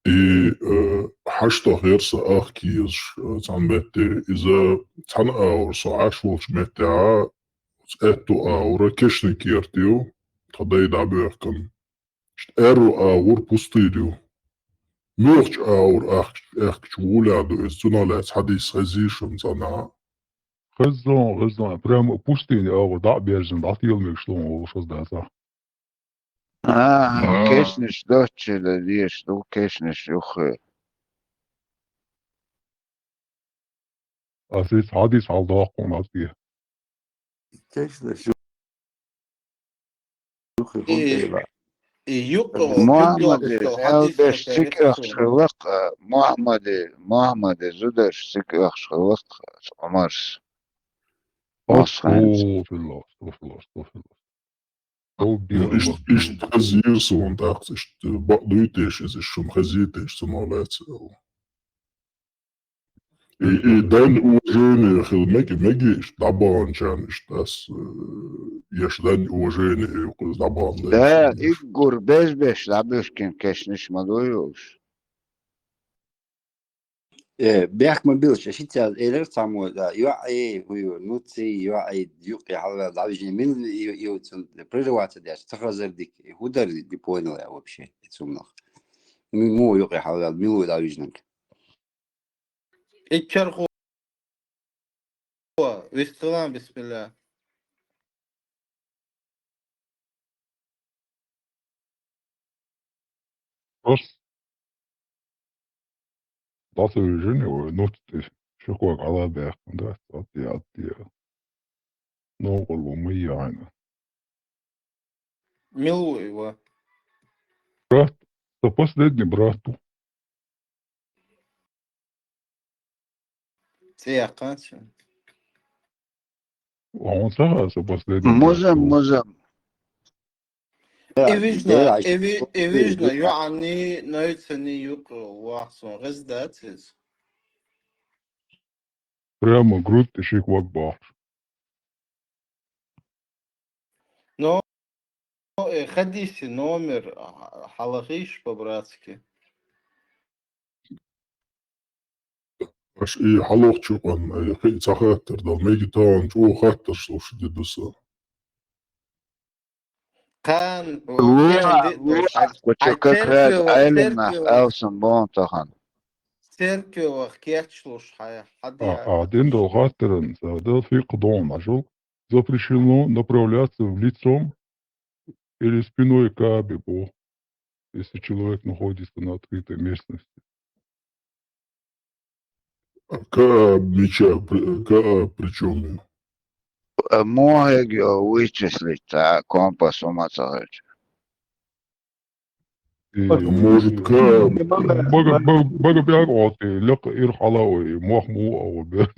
И, э, хьашто хер са ахки езаш, э, цхьана метте иза цхьана агӀор со Ӏаш волчу меттехьа, оцу аьтту агӀора кешнакерт ю, тхан дай дӀабоьхкан. Иштта аьрру агӀор пустыня ю. Муьлхачу агӀор ахча, аьхкачу вуля ду иза, цунах лаьцна хьадис хезий шуна цӀанахь? Хезна, хезна. Прямо пустыня агӀор дӀа а бежзина, дӀатела мегаш лун волуш хаза дацахь. А, кешнаш доцчуьра дезаш ду, кешнаш юххе. Ас иза хьадис хьалдоккху хьуна ас де. Кешнаш юххе хӀунда тӀера? И юкъа Мухьаммаде, мел деш цигахьаш хилла-кх, Мухьаммаде, Мухьаммаде зударш цигахьаш хилла-кх, Ӏумарс. Астагфируллах, астагфируллах, астагфируллах. Ов, ну, биъна иштта, иштта хазийра суна тӀаккха, иштта бакъ дуй теша иза, шуна хазийра теша, цунах лаьцна аьлла. И, и дань уважение хила мега, мега иштта дӀабаханчарна иштта ас, э, еш дань уважение ю кхуза дӀабахан. Да, дайшна. Иггур безбеш дӀабуьхкина кешнаш ма дуй уьш. Э, бехк ма билла, ши ца элира цхьаммо, да, йоӀ, э, хӀу ю, ну, ци йоӀ, э, юкъе хьалаваьлла, дӀавижина, мила и, и, и, цун прерываться деш, ца хазар дика, хӀу дар, не понял я вообще, цунах. Ми-, му юкъе хьалаваьлла, мила ву дӀавижнаг? Иччархо, вистхилан, бисмилла. Ас дӀасавижина вай, ну, ши ког хьалабаьккхина, да, атти, атти. Новкъарло ма яхьина. Мила ву и ва? Брат, со последний брат ву. ЦӀи яьккханца. Вон саха со последний Музам, брат ву. Музам. И вижна, Дера, и ви-, и вижна, ю-, йоӀани, нойцани юкъе вахсун гӀездац иза. Прямо грудь тӀе ши ког бахаш. Ну, э, хадиси номер, а, хьалахийша по-братски. Аш и хьалохчу къан, э, хи-, ца хаттар дал, меги таун чӀо хаттар, слушай, дедуса. Кан, Луа, э, де-, луа, а, куча а как раз церкви-, айлина церкви-, алсан бон тахан. Церкви вах кечлуш хьая, хьади А, а, дин дол хаттаран, са, да, фикъ дон, ашул. Запрещено направляться в лицом или спиной к Каабе, бо, если человек находится на открытой местности. А Кааб мича при-, Кааб при чём? А мог я вычислить, а компас ума ца хача. И Может, Кааб. Бага, бага, бага бяг оти, лёк ир халауи, мох му ау бер.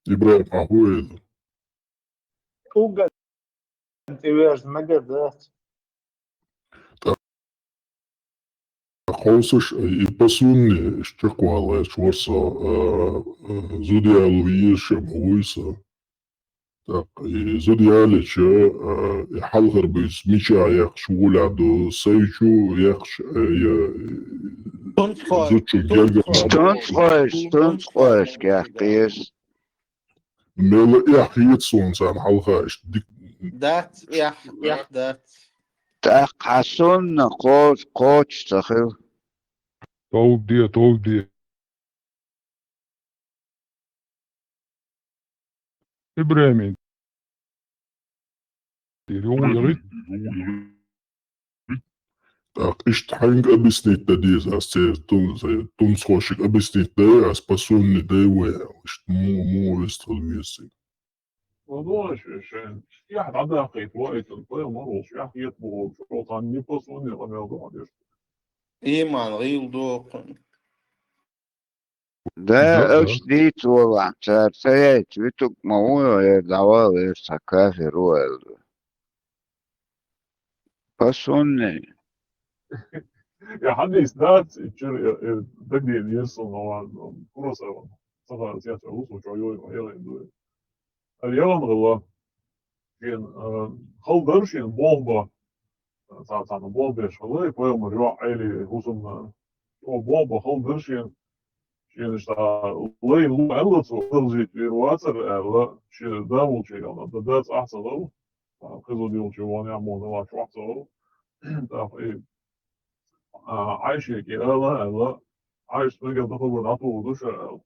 Ибрагим, а хӀу эр? Уган тӀеверз мегаргдац. ТӀаккха хьовсаш, и по сунне чакхваллалц вар со, а, а, зуда ялу езаш а ма вуй со. ТӀаккха и зуда ялича, а, и хьалхара буьйса мича яьккхача вугӀуляду, сай чу яьккхача, а, я, Тунцхой, зудчун тунцхой. Гергара. Тунцхой, тунцхой, тунцхой яьккхар. Мела эхь хета суна царна хьалха иштта дик- Дац, эхь, эхь дац. ТӀаккха хьа сунна кхо-, кхочуш ца хила. Товба де, товба де. Ибрагим. Тири, он яри. Так, иштта хьанга объяснить дан деза ас церан тун-, тунцхошка объяснить дай, ас по сунне дай вай, иштта му, му вестхал веси. Ну, думаешь, шен, я хьада хит вай, тун, пой, морос, я хит бо, что там не по сунне, а мел думаешь. Иман, гӀийла дохун. Да, Да, да. Аш дийца волахь, цара ца яйта витуг ма ву, ер дӀавала, ер цхьа кафир ву аьлла. По сунне. Я хьадис дац, и чур, э, э, дагден еза суна, ладно, просто, ца хара, я ца вусу, чё, ё, ё, ё, ё. Ар ялан гӀалла. Шен, э, хала дара шен бомба. Цхьа, цхьана бомба беш хала, и пайхамар йоӀ Ӏели хӀусамна. О, бомба хала дара шен. Шен иштта лай лу аьлла цо, хала жить вер вацар аьлла, шен да волчу ялна, да дац ахь ца гӀал. А, кхезо дилчу вон я муна вац вац гӀал. ТӀаккха и А, Ӏайшеке ала, ала, Ӏайша мегар даха гур дӀатухур ду ша, ала.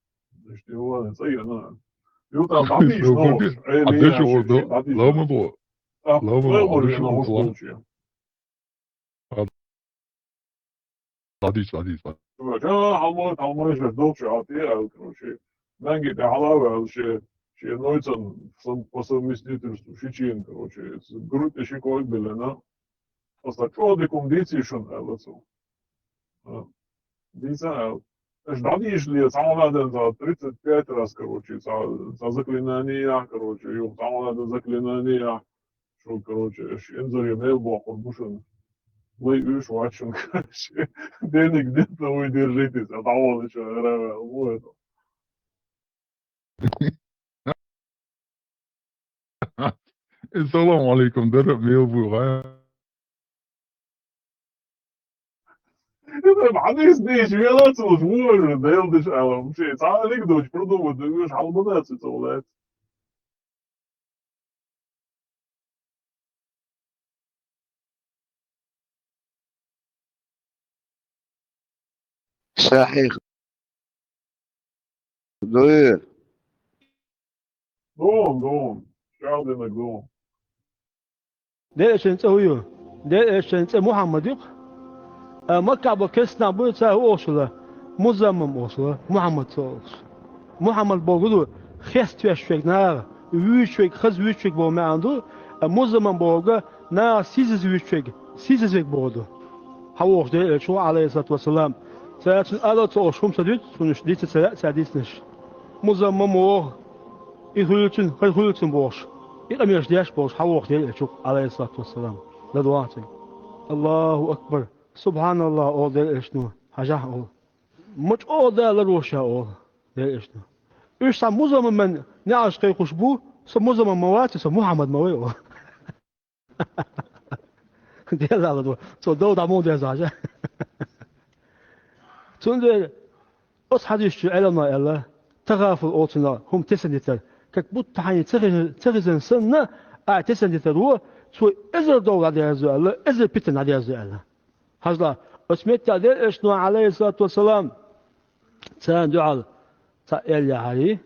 Иштта ван цӀа йина. Ю там дӀадийш новш, Ӏели а деш яши, орду, дӀадийш. Лама бо. А, Лама бо, лама бо, деш йина орду. Хош долчу. А, дӀадийш, дӀадийш, дӀадийш. Ва, жа, хьалмой, хьалмой, жа, долчу, а, ти, а, короче. Нанги тӀе хьалаваьлла, ше, ше нойцан сам-, по совместительству шичийн, короче, с-, грудь тӀе ши ког беллина. Аса чӀогӀа дика хӀума дийций шуна, аьлла цо. А, дийца, аьлла. Аша дӀадийшале, цхьа хӀума дан, цхьа тридцать пять раз, короче, цхьа, цхьа заклинание, короче, юха цхьа хӀума дан заклинание, шу, короче, аша инзаре мел бохур бу шуна. Лай уьш вац шуна, короче. Денег нет, но вы держитесь, а дӀаволла ша, ара, вот это. Ассаламу алейкум, дара мел бу гӀай. Хьанийс дийш велацалуш вуожа, делдаш алам. Ши, цхьа анекдот продумать, уж хьалбадац, ца валац. Сахьих. Дуй. Дон, дон. Шалдина дон. Деречен цӀе хӀу ю? Деречен цӀе Мухьаммад ю-кх. А Маккахь бо керстанаш буй, цара хӀу олуш хилла? Музаммам олуш хилла, Мухьаммад ца олуш. Мухьаммад бохург ду, хеставеш верг наха, вуьйцуш верг, хаза вуьйцуш верг боху маьӀна ду, а музаммам бохург наха сийсаза вуьйцуш верг, сийсаза верг бохург ду. Хьан вохуш Делан Элча ву, Ӏалайхиссалату вассалам. Цара цуьнан ала а ца олуш хӀума ца дуьту, цунаш дица ца лаьа цара дийцинарш. Музаммам воху, и хуьлу цуьнан, хӀара хуьлу цуьнан бохуш, и къамелаш деш болуш, хьан вохуш Делан Элча ву, Ӏалайхиссалату вассалам. ЛадогӀа цуьнга. Аллаху акбар! СубхьаналлахӀ! Олу Делан Элчано, хьажахь, олу. Ма чӀогӀа Дала ларвеш ша, олу Делан Элчано. Уьш цхьа музаммаман неӀарш кхайкхуш бу, со музаммам ма вац, со Мухьаммад ма вай, олу. Деза ала ду. Цо дов дӀа муха деза хьажа? Цундела оцу хьадисчу Ӏеламнаха аьлла, тагӀафул олу цунах хӀума тесна дитар. Как будто хьайна ца хезна, ца хезна санна, ахь тесна дитар ву, цо эзар дов дӀадерзо аьлла, эзар питана дӀадерзо аьлла. Хьажал, оцу меттехь Делан Элчано, Ӏалайхиссалату вассалам, царна дуьхьал цхьаъ аьлла яхьарий,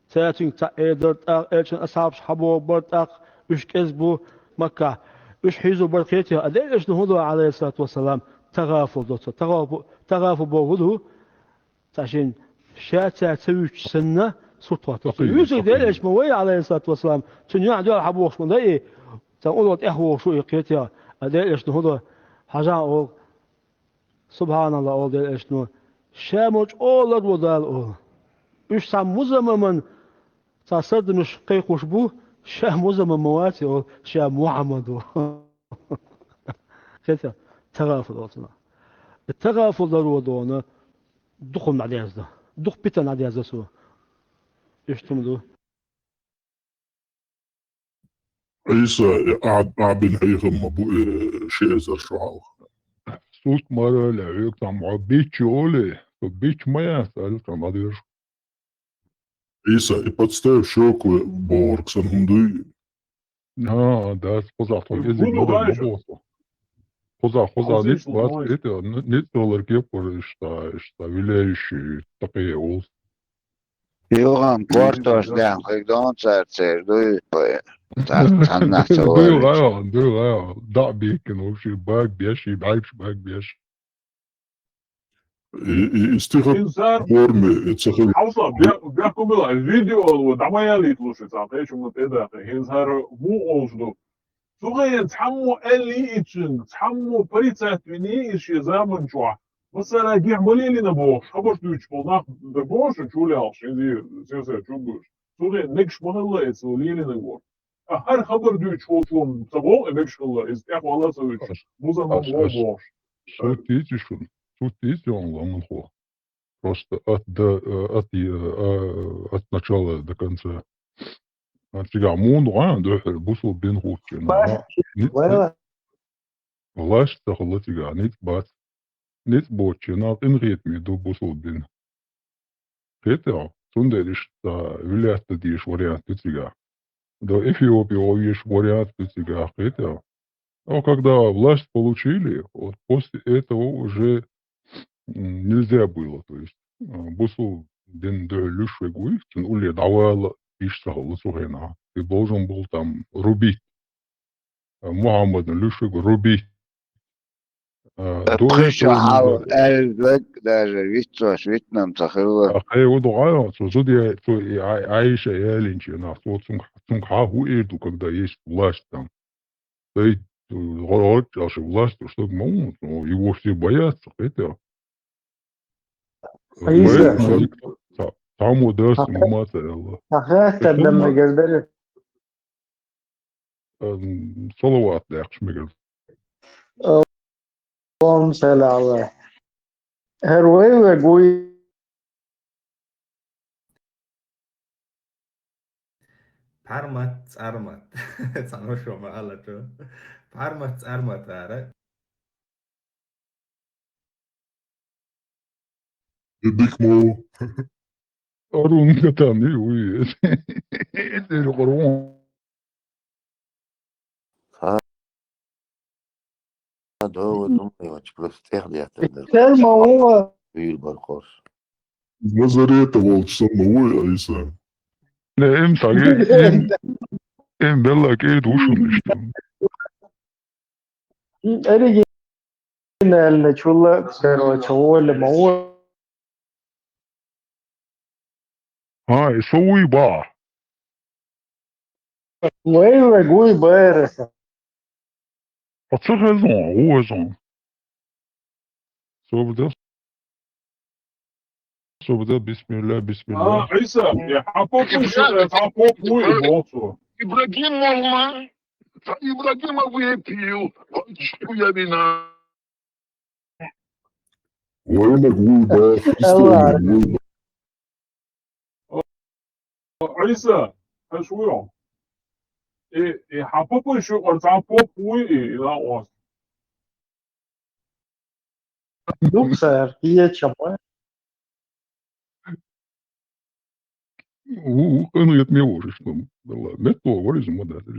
цара цуьнга цхьаъ эр дара, тӀаккха Элчан асхьабаш хьабогӀу бара, тӀаккха уьш кӀезиг бу Маккахь, уьш хьийзо бара, кхетий, а Делан Элчано хӀун до, Ӏалайхиссалату вассалам, тагӀафул до цо. ТагӀафу-, тагӀафу бохург хӀун ду? Цхьа шен ша цара ца вуьйцуш санна, сурт хӀотто. Цо вуьйцург Делан Элча ма вай, Ӏалайхиссалату вассалам, цуьнан юьхь дуьхьал хьабогӀуш ма дай и, цхьана улло тӀехвогӀуш ву и, кхетий, а Делан Элчано хӀун до, хьажахь, олу. СубхьаналлахӀ, олу Делан Элчано, ша ма чӀогӀа ларво Дала, олу. Уьш цхьа музаммаман цхьа сардамаш кхайкхуш бу, ша музаммам ма вац, олу, ша Мухьаммад ву. Кхетий, тагӀафул олу цунах. ТагӀафул ларво дона, дукха хӀума дӀадерзадо, дукха питана дӀадерзадо цо. Иштта хӀума ду. Ӏийса, э, Ӏа-, Ӏабин хьехам ма бу, э, ши эзар шо хьалха. Сутт мара ле, хьоьга там хьо бичча оле, со бичча ма яц, аьлла, там хьадерш. Ӏийса, и подставь щёку бохург санна хӀума дуй? А, дац, кхузахь тхо кӀезиг ма дар ма боху. Кхузахь, кхузахь ницкъ бац, кхетий, н-, ницкъ далар кепара иштта, иштта, виляющий такие улс. Юхан кортош дехна хиг дон цара церан дуй, цара цхьаннах ца варича. Дуй гӀайгӀа, дуй гӀайгӀа. ДӀа а бихкина, вообще, баг беш, и бӀаьргаш баг беш. И, и, и стиха форме, и ца хила. Хьалса, бе-, бехк ма била, видео дӀа ма ялийталаш, цхьа кхечунна тӀедаккха. ХӀинца хӀара муха олуш ду? Цу хенахь цхьаммо аьлла йиъчунга, цхьаммо порицать вина йиъча шен заман чохь, массара гихь ма лелийна бохуш, хабарш дуьйцуш болу нах дан бохуш, чулаьллаш, хӀинца сенсаци чу гуш. Цу хенахь мегаш ма хилла иза цо лелийнарг бохуш. Ткъа хӀара хабар дуьйцуш волчо ца боху, и мегаш хилла, иза тӀехвала а ца вуьтуш, музаммам ву бохуш. Сутийца шуна, сутийца йогӀун ламанхо. Просто от до, э, от, э, а, от начала до конца. А цигахь муха ду гӀан дуьххьара бусулба дин хӀуттучу? Власть ца хилла цигахь, ницкъ бац. Ницкъ боцучу нах къинхетаме ду бусулба дин. Кхетий хьо? Цундела иштта вилаьцна дезаш вариант ду цигахь. До Эфиопии гӀо везаш вариант ду цигахь, кхетий хьо? Но когда власть получили, вот после этого уже, м, нельзя было, то есть, а, бусулба дин дуьхьал луьйш верг вуй, цунна улле дӀавала йиш ца хилла цу хенахь. Ты должен был там рубить. А, Мухьаммадна луьйш верг рубить. А, до этого нельзя было. Пхи шо хьалха аьлларг даже виццош витнам ца хилла. А, кхин хӀун ду гӀайгӀа, цо зуда, цо и Ай-, Айша ялийначу нах, цо цунга, цунга хьан хӀун эр ду, когда есть власть там? Эй, гӀо-, гӀоргчӀалш власть, чтобы, ну, ну, его все боятся, это. Ӏийса. Поэтому цхьаммо дас ма ца аьлла. Хьан хаттар дан мегар дара? Ам, салават даьккхаш мегар. Аллахумма салли Ӏала. ХӀара вай вега вуй. Пхьармат, цӀармат. Цхьана шо ма аьлла чу. Пхьармат, цӀармат ара. Дика ма ву. Арун катан ю вуй. Эдэр къарвон. Ха. Догу думаю, просто тӀех деттар. Тер ма ву. Уйр бар хорс. Назарета волчу сан ма вуй, Айса. Не, эм саги, эм, эм белла кӀейд вушун иштта. Оригинально чула, короче, воля ма ву. Ха, и со вуй ба. Вай, вай, гуй байраса. Оцу хезон, ву хезон. Собда. Собда, бисмилла, бисмилла. А, Иса, я хапоп, я хапоп, вуй, болсу. Ибрагим Молма, Ибрагима выпил, что я вина. Вайнаг вуй ба, христиан вуй ба. Иса, хьаш вуй? Э, э, хьан попа шу къар цхьа поп вуй, э, ила ос. Дуксар, кие чама? У, у, эн ет ме вожиш, ну, да ладно. Мет то вариш, ма да, да.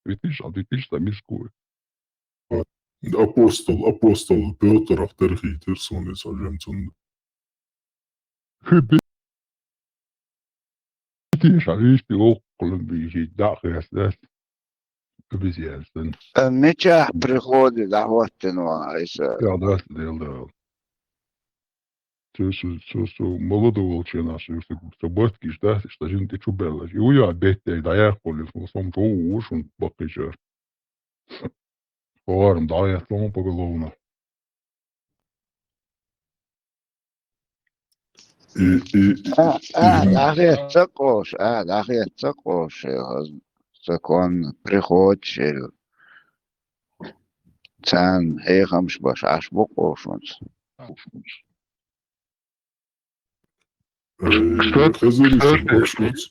Витиш, а витиш, там из куй. Апостол, апостол Пётр ахтер хитер соне сажем цун. Хебе. Тиша, виш ти охкулун бижи, да, хрясдас. Обезьянствен. Э, меча приходит, да, вот ты, ну, а, Иса. Я, да, дел, да. Цо, цо, цо, цо, молодого волчена, цо, цо, цо, батькиш, да, что жин ты чубелла. И уя бетте, да, я, коли, в основном, то уж он бакыча. Оарам дӀахӀетталун поголовно. И, и, А, а, и дӀахӀетта къош, а, дӀахӀетта къош, э, хаз-, закон приходчил. Царна хьехамаш баш Ӏаш бу къошунца. Э, кстати, хазариш кстати, бакшуц.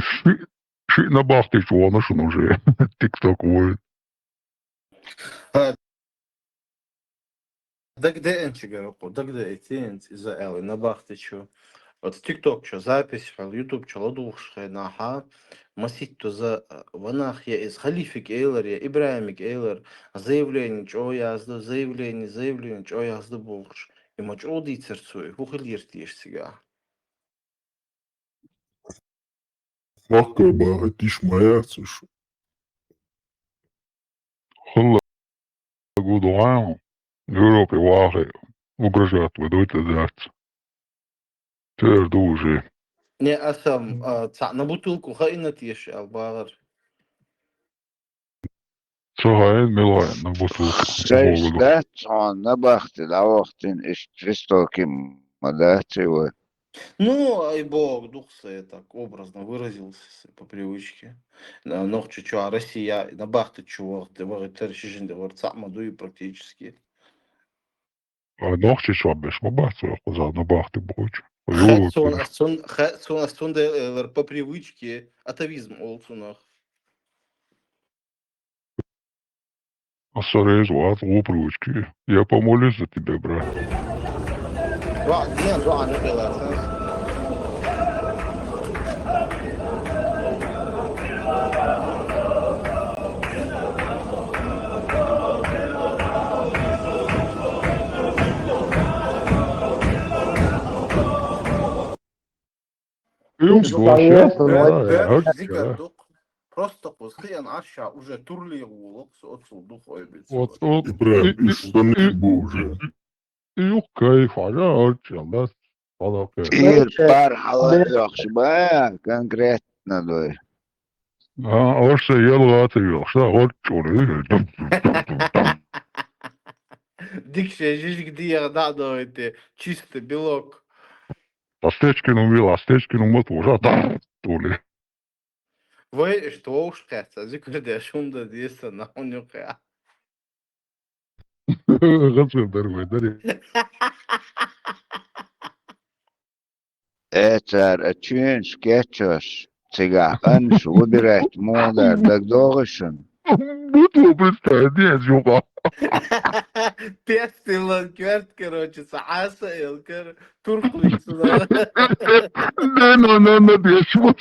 Ши-, шиъ набахтича вахана шуна уже. ТикТок вой. А, дагадеъначугара кху, дагадеъитинца иза аьлла, набахтичу. Оцу ТикТок чу запись хьал, ютуб чу ладугӀуш хенахьа, маситтаза, а, ванах я иза халифига элар, я ИбрахӀимига элар, заявление чӀогӀа язда, заявление, заявление чӀогӀа язда бохуш. И ма чӀогӀа дийцар цо, и хӀун хила йира теша цигахь? Махкара бахийтиш ма яц уьш. Хилла гу дуьхьал, Европе вахе, угрожать вай дойтадац. Тера ду уже. Не, аса, а, цхьаъ на бутылку хаийна теша аьлла бахара. Ца хаийна, мила хаийна, бутылка. Шайш дац, цхьана набахти дӀавахтина, иштта жестокий ма дац и вай. Ну, ай бог, духса я так образно выразился с-, по привычке. На, нохчи чу, а, Россия, набахти чу вахт-, вахийтар ши жин де вар цхьаъ ма дуй практически. А нохчи чу беш ма бац вай кхуза набахти бохучу. Хе, Юлу цун, ас цун, хе, цун, ас цун де, э, по привычке атавизм ол цунах. Аса реза вац, гӀо привычки. Я помолюсь за тебя, брат. Ва-, не, ва-, не делаца. Юкс, вообще, да, да, да, зикар дукх. Просто кхуза хиъна Ӏаш ша уже турле гӀулакх со оццул дукха ойбуьйту. Вот, вот. И правильно, и, и, и, и, и, и юх кайф, а, да, арчал, да, салакъе. Ир пар хьала йохуш ба, конкретно дой. А, ош са ел гӀата йохуш, да, вот чур. Дикше жижиг дия да дойте, чистый белок. А стечкину вил, а стечкину мат уже, да, тули. Вай, что уж кхаьца, зикр деш хӀунда деса, нахуй юкъа. Гацар дар вай, дари. Э, цара а чуьнаш кечош, цигахь аннаш выбирать муха дар дагдогӀу шуна? Буду представить, нет, юга. Тестила кверт, короче, сааса эл, кор-, туркуйцула. Да, но, но, но, бешмус.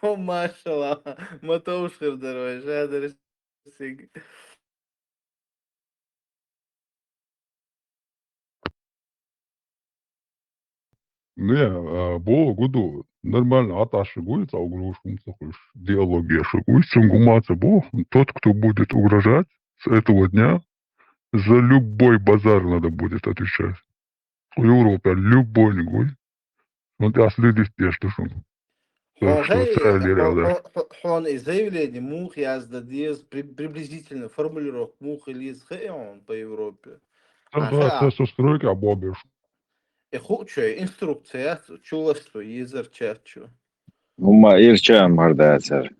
О, машалла. Матоушхир дарвай, жадар сиг. Не, а, бо, гуду, нормально, аташи гуй, цау груш, ум цахуш, диалогия шагуй, цунгумаца бо, тот, кто будет угрожать, с этого дня за любой базар надо будет отвечать. Европа, любой не гуй. Он тебя следит, я что шум. Хьо Что хӀе, цель хьо, реально. Хьо, хьо, хьона и заявление муха язда деза, при-, приблизительно формулировка муха леза хӀе он по Европе. Да, да, хӀа, это со стройки обобьешь. И ху чё, инструкция, чуласто езар чат чё. Ну, ма ирчам гьардацар.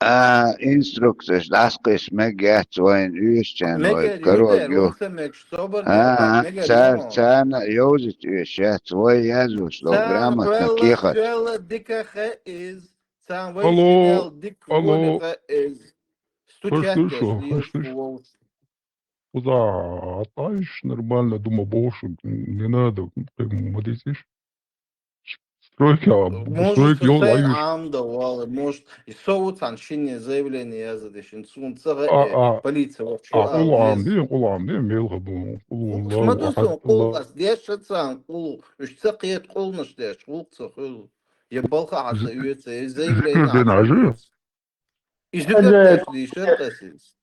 А, инструкцеш дӀаскъис мегяц вайн уьйсчен вай Мегар ю, каро дер, ю. Вуса мег собар А, дер, а, мегар цар, ю. Царна йовзит уьш яц, вай язвус ло Цан грамотно кхелла, кехат. Кхелла дика хе из. Цан вай Алло, синел дик алло. Гуни хе из. Стучать Хаш ты шо, хаш ты шо? Уза, а та иш нормально, дума, боши, не надо, ты мадисиш. Стройки, а, Может, стройки, йол, сусай аюш. Амда вала, может, и соуцан шине заявление язадеш, ин сун цагъа, А, э, а, полиция вообще а, къулу ам, ди, къулу ам, ди, мел хабу, къулу Аллаху Ахад, Аллах. Дешацан къулу, уж ца кхет къулнаш деш, къулу ца хул. Я балха хаса З-, уеца, я заявление зикр ден хаса ажи? Уеца. И зикр деш, ди шер касис.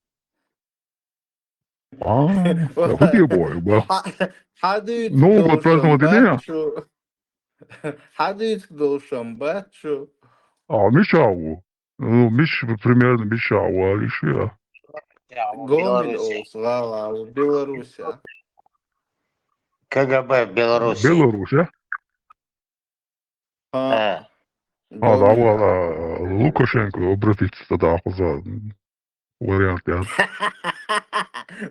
А, худо бой, ба. Хьа-, хьадуйц Ну, долшам вот посмотри. Бачу. Хьадуйц долшам бачу. А, Мишаву. Ну, Миш, примерно Мишаву, а Миша. Гомель Беларусь. Олс, гала, Беларусь, а. КГБ Беларуси. Беларусь, а? А. А. А, да, Гомель. Вала, Лукашенко обратиться тогда за вариант, я.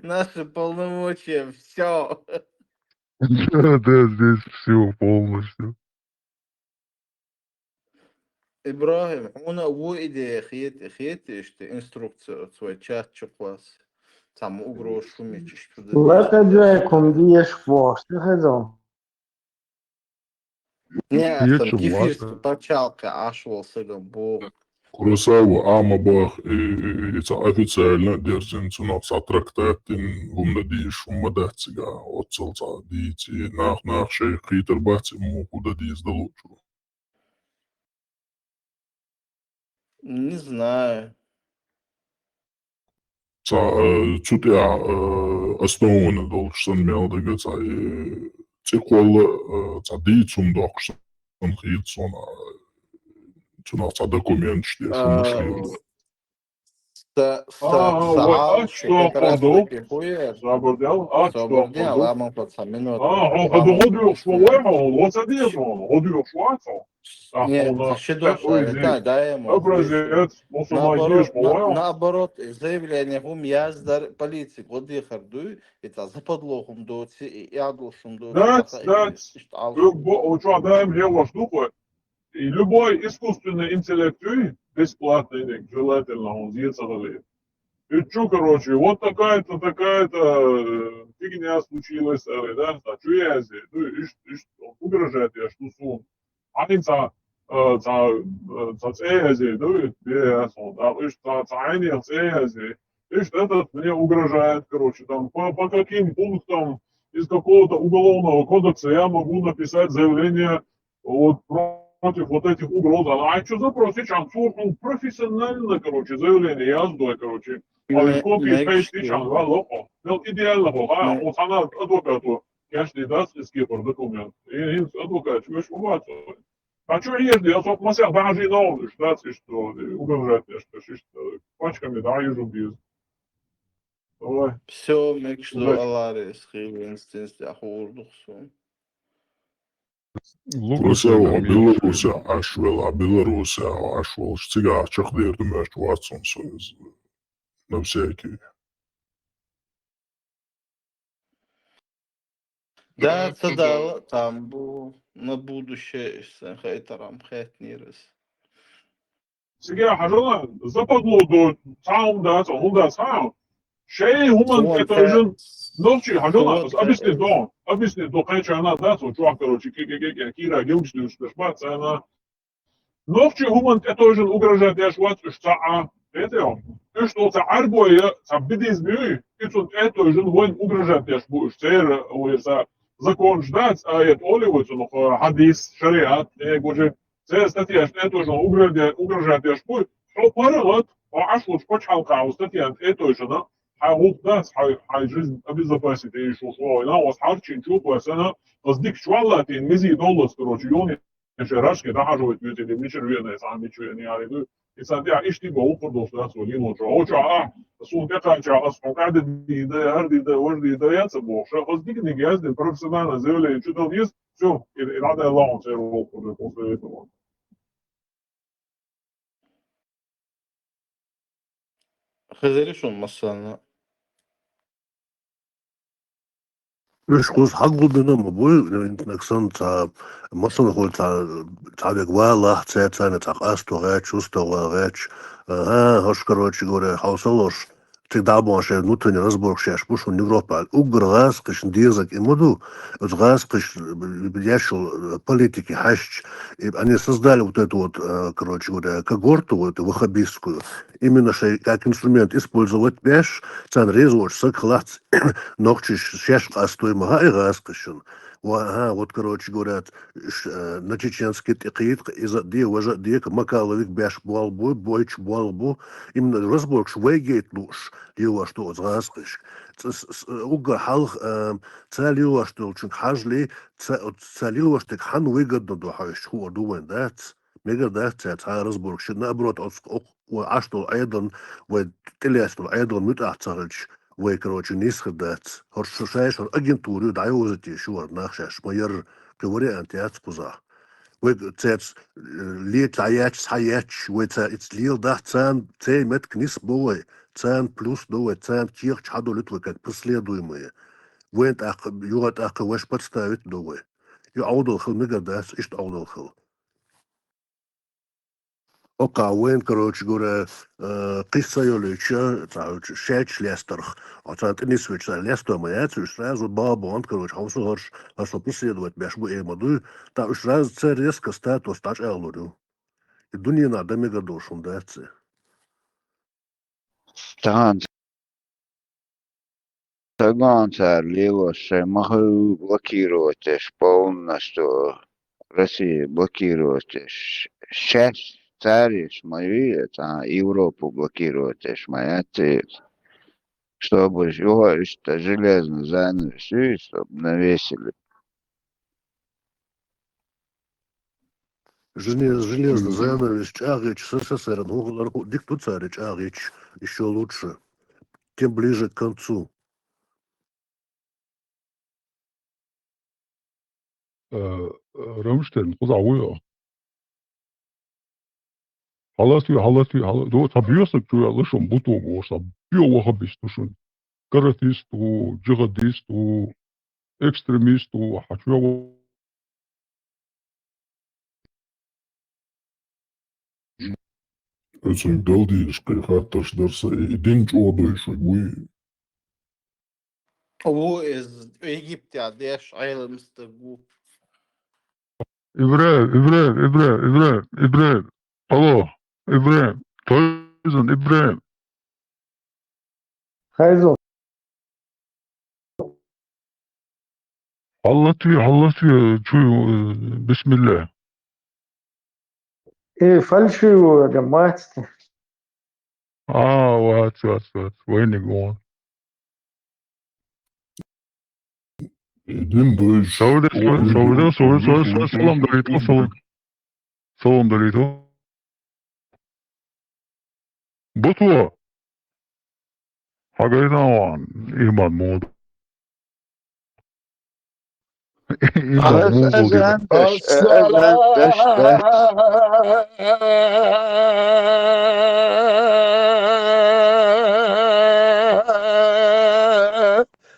Наши полномочия, всё. Да, да, здесь всё полностью. Ибрагьим, хьуна ву идея хет-, хетишти инструкция свой чат чу класс. Там угроз шумичиш туда. Лакаджайкум диеш вошти хезо. Не, Ечи там кифирский власть. Пачалка ашвал сагам бу. Куросава ама бах, и, и, и ца официально дерзин цунах ца трактат дин гумна диш, гумна дацига, оццал ца дици, нах, нах шей хитр баци, му куда диз далучу. Не знаю. Ца, э, цу тӀа, э, основано долчу сан мел дага ца, э, цӀе кхолла, э, ца дийца хӀума доккхуш сан хета суна, э, цунах ца документаш деш хӀумаш А, хилла. Са, са, А, а, са вай гӀалашо ач как раз тоху таки хуер. Забардел, ач Собардел, тоху. Ламан под ца минут. А, хьо хьо ду гӀодуьйхуш ма вай хьо, ло ца деза хьо, гӀодуьйхуш вац хьо. А, Не, хьо на, ши ца дош, хуй ди. Дай, дай ему, Образец, ну, сама Наоборот, ешь, на-, по-моему. Наоборот, заявление хӀума яздар полици гӀодехар дуй, и ца западло хӀума доци, и ядл хӀума доци, Дац, дац. Ишт ал. Бо-, о, чё, даем леваш духу. И любой искусственный интеллект, уй, бесплатный, желательно, он зье ца гӀале. И чё, короче, вот такая-то, такая-то, э, фигня случилась, э, да, а чё я здесь? Ну, ишт, ишт, угрожает я, что сун. Хьан ца, э, ца, э, ца цӀе язъе, да, ве, ве, ясно, да, ишт ца, ца Ӏайнех цӀе язъе. Ишт этот мне угрожает, короче, там, по, по каким пунктам из какого-то уголовного кодекса я могу написать заявление вот против вот этих угроз. А чё запрос? Я щас слушаю, профессионально, короче, заявление я сдаю, короче. А Не, копии не пейсти чё. Чан, ва, лохо. Ну, идеально, хо, а, Не. Он сана адвокату. Кешни дац эскипр документ. И, и адвокат, чё, чё, бац. А чё езди, а сок масех бажи новый, ждать, что угрожать, что, что, пачками, да, езжу без. Давай. Всё, мекшло Удачи. Аларес, хилинстинс, ахурдух сун. Лукашенко Беларусь, Беларусь, Ашвел, а Беларусь, Ашвел, цига чакхдер думаешь, Ватсон союз. На всякий. Да, ца дала, там бу, на будущее, ишсан хайтарам хетнирес. Цига хьажал, западло до, цхьа хӀума дац, хӀума дац, хьа. Шайн хӀуманна тӀетойжан, нохчий хьажал, объяснить до, объяснить до, кхечарна дац, чувак, короче, ки-ки-ки-ки, кира, гилгаш дивш, бац, царна. Нохчий хӀуманна тӀетойжан угрожать деш вац уж цхьаъ, кхетий хьо? Уж тхо цхьа Ӏарбой, цхьа бидиз буй, и цунна тӀетойжан вайна угрожать деш бу уж. Церан, вай са, законаш дац, аят олий вай цунах, хьадис, шариат, э, гожи. Церан статьяш тӀетойжан угрожать, угрожать деш бу, хьо паргӀат, хьо Ӏаш волча пачхьалкхах статьяна тӀетойжан, хьай гӀулакх дац, хьай, хьай жизнь обезопасить деш волаш вайна, вас хьарчийна чу кхоссана, вас дика чу валлатийна, мизи доллас, короче, юни Ше рашке дахьажуйт везили, мичир вена, сан мичир вена, яри ду. Исан тя ишти бо укур дос дас вали ночо. Очо, а, сун текача, ас хо каде дида, яр дида, вож дида, яца бо. Ша, ас дик ниге, аз дин профессионально заявление чу дал есть, всё, и, и надо лаун, всё, укур, после этого. Хезели шун, масалан. Уж кхуза хьагулбина ма буй, интнаксан ца, масалан, хуй ца, ца век валах, ца, ца, ца къасто гъач, усто гъач. Ага, хош, короче говоря, хьаусалош. Цига дӀабош, внутренний разборка шаьш бу шун Европа. Уггар гӀазкхашна дезаг и ма ду, оцу гӀазкхаша еш йолу политики хьаьшча, и они создали вот эту вот, э, короче говоря, когорту, вот эту ваххабистскую. Именно шайн как инструмент использовать беш, царна реза воцуш саг хилац, нохчаш шаьш къастой ма хаьа гӀазкхашна. Ва, ага, вот, короче говоря, ш-, э, на чеченский тӀекхийта, иза а де, важа а де, Макаловик беш болх бу, Бойчу болх бу. Именно разборкаш вайгайта лууш, лелош ду оцу гӀазкхашка. Ц-, с-, с-, уггар хьалха, э, ца лелош долчунга хьажале, ца, ца лелош дерг хьанна выгодно ду хьаьжча, хуур ду вайн, дац? Мегар дац цаьрца хьан разборкаш, наоборот, оцу, оцу, вай Ӏаш долу Ӏедална, вай тӀелаьцна долу Ӏедална муьтӀахь ца хилча, вай, короче, нийса хир дац. ХӀорш шу шаьш хӀара агентура ю, дӀайовзийта ю шу хӀара нах шаьш, ма яра, кхин вариант яц кхузахь. Вай цаьрца, э, лета схьаеача, схьаеача, вай ца, ица леладахь, царна церан меттиг нисбо вай, царна плюс до вай, царна кехаташ хьадолуьйту вай, как преследуемые. Вайн тӀаккха, юха тӀаккха вайш подставить до вай. Ю Ӏовдал хила мегар дац, иштта Ӏовдал хила. Оккха вайн, короче говоря, э, кхин са йолуьйтуш, цхьа шаьш лестарх. Оцарна тӀе нисвича, лесто ма яц, уьш сразу бал боху, короче, хьовса хӀорш, хӀорш преследовать беш бу, э, ма дуй. ТӀаккха уьш сразу церан резко статус дӀачӀагӀлур ю. И дуьненахь дан мегар долуш хӀума дац и. Тахана Сагон цара лелош шайн ма хуьллу блокировать еш, полностью Россия блокировать еш. Шаьш цареш ма ю, цхьа Европу блокировать еш ма яц, чтобы юха иштта железный занавес ю, чтобы навесили. Желез-, железный занавес чӀагӀйича, СССР-н хӀун хилар, хӀун дика ду цара чӀагӀйича, ещё лучше. Тем ближе к концу. Э, Рамштайн, кхузахь вуй хьо? Хьалатве, хьалатве, хьала-, до, цхьа боьсаг чу яьлла шун буту бохуш, цхьа боьха ваххабист ву шун. Каратист ву, джихадист ву, экстремист ву, хьан чу ву. Оцунга дала дезаш кхин хаттарш дара сан, и дин чӀогӀа дойуш вуй. Ву иза, Египтехь деш Ӏелам стаг ву. Ибрахим, Ибрахим, Ибрахим, Ибрахим, Ибрахим. Алло, Ибрахим, тойзан Ибрахим. Хайзо. Хьаллатве, хьаллатве, чу, э, бисмилла. Э, фальшивый, да, мацти. А, вац, вац, вац, вайниг вон. Дин дойуш. Савда, савда, савда, савда, савда, салам далийта, салам. Салам далийта. Бутво. Хьагайна ван, иман мод. Иман мод. Азан даш, азан даш, да.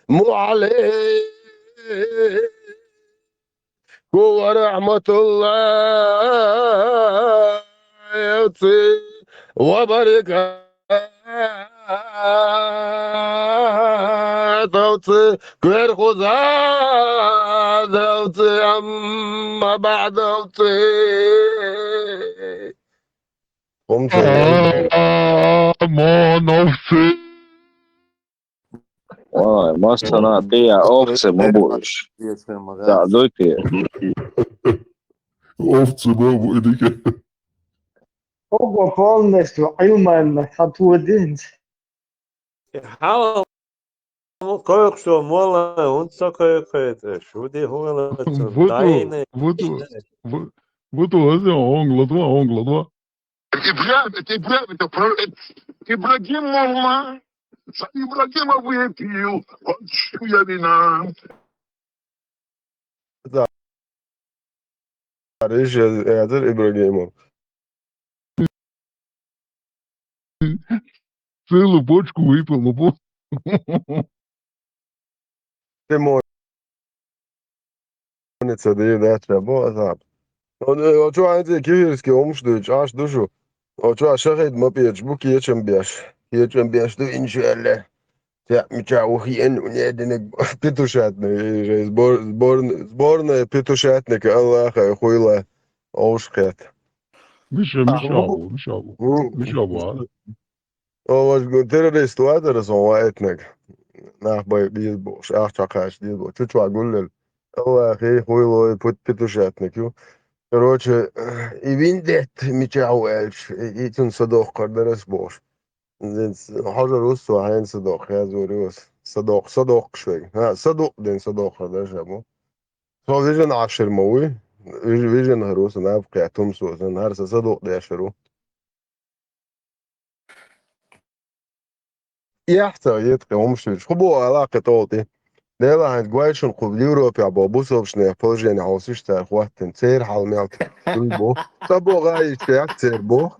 السلام عليكم ورحمة الله وبركاته. ва баракатовцы, кверху задовцы, амма баъдовцы. Помните? Амановцы. Ой, массана тӀе овцы ма бу уьш. Да, дуйте. Овцы ма бу, дика. Ого, полностью Ӏилманна хьан тодинца. Хьала кхойкху со, молла, хӀунда со кхойкхуьйту, шу ди хӀума лацун, Вуду, дайна. Вуду, Ву-, Вуду, хаза, онг ладва, онг ладва. Ибрагим, это Ибрагим, это про-, это Ибрагим Молла. За Ибрагима выпью, кончу я вина. Да. Риш, я, я, Ибрагимов. Целую бочку выпил, ну, по- Ты мой. Ца дийр дац ша бо азаб. О, о, чу хӀинца кефирский хӀумаш дуьйцуш Ӏаш ду шу. О, чу шахид ма печаш бу кечам беш. Кечам беш ду, иншалла. Цхьаъ мича ву хиъна, уьне диниг петушатник, сбор-, сборн-, сборная петушатника Аллаха хуйла овш кхет. Миша, А, Миша, ну, Миша, ну, Миша, ва. О, ваш гу-, террорист вац ара сон ваийтинарг. Нах бай беза бохуш, ахча кхача деза бохуш. Чу чохь гуллел. Аллахи, хуйлой, пут-, петушатник ю. Короче, и виндетта мичахь ву аьлча, и, и цунна садоккхур дара ас бохуш. Динца хьожар ву со, хьайна садоккху, хезор ю ас. Садоккху, садоккхуш вайга. ХӀа, садукъ дина садоккхур дара ша бу. Со вижина Ӏаш хир ма вуй. Виж-, вижина хир ву сан, наб кхетта хӀума со сан, хӀара сан садукъ деш хир ву. Эхь ца хета кхин хӀумаш хилча. Ху боху ала кхин тӀолу тӀе. Дела хьайна гой шуна кху Европехь бо бусалбашнех положение хьовсуш цара хӀоттина. Церан хьал мел дуй боху. ЦӀа богӀа йиш яц церан боху.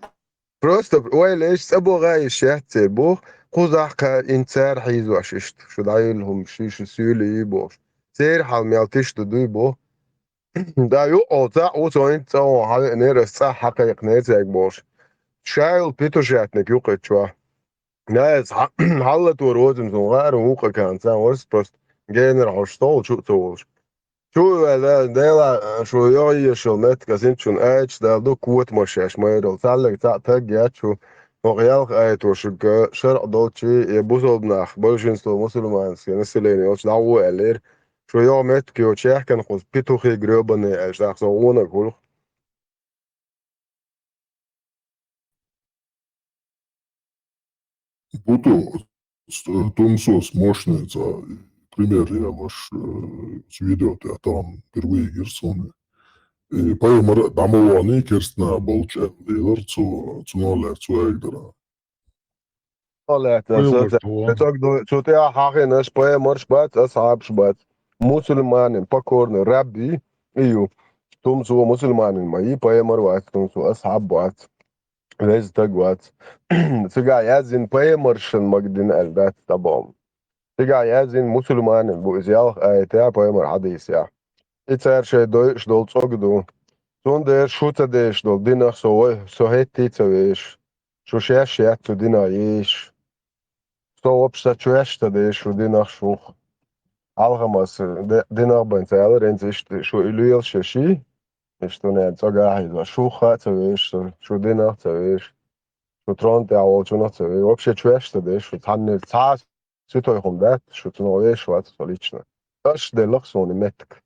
Просто ойла еш, цӀа богӀа йиш яц церан боху. Кхузахь кхаъ ин цара хьийзош иштта. Шу дӀайилла хӀума, ши шу суьйлий бохуш. Церан хьал мел тиша ду дуй боху. Да, юкъа цхьаъ ву, цо хӀинца цӀа вон хьавеанера, ас цӀа хьакхайкхинера цаьрга бохуш. Шайла петушатник ю кхеччохь. Наяц хьаллатора возим сон гӀара вукъа кан цан варс просто генара хьош стол чу а ца волуш. Чу а ваьлла, Дела, шу йогӀу ешал меттиг ас хӀинца шуна аьлча, Дала ду котамаш шаьш майрал. Цхьаьлларг цхьаъ таг яц шу, хӀокху ялх аятошка шарӀ долчий, я бусалба нах, большинство мусульманское население йолчу дӀагӀо аьллера. Шу йогӀу меттиг йоцу чехкана кхуза петухи грёбаные аьлча, тӀаккха со гӀонаг хуьлу. Буду, с-, Тумсос мощный, ца, пример я ваш, э, с видео тӀе там впервые гира суна. И пайхамар дӀа ма вахний керстна болчу аьлла, цу, цу нолаьр, цу эгдара. Лаьттан Пайхамар со тӀе вахна. Цу тӀехь хьахийнарш пайхамарш бац, асхьабаш бац. Мусульманин покорный рабби и ю. Тумсо мусульманин ма йий, пайхамар вац, тумсо асхьаб вац. Веза стаг вац. Цигахь яздина пайхамаршан магадина аьлла дац дӀабоху. Цигахь яздина мусульманин бу иза ялх аятехь, пайхамар хьадисехь. И цара шайн дойуш долу цӀог ду. Цундела шу ца дезаш долу динах со вай, со хӀетте а ца везаш. Шу шаьш яц цу динах езаш. Со вообще ца чоьш ца дезаш шу динах шух. Алхамас де-, динах бен ца аьлла, ренца иштта шу и лелаш я ши, иштта нен цӀогахь а хьийза. Шух а ца везаш со, шу динах а ца везаш. Шу трон тӀехь волчунах а ца везаш. Вообще чоьш ца дезаш, шу цхьанне цхьа а ситой хӀума дац, шу цунах везаш вац со лично. Аш деллах суна меттиг.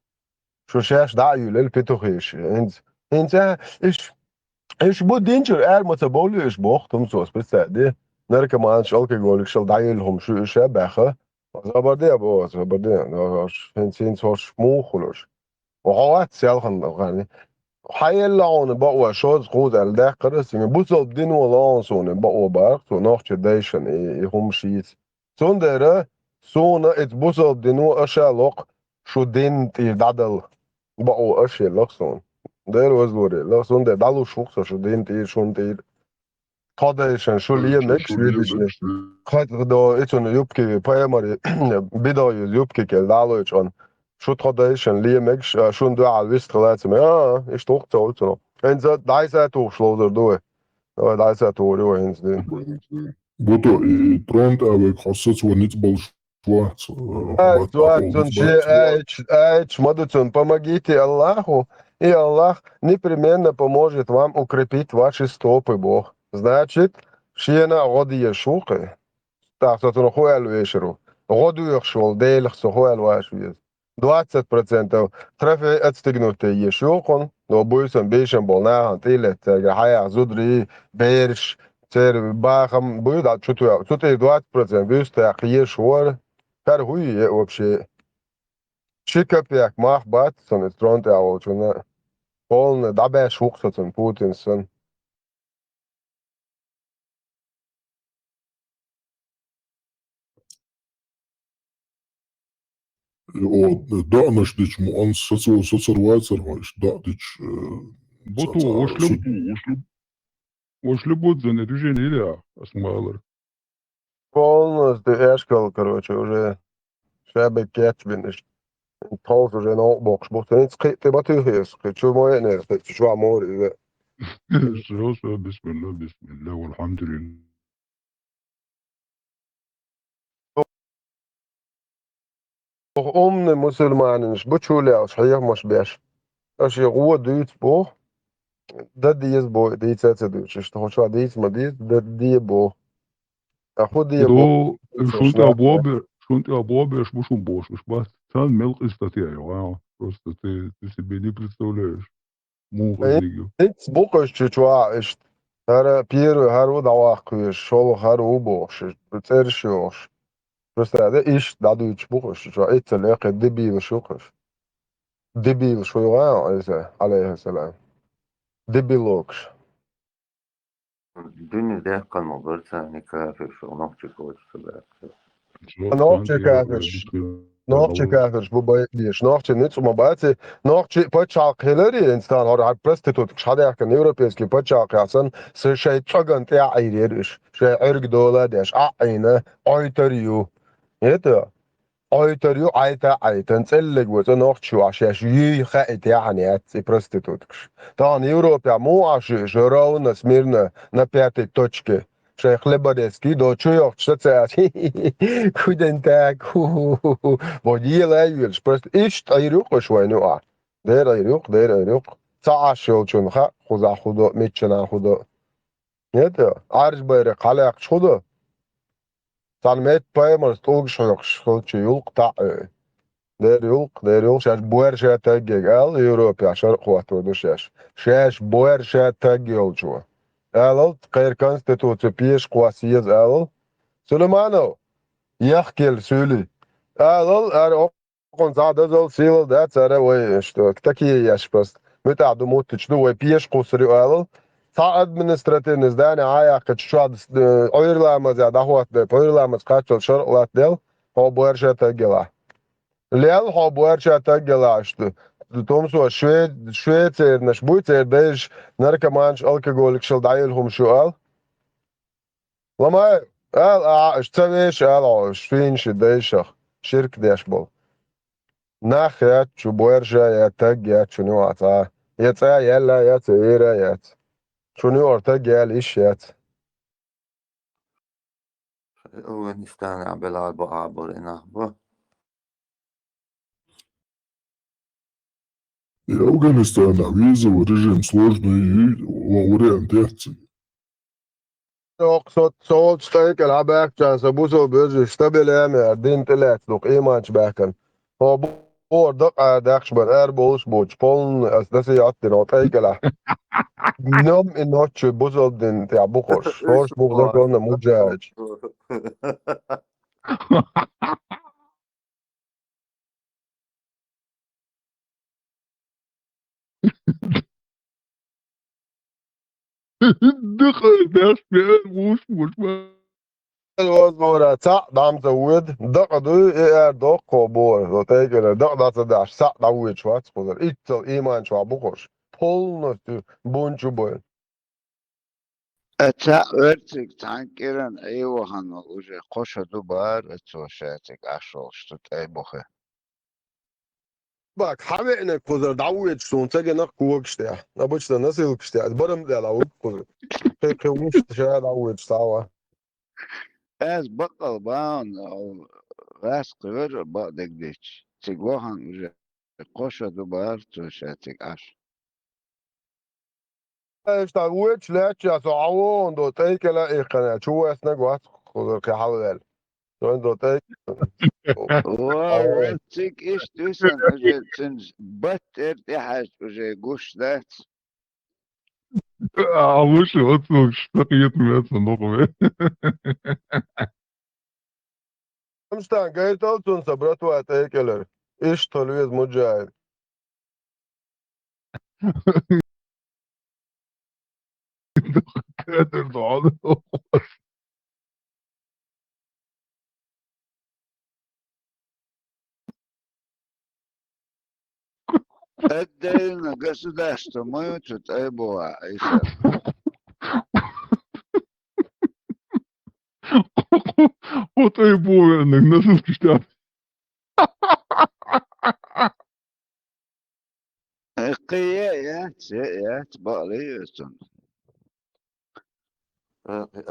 Шу шаьш дӀа а юьллел петухеш. ХӀинца, хӀинца, иш, иш бу динчуьра ара ма ца бовлий иш боху, тумсо специалисте. Наркоманаш, алкоголикаш, дӀайилла хӀума шу иша а баьхха. Забарде а боху, забарде. ХӀинца, хӀинца хӀорш муха хуьлуш. Хьо вац селхана гӀарни. Хьаелла хьуна бакъо шозза кхуза аьлла даьккхира ас, бусалба дино лоьху суна бакъо бахара, цу нохчийн дайшна и, и хӀума шийца. Цундела суна иза бусалба дино аша локху шу дин тӀера дӀадала. Бакъо аша еллах суна. Дера вазлур еллах, цундела дӀалуш ву-кх со шу дин тӀера, шун тӀера. Тхо дайшна шу лемегаш виришна. Кхайкха до, и цунна юбки, пайхамар, бидо юз юбки кел дӀалой чӀон. Шу тхо дайшна лемегаш, а, шун дуьхьал вист хилацаме. А, а, иштта ву-кх ца ву цунах. ХӀинца дӀайса тухуш ловзар ду вай. Давай, дӀасатугӀур ю вай хӀинца дийна. Буто, и трон тӀа вайга хьо сацо ницкъ болуш вац, э, Ай, хӀумма цуьнан тӀаккха шен вац. Аяташ, аяташ ма ду цунна: «Помогите Аллаху, и Аллах непременно поможет вам укрепить ваши стопы», боху. Значит, шена а гӀо дезаш ву кхин. ТӀаккха со цунах хӀун аьлла вешар ву? ГӀо доьхуш волу Делах со хӀун аьлла ваша веза? Двадцать процентов трофей отстегнуть де езаш ю кхунна, но буьйсанна бийшина болу нахана тӀе а летта, цаьргара хьаяха зударий, бераш, церан бахам буй дӀа чу тоьу. Цу тӀе двадцать процент буьйса тӀехь езаш вара. ХӀара хӀун е вообще? Ши капек мах бац цунна, иза трон тӀехь волчунна. Полный дӀабаьшна ву-кх со цунна, Путинца санна. О, даъанаш дича мукъан сацо-, сацар вацара вай, иштта даъа дича, э, Буту, ца-, ца-, ваша леб-, су- ваша леб-, ваша лебодзане движение йира, ас ма аллара. Полностью эшкал, короче, уже шаберг кечбина иштта. Тховса уже новкъа боккхуш бу. Сан хӀинца кхин а тӀе ма туьйхи аса, кхин чу ма веанера, кхин чу чохь ма вара иза. Всё, всё, бисмилла, бисмилла, валхьамдулилла. Умный мусульманаш бу чу лелаш хьехамаш беш. Аша гӀо дуьйцу боху, дан деза боху, дийца а ца дуьйцуш. Иштта хӀокху чохь дийца ма деза, дан де боху. А хӀун де боху? Шун тӀе боху бе-, шун тӀе боху беш бу шун бохуш, уьш бац. Царна мел къиза статья ю, а? Просто ты, ты себе не представляешь. Муха Ай, дигу. ХӀинца бу-кх уьш чу чохь иштта. ХӀара первый хӀара ву дӀаваккха везаш, шолгӀа хӀара ву бохуш, цӀераш йохуш. Просто аьлла, иштта дӀадуьйцуш бу-кх уьш чу чохь. Иццал эккхий дебилаш ю-кх уьш. Дебилаш вуй ван Ӏийса, алейхиссалам. Дебилокаш. Дуьне дехкан ма бара царна кафирш, нохчий кхочуш ца баьхча. Нохчий кафирш. Нохчий кафирш бу бай-, деш. Нохчий ницкъ ма бац. Нохчий пачхьалкх хиларе, инстан хӀора хьар проституткаш хьадаьхкина европейский пачхьалкхехь санна, са шайн цӀоган тӀе а Ӏийрера уьш. Шайн Ӏуьрг дола а деш, а Ӏийна, Ӏойтар ю. Это Ӏойтар ю, Ӏайта а Ӏайтан, цӀеллиг вацӀа нохчи вахьа шаьш юй хаийтахьана яц и проституткаш. Тахана Европехь муха Ӏаш ю иша ровно, смирно, на пятой точке? Шайн хлеборезки до чу йохчу сацаьш. Худен так. Бо дела а йоьлуш. Просто иштта Ӏийр ю-кх уьш вайна юкъахь. Дера Ӏийр ю-кх, дера Ӏийр ю-кх. Ца Ӏаш йолчунна хаьа, кхузахь хӀун до, миччанахь хӀун до. Нет, Ӏаьржа байракх хьалаьккхаш хӀун до? Цхьана метта пайхамарс тӀулгаш хьоькхуш хилча юлкъ таӀ а. Дера юлкъ, дера юлкъ, шаьш боьрша таг ега ала, Европехь шаркъ хӀотто ду шаьш. Шаьш боьрша таг йолчо. Алал, кхеран конституци пеша кхосса еза алал. Сулейманов, яхкел суьли. Алал, ара Кхунна цхьа дозалла, сийлалла дац ара вай, что, такие еш просто. МуьтӀахь ду, муттачу ду, вай пеша кхуссур ю алал. Цхьа административный здание Ӏа а яьккхича, чохь, э, Ӏуьйра ламазехь дӀахӀоттадой, Ӏуьйра ламаз кхаччалц шаркъ латтаделла, хьо боьрша таг елахь. Лел хьо боьрша таг елахь, что. Тумсо, Шве-, швейцарнаш буй, церан дайша наркоманаш, алкоголикашал дӀаелла хӀумаш ю ала. Ламай, ала ахьа, аша ца веша ала хьо, шуьйна ши дайшах, ширк деш болу. Нах яц чу, боьрша яц, таг яц чу, нуьхьа цхьа. Я цӀа яьлла яц, я вера яц. Чу нуьхьара таг яьлла йиш яц. Афганистанехь белахь бу, Ӏабур и нах бу. И Афганистанехь визовый режим сложный ю, ван вариант яц. Со, со, со волчу тӀайкӀел хьан баьхкачарна сан бусалба вежарий стабилем яр, дин тӀелаьцна дукха ийманчу баьхкан. Хьо бу-, бохура дакъа ара даьккхаш бара, ара болуш боцуш, полный ас дасий Ӏоттина хьо тӀайкӀелахь. Нем и ночью бусалба дин тӀехь бухуш. Хьош бух законна муджаьча. Дакъа даш бер вуш вуш ма. Возбора цхьаъ дӀа ца воьду, дакъа дуй, и эр доккхо бора, со тӀекӀелара дакъа дӀа ца даш, цхьаъ дӀавоьдуш вац кхузара. Иццал ийман чохь бу хӀорш. Полностью бун чу бой. Ца оьрциг цхьаьна кӀиран Ӏе вахана уже кхо шо ду бара, цо шаьциг Ӏаш волуш ду тӀе бухе. Бак, хьавеанарг кхузара дӀавоьдуш суна ца гина когаш тӀехь. Обычно носилкаш тӀехь. Барам тӀехь дӀавоьду кхузара. Кхин, кхин вуьшта ша дӀавоьдуш цхьа а ван. Ас бакъал бан, гӀаьс кхевар бакъдерг дича. Цига вахана уже кхо шо ду бахара цо ша цига Ӏаш. Иштта вочу лаьттача со хьавогӀун до тӀайкӀела а иккхина, чу воьссинарг вац кхузара кхин хьалаваьлла. Цуьнан до тӀайкӀела. Ва, цига иштта висан уже цуьнан бат тӀера тӀехьаьжча уже гуш дац. А лучше вот, ну, что кхетам яц, ну, нохве. Амстан гайтал цунна сан братва тӀекӀелар. Иштта хила веза Муджахид. Кадр дӀа. Отдельно государство ма ю цу тӀайбугӀа, Ӏийса. Кху тӀайбугӀа веанарг носилкаш тӀехь. Э, кхин е а яц, е а яц, бакъ ле ю цунна. Э,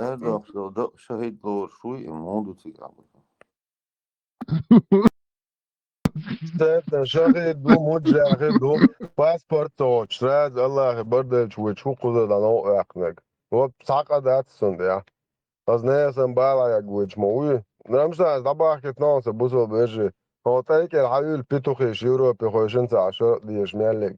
аьрдахча дакъа шахӀид лоруш вуй, и муха ду цига Ӏа? Сайтан шахӀид ду, Муджахид ду, паспорт ца оцуш, сразу Аллахе бардалча вуьйчу хӀу кхузара дӀа новкъа ваьккхинарг. Вот цхьа къа дац цунна тӀехь. Аса несан бала ягга вуьйчу ма вуй. Рамсас дӀабахкийта ногӀу сан бусалба вежарий. Хьо тӀайкӀел хьан юьлу петухиш Европе хойшинца Ӏа шаръ дезаш меллиг.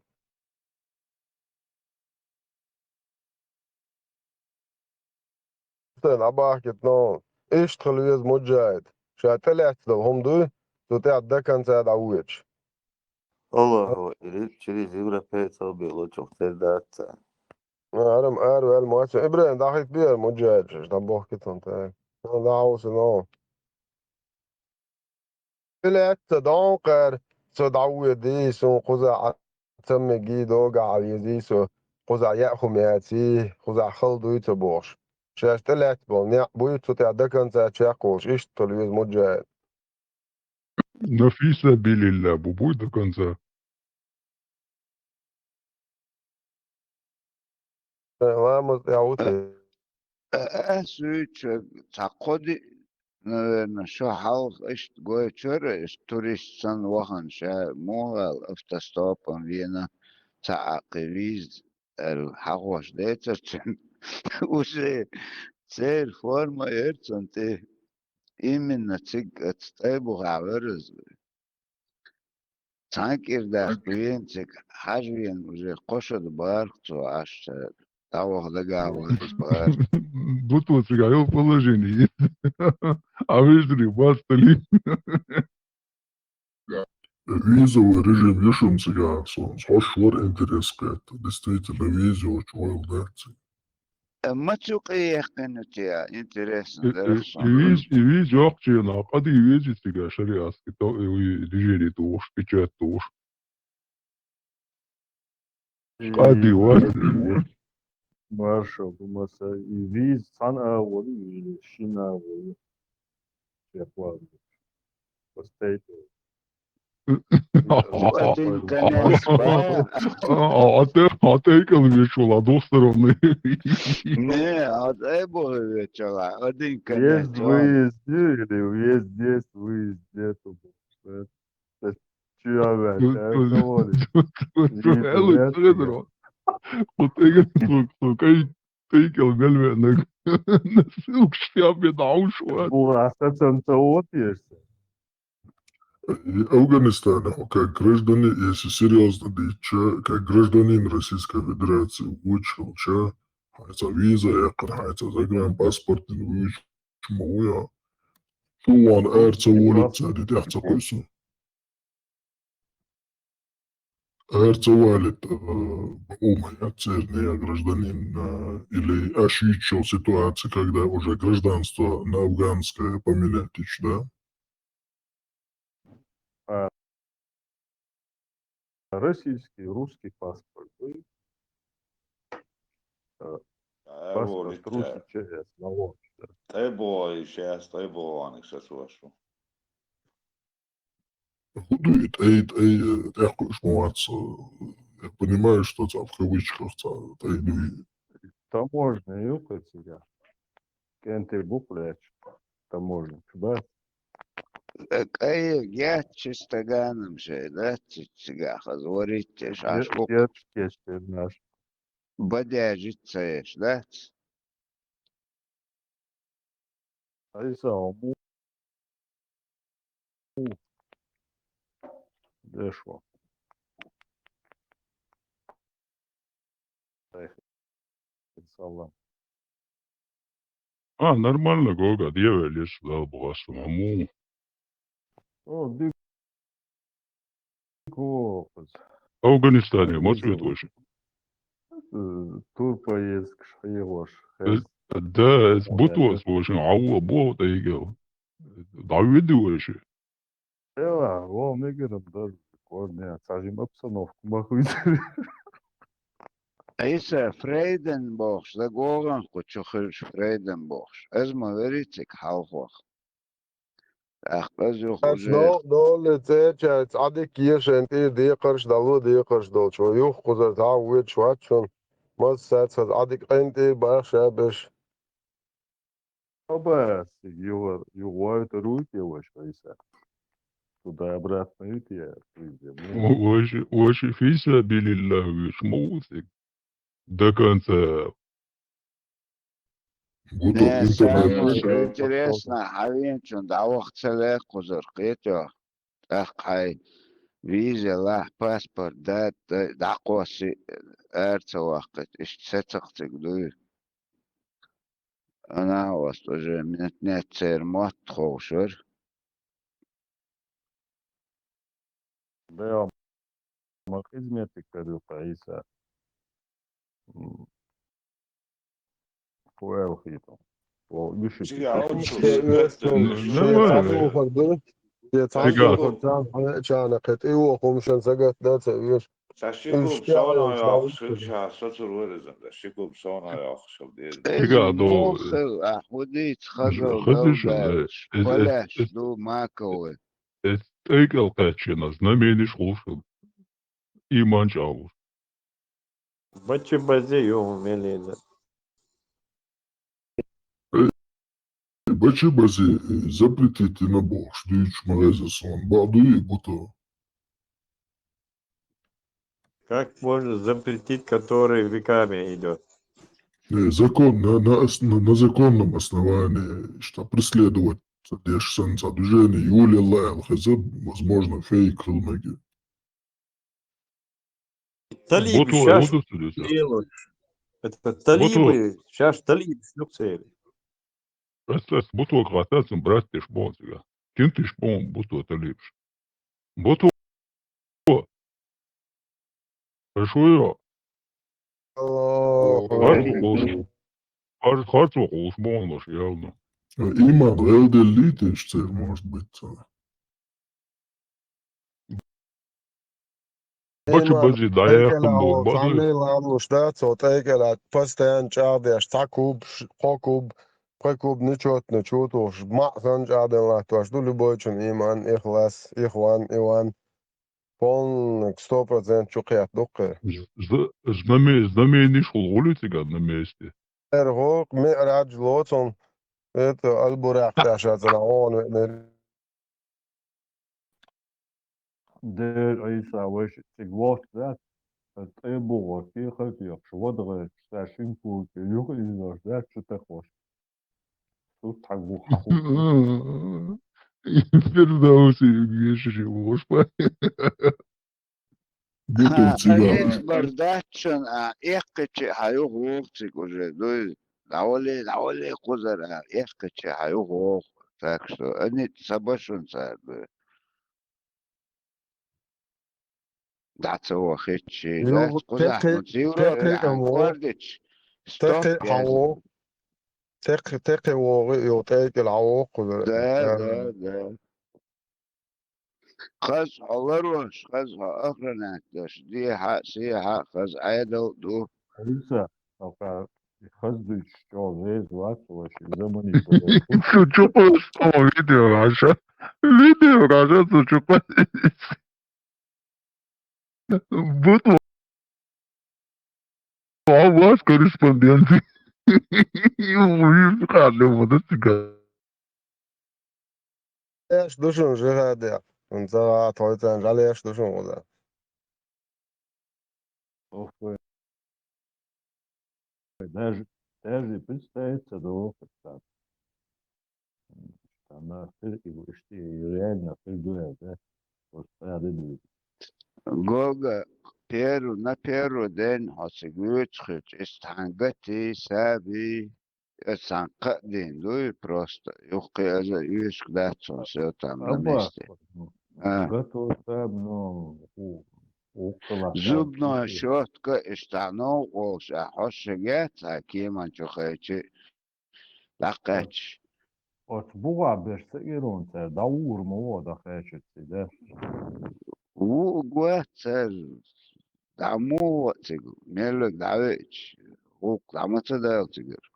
Сан дӀабахкийта ногӀу. Иштта хила веза Муджахид. Ша тӀелаьцна долу хӀума дуй, цу тӀехь до конца дӀавоьдуш. Аллаху, ирид чириз европейцев бело чохтер дац царна. Арам ара ваьлла моцу. Ибрахим, дӀахӀитта биар Муджахид, дӀабохкийта хӀума тӀе. ДӀахьовса ногӀу. ТӀелаьцна догӀу кхара, со дӀавоьдий, суна кхузахь Ӏа ца мегий, догахь Ӏа везий со, кхузахь яа хӀума яций, кхузахь хала дуй ца бохуш. Шаьш тӀелаьцна болу некъ буй, цу тӀехь до конца чекх волуш, иштта хила веза Муджахид. Но фи сабилилла бу буй до конца. Ламаз тӀехь ву те. Ас вуьйцург цхьа кхо ди, наверное, шо хьалха иштта гойтура, иштта турист санна вахана ша, муха аьлла, автостопом вена, цхьа а кхин виза аьлла, хьахош децара цуьнан. Уже церан форма яра цунна тӀе. Именно цига аца тӀайбухахь вара иза. Цхьана кӀира даьхка вена цига, хьажа вена уже кхо шо ду бахара цо Ӏаш, цара дӀаваха дагахь вара иза бахара. Буту цигахь йолу положение. А вежарий бац тали. Визовый режим ю шуна цигахь, со хьош вара интерес кхетта. Действительно, виза йоцуш ойла дац цига. Э, мацу къе яьккхина те, интересно, э, дарах э, сон. И виз, и виз йоккхачу хенахь, къа де веза цигахь шариатский то, э, уй, движение тухуш, печать тухуш. Къа де вац. Маршал, ду маса, и виз цхьана агӀор ю, или шина агӀор ю. Чекхвалла. Постейте. Хьо тӀе-, хьо тӀекӀел веш вала, двухсторонний. Не, а тӀе боху веш вала, один конец. Есть выезд, или есть здесь выезд, нету. Чу я веш, это говорит. Кху тӀе-, кху тӀе-, кху тӀе-, кху тӀе-, кӀел мел веанарг. Носилкаш тӀехь бен дӀахьуш вац. Бура, а сацам ца вотеш. И Афганистане хьо как гражданин, если серьёзно дийцча, как гражданин Российской Федерации вочу хилча, хьайца виза яьккхина, хьайца загранпаспорт дина вуьйцуш ма ву я. Шу ван ара ца волуьйту цара, и тӀехь ца кхуьйсу. Ара ца валийта, э, бакъо ма яц церан, я гражданин, э, или аш йиччо ситуация, когда уже гражданство на афганское поменять йича, да? А, российский, русский паспорт. Э, паспорт Руси Ч С, налог, да. ТӀе боху, и сейчас тӀе боху, аникса вашу. ХӀу ду и тӀай, тӀай, э, тӀехкхуьуш ма вац, э, я понимаю, что цхьа в кавычках цхьа тӀай ду и. Таможня ю кхы цига. КӀентий букъ лаьтташ таможня чу бац. КӀай гетташ стаганам шай дац, цигахь хаза варить еш, аш букъ. Гетташ кечдер наш. Бадяжица еш дац. Айса, хьо му деш ву? Салам. А, нормально, Гога, дӀавелла еш, Дала бу хастам, хьо му? О, дика ву кхуза. Афганистане маца виталаш? Э, турпоездкаш хьехош. Э, да, эс бутвос вошин, хьавва бо тӀайгал. ДӀавиди воши. Эла, во мегар-м дар, корне, цхьа жима обстановка ма хуьйцура. Айса, Фрейден бохуш, да, гоган кху чу хирш Фрейден бохуш. Аз ма верий цига хьалхох. ТӀаккха аз юха Ас уже дол-, долли цӀечаьрца Ӏадика ешан тӀера декхарш дало декхарш долчо. Юха кхузара дӀа вуьйцуш вац шуна. Массаьрца хаза Ӏадика къайн тӀера бахша беш. Оба, юха, юха вайтар вуй те ваша, Айса? Туда-обратно ю те, везде. Во-, воши, воши фи сабилиллахӀ вуьйцуш ма ву цига. До конца. Буту Не, интернет самое интересное, хьавеначун дӀаваха ца лаьа кхузара кхетош. ТӀаккха хьайн виза лахь, паспорт да, да, дӀакхосси, ара ца ваккхийта, иштта сецахь цига дуй. Ана ост уже минет нет церан мотт ховшар. Беа, ма хизметик кадука Ӏийса. М. Кху аьлла хийтал. Вол уьш Чига итт. Оцу Э, э, хизмет э, дерриш. Э, Давай. Цхьа духар ду. Э, цхьа Цига. Духар царна хьаьчана кхетӀе вохумшан сагатда ца веш. Ша ши Уьш куб шаьлла совна йоккхуш шабаш. Хила ша, соцур вар иза, да, ши куб совна йоккхуш хила деза. Цига Иза ду. Мохал, а, хӀу дийца хазал Хаза шу, далдалаш, э, э, э, палаьш э, ду маковый. Э, тӀекӀал кхаьччина, знамениш хулаш хила. Иман чӀагӀлуш. Бачи базе ю хӀун мел еза. Э, бачи базе, э, запретить йина бохуш, дуьйцуш ма веза сон. Бакъ дуй и буту? Как можно запретить, который веками идёт? Э, закон, на, на ос-, на, на законном основании, что преследовать деш санна цхьа движение юлелла аьлла хеза, возможно, фейк хила мега. Талиб Буту шаш вуду ца деза? лелош. Это талибы, Буту. Шаш талиб шу церан. Эс, эс буту гӀатта цун брат деш боху цига. Кин тиш боху буту талибаш. Буту. Аш вуйо? Аллаху Харц акбар. Вохуш. Харц, харц вохуш бохуш, явно. Иман гӀелделлий теш церан, может быть, ца. Бачу Иман бази дӀаяьккхина тӀекӀел боху, бахьа. Цхьаннай ламуш дац, цо тӀекӀел постоянно чӀагӀдеш, цхьа куб, ш-, кхо куб, пхи куб, нечётно чу тухуш, маӀа санна чӀагӀдина латтош ду, любойчун иман, ихлас, ихван, иван, полный, сто процент чу кхетта ду кхы. З-, з-, знаме-, знамениш хул гӀули цигахь на месте? Эр гӀо, миӀраж лоцун, это, албуракх тӀаьхьа цӀена гӀо веанера. Дера Ӏийса вайша цига вохча дац, аса тӀе бугӀо кехат йоккхуш, вадгӀайчу сан шин кулке юха изнош дац, чу тахош. Цу тхьаг буха хӀу. Фирдауси вешари вохуш бай. Бутур Ха, цига. Ас ишбар дац шуна, а, эккхичи хьан юха вогӀу цига уже, дуй. ДӀавали, дӀавали кхузара, а, эккхичи хьан юха вогӀу. Так что, они ца ба шуна цара, дуй. ДӀа ца вахичи, Юха дац кхузахь текхи-, ну цивра текхи а хьан во. Кордич. Текхи Стоп, хьан яз. Во. Текхи, текхи вогӀи, юха тӀекӀел хьан вогӀу кхузара. Да, да, да. Хаза хьо ларош, хаза хьо охранять деш, дехьа, сехьа, хаза Ӏедал ду. Хьуьца, оха Хазбич чӀоагӀа веза вац, ваши заманаш бара. Цу чукъош тхо видео раша. Видео раша цу чукъош. Бут ва вас корреспондент. Юриш хадли вода цига. Эш душун жихадя. Он цава тхойцан жалеш душун вода. Ох, даже, даже представиться до опыта. Там на фир-, и, и реально фир дуэт, да? Вот правильно. Гога, первый, на первый день хьо цига вуьйцу хилча, иза цхьана гати, саби, иза цхьана кхаъ дийна дуй просто. Юххе аза уьйск дац хьуна сел там на месте. А. Готов там, но у, у кулака. Зубной щётка, иза цхьана новкъа волуш, а хьо шаге цхьа кеман чу кхечи, дӀакхаьчча. Оцу бугӀа берш ца ирон цара, дӀавур ма вон дӀакхаьчуьйту цига. Ву гуат цара, дӀа ма вон цига, меллаг дӀавеача, гӀуллакх дӀа ма ца дала цигара.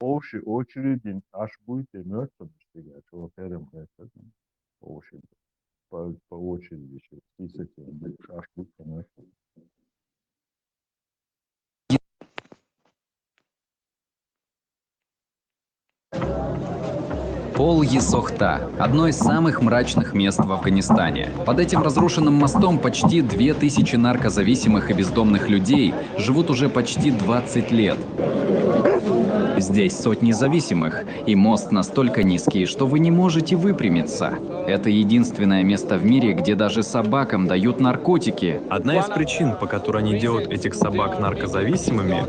Общий очередь аш буй те мертвым стига, чего херем херем. Общий по, по очереди, список, аш буй те мертвым. Пол-е-Сохта — одно из самых мрачных мест в Афганистане. Под этим разрушенным мостом почти две тысячи наркозависимых и бездомных людей живут уже почти двадцать лет. Здесь сотни зависимых, и мост настолько низкий, что вы не можете выпрямиться. Это единственное место в мире, где даже собакам дают наркотики. Одна из причин, по которой они делают этих собак наркозависимыми,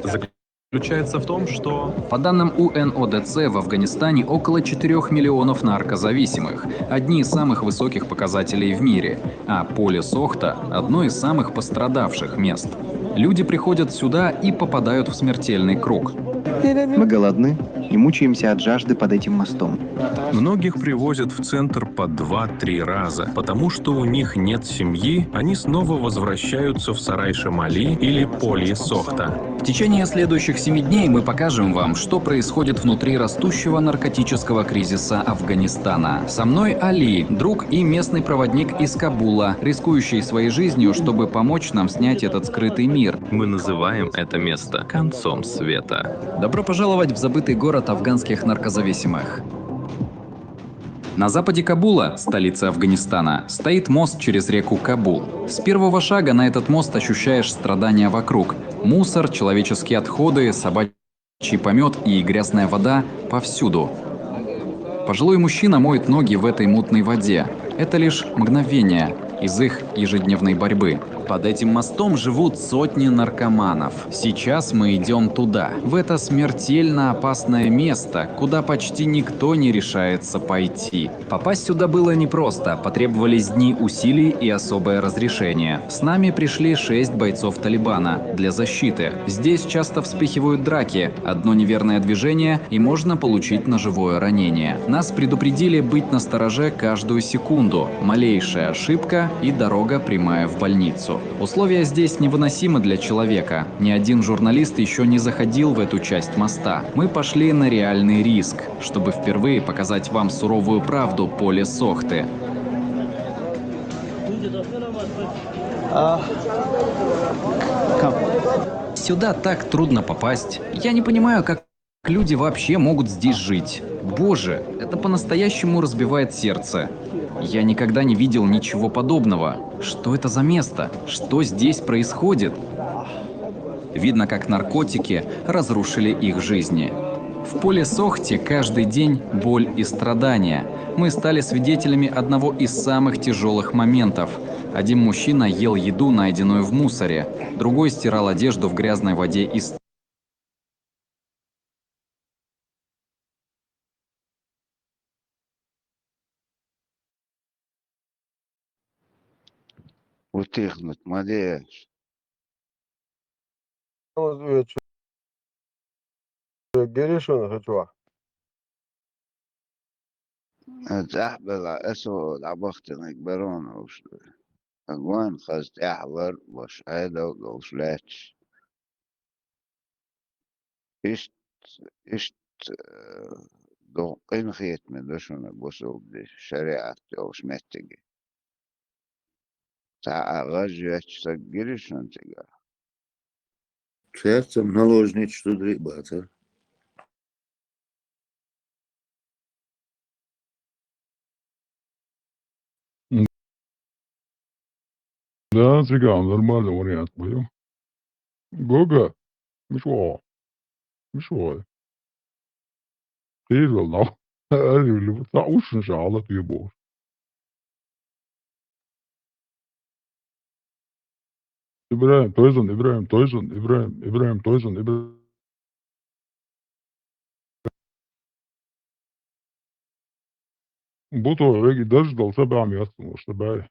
заключается в том, что... По данным УНОДЦ, в Афганистане около четырёх миллионов наркозависимых. Одни из самых высоких показателей в мире. А Поле-Сохта — одно из самых пострадавших мест. Люди приходят сюда и попадают в смертельный круг. Мы голодны и мучаемся от жажды под этим мостом. Многих привозят в центр по два-три раза, потому что у них нет семьи, они снова возвращаются в Сарай-Шамали или Поле-Сохта. В течение следующих семи дней мы покажем вам, что происходит внутри растущего наркотического кризиса Афганистана. Со мной Али, друг и местный проводник из Кабула, рискующий своей жизнью, чтобы помочь нам снять этот скрытый мир. Мы называем это место концом света. Добро пожаловать в забытый город афганских наркозависимых. На западе Кабула, столицы Афганистана, стоит мост через реку Кабул. С первого шага на этот мост ощущаешь страдания вокруг. Мусор, человеческие отходы, собачий помет и грязная вода повсюду. Пожилой мужчина моет ноги в этой мутной воде. Это лишь мгновение из их ежедневной борьбы. Под этим мостом живут сотни наркоманов. Сейчас мы идем туда, в это смертельно опасное место, куда почти никто не решается пойти. Попасть сюда было непросто, потребовались дни усилий и особое разрешение. С нами пришли шесть бойцов Талибана для защиты. Здесь часто вспыхивают драки, одно неверное движение, и можно получить ножевое ранение. Нас предупредили быть настороже каждую секунду. Малейшая ошибка, и дорога прямая в больницу. Условия здесь невыносимы для человека. Ни один журналист еще не заходил в эту часть моста. Мы пошли на реальный риск, чтобы впервые показать вам суровую правду Поле-Сохты. Сюда так трудно попасть. Я не понимаю, как люди вообще могут здесь жить. Боже, это по-настоящему разбивает сердце. Я никогда не видел ничего подобного. Что это за место? Что здесь происходит? Видно, как наркотики разрушили их жизни. В Поле-Сохте каждый день боль и страдания. Мы стали свидетелями одного из самых тяжелых моментов. Один мужчина ел еду, найденную в мусоре. Другой стирал одежду в грязной воде и... Утихнуть, молодец. Гиришун хӀу чу. ЗӀахьбелла, аса дӀабахтинарг барон уж ду. Агван хаза тӀехьа лар а луш, Ӏедал а долуш лаьтташ. Иштта, иштта, э, догӀу къинхетаме ду шуна бусулба дин, шариӀат йолуш меттиге. Цхьа а гӀаж йоьттуш стаг гира шуна цигахь? Цаьрца наложничаш зударий а бацара. Да, цигахь нормальный вариант ма ю. Гога, миш вогӀу? Миш вогӀу? Кхийрал нах. Арили, цхьа ушшин ша хьалат ве бохуш. ИбрахӀим, тойзан, ИбрахӀим, тойзан, ИбрахӀим, ИбрахӀим, тойзан, ИбрахӀим. Бу тхо хьоьга и дарж дала, ца баьхьа ма яц хьуна, ца баьхьа.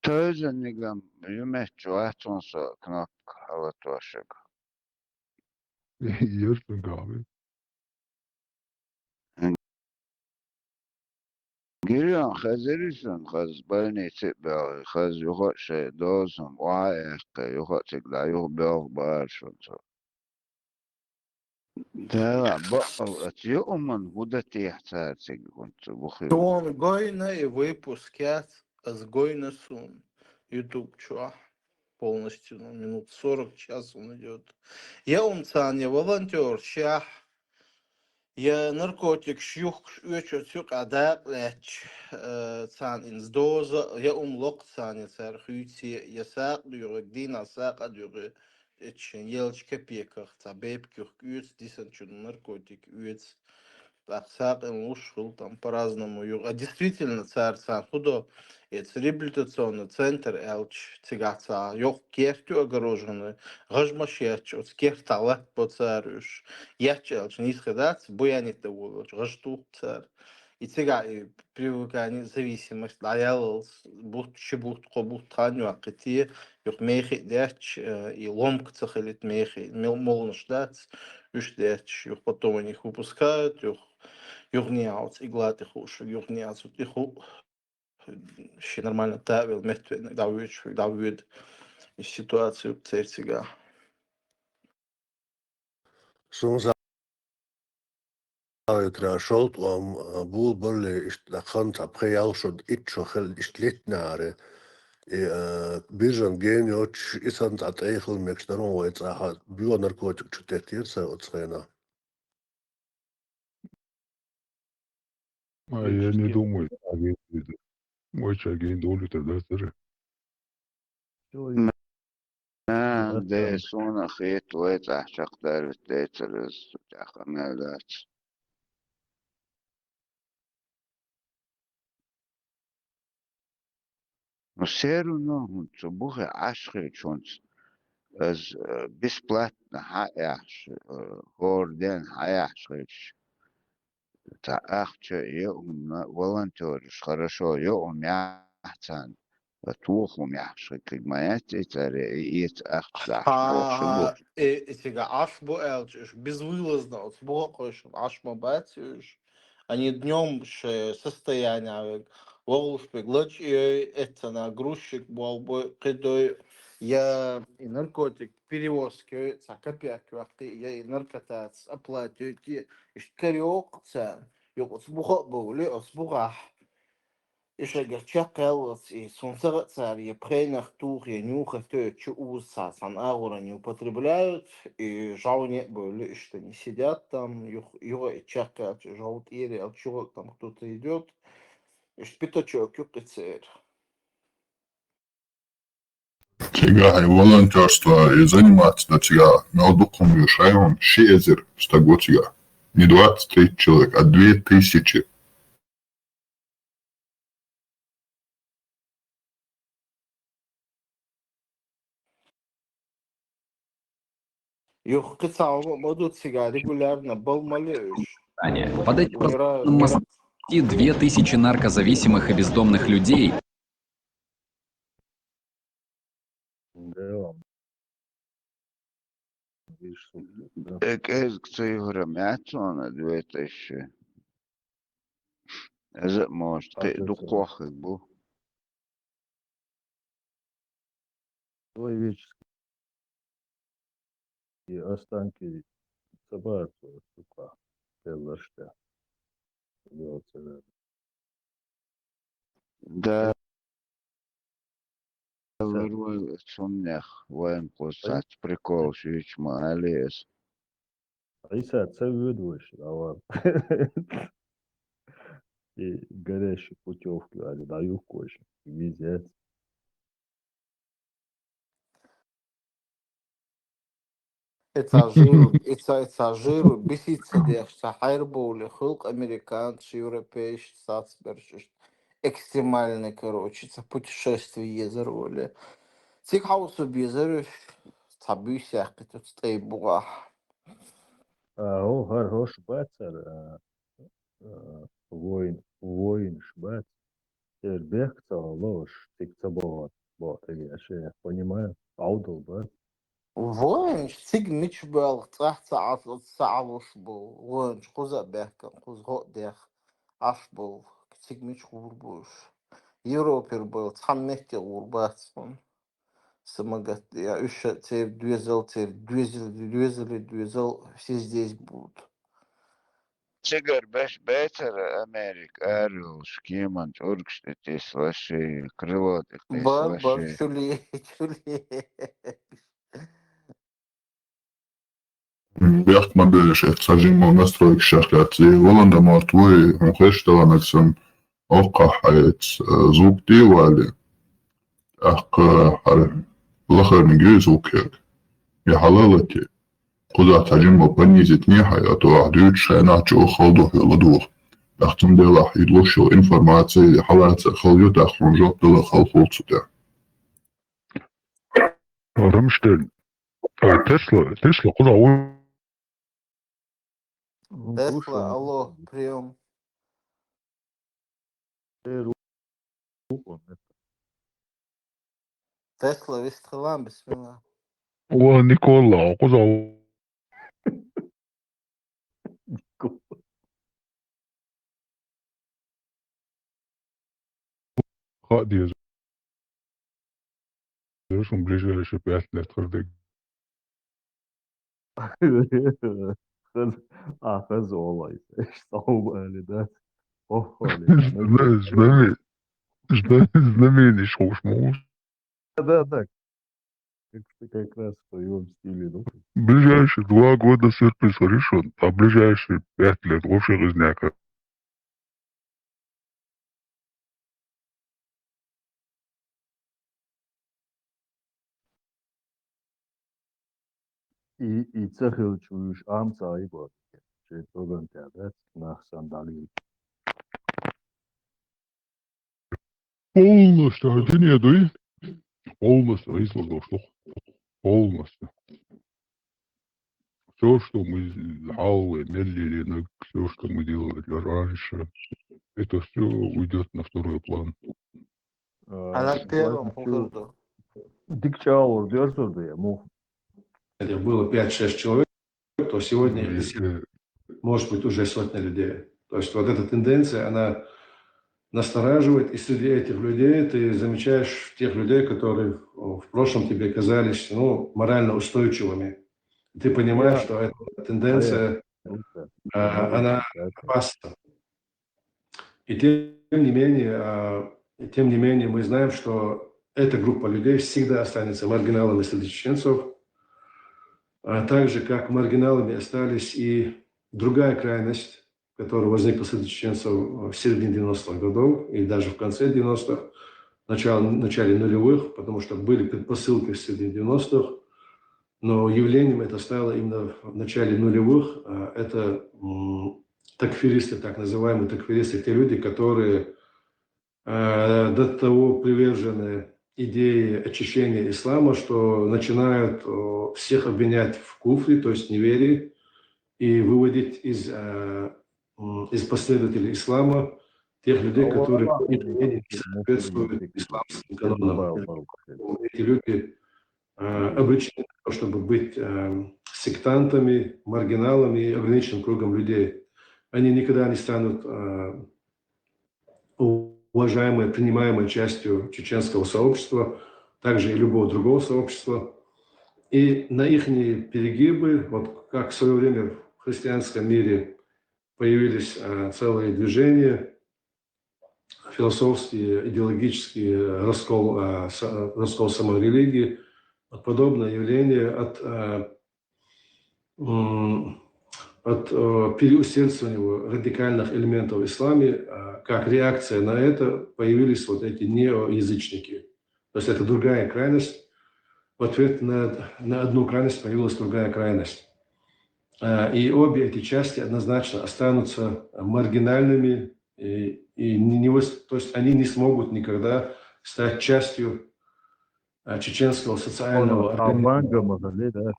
Тойзаннигам ю меттачу вац хьуна со кнопка хьалатошаг. Ерсин кахви. Гирён хезира шуна, хаза больнице а боьлхий, хаза юха а шайн доза хӀума охьа а яьккхи, юха а цига дӀа юха боьлху бара шуна цо. Дела, баккъал оцу юуман хӀун дан техьа цара цига хӀунца бухуьйту? Суна гойна и выпуск яц, ас гойна суна YouTube чохь полностью, ну, минут сорок, час он идёт. Я ум царна, я волонтёршехь, я наркотикаш юхкуш оьчуьйту юкъа дакъа лаьтташ, э, царна инза доза, я ум локх царна, я цара хуьйций, я сакъа дуьйгӀи, дийнахь сакъа дуьйгӀи, эцу шайн еллачу копейках цхьа бепиг юхка оьцу, дисанчунна наркотик оьцу. ТӀаккха сакъина луш хуьлу там по-разному юха. А действительно, цара царна хӀун до, эца реабилитационный центр аьлча, цигахь цхьа йоккха керт ю огороженный, гӀажмаш етташ, оцу кертахь латтабо цара уьш. Етташ аьлча, нийса хир дац, буянит дан волавелча, гӀаж туху цара. И цигахь и привыкание, зависимость дӀаяллалц, бутт, ши бутт, кхо бутт хан йоккхуьйту, юха мехий а детташ, э, и ломка ца хилийта мехий, мел-, молнаш дац, уьш детташ, юха потом они их выпускают, юха, юха неӀалт игла тӀе хууш, юха неӀалт тӀе хуу, шен нормально тавелла, меттавеънарг дӀавоьдуш, дӀавоьду. И ситуацию церан цигахь. Суна Савикра шовзткъа ом, а, була барле, иштта хан цхьа пхи-ялх шо, итт шо хилла иштта леттинехьара, и, а, биржан гена йоцуш, и санна цхьа тӀе хила мегаш дара вай цӀахь, боьха наркотик чу теттера сан оцу хенахь. А я не думаю, а вай чуьра гена долуьйтур дацара. А, де, суна хета, вай цӀахь чекхдалийта дацара иза, цу тӀехь къамел дац. Ну, все равно хӀунца цу бухе Ӏаш хилча, хӀунца ас, э, бесплатно хьаэхьаш, э, хӀора ден хьаэхьаш хилча, цхьа ахча а, я хӀума, волонтёраш хорошо, я хӀума яхь царна, ткъа тоха хӀума яхьаш хилча ма яц и цара, и эца ахча дахьаш бохуш бу. Ха, и, и цига Ӏаш бу аьлча, уьш безвылазно оцу бухе кхойшина Ӏаш ма бац уьш. Они днём шайн состояние вега, вогӀуш бега лачкъа йой, эццана грузчик болу бой, кхидой, я и наркотик перевозка йой, цхьа копейк ваккхий, я и наркотаца оплатить йой, иштта карайоккху царна. Юкъа оцу буха а бовлий, оцу бухахь и шайгара чекхъяллалц, и цунна ца хаьа цара я пхенах туху, я нюха тоьу чу уза цхьа цхьана агӀора они употребляют, и жӀовне а бевлла, иштта они сидят там, юха, юха и чекхъяьлча, жӀов тӀера яьлча, юха там кто-то идёт, иштта пятачок ю кхин церан. Цигахь и волонтёрство, и заниматься дан цигахь мел дукха хӀума ю шайгахь, ши эзар стаг ву цигахь. Не двадцать тридцать человек, а две тысячи. Юха кхин цхьа хӀума а ма ду цигахь, регулярно бала ма ле уьш. Под этим Умирают. Две тысячи наркозависимых и бездомных людей. Да. Видишь, да. Э, кӀезиг ца юхура меца вана две тысячи. Из а может, кхы а дукха хургбу. Твой веческий и останки собак, сука, пеллашта. Да. Ларвал цуннех вайн кхузахь прикол шуьйчу ма алле аса. Ӏийса, ца воьду вайша, авар. И горящий путёвки али даю кожа. Везет. Эца жиру, эца, эца жиру, бисица дехча, хьайр боли, хулк американцы, европейцы, сацберчиш, экстремальный, короче, ца путешествие езар воли. Цик хьаусу безар, ца буьйсяхкхи, туц тӀай бугӀахь. А, о, хӀар хӀош бацар, а, а, воин, воинаш бац. Церан бехк ца гӀо лош, циг ца боху, боху тӀе, я ше понимаю, Ӏовдал бац. Воинаш циг мича боьлху цӀахь ца Ӏа-, ца Ӏалуш бу. Воинаш кхуза а бехкан, кхуза гӀо а дех Ӏаш бу. Циг мича гӀур бу уьш? Европера бу, цхьана метте гӀур бац хьуна. Самагат, я уьш церан доьзал, церан доьзал, доьзале доьзал, все здесь будут. Цигара беш бецара Америка арайолуш кеман чӀургаш тӀе тесла ши, крыло тӀе Бар, бар, тесла ши. Чули, чули. Бехк ма беш, эцу ца жимма настройкаш шаьш лаьцна. Валанда март вой, хьуна хезаш даланаг сан, оккхахь хьайца, э, звук тӀе а вале. ТӀаккха хӀара лахарниг ю звук хьоьга. Я хьала а лати. Кхузахь ца жимма понизить не хьай, а то ахь дуьйцуш хенахь чӀогӀа хала ду хьоьга ладугӀу. ТӀаккха цундела ахь и луш йолу информаци хьалаца хала ю, тӀаккха хьуна жоп дала хала хуьлу цу тӀехь. Рамштайн. А, Тесла, Тесла, кхузахь ву? Тесла, алло, приём. Тесла, вистхилан, бисмилла. Ва Никола, кхузахь ву? Хаа деза. Шун ближайшие пять лет хир дерг. Хаз-, а, хаза олай. Эш сов али, да? Ох, али, да? Знаме-, зна-, знамениш ховш ма ву. Да, да. Как, как раз в твоём стиле, ну. Ближайшие два года сюрприз хорошо, а ближайшие пять лет вообще грязняка. И, и ца хилча вуьш амца айбо. Шен программ тӀехь дац, нах сан далийла. Полностью один я, дуй? Полностью, если что. Полностью. Всё, что мы з-, хьалха мел лелийнарг, всё, что мы делали раньше, это всё уйдёт на второй план. Хьан первом хӀун хир ду? Дика чӀагӀо дерзор ду я, муха? Этих было пять-шесть человек, то сегодня их десятки, может быть, уже сотня людей. То есть вот эта тенденция, она настораживает, и среди этих людей ты замечаешь тех людей, которые в, в прошлом тебе казались, ну, морально устойчивыми. Ты понимаешь, что эта тенденция, а, она опасна. И тем не менее, а, и тем не менее мы знаем, что эта группа людей всегда останется маргиналами среди чеченцев, а так же, как маргиналами остались и другая крайность, которая возникла среди чеченцев в середине девяностых годов или даже в конце девяностых, начало, начале нулевых, потому что были предпосылки в середине девяностых, но явлением это стало именно в начале нулевых. А, это, м, такфиристы, так называемые такфиристы, те люди, которые, э, до того привержены идее очищения ислама, что начинают, э, всех обвинять в куфре, то есть неверии, и выводить из, э, м, из последователей ислама тех людей, которые, по их мнению, не соответствуют исламским канонам. Эти люди, э, обречены на то, чтобы быть, э, сектантами, маргиналами и ограниченным кругом людей. Они никогда не станут, э, уважаемой, принимаемой частью чеченского сообщества, также и любого другого сообщества. И на ихние перегибы, вот как в свое время в христианском мире появились э, целые движения, философские, идеологические, раскол, э, са- раскол самой религии, вот подобное явление от э, м, от э, переусердствования радикальных элементов в исламе, э, как реакция на это появились вот эти неоязычники. То есть это другая крайность. В ответ на, на одну крайность появилась другая крайность. Э, И обе эти части однозначно останутся маргинальными, и, и не, не выс- то есть они не смогут никогда стать частью э, чеченского социального организма. Аванга махали, да.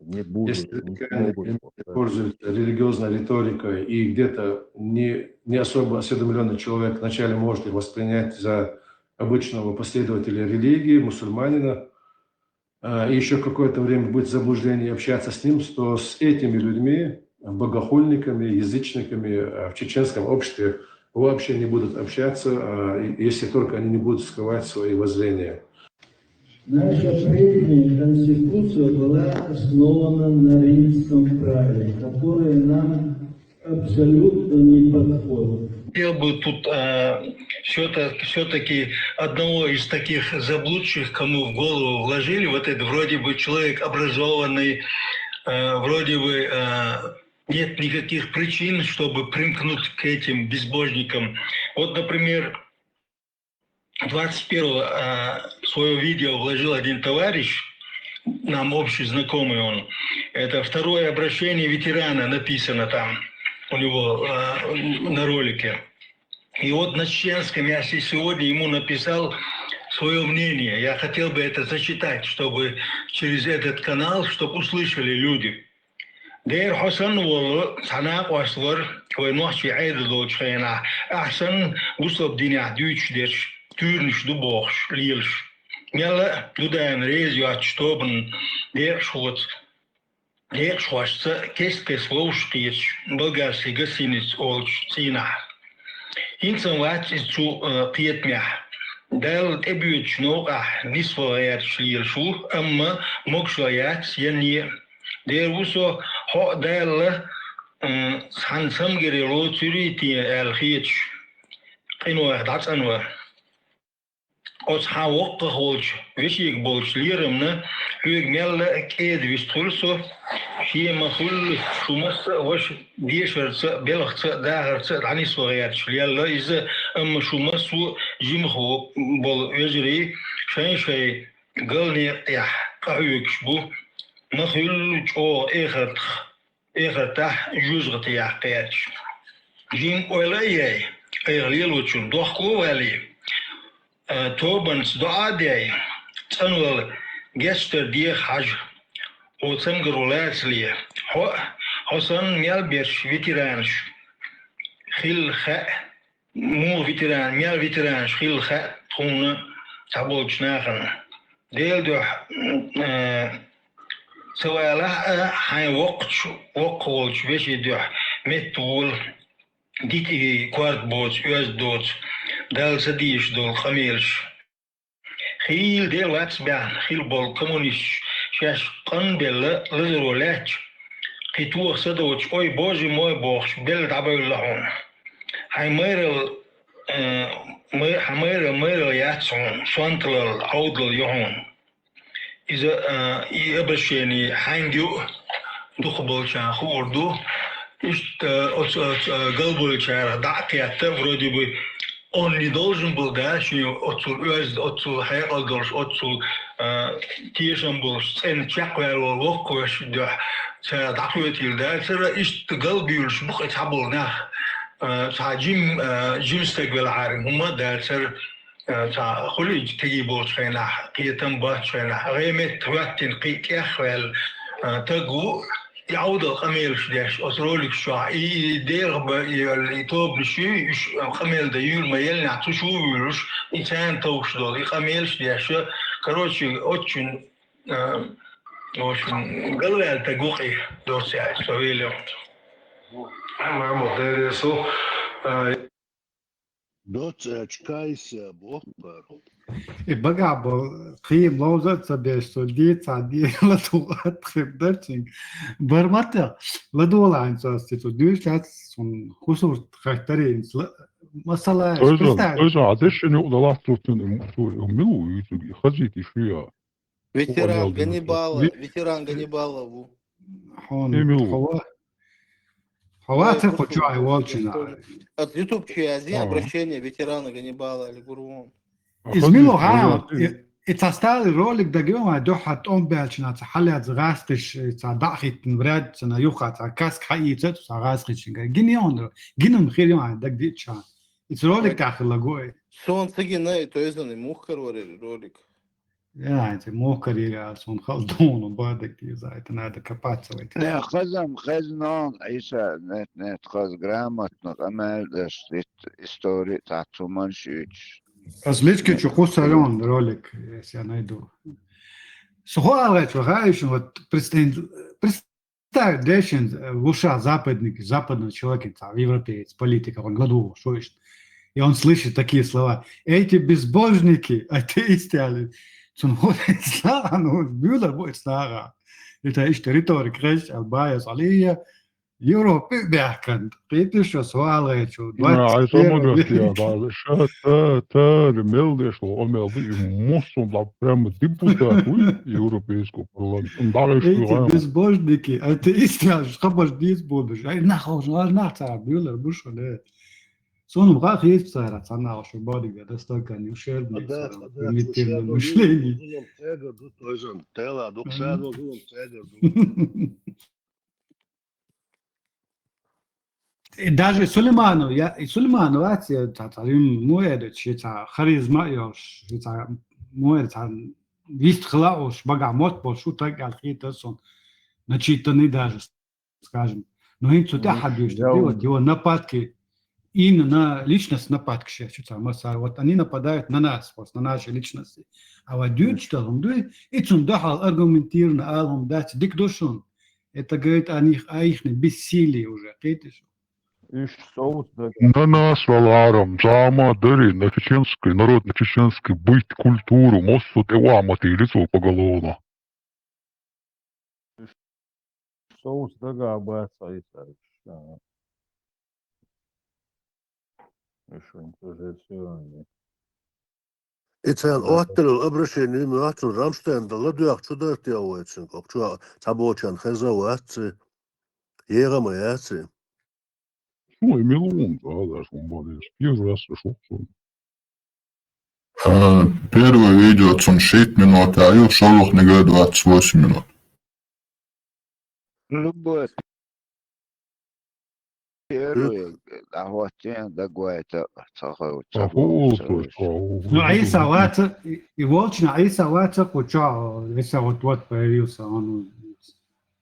Не будут, Если не радикальные смогут. элементы пользуются религиозной риторикой, и где-то не, не особо осведомленный человек вначале может их воспринять за обычного последователя религии, мусульманина, а, и еще какое-то время быть в заблуждении и общаться с ним, то с этими людьми, богохульниками, язычниками а, в чеченском обществе вообще не будут общаться, а, и- если только они не будут скрывать свои воззрения. Наша прежняя конституция была основана на римском праве, которое нам абсолютно не подходит. Хотел бы тут все-таки, все-таки одного из таких заблудших, кому в голову вложили, вот этот вроде бы человек образованный, э, вроде бы э, нет никаких причин, чтобы примкнуть к этим безбожникам. Вот, например, двадцать первого э, свое видео вложил один товарищ, нам общий знакомый он. Это второе обращение ветерана написано там у него э, на ролике. И вот на чеченском я се- сегодня ему написал свое мнение. Я хотел бы это зачитать, чтобы через этот канал, чтобы услышали люди. Дера хьо санна волу цхьа накъост вар вай нохчий Ӏедал долчу хенахь, ахьа санна гуслаб динехь дуьйцуш дерш, туьйранаш ду бохуш, лелаш. Мелла а ду дайна реза йоцчу тобанан декъашхоца, декъашхошца кест-кеста вовшах кхеташ, болгарский гостиница олучу цӀийнахь. ХӀинца а вац иза цу э, кхетамехь. Далла тӀебоьдучу новкъахь нисвала гӀерташ лелаш ву, амма могушалла яц янне а. Дера ву со, хьо а Далла м, цхьана цамгаре лоцуьрий те аьлла хеташ, къинойх дӀацӀанва. Оцу хьан воккхах волчу вешега болчу лерамна хьоьга мелла а кӀеда вист хуьлу со, шен ма-хуьллу шу масса а ваша дешарца а, белхаца а, дахарца а дӀанисвала гӀерташ лелла иза, амма шу массо а жимахо болу вежарий шайн-шайн гал некъа тӀехь къахьоьгуш бу, ма-хуьллу чӀогӀа эхартах, эхартахь жоьжахате яккха гӀерташ. Жимма ойла а яй, айхьа лелочун дохко а валий, э, тобанца доӀа а дай, цӀанвала гечдар деха хьажа, хьо цамгаро лацале, хьо а, хьо санна мел берш ветеранаш хилла хаьа, муха ветеран, мел ветеранаш хилла хаьа тхуна цхьаболчу нахана. Делан дуьхьа, э, ца валахь а, хьайн воккхачу, воккха волчу вешин дуьхьа меттавола, дика и корта боцу, оьзда доцу, Далла ца дезаш долу къамелаш. Хийла дела вац баьхна хила болу коммунисташ шаьш къанбелла лазаро лаьттачу, кхин тоха са доцуш, ой, боже мой бохуш, белла дӀабевлла хьуна. Хьайн майралла, э, май- хьан майралла майралла яц хьуна, сонталалла, Ӏовдалалла ю хьуна. Иза, э, и обращение хьайнга ю а, дукхахболчарна хуур ду. Иштта оцу, оцу, э, галболчарах дӀа а кхетта, вроде бы, он не должен был, да, шен оццул оьзда, оццул хьекъал долуш, оццул, э, тешам болуш, цӀена чекхваьлла волу воккхавеш дуьхьа цара дӀакхоьтийла дацара, иштта галбуьйлуш бу-кх и цхьаболу нах, э, цхьа жим-, э, жима стаг велахьара хӀума а дацара, э, цхьа хуьлий кегий болчу хенахь, кхетам боцчу хенахь, гӀеметта хӀоьттина кхин а тӀехваьлла, э, таг ву, и Ӏовдал къамелаш деш, оцу роликаш чохь, и, и дегӀаба, и, и тобанаш ю, уьш къамел дан юьйла ма еллинехь, цу чу вуьйлуш, и царна товш долу, и къамелаш деш, короче, очень, э, в общем, галваьлла таг ву-кх и, доцу аьлча, со велла. Мамут, деррису, э, Доц, э, чкайса, бохпар. И багабо, кхиим ловза ца беш, со ди ца ди, ла ту атхим дарчин. Бармата, ла долан со сти ту дюш лац, сун хусур хахтарин, ла, масала, Тоже, представь. Тоже, а дальше не удалось тут, ну, что, милу, хазит и шуя. Ветеран Понял, Ганнибала, Дмитрий. Ветеран Ганнибала ву. Хон, Эмил. хова. Хова, ты хочешь, ай, волчина. От YouTube чи азия Ага. обращение ветерана Ганнибала или Гурвон. Измило, Хазит, га, хазит. и, и ца стали ролик да гёма, дохат он бялчина, ца халят гастиш, ца дахитин вряд, ца на юха, ца каск хаи, ца, ца гастиш, гиньон, гиньон хирьон, да где ча. Ицу ролик тахла гой. Сон цигина, и то есть он и мухкар вари ролик. Я, эти мухкар или сон халдон, бадак, ты за это надо копаться в этом. Не, хазам, хазнон, Иса, нет, нет, хаз грамотно, амел, да, история, татуман шуч. Аз лички чу хусарон ролик, если я найду. Сухо алгачу, хаишин, вот, представь, представь, дешин, э, в ушах западники, западного человека, там, европеец, политика, он году, что ещё. И он слышит такие слова. Эти безбожники, атеисты, али, цун ходит слава, ну, бюлер будет слава. Это ещё риторик, речь, албая, салия, Европе бяхкан. Кити что, свалгачу, Ай, двадцать первый век. Мосун да прямо депутат европейского парламента. Эти безбожники, атеисты, аж хабаш дис будешь. Ай, нахуй, аж нахуй, бюлер, бушо, да. Сонум, как есть цара, цана, что бадик, да, столько не ущербный, Да, цара, да, примитивное мышление. Тоже, тела, дух шадо, зулум, тегер, И даже Сулейманов, я, и Сулейманов, а, те, та, та, им, муэда, чи, та, харизма, ё, чи, та, муэда, та, вист хла, ош, бага, мот, бол, шу, так, галхи, та, сон, начитанный даже, скажем. Но им цу Мгм. тяха дюш, Я и вот вот его нападки, и на, на личность нападки, щас, что там, масса, вот они нападают на нас, просто на наши личности. А вот дюч, что он дуй, и цун дахал аргументированно, алгум дать, дик душун. Это говорит о них, о ихнем бессилии уже, видишь? Уж соус да. На нас валаром, зама дари, на чеченский, народно-чеченский быт, культуру, мосу, те вамати, лицо поголовно. Соус дагабаца, Иса. Ага. Ишо тоже всё. Ицен оттер обращение, ну, ацун Рамштайн да ладуях чу дарт я уэцин, как чу табочан хеза уэци, егама яци. Ну, и милун, да, да, что он болеет. Первый раз пришёл, что ли. Э, Первое видео цун шесть минут, а ю шолох нега двадцать восемь минут. Любой. Первый, а вот я дагуайта, цахай, А фу, то есть, а, Ну, Иса ваца, и, и волчна, Иса ваца, куча, Иса вот, вот появился, он,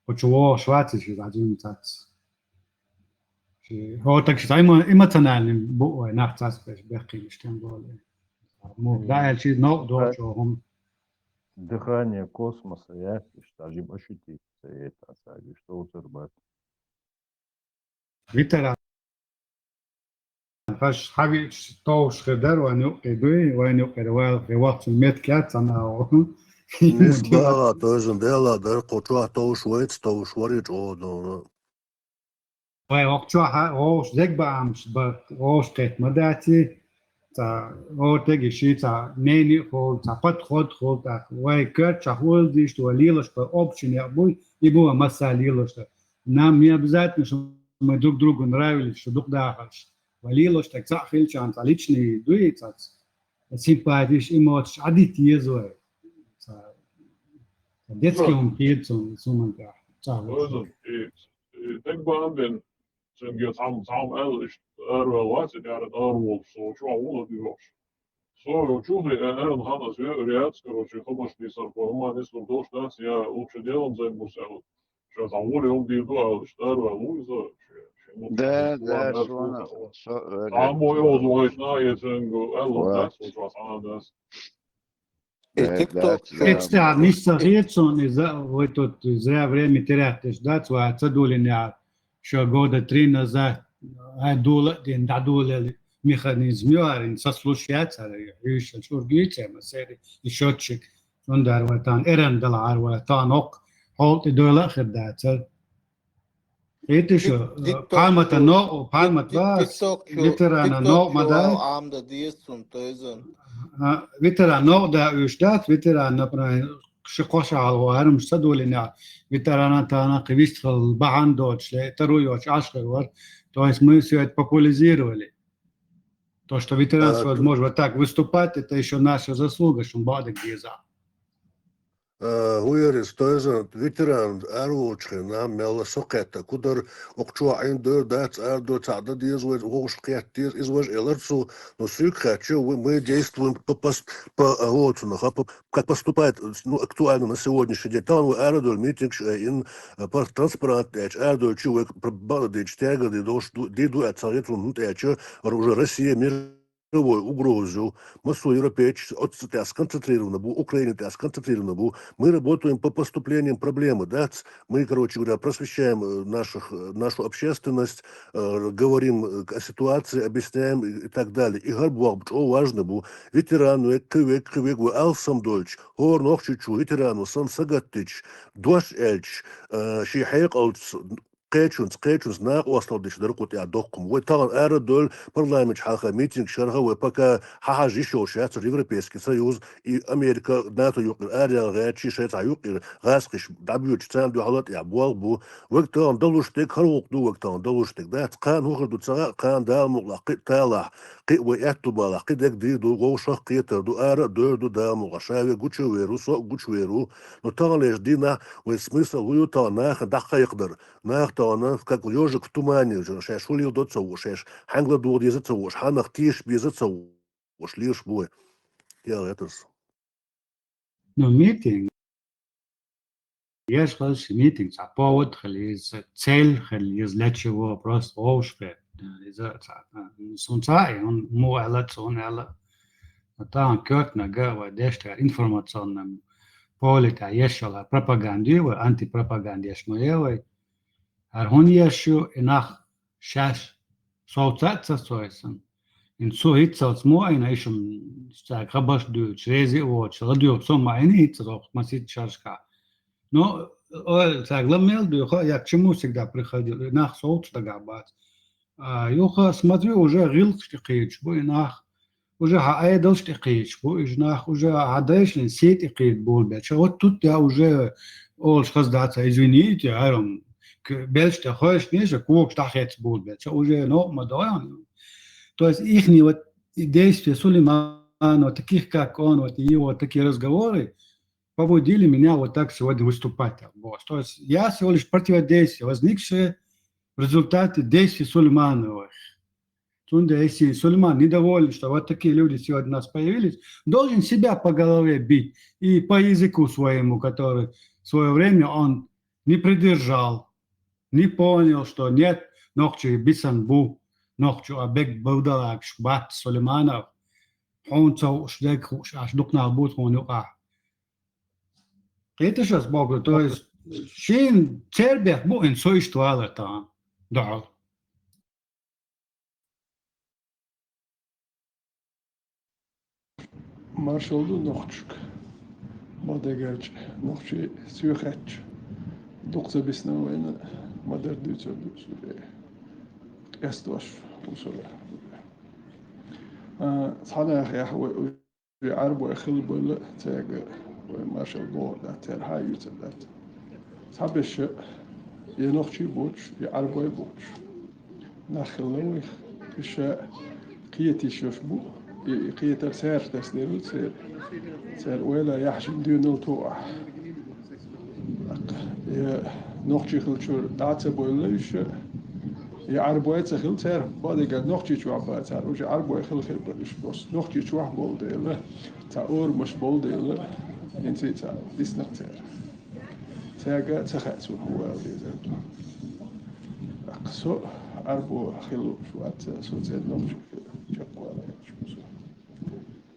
куча, о, швац, ещё один цац. О, так что эмо-, эмоциональный, бу-, ой, нах цац, беш, бехкин, что более. Ну, да, я чуть, но, до чего, Дыхание космоса, я, что же ощутить, это, что утербат. Витара. Хаш хави тоуш хедар, ван юкъи дуй, ван юкъи вал, вахт мет кят санао. Нис бага тоже дела дар, куча тоуш вайц, тоуш варич одо. Вай охчо ха, ош зег ба амш, ба ош кет мадати, та ортеги ши, та мени хол, та подход хол, та вай кёрча хол диш, вай лилош па общине буй, и буа масса лилош та. Нам не обязательно, что мы друг другу нравились, что друг дахаш. Валилош так ца хилчан, ца личный дуй, ца симпатиш, эмоциш, адит езвай. Ца детский он пьет, сон, сон манка. Ца вот. Оза, и, и так бамбен, цунге сам, сам эл, иш, эрвел вац, и дярен эрвел, со, чё, а вула дивош. Со, чё, э, эрен ханас, ве, ряц, короче, хобаш дисар, по, ма, не служил, что я лучше делом займусь, а вот. Сейчас, а вула он диву, а вот, что эрвел, Луиза, чё, чё, ну, Да, ну, да, ладно, что она, что, что, э, а мой это, он звонит, на, если он, эл, Вот. да, слушай, она даст. И Да, TikTok, да, э, Представь, не сохрится он из-за, вот тут зря время терять, ждать, а ца долиня, ещё года три назад, а дула, день, да, дула, механизм ю, ара, ин сослушаться, ара, хьуьйшал чӀургуьйцема сери, и счётчик, цундара вай тан эран дала ара вай тан окх, хьол тӀе дойла а хир дацар. Ити шу, Тик-, э, TikTok пхьармата шу, новкъа, пхьармат Тик-, вас, TikTok шу, ветерана TikTok новкъа ма шу дай. Амда дезун, тойзун. А, ветеран новкъа да уьш дац, ветеран, например, ши кхо шу хьалха армаш ца долина, ветерана тана кхы вистхил бахьан доцуш ле, таро йоцуш Ӏаш хир вар. То есть мы всё это популяризировали. То, что ветеранство, а, возможно, вот так выступать, это ещё наша заслуга, шун бадак деза. А, хӀу яр иза, тойзан ветеран ара волчу хенахь мелла со кхетта, кху дар окху чохь Ӏин дойр дац, ара дойр цхьаъ дан деза вай, вовшах кхетта деза, иза важа элар цо, но суьйга хаьттича, вай, мы действуем по пос-, по, а, воцунах, а, по, как поступает, ну, актуально на сегодняшний день. Тахана вай арадойла митингаш а ин, а, пар-, транспарант тӀеча, арадойчу вай пр-, бакъдерг тяга де долуш ду, де ду аьлла ца гӀертун хӀун тӀеча, уже Россия мир мировой угрозу, массо европейчу оццу тӀе сконцентрировано бу, Украина тӀе сконцентрировано бу. Мы работаем по поступлениям проблемы, дац? Мы, короче говоря, просвещаем, э, наших, э, нашу общественность, э, говорим, э, о ситуации, объясняем и, и так далее. И хӀара боху чӀогӀа важно бу. Ветеран век, кхин век, кхин век, вай алсам долчу, хӀора нохчичу ветерано санна сагатдича, дош аьлча, э, шен хьекъалца, кхечунца, кхечунца накъосталла деш дара кху тӀехь доккхум. Вай тахана арадойла парламентчу хьалха митинг шарха вай пока хьахьажа йиш йолуш яц Европейский Союз и Америка, НАТО юкъера араяла гӀертачий шайн цхьа юкъера гӀазкхиш дӀабоьдуш царна дуьхьал тӀехь болх бу. Вайга тахана далуш дерг хӀара гӀуллакх ду, вайга тахана далуш дерг дац. Кхана хӀун хир ду ца хаьа, кхана Дала мукълахь кхин а талахь, кхин а вай аьтту балахь, кхин дерг дийр ду, вовшах а кхетар ду, ара а дойр ду Дала мукълахь. Ша ве гучувер ву, со а гучувер ву. Но таханлерчу дийнахь вайн смысл хӀун ю тахана нахана дӀакхайкхадар? Нах тахана, как ёжик в тумане, шаьш хӀун леладо ца хууш, шаьш хьаьнгла догӀу деза ца хууш, хьанах теша беза ца хууш, лелаш бу вай. Яла гӀетарс. Ну, митинг. Еш хаза ши митинг, цхьа повод хила иза, цель хила иза, для чего, просто вовшахкхетта. Иза цхьа, сун цхьа а, хӀун муха аьлла, цунна аьлла. Тахана коьртаниг вай деш тхьа информационном поле тӀехь еш йолу пропаганда ю вай, антипропаганда еш ма е вай. ХӀара хӀун еш ю, и нах шаьш совца а ца сойсан. Ин цу хӀинццалц мо айна ишам цаьрга хабарш дуьйцуш, рези а воцуш, ладоьгӀу со ма айна хӀинццалц масийтта шаршкахь. Но, ой, цаьрга ла мел дуьйху, я к чему всегда приходил, и нах совца дагахь бац. А, юха, смотрю, уже гӀиллакхаш тӀе кхийдаш бу и нах. Уже хьан Ӏедалш тӀе кхийдаш бу, уьш нах уже хьан дайшна сий тӀе кхийда болабелча. Вот тут я уже олуш хаза дац, извините, хӀара-м к-, белш тӀе хойшнеша когаш дӀахецна болабелча, уже новкъа ма дойла. То есть ихние вот и действия Сулейманова, таких как он, вот и его такие разговоры, побудили меня вот так сегодня выступать, так, вот. То есть я всего лишь противодействие, возникшее в результате действий Сулеймановых. Цундела, если Сулейман недоволен, что вот такие люди сегодня у нас появились, должен себя по голове бить и по языку своему, который в свое время он не придержал, не понял, что нет, нохчий бисан бу, нохчо а бег бавдалакаш бац Сулейманов, хьуна ца хууш, дерг хууш, аш дукнал бу тхуна юкъахь. Кхеташ ас боху, то есть, шин цербех бу ин со иштта валар тахана, дохьал. Маршалла ду нохчашка. Ма дагерча, нохчий цуьйхаьчча. Дукха ца бисна вайна, ма-дарра дуьйцур ду цу тӀе. Къестош, усура. А, цхьа нахехь вай И Ӏарбой хилла бевлла, цаьрга вай маршалла бохур дац, церан хьан а юьйцур дац. Цхьаберш я нохчий боцуш, я Ӏарбой боцуш нах хилла вайх. Уьш ша кхета йиш йолуш бу, и, и кхетар цаьрца тасадер ву, церан, церан ойла яхьашна доьналла тухахь. ТӀаккха, я нохчий хилчуьра дӀа а ца бевлла уьш, я Ӏарбой а ца хилла цара, бакъдерг нохчий чохь бац цара, уже Ӏарбой хилла хир бара уьш. Просто нохчий чохь болу дела, цхьа орамаш болу дела, хӀинца а цхьа диснарг цара. Цаьрга а ца хаьа цунна хӀун ала дезар ду. ТӀаккха со Ӏарбо хилла вац, со церан нохчий хилла чекхвала еш ву со.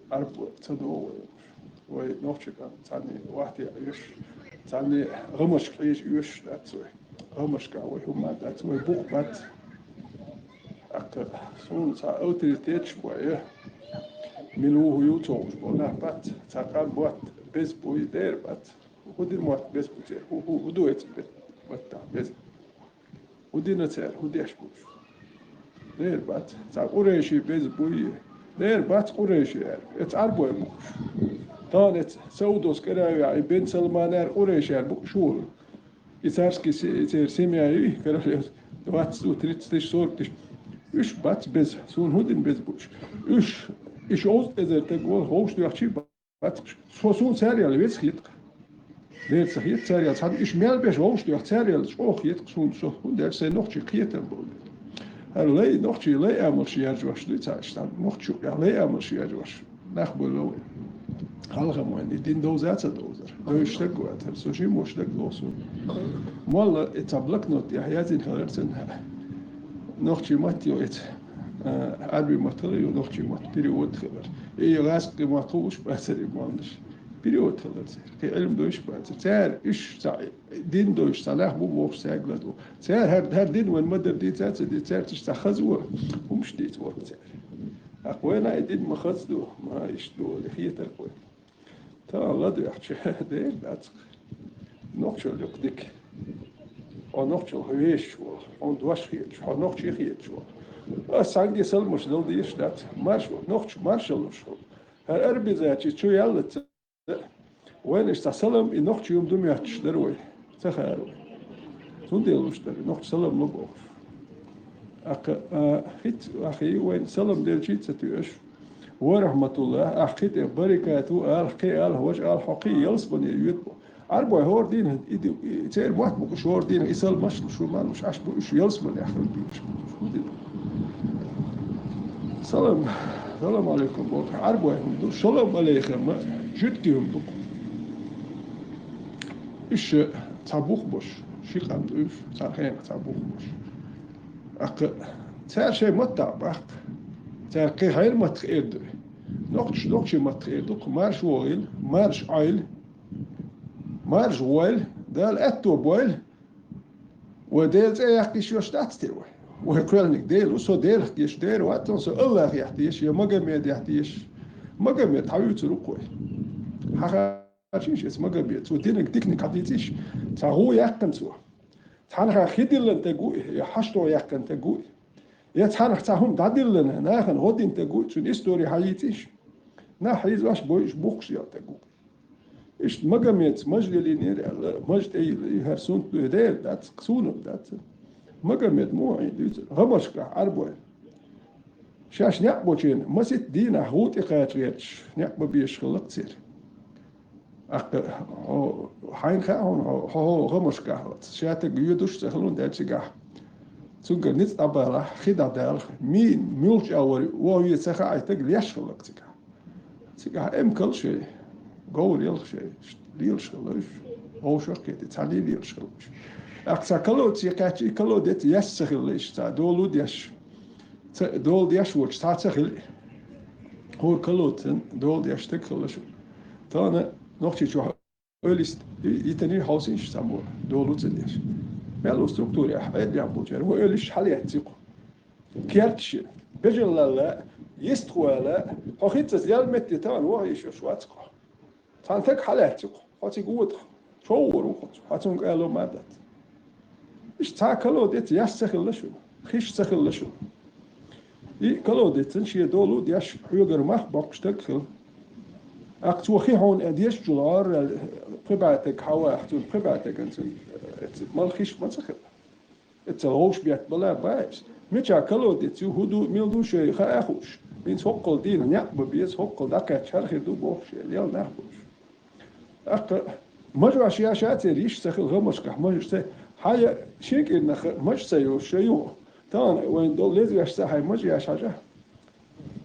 Ӏарбо ца догӀу вай. Вай нохчий кӀант цхьаьна вахте а оьшуш, цхьаьна гӀамашка къежа оьшуш дац вай. ГӀамашкахь вай хӀума дац, вай бух бац. ТӀаккха Суна цхьа авторитеташ бой, мила ву хӀу ю ца хууш бо нах бац, цхьа къам мотт беза буй дера бац. ХӀу дина мотт беза бу церан? ХӀу, хӀу, хӀу ду эцу бе-, маттахь беза? ХӀу дина цара, хӀу деш бу уьш? Дера бац, цхьа къурайши беза буй. Дера бац къурайши аьлла. Эца Ӏарбой бу уьш. Тахана эца Саудовская Аравия, и Бен Салман аьлла къурайши аьлла бу уьш волу. И царский се-, церан семья ю, королевство, двадцать тысяч, тридцать тысяч, сорок тысяч. Уьш бац беза, суна хӀун дина беза бу уьш? Уьш, уьш овза эзар таг волу, вовшах доьхчий бац уьш. Со суна царел веза хетакх. Дера ца хета царел, цхьана уьш мел беш вовшах доьху царел чӀогӀа хетакх суна со, хӀунда аьлча сайн нохчий кхетам бу. ХӀара лай, нохчий лай амалш яржош дуй цхьа, иштта нохчо лай амалш яржош. Нах буьллу вай. Хьалха вайн и дин довза а ца довзар. Довзуш стаг вацара. Со шиммо стаг ву со. Молла и цхьа блокнот тӀехь язйина хилар цунна. Нохчий мотт йо эца. А, Ӏарбий мотт хилар ю, нохчий мотт перевод хилар. И гӀазкхи мотт хууш бацара и моллаш. Перевод хилар церан. Кхин Ӏилма дойш бацара. Цара уьш цхьа дин дойш цхьа нах бу бохуш цаьрга ладу. Цара хӀара, хӀара дин вайн ма-дарра дийца а ца дийца, цаьрца иштта цхьа хаза ву, хӀумаш дийца вара цара. ТӀаккха вайна и дин ма хаза ду, ма иштта ду, и хетарг вай. Тахана ладоьгӀча, дера дац. Нохчалла юкъа дика. Хьо нохчалла хьо везаш волу, хьуна дош хеташ, хьо нохчий хеташ волу. Ас цхьаьнгге саламаш дала дезаш дац. Марш, нохчо маршалла луш хила. ХӀара арабизачи чу яллаца, вайна иштта салам и нохчий хӀума ду моьттуш дара вай. Ца хаьара вай. Цундела луш дара, нохчо салам ло бохуш. ТӀаккха, а, хӀинца, ахи, вайна салам делчий а ца тоьаш. Ва рахьматуллахӀ, ахь кхин тӀе баракату алахь, кхин алахь, важа алахь, хьо кхин ялсамане йоьду боху. Ӏарбой хӀора дийнахь, и ди-, и церан мотт бу уьш хӀора дийнахь, и саламаш луш, маршаллаш бу уьш ялсаманехь хила дийш. ХӀун дина? Салам, салам алейкум боху Ӏарбой хӀума ду, шалом алейхим, жуьгтий хӀума ду. Уьш цхьа бух бош, ши къам ду уьш, цхьана хенахь цхьа бух бош. ТӀаккха цара шайн маттахь баккха, цара кхин хьайна маттах эр ду. Нохчаша нохчийн маттах эр ду-кх: марша вогӀийла, марша Ӏойла, марша гӀойла, Дала аьтто бойла. Вай Делан цӀе яккха йиш йолуш дац те вай? Вай кхоьллинарг Дела ву, со Делах теша дера вац, со Аллахех теша я Магомедех теша. Магомед хьан вуьйцур ву-кх вай? Хьан харжийша эца Магомед? Цо динарг диканиг хьан дийцийша? Цхьа гӀу яьккхина цо? Цхьанхьа хи диллина таг ву и, я хьашт гӀо яьккхина таг ву и? Я цхьанхьа цхьа хӀума дӀадиллина, нахана гӀо дина таг ву и, цуьнан истори хьан йийцийша? Нах хьийзош, бойуш, бухкуш ял таг ву и. Иштта Магомеда мажа лелийнера аьлла, мажа тӀейилла, и хӀара сунт ду, дера дац, суна-м дац. Магомед муха Ӏийна дуьйцура? ГӀамашкахь Ӏарбой. Шаьш некъ болчийн масийтта дийнахь гӀу тӀе кхача гӀерташ, некъ бан безаш хилла-кх церан. ТӀаккха хьо, хьайна хаьа хьуна, хьо, хьо, хьо гӀамашкахь вац. Ша таг йоьдуш а ца хилла хӀунда аьлча цигахь. Цуьнгара ницкъ дӀабалахь, хи дӀадалахь, мин, муьлхачу агӀор вогӀу ца хаьа, и таг леш хилла-кх цигахь. Цигахь эмкал шайн, говр ялх шайн, лелаш хилла уьш, вовшах а кхетий, цхьаьний лелаш хилла уьш. ТӀаккха цхьа колодце кхаьчча, и колодец яьсса ца хилла иштта, цхьа долу деш, ца, долу деш волчу цхьа ца хилла. ХӀора колодцан долу деш стаг хилла шу. Тахана Нохчийчохь Эвлист, и, и тани хьовсийша цхьаммо, долу ца деш. Мел ву структурехь, Ӏедалехь болчара, ву эвлиш хьалаэцци-кх. Керташ, бежанлалла, йистхвала, хьо хӀинццалц ял метте тахана вохьа йиш йолуш вац-кх хьо. Цхьана таг хьалаьцци-кх, хьо цига вотахь, чов вор ву хьо, хьо цунга ало мара дац. Иштта цхьа колодец яьсса ца хилла шуна, хиш ца хилла шуна. И колодецан шен долу деш хьоьгара мах боккхуш таг хилла. ТӀаккха цо хи хьуна деш чул гӀор, пхи бӀе таг хьаваха, цунна пхи бӀе таган цунна, э, эцу мала хиш ма ца хилла. Эццал вовш бетта бала баьс. Мича колодец ю, хӀун ду, мила ду шайн хаа хууш. ХӀинца хӀоккхул дийна некъ бан беза, хӀоккхул дӀакхаьчча хӀара хир ду бохуш, лел нах болуш. ТӀаккха мажош яша церан йиш ца хилла гӀамашкахь, мажош ца, хьан я шен кӀирнах мажа ца йолуш, ша юха. Тахана вайн долу лезвеш ца хьайн мажа яш хьажа.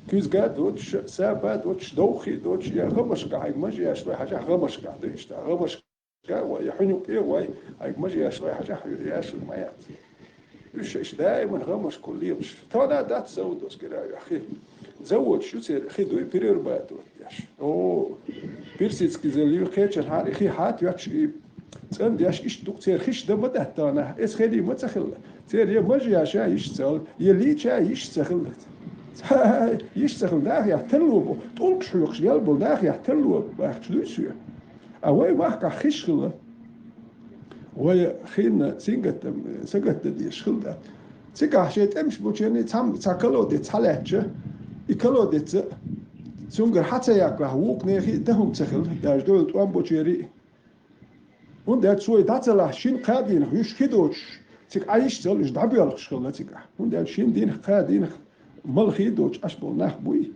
Куьзга а доцуш, саба а доцуш, довхий а доцуш, я гӀамашкахь хьайга мажа яш вай хьажа, гӀамашкахь ду иштта. ГӀамашка вай, я хьуьнуьпӀе вай, хьайга мажа яш вай хьажа, хьуьра яш ма яц. Уьш иштта даиман гӀамашка лелаш. Тахана а дац Саудовская Аравия хи. Заводаш ю церан, хи дуй, перерабатывать деш. О, Персидский залив кхечанхьара и хи хьа а тоьттуш, и цӀандеш иштта ду-кх церан хиш дан ма дац тахана. Эс хелий ма ца хилла. Церан е мажа яьша йиш ца хилла, е лийча йиш ца хилла. Ца, йиш ца хилла, нахах тарло бу, тӀулгаш хьоькхуш ял бу, нахах тарло бу, бахча дуй соьга. А вай махкахь хиш хилла. Вай хинна сингаттам, сагатта деш хилла дац. Цигахь шайн тӀемаш бучерний цхьам-, цхьа колодец хьалаьттача, и колодец цунгара хьа ца яккхахь, вукху нехан а дан хӀума ца хилла, даже дойла тӀом бучерий. ХӀунда аьлча шоай дӀа ца лахь, шина-кхаа дийнах уьш хи доцуш, цига Ӏа йиш ца хилла, уьш дӀабоьлхуш хилла цигахь. ХӀунда аьлча шина дийнах, кхаа дийнах мала хи доцуш Ӏаш болу нах буй.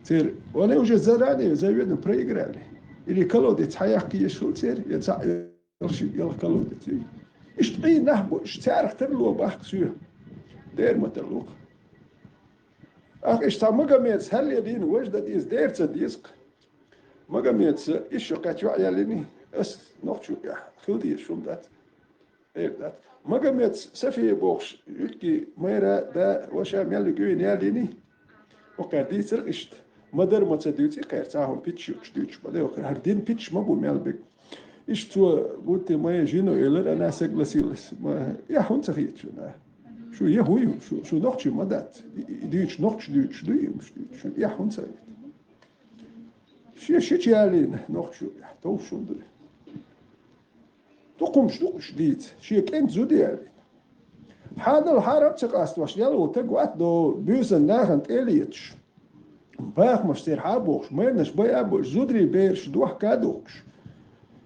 Церан, они уже заранее, заведомо проиграли. Или колодец хьаяккха езаш хилла церан, я цхьаъ, я ши, я колодец. Иштта Ӏийна нах бу, уьш царах тарло бу-кх соьга. Дера ма тарло-кх. Ахь иштта цхьа Магомеда хьалле дийна, важа дан деза, дера ца деза-кх. Магомеда ишшо кхаьчча яьллиний, ас нохчо хила дезаш хӀума дац. Эр дац. Магомеда София бохуш, Юьртан майра да, ваша мел вигна яьллиний? Окхара дийцар иштта. Ма-дарра ма ца дуьйцу кхара, цхьа хӀума питча юучу дуьйцуш ма ду, хӀара дин питча ма бу мел биг. Иштта цо, гуттар майра жино элира, она согласилась. Ма, я хӀунда ца хеташ ву, а? Шу я хӀун ю? Шу, шу нохчий ма дац. И, и дуьйцуш, нохчий дуьйцуш дуй, и дуьйцуш. Шу я хӀунда ца хеташ? Шен шича ялийна нохчо, товш хӀума ду. Дукха хӀумаш ду уьш дийца, шен кӀентан зуда ялийна. Хьанал хьарам ца къастош, ял волу таг вац до буьйсан нахана тӀе а леташ. Бахамаш церан хьа а бохуш, майрнаш байа а бойуш, зударий бераш дохка а дохкуш.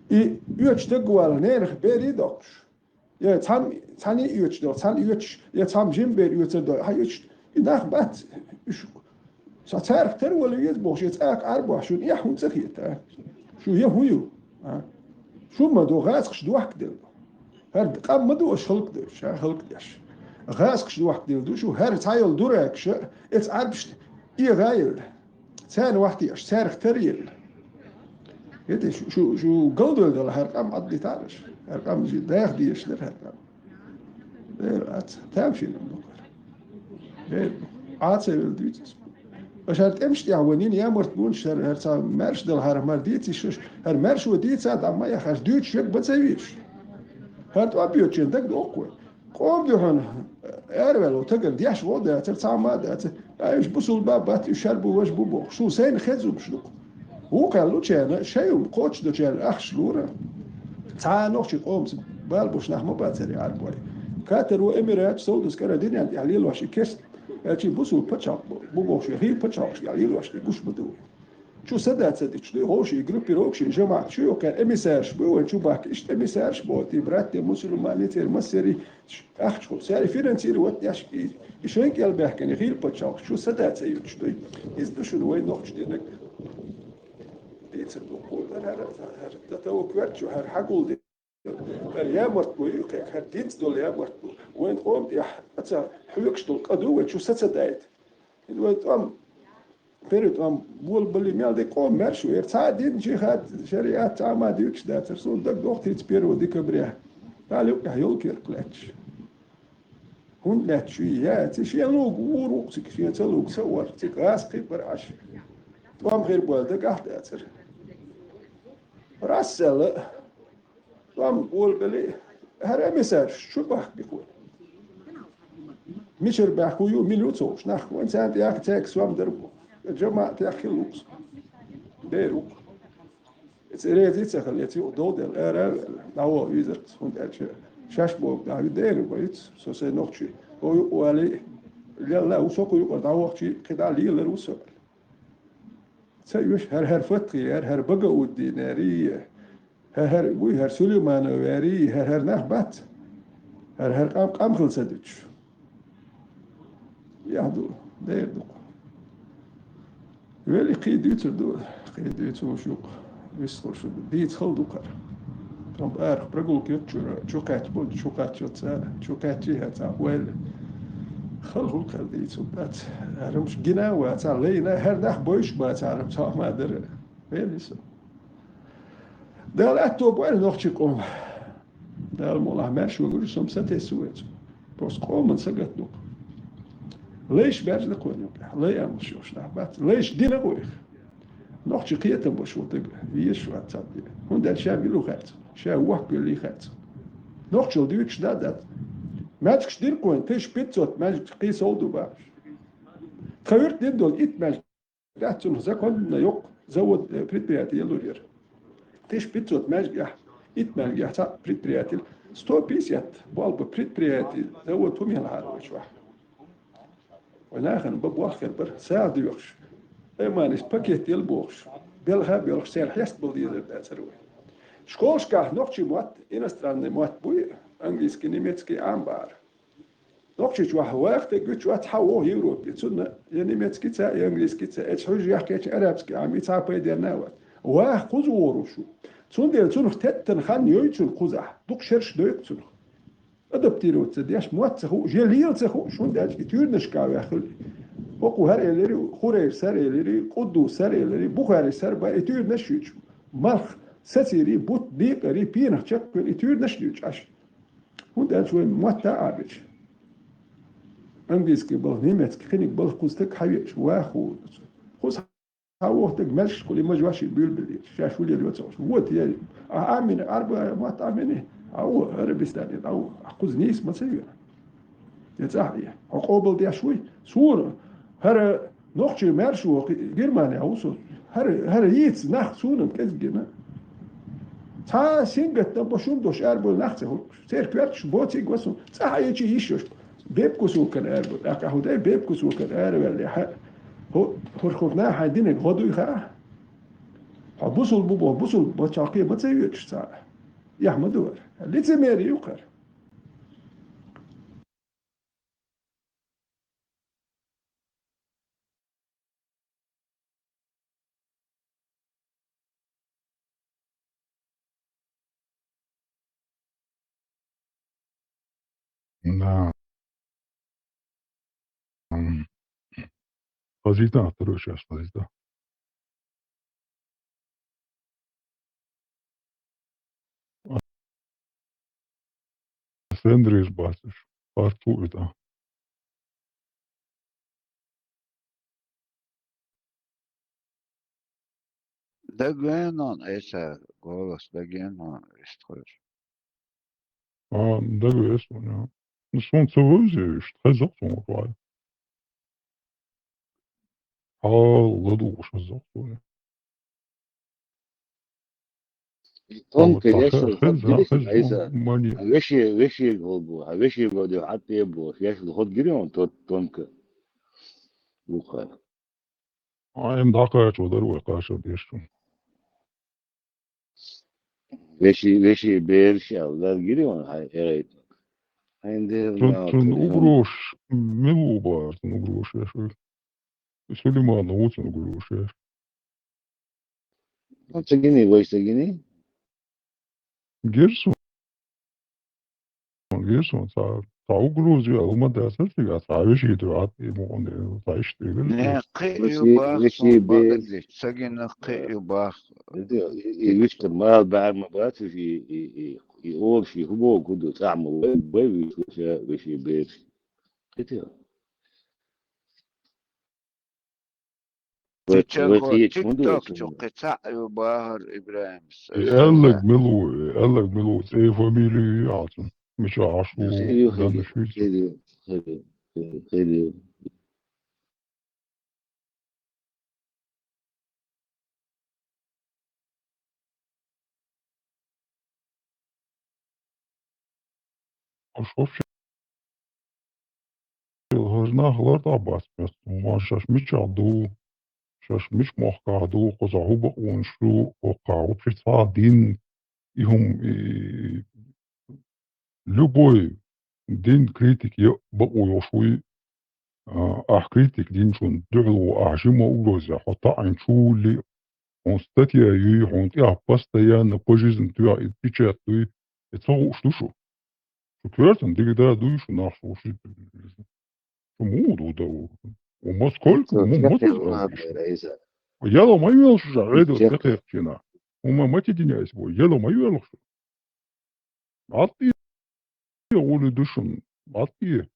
И оьцу таг вала ненах берий а доккхуш. Я цхьаьна, цхьаьна оьцуш долу, цхьаьна оьцуш, я цхьамма жима бер оьцур долу, хьан оьцуш, и нах бац, уьш со царах тера вала веза бохуш, я цӀаккха Ӏарбохь, шуна эхь хӀунда ца хета, а? Шу я хӀун ю, а? Шу ма ду, гӀазкхаш дохка делла. ХӀара къам ма ду аша халкъ деш, а, халкъ деш. ГӀазкхаш дохка делла ду шу, хӀара цхьа йолу дуракаша, эца Ӏарбашна эгӀа елла. Царна вахтеш, царах тара елла. ХӀета шу, шу, шу галдойла дала хӀара къам Ӏаддитараш. ХӀара къам жи даха дезаш дара хӀара къам. Дера аца, тамашийна ма бу хӀара. Дера, Ӏа ца велла дуьйцу аса. Аша хӀара тӀемаш тӀехь ванийна ямарт бунаш хӀара, хӀара ца маьрша дала хӀара мара дийца йиш, хӀара маьршо дийца а дӀа ма яхаш, дуьйцуш верг ма ца везаш. ХӀара тӀом боьдучеран дагадогӀу-кх вай. Къоман дуьхьал араваьлла тагана деш гӀо дацара, цхьа а ма дацара. Ай, уьш бусулба бац, уьш шаьра бу, важа бу бохуш. Шу сайна хеза хӀумаш ду-кх. Вукхаьлла лучарна, шайн хӀума кхочушдочарна ахча лура. Цхьа а нохчийн къомаца бала болуш нах ма бацара и Ӏарбой. Катар ву, Эмират, Саудовская Аравия динан тӀехь лелош и керста, аьлчи бусулба пачхьалкх бу, бу бохуш, хӀинца пачхьалкхашна тӀехь лелош и гуш ма ду вай. Чу са дац ца дича дуй, ховший группировкаш, жамаӀат чу йоккхара эмиссарш буй вайн чу бахка, иштта эмиссарш боху, тӀе братья мусульмане церан массерий ахча хуьлу, цара финансировать деш, и, и шайн кӀел баьхкина хила пачхьалкх чу са дац ца юьтуш дуй. Иза ду шуна вайн нохча динаг. Дийцар ду кху дар хӀара, хӀара, дан тӀе ву коьртачу, хӀара хьагулде. ХӀара ямарт бу ю кхин, хӀара динца долу ямарт бу. Вайн къоман тӀехь а ца хьоьгуш долу къа ду вай чу са ца дайта. ХӀинца вай тӀом, первый тӀом болабале мел де къоман маьрша ву. Яра цхьа а дин, жихӀад, шариат цхьа а ма дуьйцуш дацара. Суна дагадогӀу тридцать первого декабря. Дала юкъехь йолу керт лаьтташ. ХӀунда лаьтташ ю и яц? Шен лугу вур ву-кх цига, шен ца лугу ца вара, цига гӀазкхий бара Ӏаш. ТӀом хир бу аьлла дагахь а дацара. Расцелла. ТӀом болабелли, хӀара эмиссарш чу бахка бихура. Мичара баьхка ю, мила ю ца хууш нах, вайн царна тӀехь цаьрга сом дар бу. ЖамаӀатех хила ву-кх. Дера ву-кх. Эца реза ца хилла, эца юкъа дов делла, ара а ваьлла, дӀавола везар-кх, хӀунда аьлча шаьш бохург дӀа ю дера вайца, со сайн нохчий. Хьо юкъа валий, лелла ву со кху юкъара дӀавахчий, кхидӀа лелар ву со. Ца оьшу, хӀара, хӀара Фатхи яра, хӀара Багауддин яра, хӀара, хӀара, вуй, хӀара Сулейманов яра, хӀара, хӀара нах бац. ХӀара, хӀара къам, къам хила ца дуьтуш. Яхь ду, дера ду-кх. Вели кхин дуьйцур ду, кхин дуьйцур шу-кх, вистхур шу ду. Дийца хала ду-кх хӀара. Тхьамма арахь прогулка йоцучуьра, чу кхаьчча болчу, чу кхаьчча цара, чу кхаьччий хӀара цхьа ваьлла. Хала хӀума кхел дийца хӀума дац. ХӀарамаш гина а вац, лайна, хӀара нах бойуш бац, хӀарамаш хьо ма дара. Вели со. Дала аьтто бойла нохчийн къоман. Дала мукъалахь маьрша вогӀур ю, со-м сатесна ву вайца. Просто къоман сагатдо-кх. Лайш баьржина кхунна юкъехь. Лай амалш йолуш нах бац. Лайш дина гӀо их. Нохчийн кхетам беш волу дага везаш вац цхьаъ де. ХӀунда аьлча ша мила ву хаьа цунна. Ша вохкавеллий хаьа цунна. Нохчалла дуьйцуш да а дац. Маьждигаш диркхойн, тысяча пятьсот маьждиг кхийсов ду бахаш. Тха юрт дин долу итт маьждиг дац, цунах законна йоккха завод, э, предприятие лур яра. Тысяча пятьсот маьждигехь, итт маьждигехь цхьаъ предприятие, сто пятьдесят болх бу предприятие, завод хӀума хьалахьара вай чохь. Вай нахана бан болх хир бара, сагӀа доьхуш, айманаш пакет яла бохуш, белха а боьлхуш, церан хьеста бала дезар дацара вай. Школашкахь нохчийн мотт, иностранный мотт буй, английский, немецкий Ӏам бара. Нохчийчохь ваха дерг гуьтча вац, хьан вогӀу Европе. Цунна я немецкий ца, я английский ца, эцу хьуьжа яхкечу арабский Ӏам, и цхьа пайденна а вац. Ваха кхуза вогӀур ву шу. Цундела цунах теттана хан йой цунна кхузахь, дукха шераш дойку цунах. Адаптироваться деш, мотт ца хууш, я лела ца хууш, хӀунда аьлча и туьйранашка ваьхна хуьлу. ХӀокху хӀара элири, Хурайр сар элири, Къуддус сар элири, Бухари сар бан, и туьйранаш а юьйцуш. Малх сацийри, бутт декъари, пенах чекхвелли, и туьйранаш а юьйцуш Ӏаш. ХӀунда аьлча вайн мотт а Ӏабича. Английский балха, немецкий, кхиниг балха кхуза стаг хьавеача, ваха хӀума ду цо. Кхуза хьан воху стаг маьждигашкахула и мажош и буьйлабеллера, шаьш хӀун лела йоцуш. Вот я, а Ӏамина, Ӏарба мотт Ӏамина, а ву Арабистане, а ву, а кхуза нийса ма ца йоьху. Я цӀахь я. Хьо къобалдеш вуй? Суна, хӀара нохчий маьрша ву, Германия ву со. ХӀара, хӀара йийца нах суна кӀезиг гина. Цхьа сингаттам бо шун дош арабевлла нах ца хӀуттуш. Церан коьрташ боцийга ва суна. ЦӀахь а йичи йиш йолуш. Бепкусукан арабу. ТӀаккха хӀу дай бепкусукан араваьлла хьа. ХӀу, хӀур-хӀур наха хьайн динарг гӀо дуй хаа? Хьо бусул бу боху, бусул бачхьалкхе ма ца йоьдуш цхьа а. Эхь ма ду хӀара. Лицемерие ю хӀара. Да. М. Хазита, второй час хазита. Сендрис бацаш, парт ву и тӀа. Дагвеана, Эса, голос дагвеана, вистхуьлуш. А, дагвеана, я. Ну, суна ца вевза вуьш, хеза-кх суна вай. Хьала ладугӀуш хеза-кх суна. Тонка яшал хӀад гири хӀеза, Айса. Хьан веше, веше гӀо бу, хьан веше гӀо де хьан тӀе бу, яшал хӀод гири он тот тонка. Вуха. А, эм дӀакхачо дар вай кхачар деш шу. Веши, веши бераш аьлла, дар гири он хьан эрайта. Хьайн дер Цун, нал цун кху угрош, мила ву бахар цун угрош яшал. Сулейманов ву цун угрош яшал. Ну, ца гини, вай ца гини? Гирсон. Гирсон, цхьа, цхьа угроза ю, алма дац цига, цхьа веши ду, а, и мукъане, цхьа иштта вигал. Не, кхин ю бах, веши бе. Ца гина кхин ю бах. И, и виштар мал баар ма бац, и, и, и, и олуш, и хӀу боху ду, цхьа ма вай, вай виш, веши, веши бераш. Кхин ю. Вай, вай кхечу хӀунда вай тикток чу кхин цхьаъ ю бахар ИбрахӀимс. И аьлларг мила ву, и аьлларг мила ву, цӀе, фамилия ю яхьа цун. Мичахь Ӏаш ву, хир ю, хир ю, данна шуьйцу. Хир ю, хир ю, хир ю, хир ю. Аш вообще хӀара нах лар дӀа бац меттан. Ма шаьш мичахь ду, шаьш мича мохкахь ду, кхузахь хӀу бакъонаш ю, кхузахь вообще цхьа а дин, и хӀума, и любой дин критик е бакъо йолуш вуй, а, ахь критик динчун дуьхьал ву, ахь жима угрозехь, хьо таӀийна чу вулли, хьуна статья юй, хьуна тӀехь постоянно, пожизненно тоьхна и печать дуй, и ца хууш ду шу. Шу коьртан дика да дуй шу нах шу, шу, шу муха ду да ву? У ма сколько, у ма ма ду а шу? Яла ма йоьлу шу жа, Ӏедал тӀекхехчина. У ма ма ти диняйс бу, яла ма йоьлу шу. БӀаьтӀе гӀули ду шуна, бӀаьтӀе.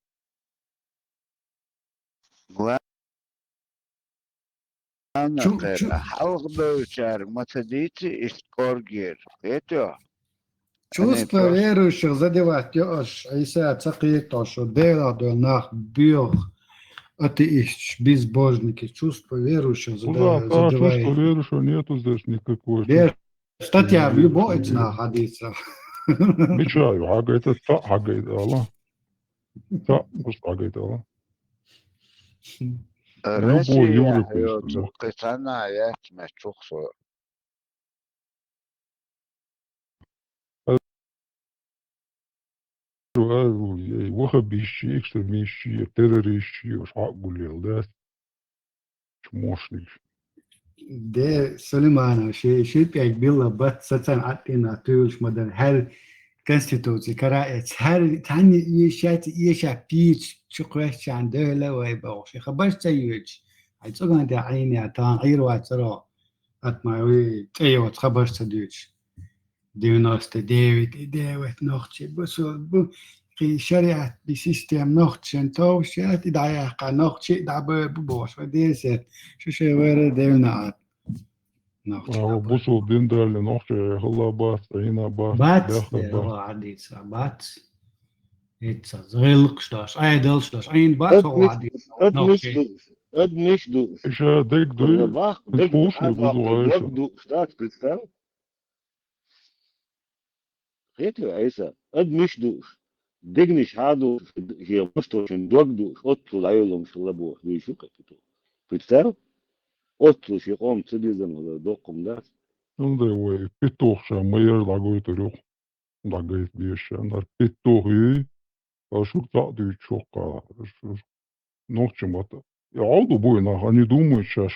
Главное, чу-, кхера, чу- хьалха бевлчара ма ца дийци иштта кӀоргера, хетий? Чувство верующих задевать йоуш, Ӏийса ца кхеташ, Делах дола нах боьха атеисташ, безбожники, чувство верующих задевает. Чувство верующего нету здесь никакой. Статья любой цена хадиса. Мича ю хьагайта, цхьаъ хьагайта ала. Цхьаъ, просто хьагайта ала. Любой Европе. Кхетана яц мачух со. Вахабисчи, экстремистчи, террористчи, уж хьагулел, да? Чмошник. Де Сулейманов, ши, ши пек билла бат сацан аттина тюлш мадан, хар конституци караэц, хар тани ешати, еша пич, чу квешчан, дёла вай баохши, хабаш ца юч. Ай цуган де айни, а тан айрва царо. Ат ма ви, цейо, хабаш ца дюч. Девяносто девять и девять нохчи, бусул, бу, кхи шариат, ди систем нохчен, тов шариат, и даяха нохчи, да бу, бу бош, ва десять, шу ше вера девна ат. Нохчи. Ава, бусул дин дали нохчи, хала бац, айна бац, бац, бяха бац. Ава, адица, бац. Ица, згылкш дош, айдалш дош, айн бац, ава, адица. Ад ниш ду, ад ниш ду. Иша дег ду, бах, дег ду, ад бах, дег ду, штат представь. Хету айса, ад миш душ, дегниш хьа душ, хе муштошин дог душ, оттул айулум шалабу, душу капиту. Представь? Оттул ши къом цибизан вала докъум дас. Unda вай питох ша майер дагой турюх. Дагайт беша, нар питох и, а шук цаъ дуй чокка. Нохчи мата. Я гӀавду буй нах, они думают, щас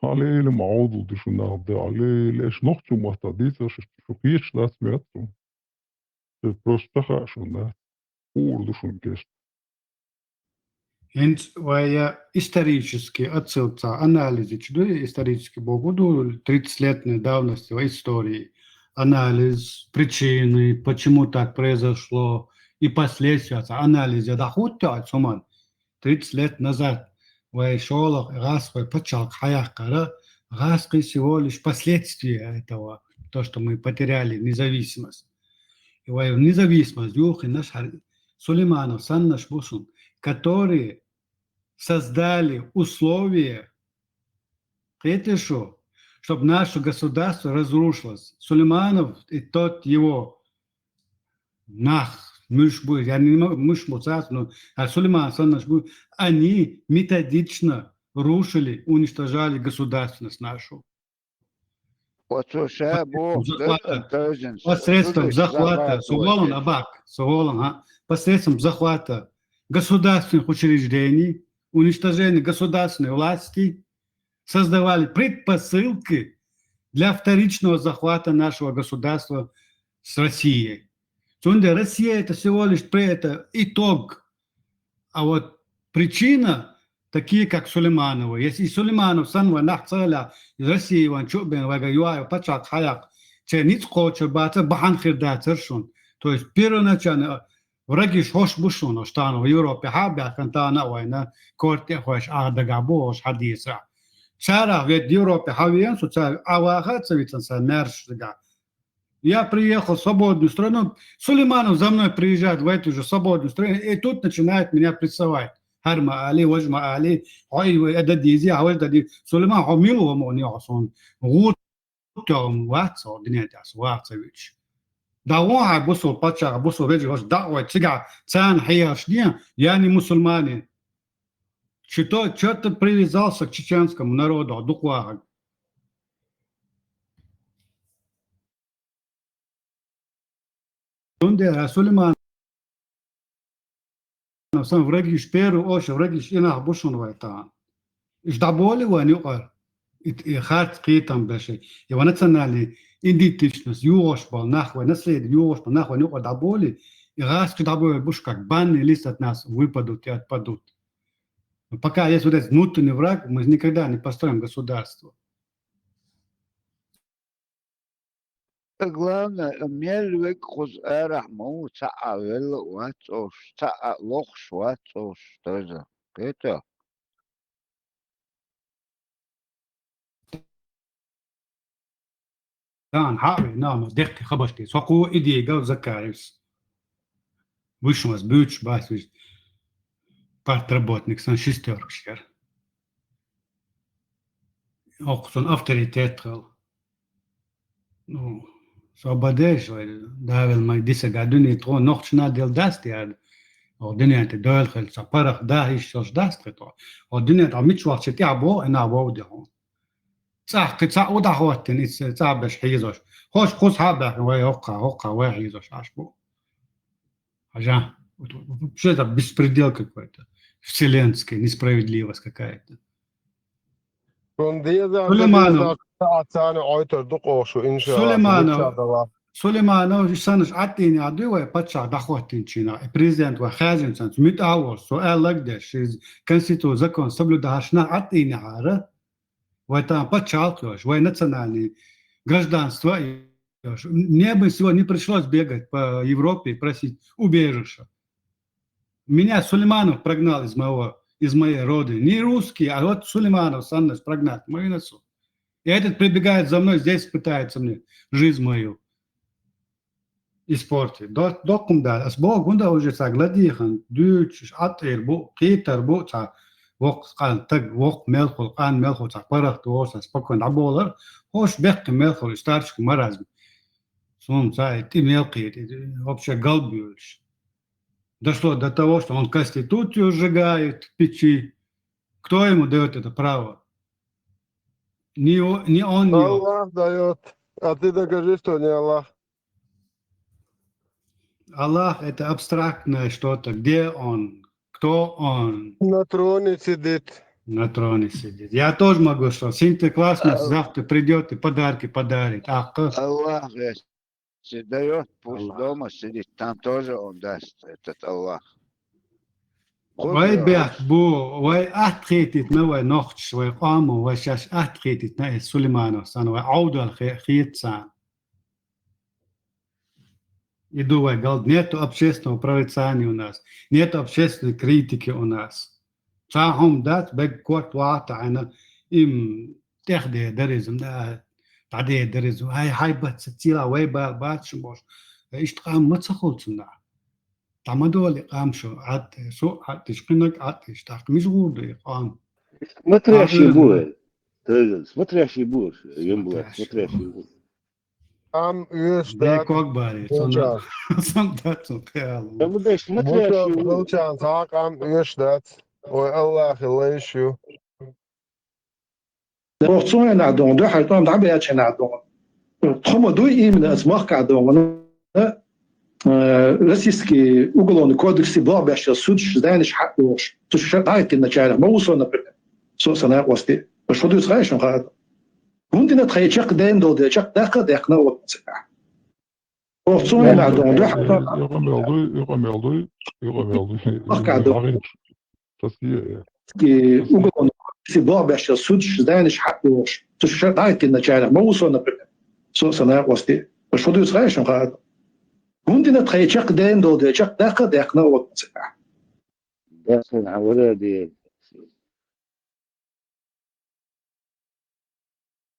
алелим гӀавду душу нах да, алелеш нохчи мата дица, шу кийш дац метту. Просто хашу, да. Ур душун кест. ХӀинц вая исторически отсылца анализич ду, исторически богу ду, тридцатилетней давности в истории. Анализ, причины, почему так произошло, и последствия. Анализ я дахутта цуман. Тридцать лет назад вай шолах гӀаз вай пачалк хьаяккхара, гӀаз кхы всего лишь последствия этого, то, что мы потеряли независимость. И вай независимость юхинаш хьар Сулейманов саннаш бусун, которые создали условия, кхетешу, чтобы наше государство разрушилось. Сулейманов и тот его нах, муш бу, я не мо-, муш бу цац, но, а Сулейман саннаш бу, они методично рушили, уничтожали государственность нашу. Посредством захвата. Посредством захвата. Суголан, абак, суголан, а? Посредством захвата государственных учреждений, уничтожения государственной власти, создавали предпосылки для вторичного захвата нашего государства с Россией. Цунде Россия — это всего лишь пре-, это итог. А вот причина, такие как Сулейманова. Если и Сулейманов санва нах цаля из России ван чубен вага юаю пачак хаяк, че ниц кочур баца бахан хирда цершун. То есть первоначально враги хош бушун, ош тана в Европе хьа бяхкан тана вайна, корте хош а дага бу, ош хадиса. Цара вед Европе хавиен, су цара аваха цавицан са мерш дага. Я приехал в свободную страну, Сулейманов за мной приезжает в эту же свободную страну, и тут начинает меня прессовать. Харма Али, Важма Али, ой, вы это дизи, а вы это ди-, Сулейман, хо милу, хо мони, хо сон. Вот тём, вац, о, днетас, вац, вич. Да вон, а бусул пача, бусул ведь, вот да, ой, цига, цан, хияш, не, я не мусульманин. Что, что ты привязался к чеченскому народу, дуквага? Тунде Сулейман сан врагиш перу, ош врагиш инах бушун вайтан. Иш даболи ван юкъар. Ит, и харц китам беши. И ва национальный идентичность, югош бал, нах ва наследие, югош бал, нах ва юкъар даболи. И газ ки даболи буш как банный лист от нас выпадут и отпадут. Но пока есть вот этот внутренний враг, мы никогда не построим государство. Главное, мел век хуз арахь ма ву, цаъа велла вац ош, цаъа лохш вац ош, тоже. Кето? Дан хьа а ве, нама дехке хабарш те. Со кху идея гал Закаевс. Вышмас бюч бас виш. Партработник сан шестеркаш яр. Оккху сон авторитет хал. Ну, со бадеш вай, давил май диса гадуни тхо нохчна дел даст яр. О, дуниянте дойл хел са парах да иш сош даст хето. О, дуниянте мич вахче тя бо, ина вов де хо. Цахки ца удахваттин, ис ца беш хизош. Хош кус хабах, вай хокка, хокка, вай хизош, аш бо. Хажа. Вот, вот, вообще это беспредел какой-то. Вселенская несправедливость какая-то. Сулейманов. Ацаны ойтор дукъошу, иншаллах. Сулейманов. Сулейманов, санаш аттини адуй вай пача дахваттин чина. И президент вай хазин сан, мит авор, со аллагдеш, из конститут закон соблюдашна аттини ара. Вай там пачалкаш, вай национальный гражданство. Мне бы сегодня не пришлось бегать по Европе и просить убежища. Меня Сулейманов прогнал из моего, из моей родины. Не русский, а вот Сулейманов сам нас прогнать, мою нацию. И этот прибегает за мной, здесь пытается мне жизнь мою испортить. Докум да, ас бо гунда уже са гладихан, дючш, атыр бу, китар бу, ца вок къан таг, вок мелхул, къан мелхул, ца парах то, са спокойно аболар. Хош бек мелхул, старчик маразм. Сум ца и ты мелкий, вообще галбюльш. Дошло до того, что он конституцию сжигает в печи. Кто ему дает это право? Не, о- не он, не он. Аллах дает. А ты докажи, что не Аллах. Аллах — это абстрактное что-то. Где он? Кто он? На троне сидит. На троне сидит. Я тоже могу, что Синтер Классмус завтра придет и подарки подарит. Ах, Аллах, если дает, пусть Аллах. Дома сидит, там тоже он даст, этот Аллах. Вай бяхт бу, вай атхитит на вай нохч, вай къаму, вай шаш атхитит на из Сулейманов сан, вай аудал хе- хит сан. Иду вай галд, нету общественного прорицания у нас, нету общественной критики у нас. Ца хум дац, бег корт вата ана, им тех де даризм, да, та де даризм, ай, хай бац, цила вай бал бац, шумош. Ишт къам маца хулцна. Тамадоли къам шо, ат, су, ат, иш къинак, ат, иш тах, миш гурду и къам. Смотрящий Ага. Бу, э, тагал, смотрящий бу, э, юм бла, смотрящий. Смотрящий бу. Ам уьш Бе дац. Ког бари, Боча. Сона, сам дац, сона кхел. Да, ну, да, смотрящий Боча бу. Боча, сак ам уьш дац. Ой, Аллах, лайшу. Охцоне на дон, да, хай там да бе чена дон. Хома дуй именно аз махка дон. Э, Российский уголовный кодекс и бла бяща суд, знаешь, хак уж. Ты что, дайте начало, могу сон, например. Со сана кости. Что ты знаешь, он хат. Гунтина тхай чак ден дол де, чак даха дехна от цена. Охцоне на дон, да, хай там. Юкъа мелдуй, юкъа мелдуй, юкъа мелдуй. Махка дон. Россия, э. И уголовный кодекс и бла бяща суд, знаешь, хак уж. Ты что, дайте начало, могу сон, например. Со сана кости. Что ты знаешь, он хат. Гунтина тхай чак ден дол де, чак даха дехна от цена. Даха на вара де.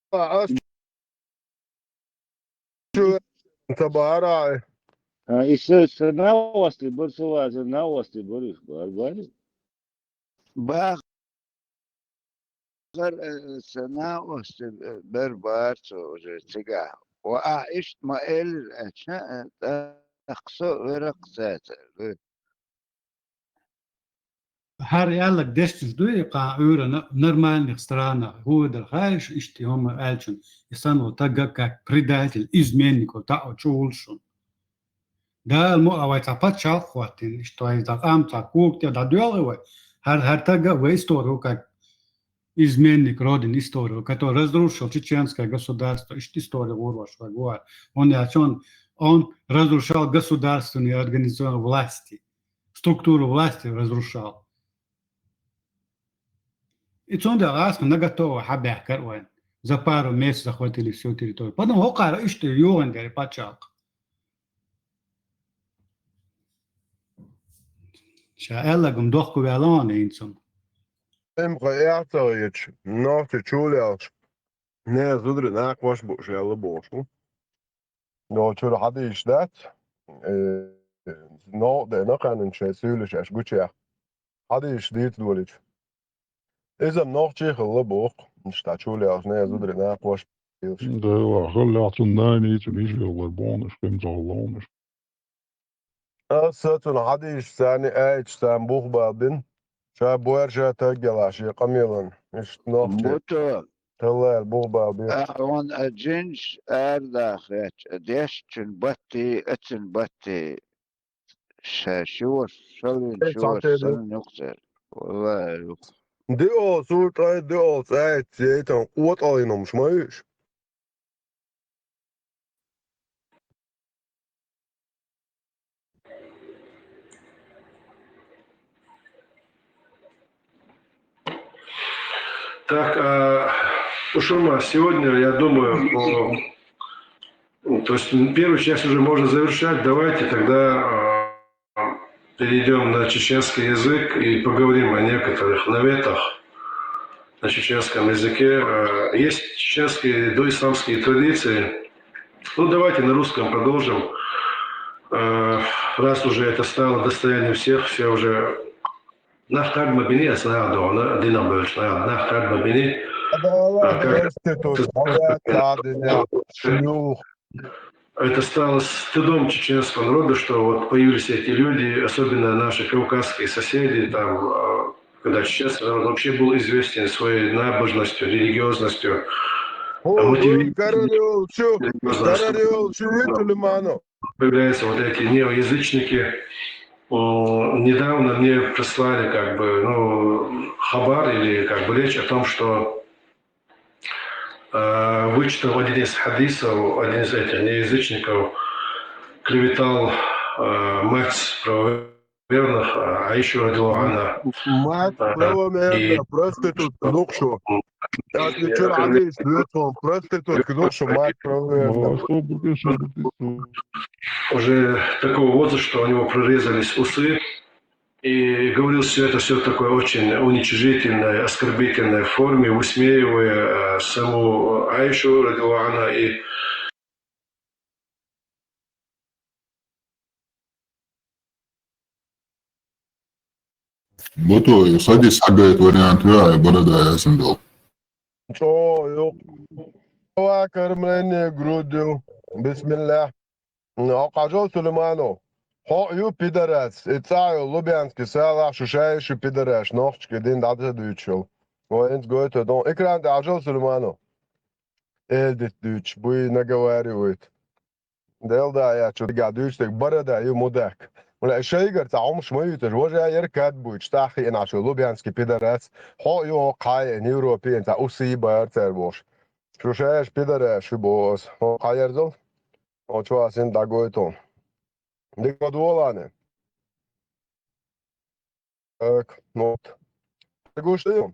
А, а, шу, табара. А, и со, со новости, бор со ваза новости, бор их, бор, бор. Бахар, э, со новости, э, бор, бор, со уже цигахь. Ва а ишт ма эл, э, ча, э, тахсо верак цаца, э. Хьар яллаг дешчуш дуй, кхаа Ӏуьйранна нормальных странах, хӀуъа дар хайш, иштта хӀума аьлчун, и санна тагга как предатель, изменник, вот таӀо чу вулшун. Дала мо а вай цхьа паччалх хӀоттийна, иштта вай цхьа къам цхьа куг тӀе дӀадоьлхий вай, хьар, хьар тагга вай историю как изменник Родины истории, который разрушил чеченское государство, иштта история гур ваш вай гуар. Он яцун, он разрушал государственные организации власти, структуру власти разрушал. И цунда гӀаска на готово хьабаьхкар вайн. За пару месяцев захватили всю территорию. Потом хӀокхара иштта югӀан дери паччалх. Ша аьллагум дохку ваьлла хьуна хӀинца. Эмха эхь ца гӀерташ, нохча чулаьлча, не зударий накха ваша бу шаьлла бохуш ву. Но чура хьадийш дац. Э, новкъа дена кхаьнна шайн суьйлаш аш гучех. Хьадийш дийца долича. Иза нохчий хилла боху. Иштта чулеалжна я зударий накхош. Да, ва, хилла цунна нана, цунна иш йоллар бонаш, кем цахула ловнаш. Аса цунна хьадийш царна айча царна бух бал бин. Ша боьрша таггала шен къамелан. Иштта нохчий. Буто. Хилла бух бал бин. Ахьон а джинш арадахьеч, а дешчун батти, а цун батти. Ша шуьш, шалвин Эй, шуьш, цхьаьна санна юкъ цара. Валлахи, юкъ. Диъол, сур ткъе диъол цӀаьхьа цейтан къотӀаллин хӀумаш ма ю уьш. Так, а, Ушурма, сегодня, я думаю, по- то есть м, первую часть уже можно завершать. Давайте тогда а, перейдем на чеченский язык и поговорим о некоторых наветах на чеченском языке. А, есть чеченские доисламские традиции. Ну, давайте на русском продолжим. А, раз уже это стало достоянием всех, все уже Нах тагма бини, ас нах дона, динам бевлча нах, нах тагма бини. А, как проститут, богатые, шлюх. Это стало стыдом чеченского народа, что вот появились эти люди, особенно наши кавказские соседи, там, а, когда чеченский народ вообще был известен своей набожностью, религиозностью, а О, мотивированной карарёл, чё? Религиозностью. Карарёл, чё это, Лимано? Появляются вот эти неоязычники. М, недавно мне прислали как бы, ну, хабар или как бы речь о том, что э, вычитал один из хадисов, один из этих неязычников, клеветал э, мать правоверных, э, Аишу радиаллаху анха. Мать Э, правоверных, и проститутка, ну что? Отвечу, Андрей, светлом, проститутка, ну что, мать правоверных. О, сто процентов, сто процентов. Уже такого возраста, что у него прорезались усы, и говорил все это все в такой очень уничижительной, оскорбительной форме, высмеивая э, саму Аишу, радиаллаху анха, и Буто, садись, хьагайта вариант веа, борода ясна дол. О, ю. Ва кормление грудью. Бисмиллах. Ну, хьажал, Сулейманов. Хьо ю пидорас. И цӀа ю Лубянский салах, шу шаьш ю пидораш, нохчашка дин дӀа ца дуьйцуш йолу. О, инца гойту дон. Экран тӀе хьажал, Сулейманов. Элдит дуьйцуш, буй наговаривает. Делда яц, шу дигахь дуьйцуш дерг борода ю, мудак. Вала шайгара цхьа хӀумаш ма юьйташ, важа яра кад буьйцуш, тӀаккха хиъна шу Лубянский пидорас. Хьо ю хьо кхайина, Европе цхьа уси бара цара бохуш. Шу шаьш пидораш ю боху аса. Хьо кхаерзал? О, чу асин дӀагойту. Дика ма долане. Так, ну вот. Гуш ты?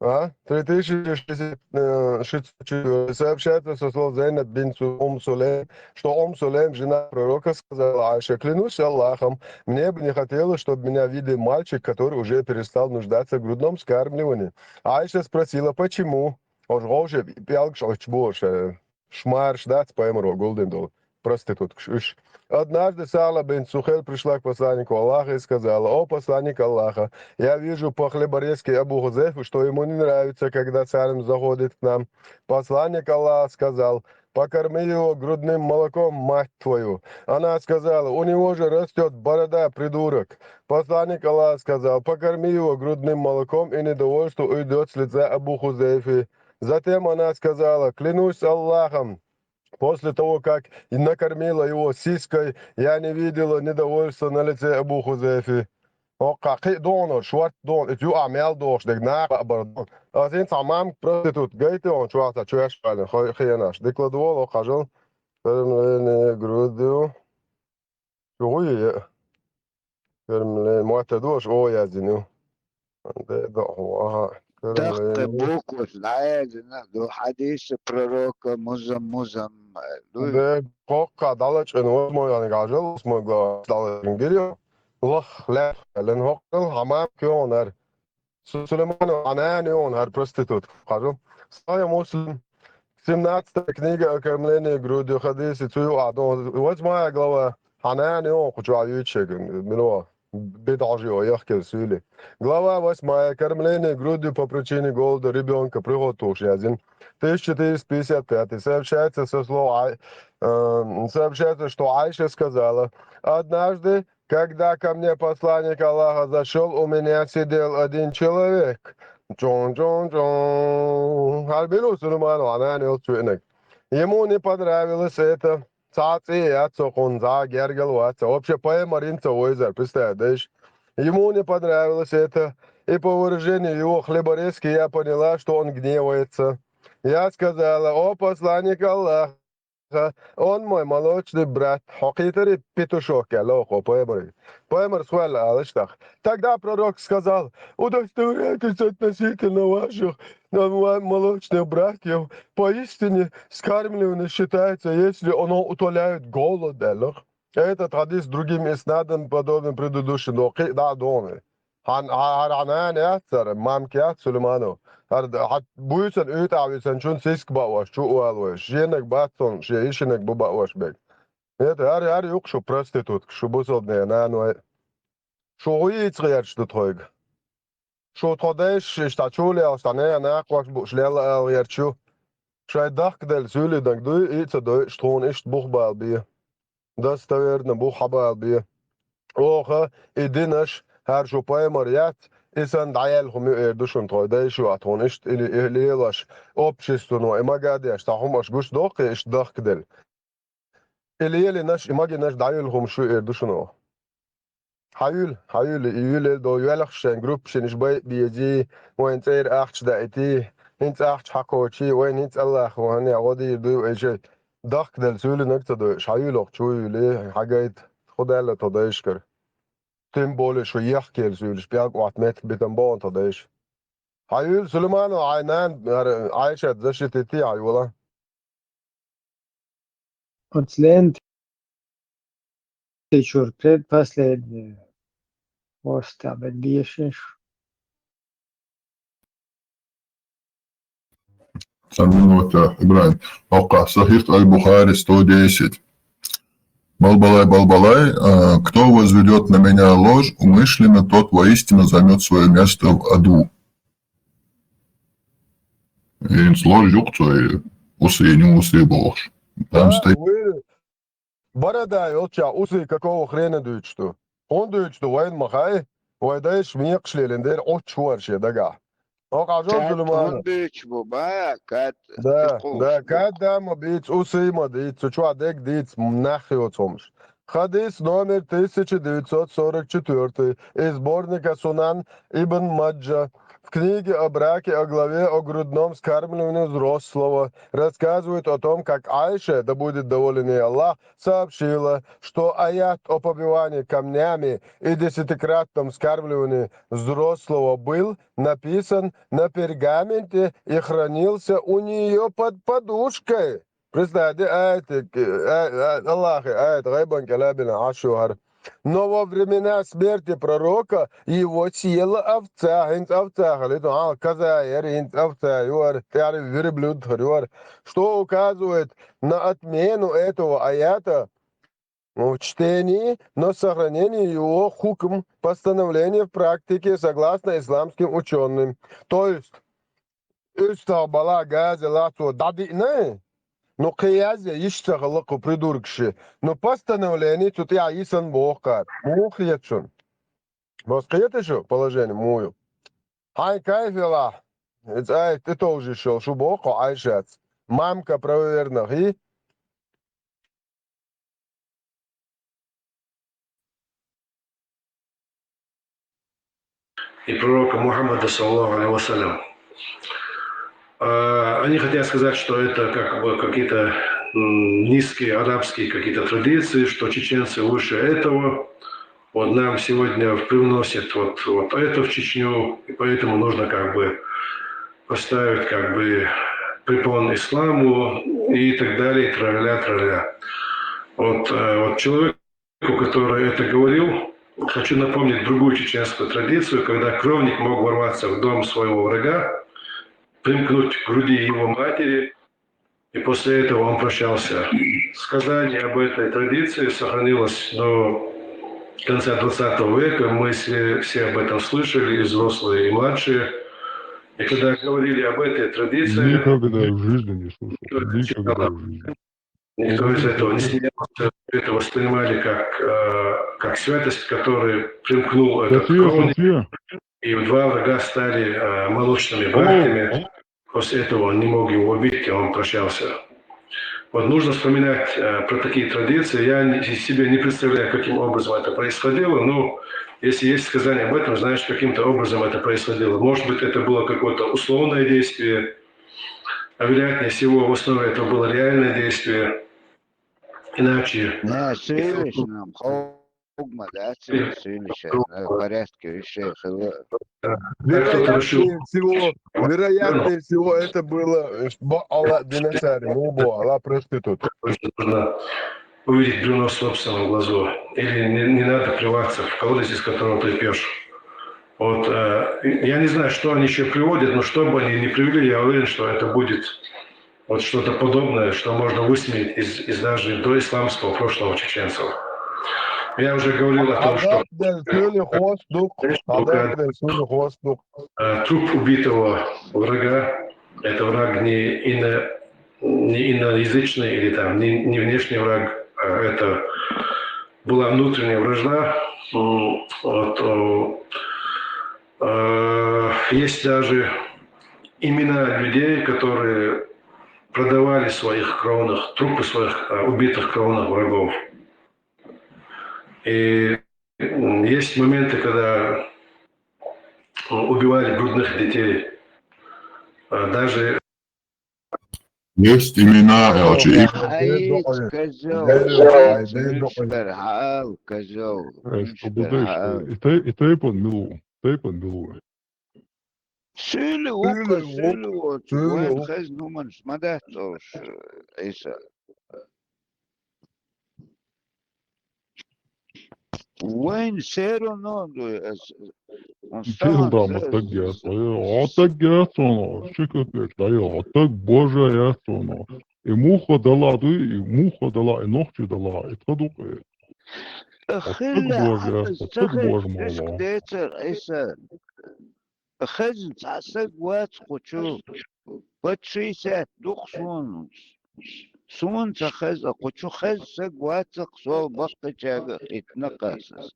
А? Три тысячи шестьсот, э, шестьсот четыре. Сообщается со слов Зейнаб бин Су- Ум Сулейм, что Ум Сулейм, жена пророка, сказала Айше: «Клянусь Аллахом, мне бы не хотелось, чтобы меня видел мальчик, который уже перестал нуждаться в грудном вскармливании». Айша спросила: «Почему?» Ош гӀовше пӀелгаш оч боша. Шмарш дац пайхамаро гулдина долу проституткаш уьш. Однажды Сала бин Сухель пришла к посланнику Аллаха и сказала: «О посланник Аллаха, я вижу по хлеборезке Абу Хузейфы, что ему не нравится, когда Салим заходит к нам». Посланник Аллаха сказал: «Покорми его грудным молоком, мать твою». Она сказала: «У него же растёт борода, придурок». Посланник Аллаха сказал: «Покорми его грудным молоком, и недовольство уйдёт с лица Абу Хузейфы». Затем она сказала: «Клянусь Аллахом, после того, как накормила его сиськой, я не видела недовольства на лице Абу Хузейфы». Оккха кхин а догӀур, шорта догӀур, и юкъахь мел догӀуш дерг наха баъ бара догӀур. Аса хӀинца хьан мамка проститут гайта хьуна чохь цхьа чоьш ваьлла хи-, хенаш. Дика ладогӀал, оккха жал. Кормление грудью. Шу гӀуй е? Кормление. Мотта дош о яздина ю. Де до хьо, аха. Даккхи Кормление. Букваш дӀаяздина ду хьадиса пророка музам-музам. Дуй? Де кхоккха дӀалачкъина, возможно, гӀажал, возможно, дӀалачкъина гири. Лах, лах, лен хӀокхал, хьан мамка йогӀунара. Су-, Сулейманов, хьан нана йогӀунара проститутка. Хьажал. Сахьихь Муслим. семнадцатая книга о кормлении грудью, хадис, и цу юкъа дон, восьмая глава. Хьанан йоах, кху чу а юьйцу шега, мила, бидӀа жо яхкел суьйли. Глава восьмая. Кормление грудью по причине голода ребёнка. Приход тухуш яздина. Тысяча четыреста пятьдесят пятый. Сообщается со слов Ай-, э, сообщается, что Айша сказала: «Однажды, когда ко мне посланник Аллаха зашёл, у меня сидел один человек». Чон, чон, чон. Хьал билу Сулейману Анани йолчу веанаг. Ему не понравилось это. Цхьа а цӀе яц цо кхунна, цхьа а гергал вац. Вообще, пайхамар йина ца вайзар, представь, дайш. Ему не понравилось это, и по выражению его хлеборезки я поняла, что он гневается. Я сказала: «О посланник Аллаха, он мой молочный брат». Хьо кхийтарий петушок аьлла оха пайхамаре? Пайхамар схуьлла алаш тах. Тогда пророк сказал: «Удостоверяйтесь относительно ваших, э, мо-, молочных братьев. Поистине скармливание считается, если оно утоляет голод», аьлла. Этот хадис с другим иснадом, подобным предыдущим, но кхин а дӀа а догӀу. Хьан-, хьан-, хьан-, хьанан яцара, мамка яц Сулейманов. ХӀара д-, хьан буьйсан уьйтӀахь висанчун сиска баош, чу а валош, женаг бац цунна, шен йишинаг бу баош берг. Это хӀара, хӀара юкъа шу проститутка, шу бусалба наной. Шу гӀу йийца гӀерташ ду тхойга? Шу тхо дайша иштта чулелаш, тхьа нехан накхош бууш лелла ала гӀерташ ю? Шайн дахкаделла суьйлинаг дуй, и а ца дойуш, тхуна иштта бух бала бе. Достоверно бух хьабала бе. Оха и динаш, хӀара шу пайхамар яц, и санна дӀаелла хӀума ю эр ду шуна тхойн дайша а, тхуна иштта и ле-, и лелош, обществоно и магадеш, цхьа хӀума аша гучадоккхий, иштта дахкаделла. И лелийнаш, и магийнаш дӀаюьллу хӀума шу эр ду шуна оха. Хьаюьллу, хьаюьллу, и юьллу долу йоьлхуш шайн группашна иша бай а безий, вайн цӀера ахча даийтий, хӀинца ахча хьакхочий, вайн хӀинца Аллах ван я гӀо дийр дуй вай шай. Дахкаделла суьйлинаг ца дойуш, хьаюьллу оха чу юьллий, хьагайта, тхо даьлла тхо дайшкара. Тем более, шу ехкелла суьйлуш, пӀелг Ӏотта меттиг битан боху тхо дайша. Хьаюьллу, Сулейманов, хьайн нана, хӀара Айшат защититий хьайола. Оцу лентий чуьра предпоследняя. Оста бен дешаш. Цхьа минута, Ибрагим. Окей, Сахих аль-Бухари, сто десять. Балбалай, балбалай, а, кто возведёт на меня ложь умышленно, тот воистину займёт своё место в аду. ХӀинца ложь юкъа цо, и усы, не усы бохуш. Там Да, стоит. Вы борода йолча усы какого хрена дуьйцуш ду? ХӀунда дуьйцуш ду, вайна ма хаьа, вай дайша мекхаш лелина дера Ӏуттуш вара шен дагахь. Оха хьажол, Кад Сулеймана. ХӀунда дуьйцуш бу, ба, кад Да, дукхуш да, бу. Кад да ма бийца, усы ма дийца, цу чохь дерг дийца, нах йоцу хӀумаш. Хадис номер тысяча девятьсот сорок четвёртый из сборника Сунан Ибн Маджа. В книге о браке, о главе о грудном скармливании взрослого рассказывает о том, как Айша, да будет доволен ей Аллах, сообщила, что аят о побивании камнями и десятикратном скармливании взрослого был написан на пергаменте и хранился у неё под подушкой. Представь, де аят, э, э, э, Аллахе аят гӀайбан кӀел а бина Ӏаш ю хӀара. Но во времена смерти пророка его съела овца. ХӀинца овца хилла, хьал каза яра, хӀинца овца ю хӀара, тӀаьхьара верблюд хир ю хӀара. Что указывает на отмену этого аята в чтении, но сохранение его хукм постановления в практике согласно исламским учёным. То есть, уьстагӀ бала газе лацо дӀадиъна, ну, кхин язъян йиш ца хилла кху придуркаши, ну, постановление цу тӀехь йисан боху кхара. Муха хета шуна? Бос кхета шу положение муха ю? Хьайн кайф елахь, иза айта тӀетовжа йиш йолу шу боху кху Айшаца. Мамка правоверных и и пророка Мухаммада, саллаллаху алейхи ва саллям. А, они хотят сказать, что это как бы какие-то, м, низкие арабские какие-то традиции, что чеченцы выше этого. Вот нам сегодня привносят вот, вот это в Чечню, и поэтому нужно как бы поставить как бы препон исламу и так далее, траля-траля. Вот, э, вот человек, который это говорил, хочу напомнить другую чеченскую традицию, когда кровник мог ворваться в дом своего врага, примкнуть к груди его матери, И после этого он прощался. Сказание об этой традиции сохранилось до конца двадцатого века. Мы все, все об этом слышали, и взрослые, и младшие. И когда говорили об этой традиции, Никогда в жизни не слышал. никто это Никогда читал, в жизни. никто из этого не смеялся, это воспринимали как, э, как святость, который примкнул этот Статья, хроник, статья. И два врага стали э, молочными О, братьями. о, После этого он не мог его убить, и он прощался. Вот нужно вспоминать э, про такие традиции. Я не- себе не представляю, каким образом это происходило, но если есть сказание об этом, значит, каким-то образом это происходило. Может быть, это было какое-то условное действие, а вероятнее всего в основе этого было реальное действие. Иначе Nē, sīlišana, haugma, da, sīlišana, в порядке вещей, хила. так кто-то решил. Вероятнее всего, вероятнее всего, это было э, ба- ала динасари, мубо, ала проститут. Нужно увидеть бревно в собственном глазу. Или не, не надо плеваться в колодец, из которого ты пьешь. Вот, э, я не знаю, что они еще приводят, но что бы они ни привели, я уверен, что это будет вот что-то подобное, что можно высмеять из, из даже доисламского прошлого чеченцев. Я уже говорил о том, что Адак да сюли хостук, адак да сюли хостук. э, труп убитого врага, это враг не, ино, не иноязычный или там не, не внешний враг, а это была внутренняя вражда. М, Вот, э, э, есть даже имена людей, которые продавали своих кровных, трупы своих э, убитых кровных врагов. И м, есть моменты, когда м, убивали грудных детей. А Даже Есть имена, э, Ай, очи- ай, козёл, Ай, ай, ай, мишкар, хаал, козёл, э, чтобы мишкар, дальше. хаал. И тей, и тей пан милу, тей пан милу. Сюли ука, Сюли ука, сюли ука, сюли вайн ука. хаз нуман смадат ош, Иса. Вайн серо но, он Тил да ма так ясно. О, так ясно. Чекапеш, да, о, так боже ясно. И муха дала, ду, и муха дала, и нохчи дала, и тхадук. Хилла, Боже, так сахай, Боже мало. Децер, Иса. Хазин ца саг вац кучу. Пачи сят дух сун. Сун ца хаз, а кучу хаз саг вац, сол бакка чага итна касас.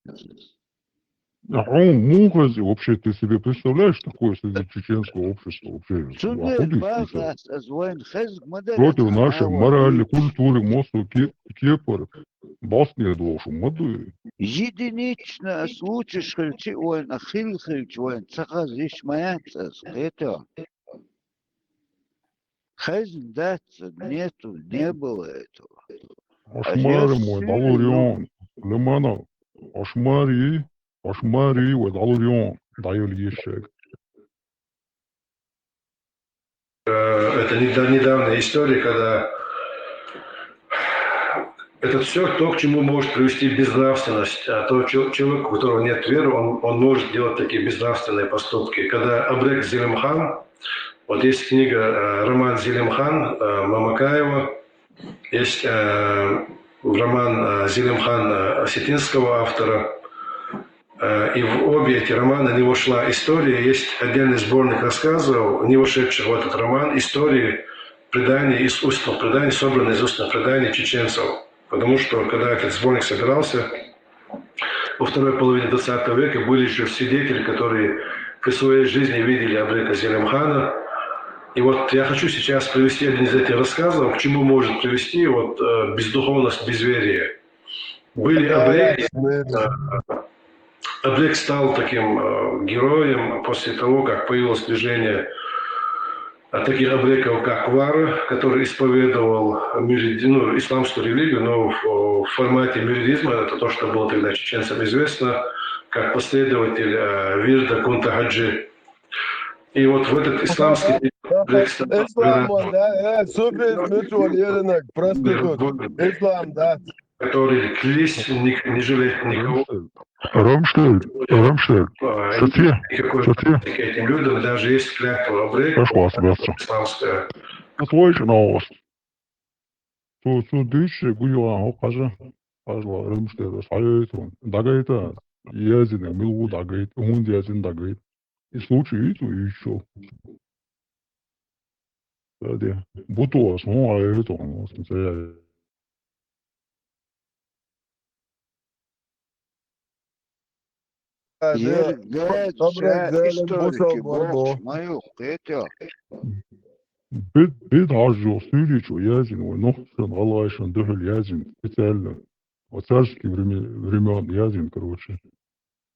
А он мухази, вообще, ты себе представляешь такое среди чеченского общества? Вообще, Сюли охуеть, база слушай. Аз вайн хаз мада. Против нашей моральной культуры, мосу, ке- кепар, бас не должен, мады. Единично случаеш хилчи вайн, а хил хилчи вайн, ца хаз иш маяц аз, это. Хазин дац, нету, не было этого. Ашмари мой, далурион. Лемана, ашмари, ашмари, вай далурион. Дайол ешек. Э, Это недо- недавняя история, когда это все то, к чему может привести безнравственность. А то чел- человек, у которого нет веры, он, он может делать такие безнравственные поступки. Когда Абрек Зелимхан, вот есть книга, э, роман Зелимхан э, Мамакаева, есть э, роман э, Зелимхан э, осетинского автора. Э, И в обе эти романа не вошла история. Есть отдельный сборник рассказов, не вошедших в этот роман, истории, преданий, из устных преданий, собранные из устных преданий чеченцев. Потому что, когда этот сборник собирался, во второй половине двадцатого века были еще свидетели, которые при своей жизни видели Абрека Зелимхана. И вот я хочу сейчас привести один из этих рассказов, к чему может привести вот э, бездуховность, безверие. Были Абреки, Абрек стал таким э, героем после того, как появилось движение а, таких абреков, как Вара, который исповедовал мюриди- ну, исламскую религию, но в, в формате мюридизма, это то, что было тогда чеченцам известно, как последователь э, Вирда Кунта Хаджи. И вот в этот исламский абрек стал Ислам, да, э, суфизм, это он, еринок, проститут. Ислам, да. который клялись не, не жалеть никого. Рамштель, Рамштель. А, Сатье, Никакой сатье. к этим людям, даже есть клятва Абрека, Прошу вас, здравствуйте. исламская. Слышно вас. цо, цо дуьйцуш гуйохан хӀокху хьажа, хьажа ла, рамаш дераш хьайойту. ДӀагайта, язйина, мила ву дӀагайта, хӀунда язйина дӀагайта. И случай вуьйцу, вуьйцу. Даде, буту ас, хӀун а эр тоху, ас ца яй. Ер гайта ша историки бохуш ма ю, кхетий? Бед, бед хьажжо суьйличо язйина вай нохчашна, гӀалгӀайшна дуьхьал язйина специально. Вот царские време-, времён язйина, короче.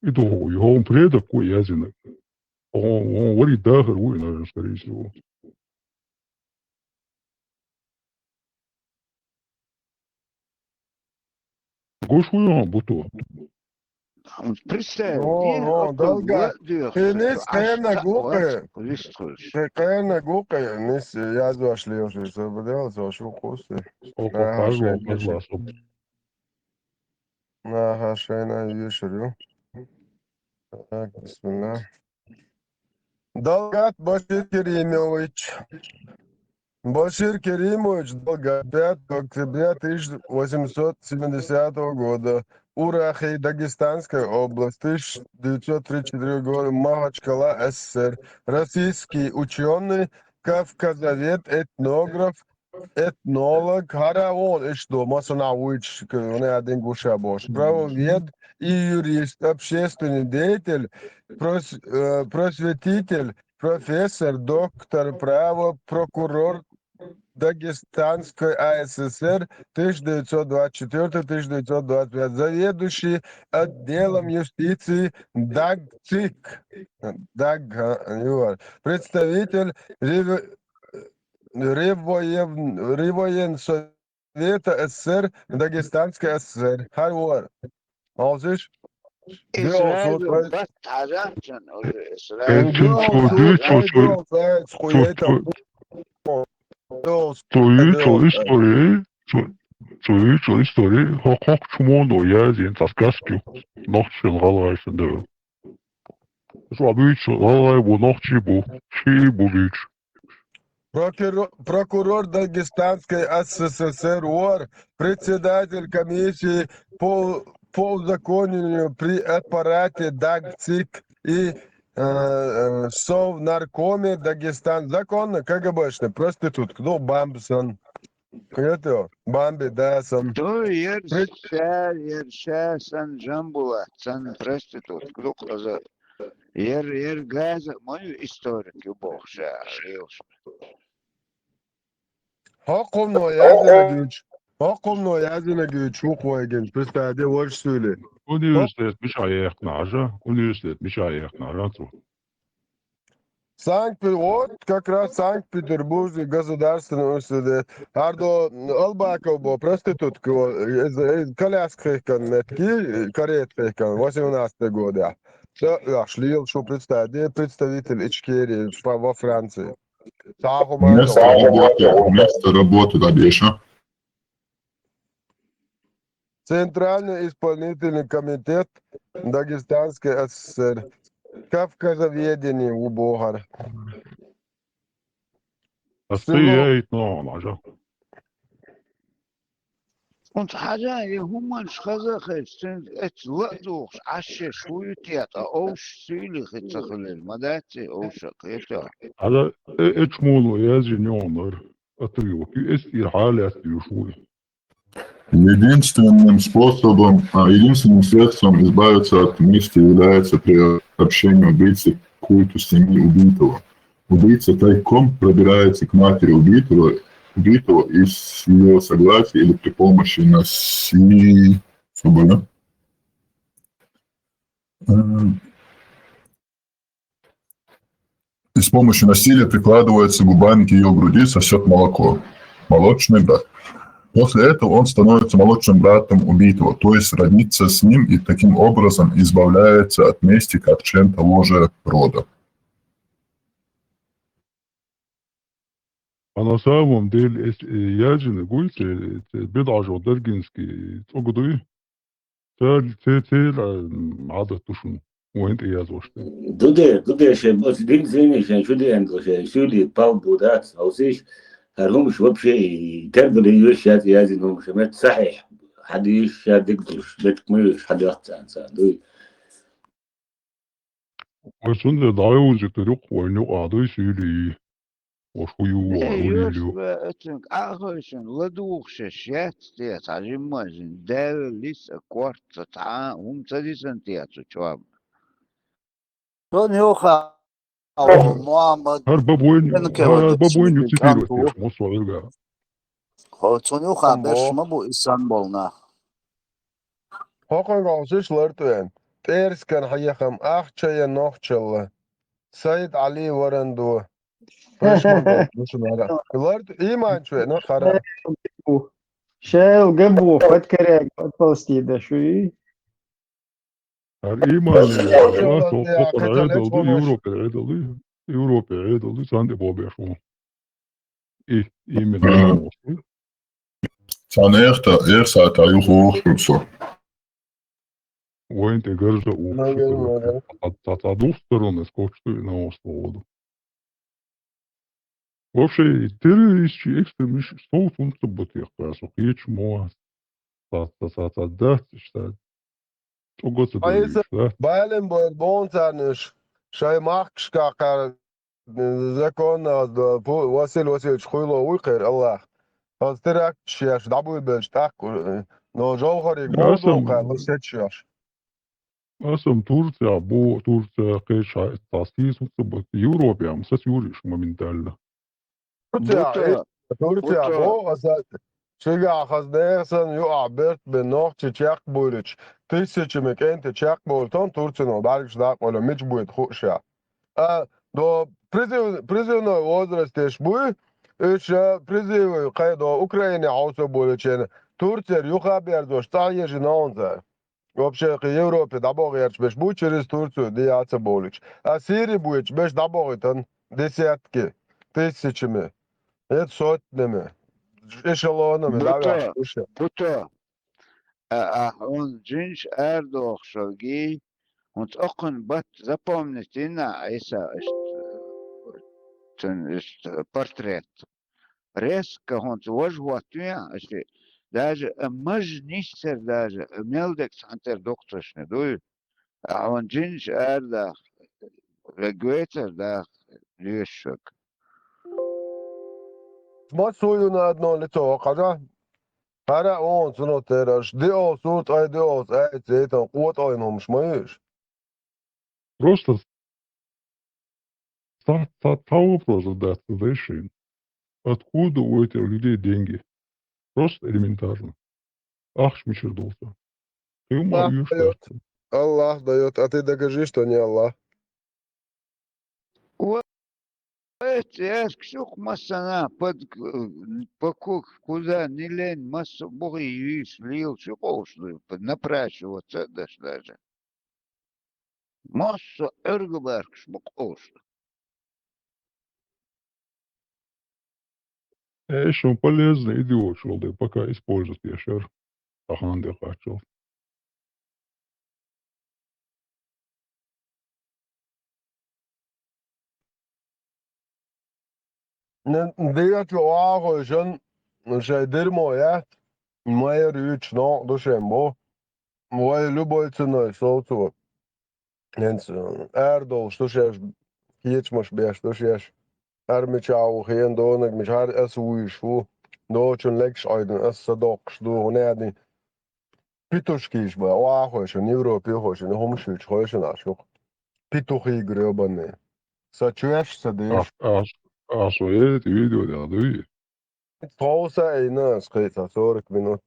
И ду хӀокху, хӀокху предок ву язйина. Хьо, хьо вари дахар ву и, наверное, скорее всего. Гуш ву хьо буту? Представь, О, ден о, аккал далга. Гуат доьхуш, Хинис аш кхайна цхьаъ гукъе. Вац, вистхуьлуш. Кхайна гукъе, нис язош лелаш, со бадел, со шу кхуси. Око Аха, пажло, шайн пажло, кечи. Со. Аха, шайна вешар ю. Так, бисмилла. Далгат Башир Керимович. Башир Керимович Далгат, пятого октября тысяча восемьсот семидесятого года, Урахей Дагестанской область, тысяча девятьсот тридцать четвёртого года, Махачкала, С С С Р, российский учёный, кавказовед, этнограф, этнолог, хӀара вон иштта масана вуьйцуш, вуна дин гуша бохуш, правовед и юрист, общественный деятель, прос-, э, просветитель, профессор, доктор права, прокурор Дагестанской А С С Р тысяча девятьсот двадцать четвёртый — тысяча девятьсот двадцать пятый, заведующий отделом юстиции Дагцик, Даг, а, юар, представитель рев-, ревоен-, ревоенсовета С С С Р, Дагестанской А С С Р. Хьан вар? Алсиш? Исраил Дел су бат хьажахчан уже, Исраил. Э, цу, цу, цу, цу, цу, цу, цу, цу, цу, цу истории, цу, цу, цу истории, хо-, хокху чу моно язйина цхьа сказка ю, нохчашна, гӀалгӀайшна дуьхьал. Шу а буьйцу, гӀалгӀай бу, нохчий бу, ший бу буьйцу. Прокуро-, прокурор Дагестанской А С С С Р вар, председатель комиссии по, по узаконению при аппарате Дагцик и, э, э, совнаркоме Дагестан. Законно, КГБшный, проститутка, ну, бамбсан. Кхетий, бамби дасан. То ер Пред- ша, ер ша сан Джамбулат, сан проститутка, ду хаза. Ер, ер газа, мою историк ю боху ша, лелаш. ХӀокхунно язйина гуьйцу. ХӀокхунно язйина гуьйцу, хӀу кхойгина, представь, де вольш суьйле. Университет мича яьккхина хьажа? Университет мича яьккхина хьажа цо? Санкт-Пе-, вот как раз Санкт-Петербургский государственный университет. Ардо Албаков бо проститутка, иза, иза коляска хихкан метки, карет хихкан, восемнадцатый год, я. Всё, я шлил, что представь, где представитель Ичкерии во Франции. Место работы, место работы, да, Беша. Центральный исполнительный комитет Дагестанской А С С Р. Кавказоведение ву бохар. Ас село яйт ногӀан хьажа. Унца хьажа, я хӀуманаш хаза хеза, цуьнца эцу ла а духуш, Ӏаш шеш хӀу ю те, ткъа овш суьйли хи ца хилира, ма дац и овша кхета. Хьажа, э, эчу муно язйина йогӀанара, атуйо, кхи эс тӀера хьалаьцна юьш вуй. Единственным способом, а, единственным средством избавиться от мести является приобщение убийцы к культу семьи убитого. Убийца тайком пробирается к матери убитого, убитого и с её согласия или при помощи насилия. Что было? М, и с помощью насилия прикладывается губами к её груди, сосёт молоко. Молочный брат. После этого он становится молочным братом убитого, то есть роднится с ним и таким образом избавляется от мести, как член того же рода. А на самом деле, эс, э, яжина гуй, це, це бидӀажо даргинский цӀогу дуй? Цел-, це-, цела, м, Ӏадат ду шуна, вайн тӀе язваш. Дуде, дуде шен, оцу дин зийне шен, чу деана шен, шуьли пал бу дац, хьовсийша, ХӀара хӀумаш вообще и тергале йоьш яц, язйина хӀумаш, метта сахьихь хьадийш, ша дегдуш, дечка ма йоьш, хьадоьхцаьнца, дуй. Вай цунца дӀавевзийтар юкъа, вайна юкъа дуй сийлий. Ваш хӀу ю, Э, ваш хӀу йош лелаю. Ба, оцунга Ӏахойшин ладугӀуш яц те, цхьа жимма жин, даьвеллис а корта цхьа, хӀума ца дисанте цу чоба. Цунна юха Мухаммад ХӀара бабуйн, Бен ХӀара Кевадат бабуйн ю шмидин цитировать кӀант ву. Деш, мосо гӀирга. Хо, цунна юха Амма. Берш ма бу Истанбул нах. ХӀокхуьнгахь шиш лартӀвен. ТӀерскан хьехам, ахча я нохчалла. Сайд Ӏали варан ду. ЛартӀ ийманчу веана хара. Шел габу, подкоряй, подползти да шуй. ХӀара ийман, Европе Ӏедал ду, Европе Ӏедал ду, Европе Ӏедал ду, царна тӀе бобеш ву. И, именно. Цхьана эхта, эх сагӀта юха вохур со. Вайн тӀе гаржа ухуш. Наган, наган. Цхьа, цхьа, цхьа двух сторон эс кочту и на острову. Вообще, террористчий, экстремистчий, со цунца батехка, со кхечу мо. Цхьа, цхьа, цхьа, цхьа дац, иштта. ЧӀуга ца Айса, доьллуш, да? Байлин бо-, бонцарнаш, шай махкашка кхар, законно, да, пу-, Василий Васильевич хуйло вуй кхер, Аллах. Хаз терактш еш, дӀабуй белч, тӀаккха, но жовхариг Асам, модо кхар, ласетш еш. Асам Турция бу, Турция кхеча, цхьа стийсу ца бат, Европе ам сац юриш моментально. Турция, Бута, э, Турция, Бута. Бо, аса, шигахь хаза нехан санна юкъахь берт бен нохчи чекхбуьйлича, тысячами кӀентий чекхбуьйлу тон Турцино бӀаьргаш дакъвала, мича буьйта хууш ша. А, до призыв-, призывной возрастеш буй, уьш, а, призыв кхайдо Украине хьовсо буьйлича, Турцера юха а берзош, цӀа ежи ногӀун цара. Вообще, кхин Европе дӀабогӀерча берш бу через Турцию диа ца бовлуьйтуш. А Сири буьйчу берш дӀабогӀуьйтан десятки, тысячами, это сотнями, эшелонами Буто, дӀаваьхьаш уьш. Буто, а, а, хьуна жинаш арадохуш варгий, хӀунца окхун бат запомнить йина Ӏийса, иштта, цун, иштта, портрет. Резко хӀунца важа хӀоттавехьа, аша, даже, а, маж нисцер даже, а, мел дерг цхьаьнцара доккхучашна дуй, а, хьуна жинаш арадаха, вегвецар даха лоьшург. Массо юна одно лицо хьажа. ХӀара а вон цунах тера, аша диъолсу, ткъе диъолсу, айца, эйтан къотӀойн хӀумаш ма ю уьш. Просто ца, ца, цхьа вопрос дац ца дайшийна. Откуда у этих людей деньги? Просто элементарно. Ахча мичара долчу? Кхин ма Аллах уьйш дац. Даёт. Аллах даёт. А ты докажи, что не Аллах. Ва-, эцци эшка шух массана, под, по ку-, куда не лень, массо бухи юьйш лийла шу къовш ду, под напрашиваться даш даже. Массо Ӏуьргу баркаш бу къовш ду. Э, шун полезный идиот шул дай, пока использовать ешар. Тахан де кхаччалц. Н-, дегачу охьахойшан шайн дермо яц, майра юьйцуш новкъа ду шен бо. Вай любой ценой совцо. ХӀинца арадолуш ду шаьш, кечамаш беш ду шаьш. ХӀара мичахь ву хен донаг, мичахь хӀара аса вуьйш ву. Дочун легаш Ӏойдина аса садоккхуш ду, хӀунда аьлла Петушкиш бан, охьахойшан, Европе хойшан, хӀумаш хилча хойшан аш юкъа. Петухи грёбаные. Са чоьш, са деш. Аш, аш, аш, э, видео дела дуй? Тховса айна, ас кхайца сорок минут.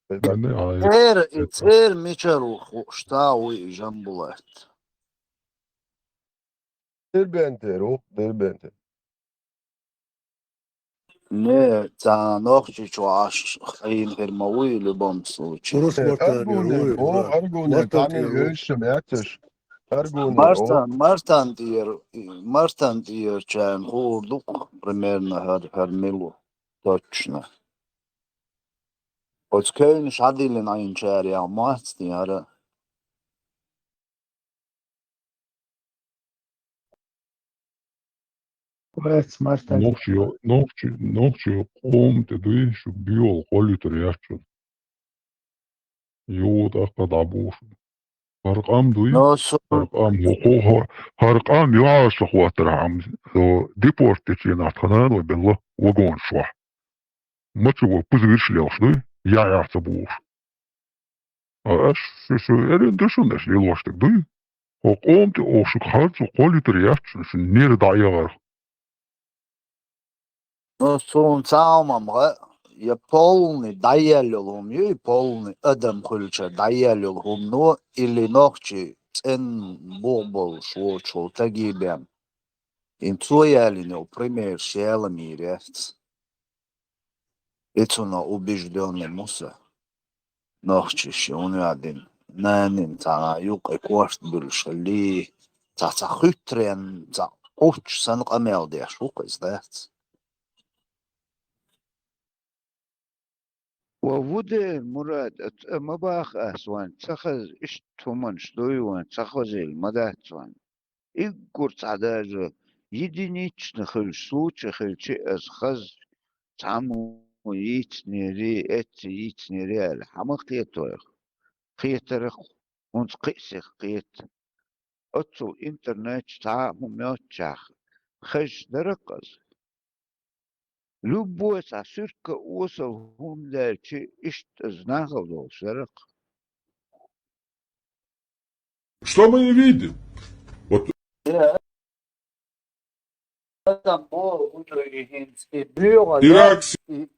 Мгм, а, э, Цер, э, цер мичара ву хууш, та вуй и Жамбулат. Дербентера ву, Дербентера. Не, цхьа нохчичо Ӏаш хьийна хир ма вуй, любом случае. Урус Э, мартан Аргунер, вуй, о, ура. Аргунер, Мартан тани тӀера ву. Йойшам яцаш. Аргунер, о. Мартан, Мартан тӀера, Мартан тӀера чарна хуур ду-кх, примерно, хӀар, хӀар мила ву, точно. Оцу кевнаш хьадиллина Ӏийначарех ма вац те хӀара. Вац, мартан. Нохчий, нохчий, нохчий къоман тӀе дуй, шуьга боьгӀал кхоллийтар яц шуна. Юха тӀаккха дӀабуш. ХӀара къам дуй? Но, со- ХӀара къам, хӀо-, хӀо-, хӀо-, хӀара къам юхьа ца хӀоттархьама, со депорт дечу нах тхан нана вай белла вагонаш чохь. Мача вай пуза вирш лелаш дуй, яхь-яхь ца бохуш. А аш шу, шу, эрен ду шуна аш лелош дерг дуй? Хьо къоман тӀе оха шуьга харцо кхоллийтар яц шуна, шуна нера дӀа а яхар. Но суна цхьа хӀума ма хаьа, я полный дӀаелла йолу хӀума ю, и полный адам хуьлучара дӀаелла йолу хӀумано, или нохчий цӀена бух болуш воцуш волу стаге бен. И цо ялийна йолу примерш яла мийр яц. И цунах убеждённый муса. Нохчий ши хӀун ваьдина, нанин цхьа юккъе корта буьллуш хилли, цхьа, цхьа хуьттаренна, цхьа кхуччу санна къамел деш ву-кх иза, дац? Ва ву дера, Мурад, а ц-, а ма баха ас вайн ца хаза, иштта хӀуманаш дуй вайн ца хазийла ма дац вайн. Уггар цхьа даже единичный хуьлуш случай хилчи, аса хаза цхьаммо йийцинера, эцца йийцинера аьлла, хьан ма кхета вайх? Кхетарх, хӀунца кхин а сиха кхета. Оццул интернет чу цхьа а хӀума йоццушехь, хезаш дара-кх аса. Любой цхьа суьртка а, осал хӀума даьлчи, иштта аса нахала долуш дара-кх. Что мы не видим? Вот. Э, адам боху, и хӀинца и боьгӀал Ирак яц, и,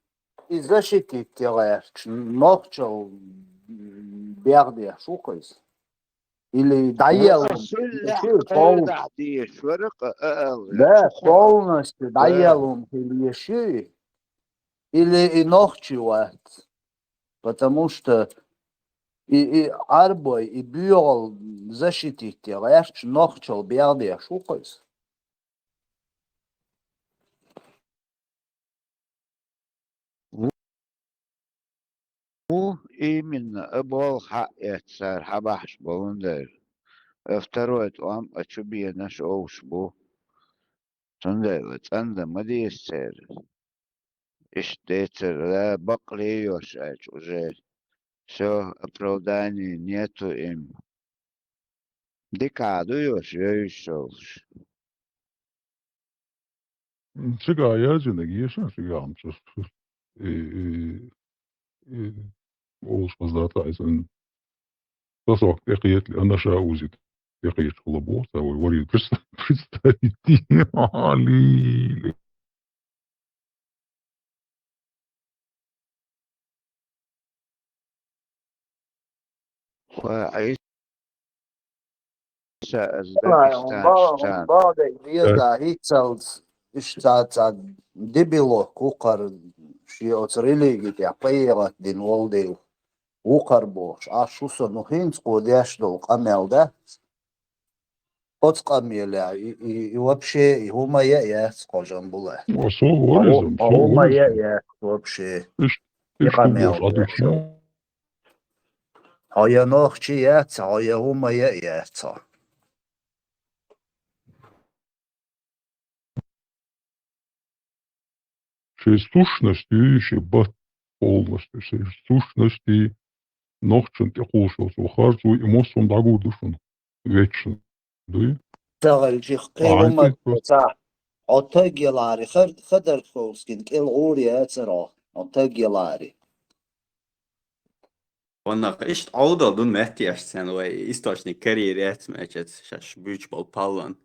и защитить ян гӀерташ, нохчалла бегӀдеш ву-кх иза. Или дӀаелла. Ва, аса шу лаьхьа кхайрдахь дезаш вара-кх, а, а, а, Да, чу кхо. Полностью Да. дӀаелла хила еш ю и. Или и нохчий вац. Потому что и, и Ӏарбой, и боьгӀал защитить ян гӀерташ нохчалла бегӀдеш ву-кх иза. Ву, ву, именно, а болх хьаэццара хьабахьаш болун дера. А второй тӀом а чу бенаш олуш бу. Цундела цӀандан ма деза церан. Иштта децара, да, бакъле йош аьлча уже. Всё, оправданий нету им. Дика а ду йош, йовзуш йолуш. Цигахь яздинарг ешан цигахь ма ца, и, и, и, олуш хаза дац айсан. Сосок тӀекхетали, анаша узит тӀекхеташ хила боху, ца вай варий представить. Али. Ва Ӏийса, аса Ай, хӀун Дагестан боху, хӀун чан. боху дерг деза, хӀинццалц иштта цхьа, цхьа дебило кху кхара шен оцу религи тӀехь пайхат дина волу дела. Ву кхара бохуш, Ӏаш ву со, ну хӀинца кхо деш долу къамел дац. Оцу къамелехь и, и, и вообще, и хӀума яа яц кхо жамбула. Ва со варизам, со хӀума варизам. яа яц вообще. Иш-, И иш къамел бохуш, а ду деш чу? Хьо я нохчи яц, хьо я хӀума яа яц хьо. Шен сущность, шен бат полностью, шен сущность, нохчан тӀекхуллуш йолу цо харц ву, и массо а дӀагур ду шуна. Вечно дуй. Ца гӀелчи кхин Ахьа хӀума хӀинца ца. Хьо таг ялари, Хар-, Ходорковскийна кӀел гӀур яцара хьо, хьо таг ялари. Ваннах иштта Ӏовдал дун меттеш цен вай источник карьер яц мечец шаш буьйч бол паллан.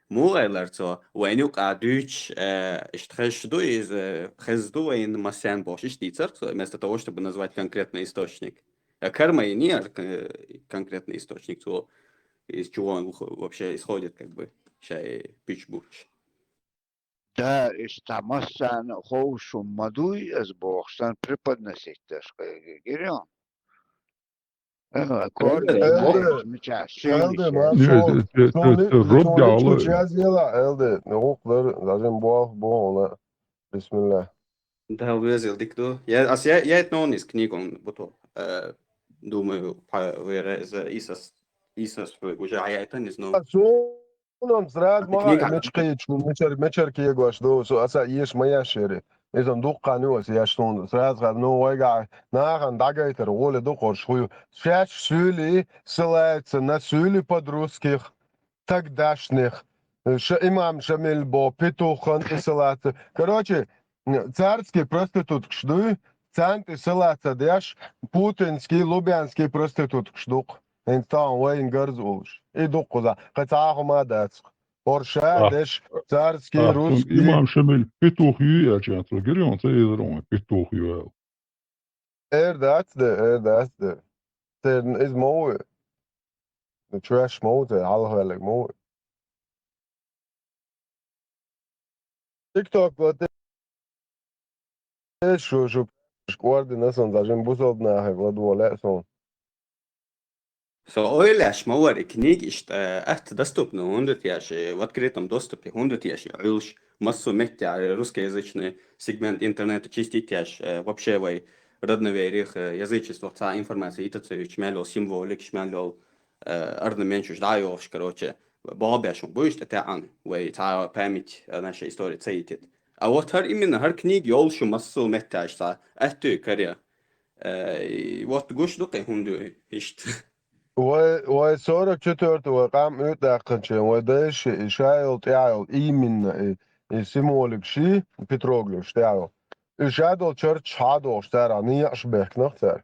Мугъайлар цо вайн юкъа дуьйч, э, иштта хезаш ду иза, хеза ду вайн масен бохуш, иштта дийцар цо, вместо того, чтобы назвать конкретный источник. А карма и не ар-, к-, конкретный источник, цо из чего он вых-, вообще исходит, как бы, шай пич буч. Да, иштта массарна а ховшун ма дуй, аз боху, сан преподносить даш кхайгирем. Э, кордей Элде, боху, мича, Элде, шийлише. Ма Не, шо, те, те, шо те, ли, те, шо род ли дала. Чу язъела, Элде, не гукъ дар, лажин бох, бохуна. Бисмилла. Дала везил дик ду. Я, ас я, я это он из книг он буту. Э, думаю, по, вера, за Исас, Исас, уже а я это не знаю. А шо Хьуна сразу ма книга меча кхийчу, мечар, мечар кегош ду, со аса еш ма еш шери. Иза дуккха хан ю аса еш суна. Сразу хар, ну, вайга нахана дӀагайтар гӀоле ду хорш ху ю. Шаьш суьли ссылается на суьли подростких, тогдашних. Ша, имам Шамиль бо, петух хан и ссылается. Короче, царский проституткаш дуй, царна тӀе ссылаться деш, путинский, лубянский проституткаш дукха. ХӀинца тахана вайна гарза улуш. И дуккхуза. Кхы цхьа а хӀума дац. ХӀорш а деш, царский, русский. Имам Шамиль петух ю аьлча, цо гирйон ца езар вайн петух ю аьлла. Эр дац де, эр дац де. Церан иза ма ву. Ну, чоьш ма ву, церан хьалхаваьллиг ма ву. ТикТок латте шу, шу, шу кӀордина сан, зажим бусалба нахе ладволе сон. Со ойлаш ма вар, и книга иштта, э, атта доступна хӀунда теш, э, в открытом доступе хӀунда теш, Ӏуьллуш, массо а метте, э, русскоязычный сегмент интернета чистить теш, э, вообще вай родноверих, э, язычество, цхьа информация йита ца йича, мел йол символикаш, мел йол, э, орнаменташ дӀа а йохуш, короче, боху беш хӀун бу иштта тӀе Ӏан, вай цхьа память, э, наша история ца йитит. А вот хӀара именно, хӀара книга йолуш ю массо а метташ цхьа, аьттуй каре. Э, и вот гуш ду кхин хӀунда ю иштта. Вай, вай сорок четвёртый вай къам уьйтӀаьккхинчен, вай дайша и ша йолу тӀехь йолу именно и, и символик ши, петроглиф тӀехь йолу. И ша долу чарчаш хьадохуш цара, некъаш бехкнах цара.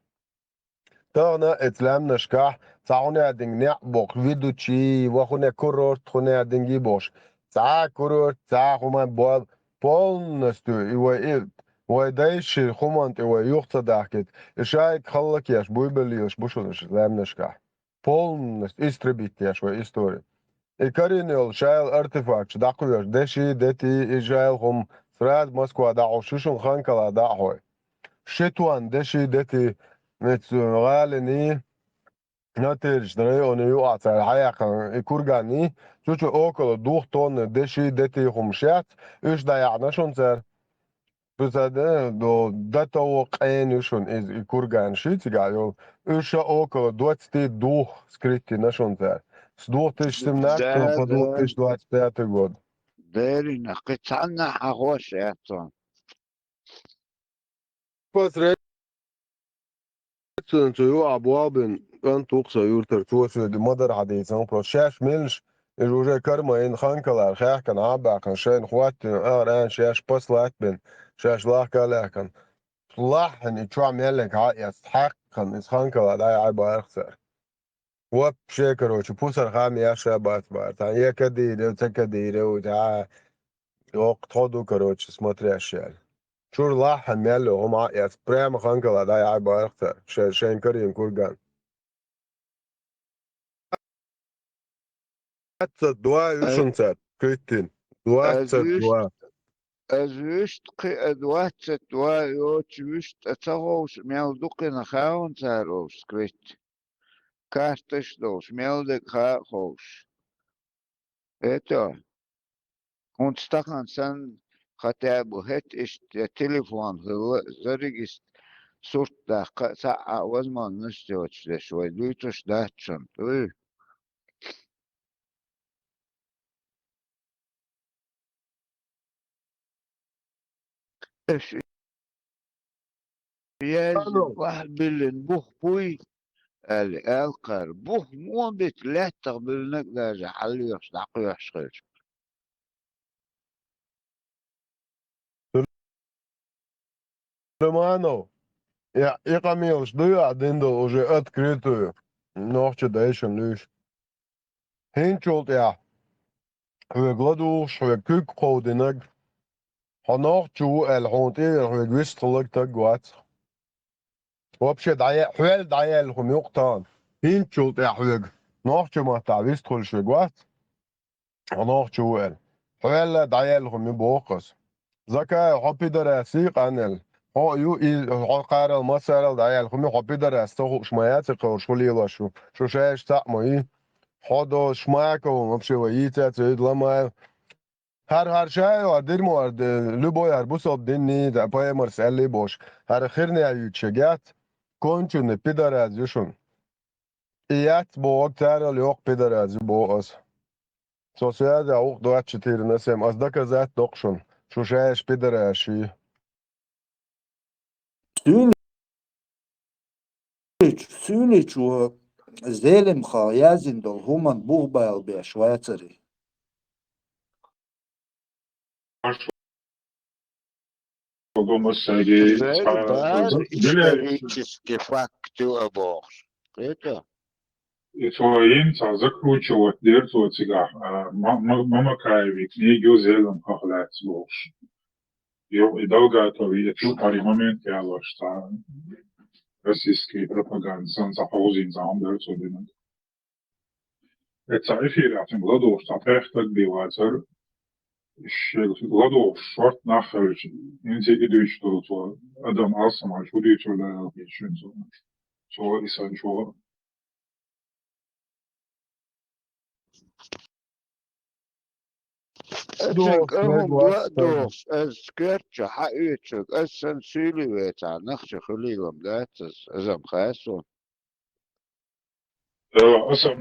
Тахана эца лаьмнашкахь цхьа хӀуна динга некъ бохуш, ведучий, ва хӀуна курорт хӀуна динга бохуш. Цхьа курорт, цхьа хӀума бо-, полностью и вай и, вай дайша хӀуманна тӀе вай юха ца дахкийта. И шайга халлакеш буйбаллаш бу шуна лаьмнашкахь. Полностью истребить еш вай история. И карийна йолу шайла артефакташ дӀакхоьхьуш, деши, дети, и шайла хӀума сразу Москва дӀахьуш, шу шуна Ханкала дӀа а хьой. Ши тонна деши, дети, меца гӀалини, Натирчу районе юкъахь цара хьаяьккхина и кургани, цу чу около двух тонн деши, дети хӀума шец, уьш дӀаяхьна шуна цара. Цу ца де, до, до того къена ю шуна иза, и курган ши цигахь йолу. Уьш ша около двадцати двух скрытина шуна цара. С двух тысяч семнадцатого по двух тысяч двадцать пятый год. Дерина, кхин цхьанна хьахош яц цунна. Цуьнан цу юкъахь болх бина кӀант ву-кх сан юьртара, цо соьга ма-дарра хьадийцина, просто шаьш мелаш, иза уже кармайна, Ханкалара хаьхкина, Ӏа а баьккхина, шайна хӀоттийна, ара аьлла шаьш послать бина, шаьш лахка а лаьхкина. Лаххьана и чохь меллиг хьа а эцна, хьаькхна, иза Ханкала дӀаяхьа баьркх цара. Вообще, короче, пусар хам еш а бац бара. Цхьана я кадийра, ца кадийра, цхьа оккха тхо ду, короче, смотрящий аьлла. Чуьра лаххьана мел йолу хӀума а эцна, прямо Ханкала дӀаяхьа баьркх цара, шайн, шайн карийна курган. Двадцать два ю шуна цара кхиттина. Двадцать два. Ас вуьшта кхин а двадцать два йоцу вуьшта ца ховшу мел ду кхин хаун цара олуш скрыть. Карташ долуш, мел дерг хаа а ховш. Это, хӀунда стахан санна, хотя бы хӀетта иштта я телефон хилла, зарегистр сурт даккха а, цхьа а возможность йоцуш деш вай дуьйцуш дац шуна, дуй? Эш яьлла бахьа биллина бух буй, аьлла, аьлла кхара. Бух муха бита, лаьттах биллинарг а даже хьаллоьхуш, дӀакхоьхьуш хилча. Сулейманов, я, и къамелаш дуй ахь дина долу уже открытую, нохча дайшна луьйш. ХӀинчул тӀаьхьа хьоьга ладугӀуш, хьоьга куьг кховдинарг, хьо нохча ву аьлла, хьуна тӀера хьоьга вистхуьлларг стаг вац. Вообще, дӀая-, хьоьл дӀаяьлла хӀума юкъа тахана. ХӀинчул тӀаьхьа хьоьга нохча маттахь вистхуьлуш верг вац. Хьо нохча ву аьлла. Хьоьлла дӀаяьлла хӀума ю боху аса. Закаев, хьо пидорас ю, къанел. Хьо а ю, и хьо кхарал массарал дӀаяьлла хӀума ю, хьо пидорас ца хууш ма яц и кхарш, хӀун лелош ю. Шу шайша цхьаъ ма ю. Хьо до Шмаков, вообще вай йийца ца йуьду Ламаев. ХӀара, хӀара шайла дирмо ар де, любой ар бусалба динний, да, пайхамарс аьллий бош. ХӀара хирнех юьйцуш яц, конченый пидорас ю шуна. И яц боху, царал йоккха пидорас ю боху аса. Со связь а вукх доцчу тирна сем, ас доказать доккху шуна. Шу шаьш пидораш ю. Суьйличу, Суьйличо Зелимхах яздина долу хӀуманна бух бала беш вацара. Бала беш исторический факт ю а бохуш. Кхета? И цо йина цхьа закручивать дира цо цигахь, а, Ма-, Ма-, Мамакаевн книга ю Зелимхах лаьцна бохуш. Йо, и Далгатов, и цу пари момент ялош цхьа российский пропаганда санна цхьа хьовзийна цхьа хӀума дара цо динарг. Эццахь эфирехь цуьнга ладугӀуш цхьа пхьехтаг бен вацара, шега ладугӀуш шорта нах хилча, хӀинца и дуьйцуш долу цо, адам алсамаш хӀун дуьйцур дара аьлла, шуьнца. Цо и санна чугӀа. Аццанга ахӀумма ла а дохуш, ас коьртачу хьаоьцург, ас санна суьйлий вецахь, нах чу хуьлийла-м дац ас, азам хасо. Нохчий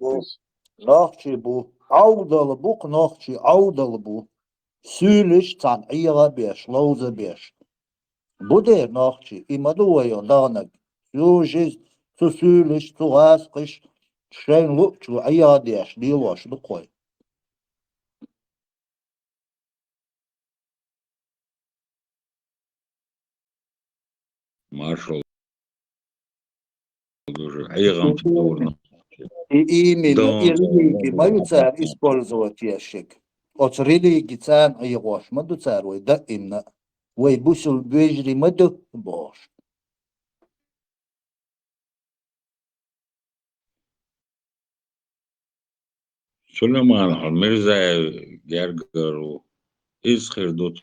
бу, нохчий бу, Ӏовдал бу-кх, нохчий Ӏовдал бу, суьйлиш цхьаьна Ӏеха а беш, ловза а беш. Бу дера нохчий, и ма ду вай йо даханарг. Цу жиз, цу суьйлиш, цу гӀазкхиш, шайна луъучу Ӏеха а деш, лелош ду-кх вай. Маршалла. Уже Ӏехамца дора. И именно, и религи ма ю цара использовать еш ерг. Оцу религи царна Ӏехош ма ду цара вай даимна. Вай бусул вежарий ма ду бохуш. Сулайман, хьо Мирзаев гергара ву. Иза хир ду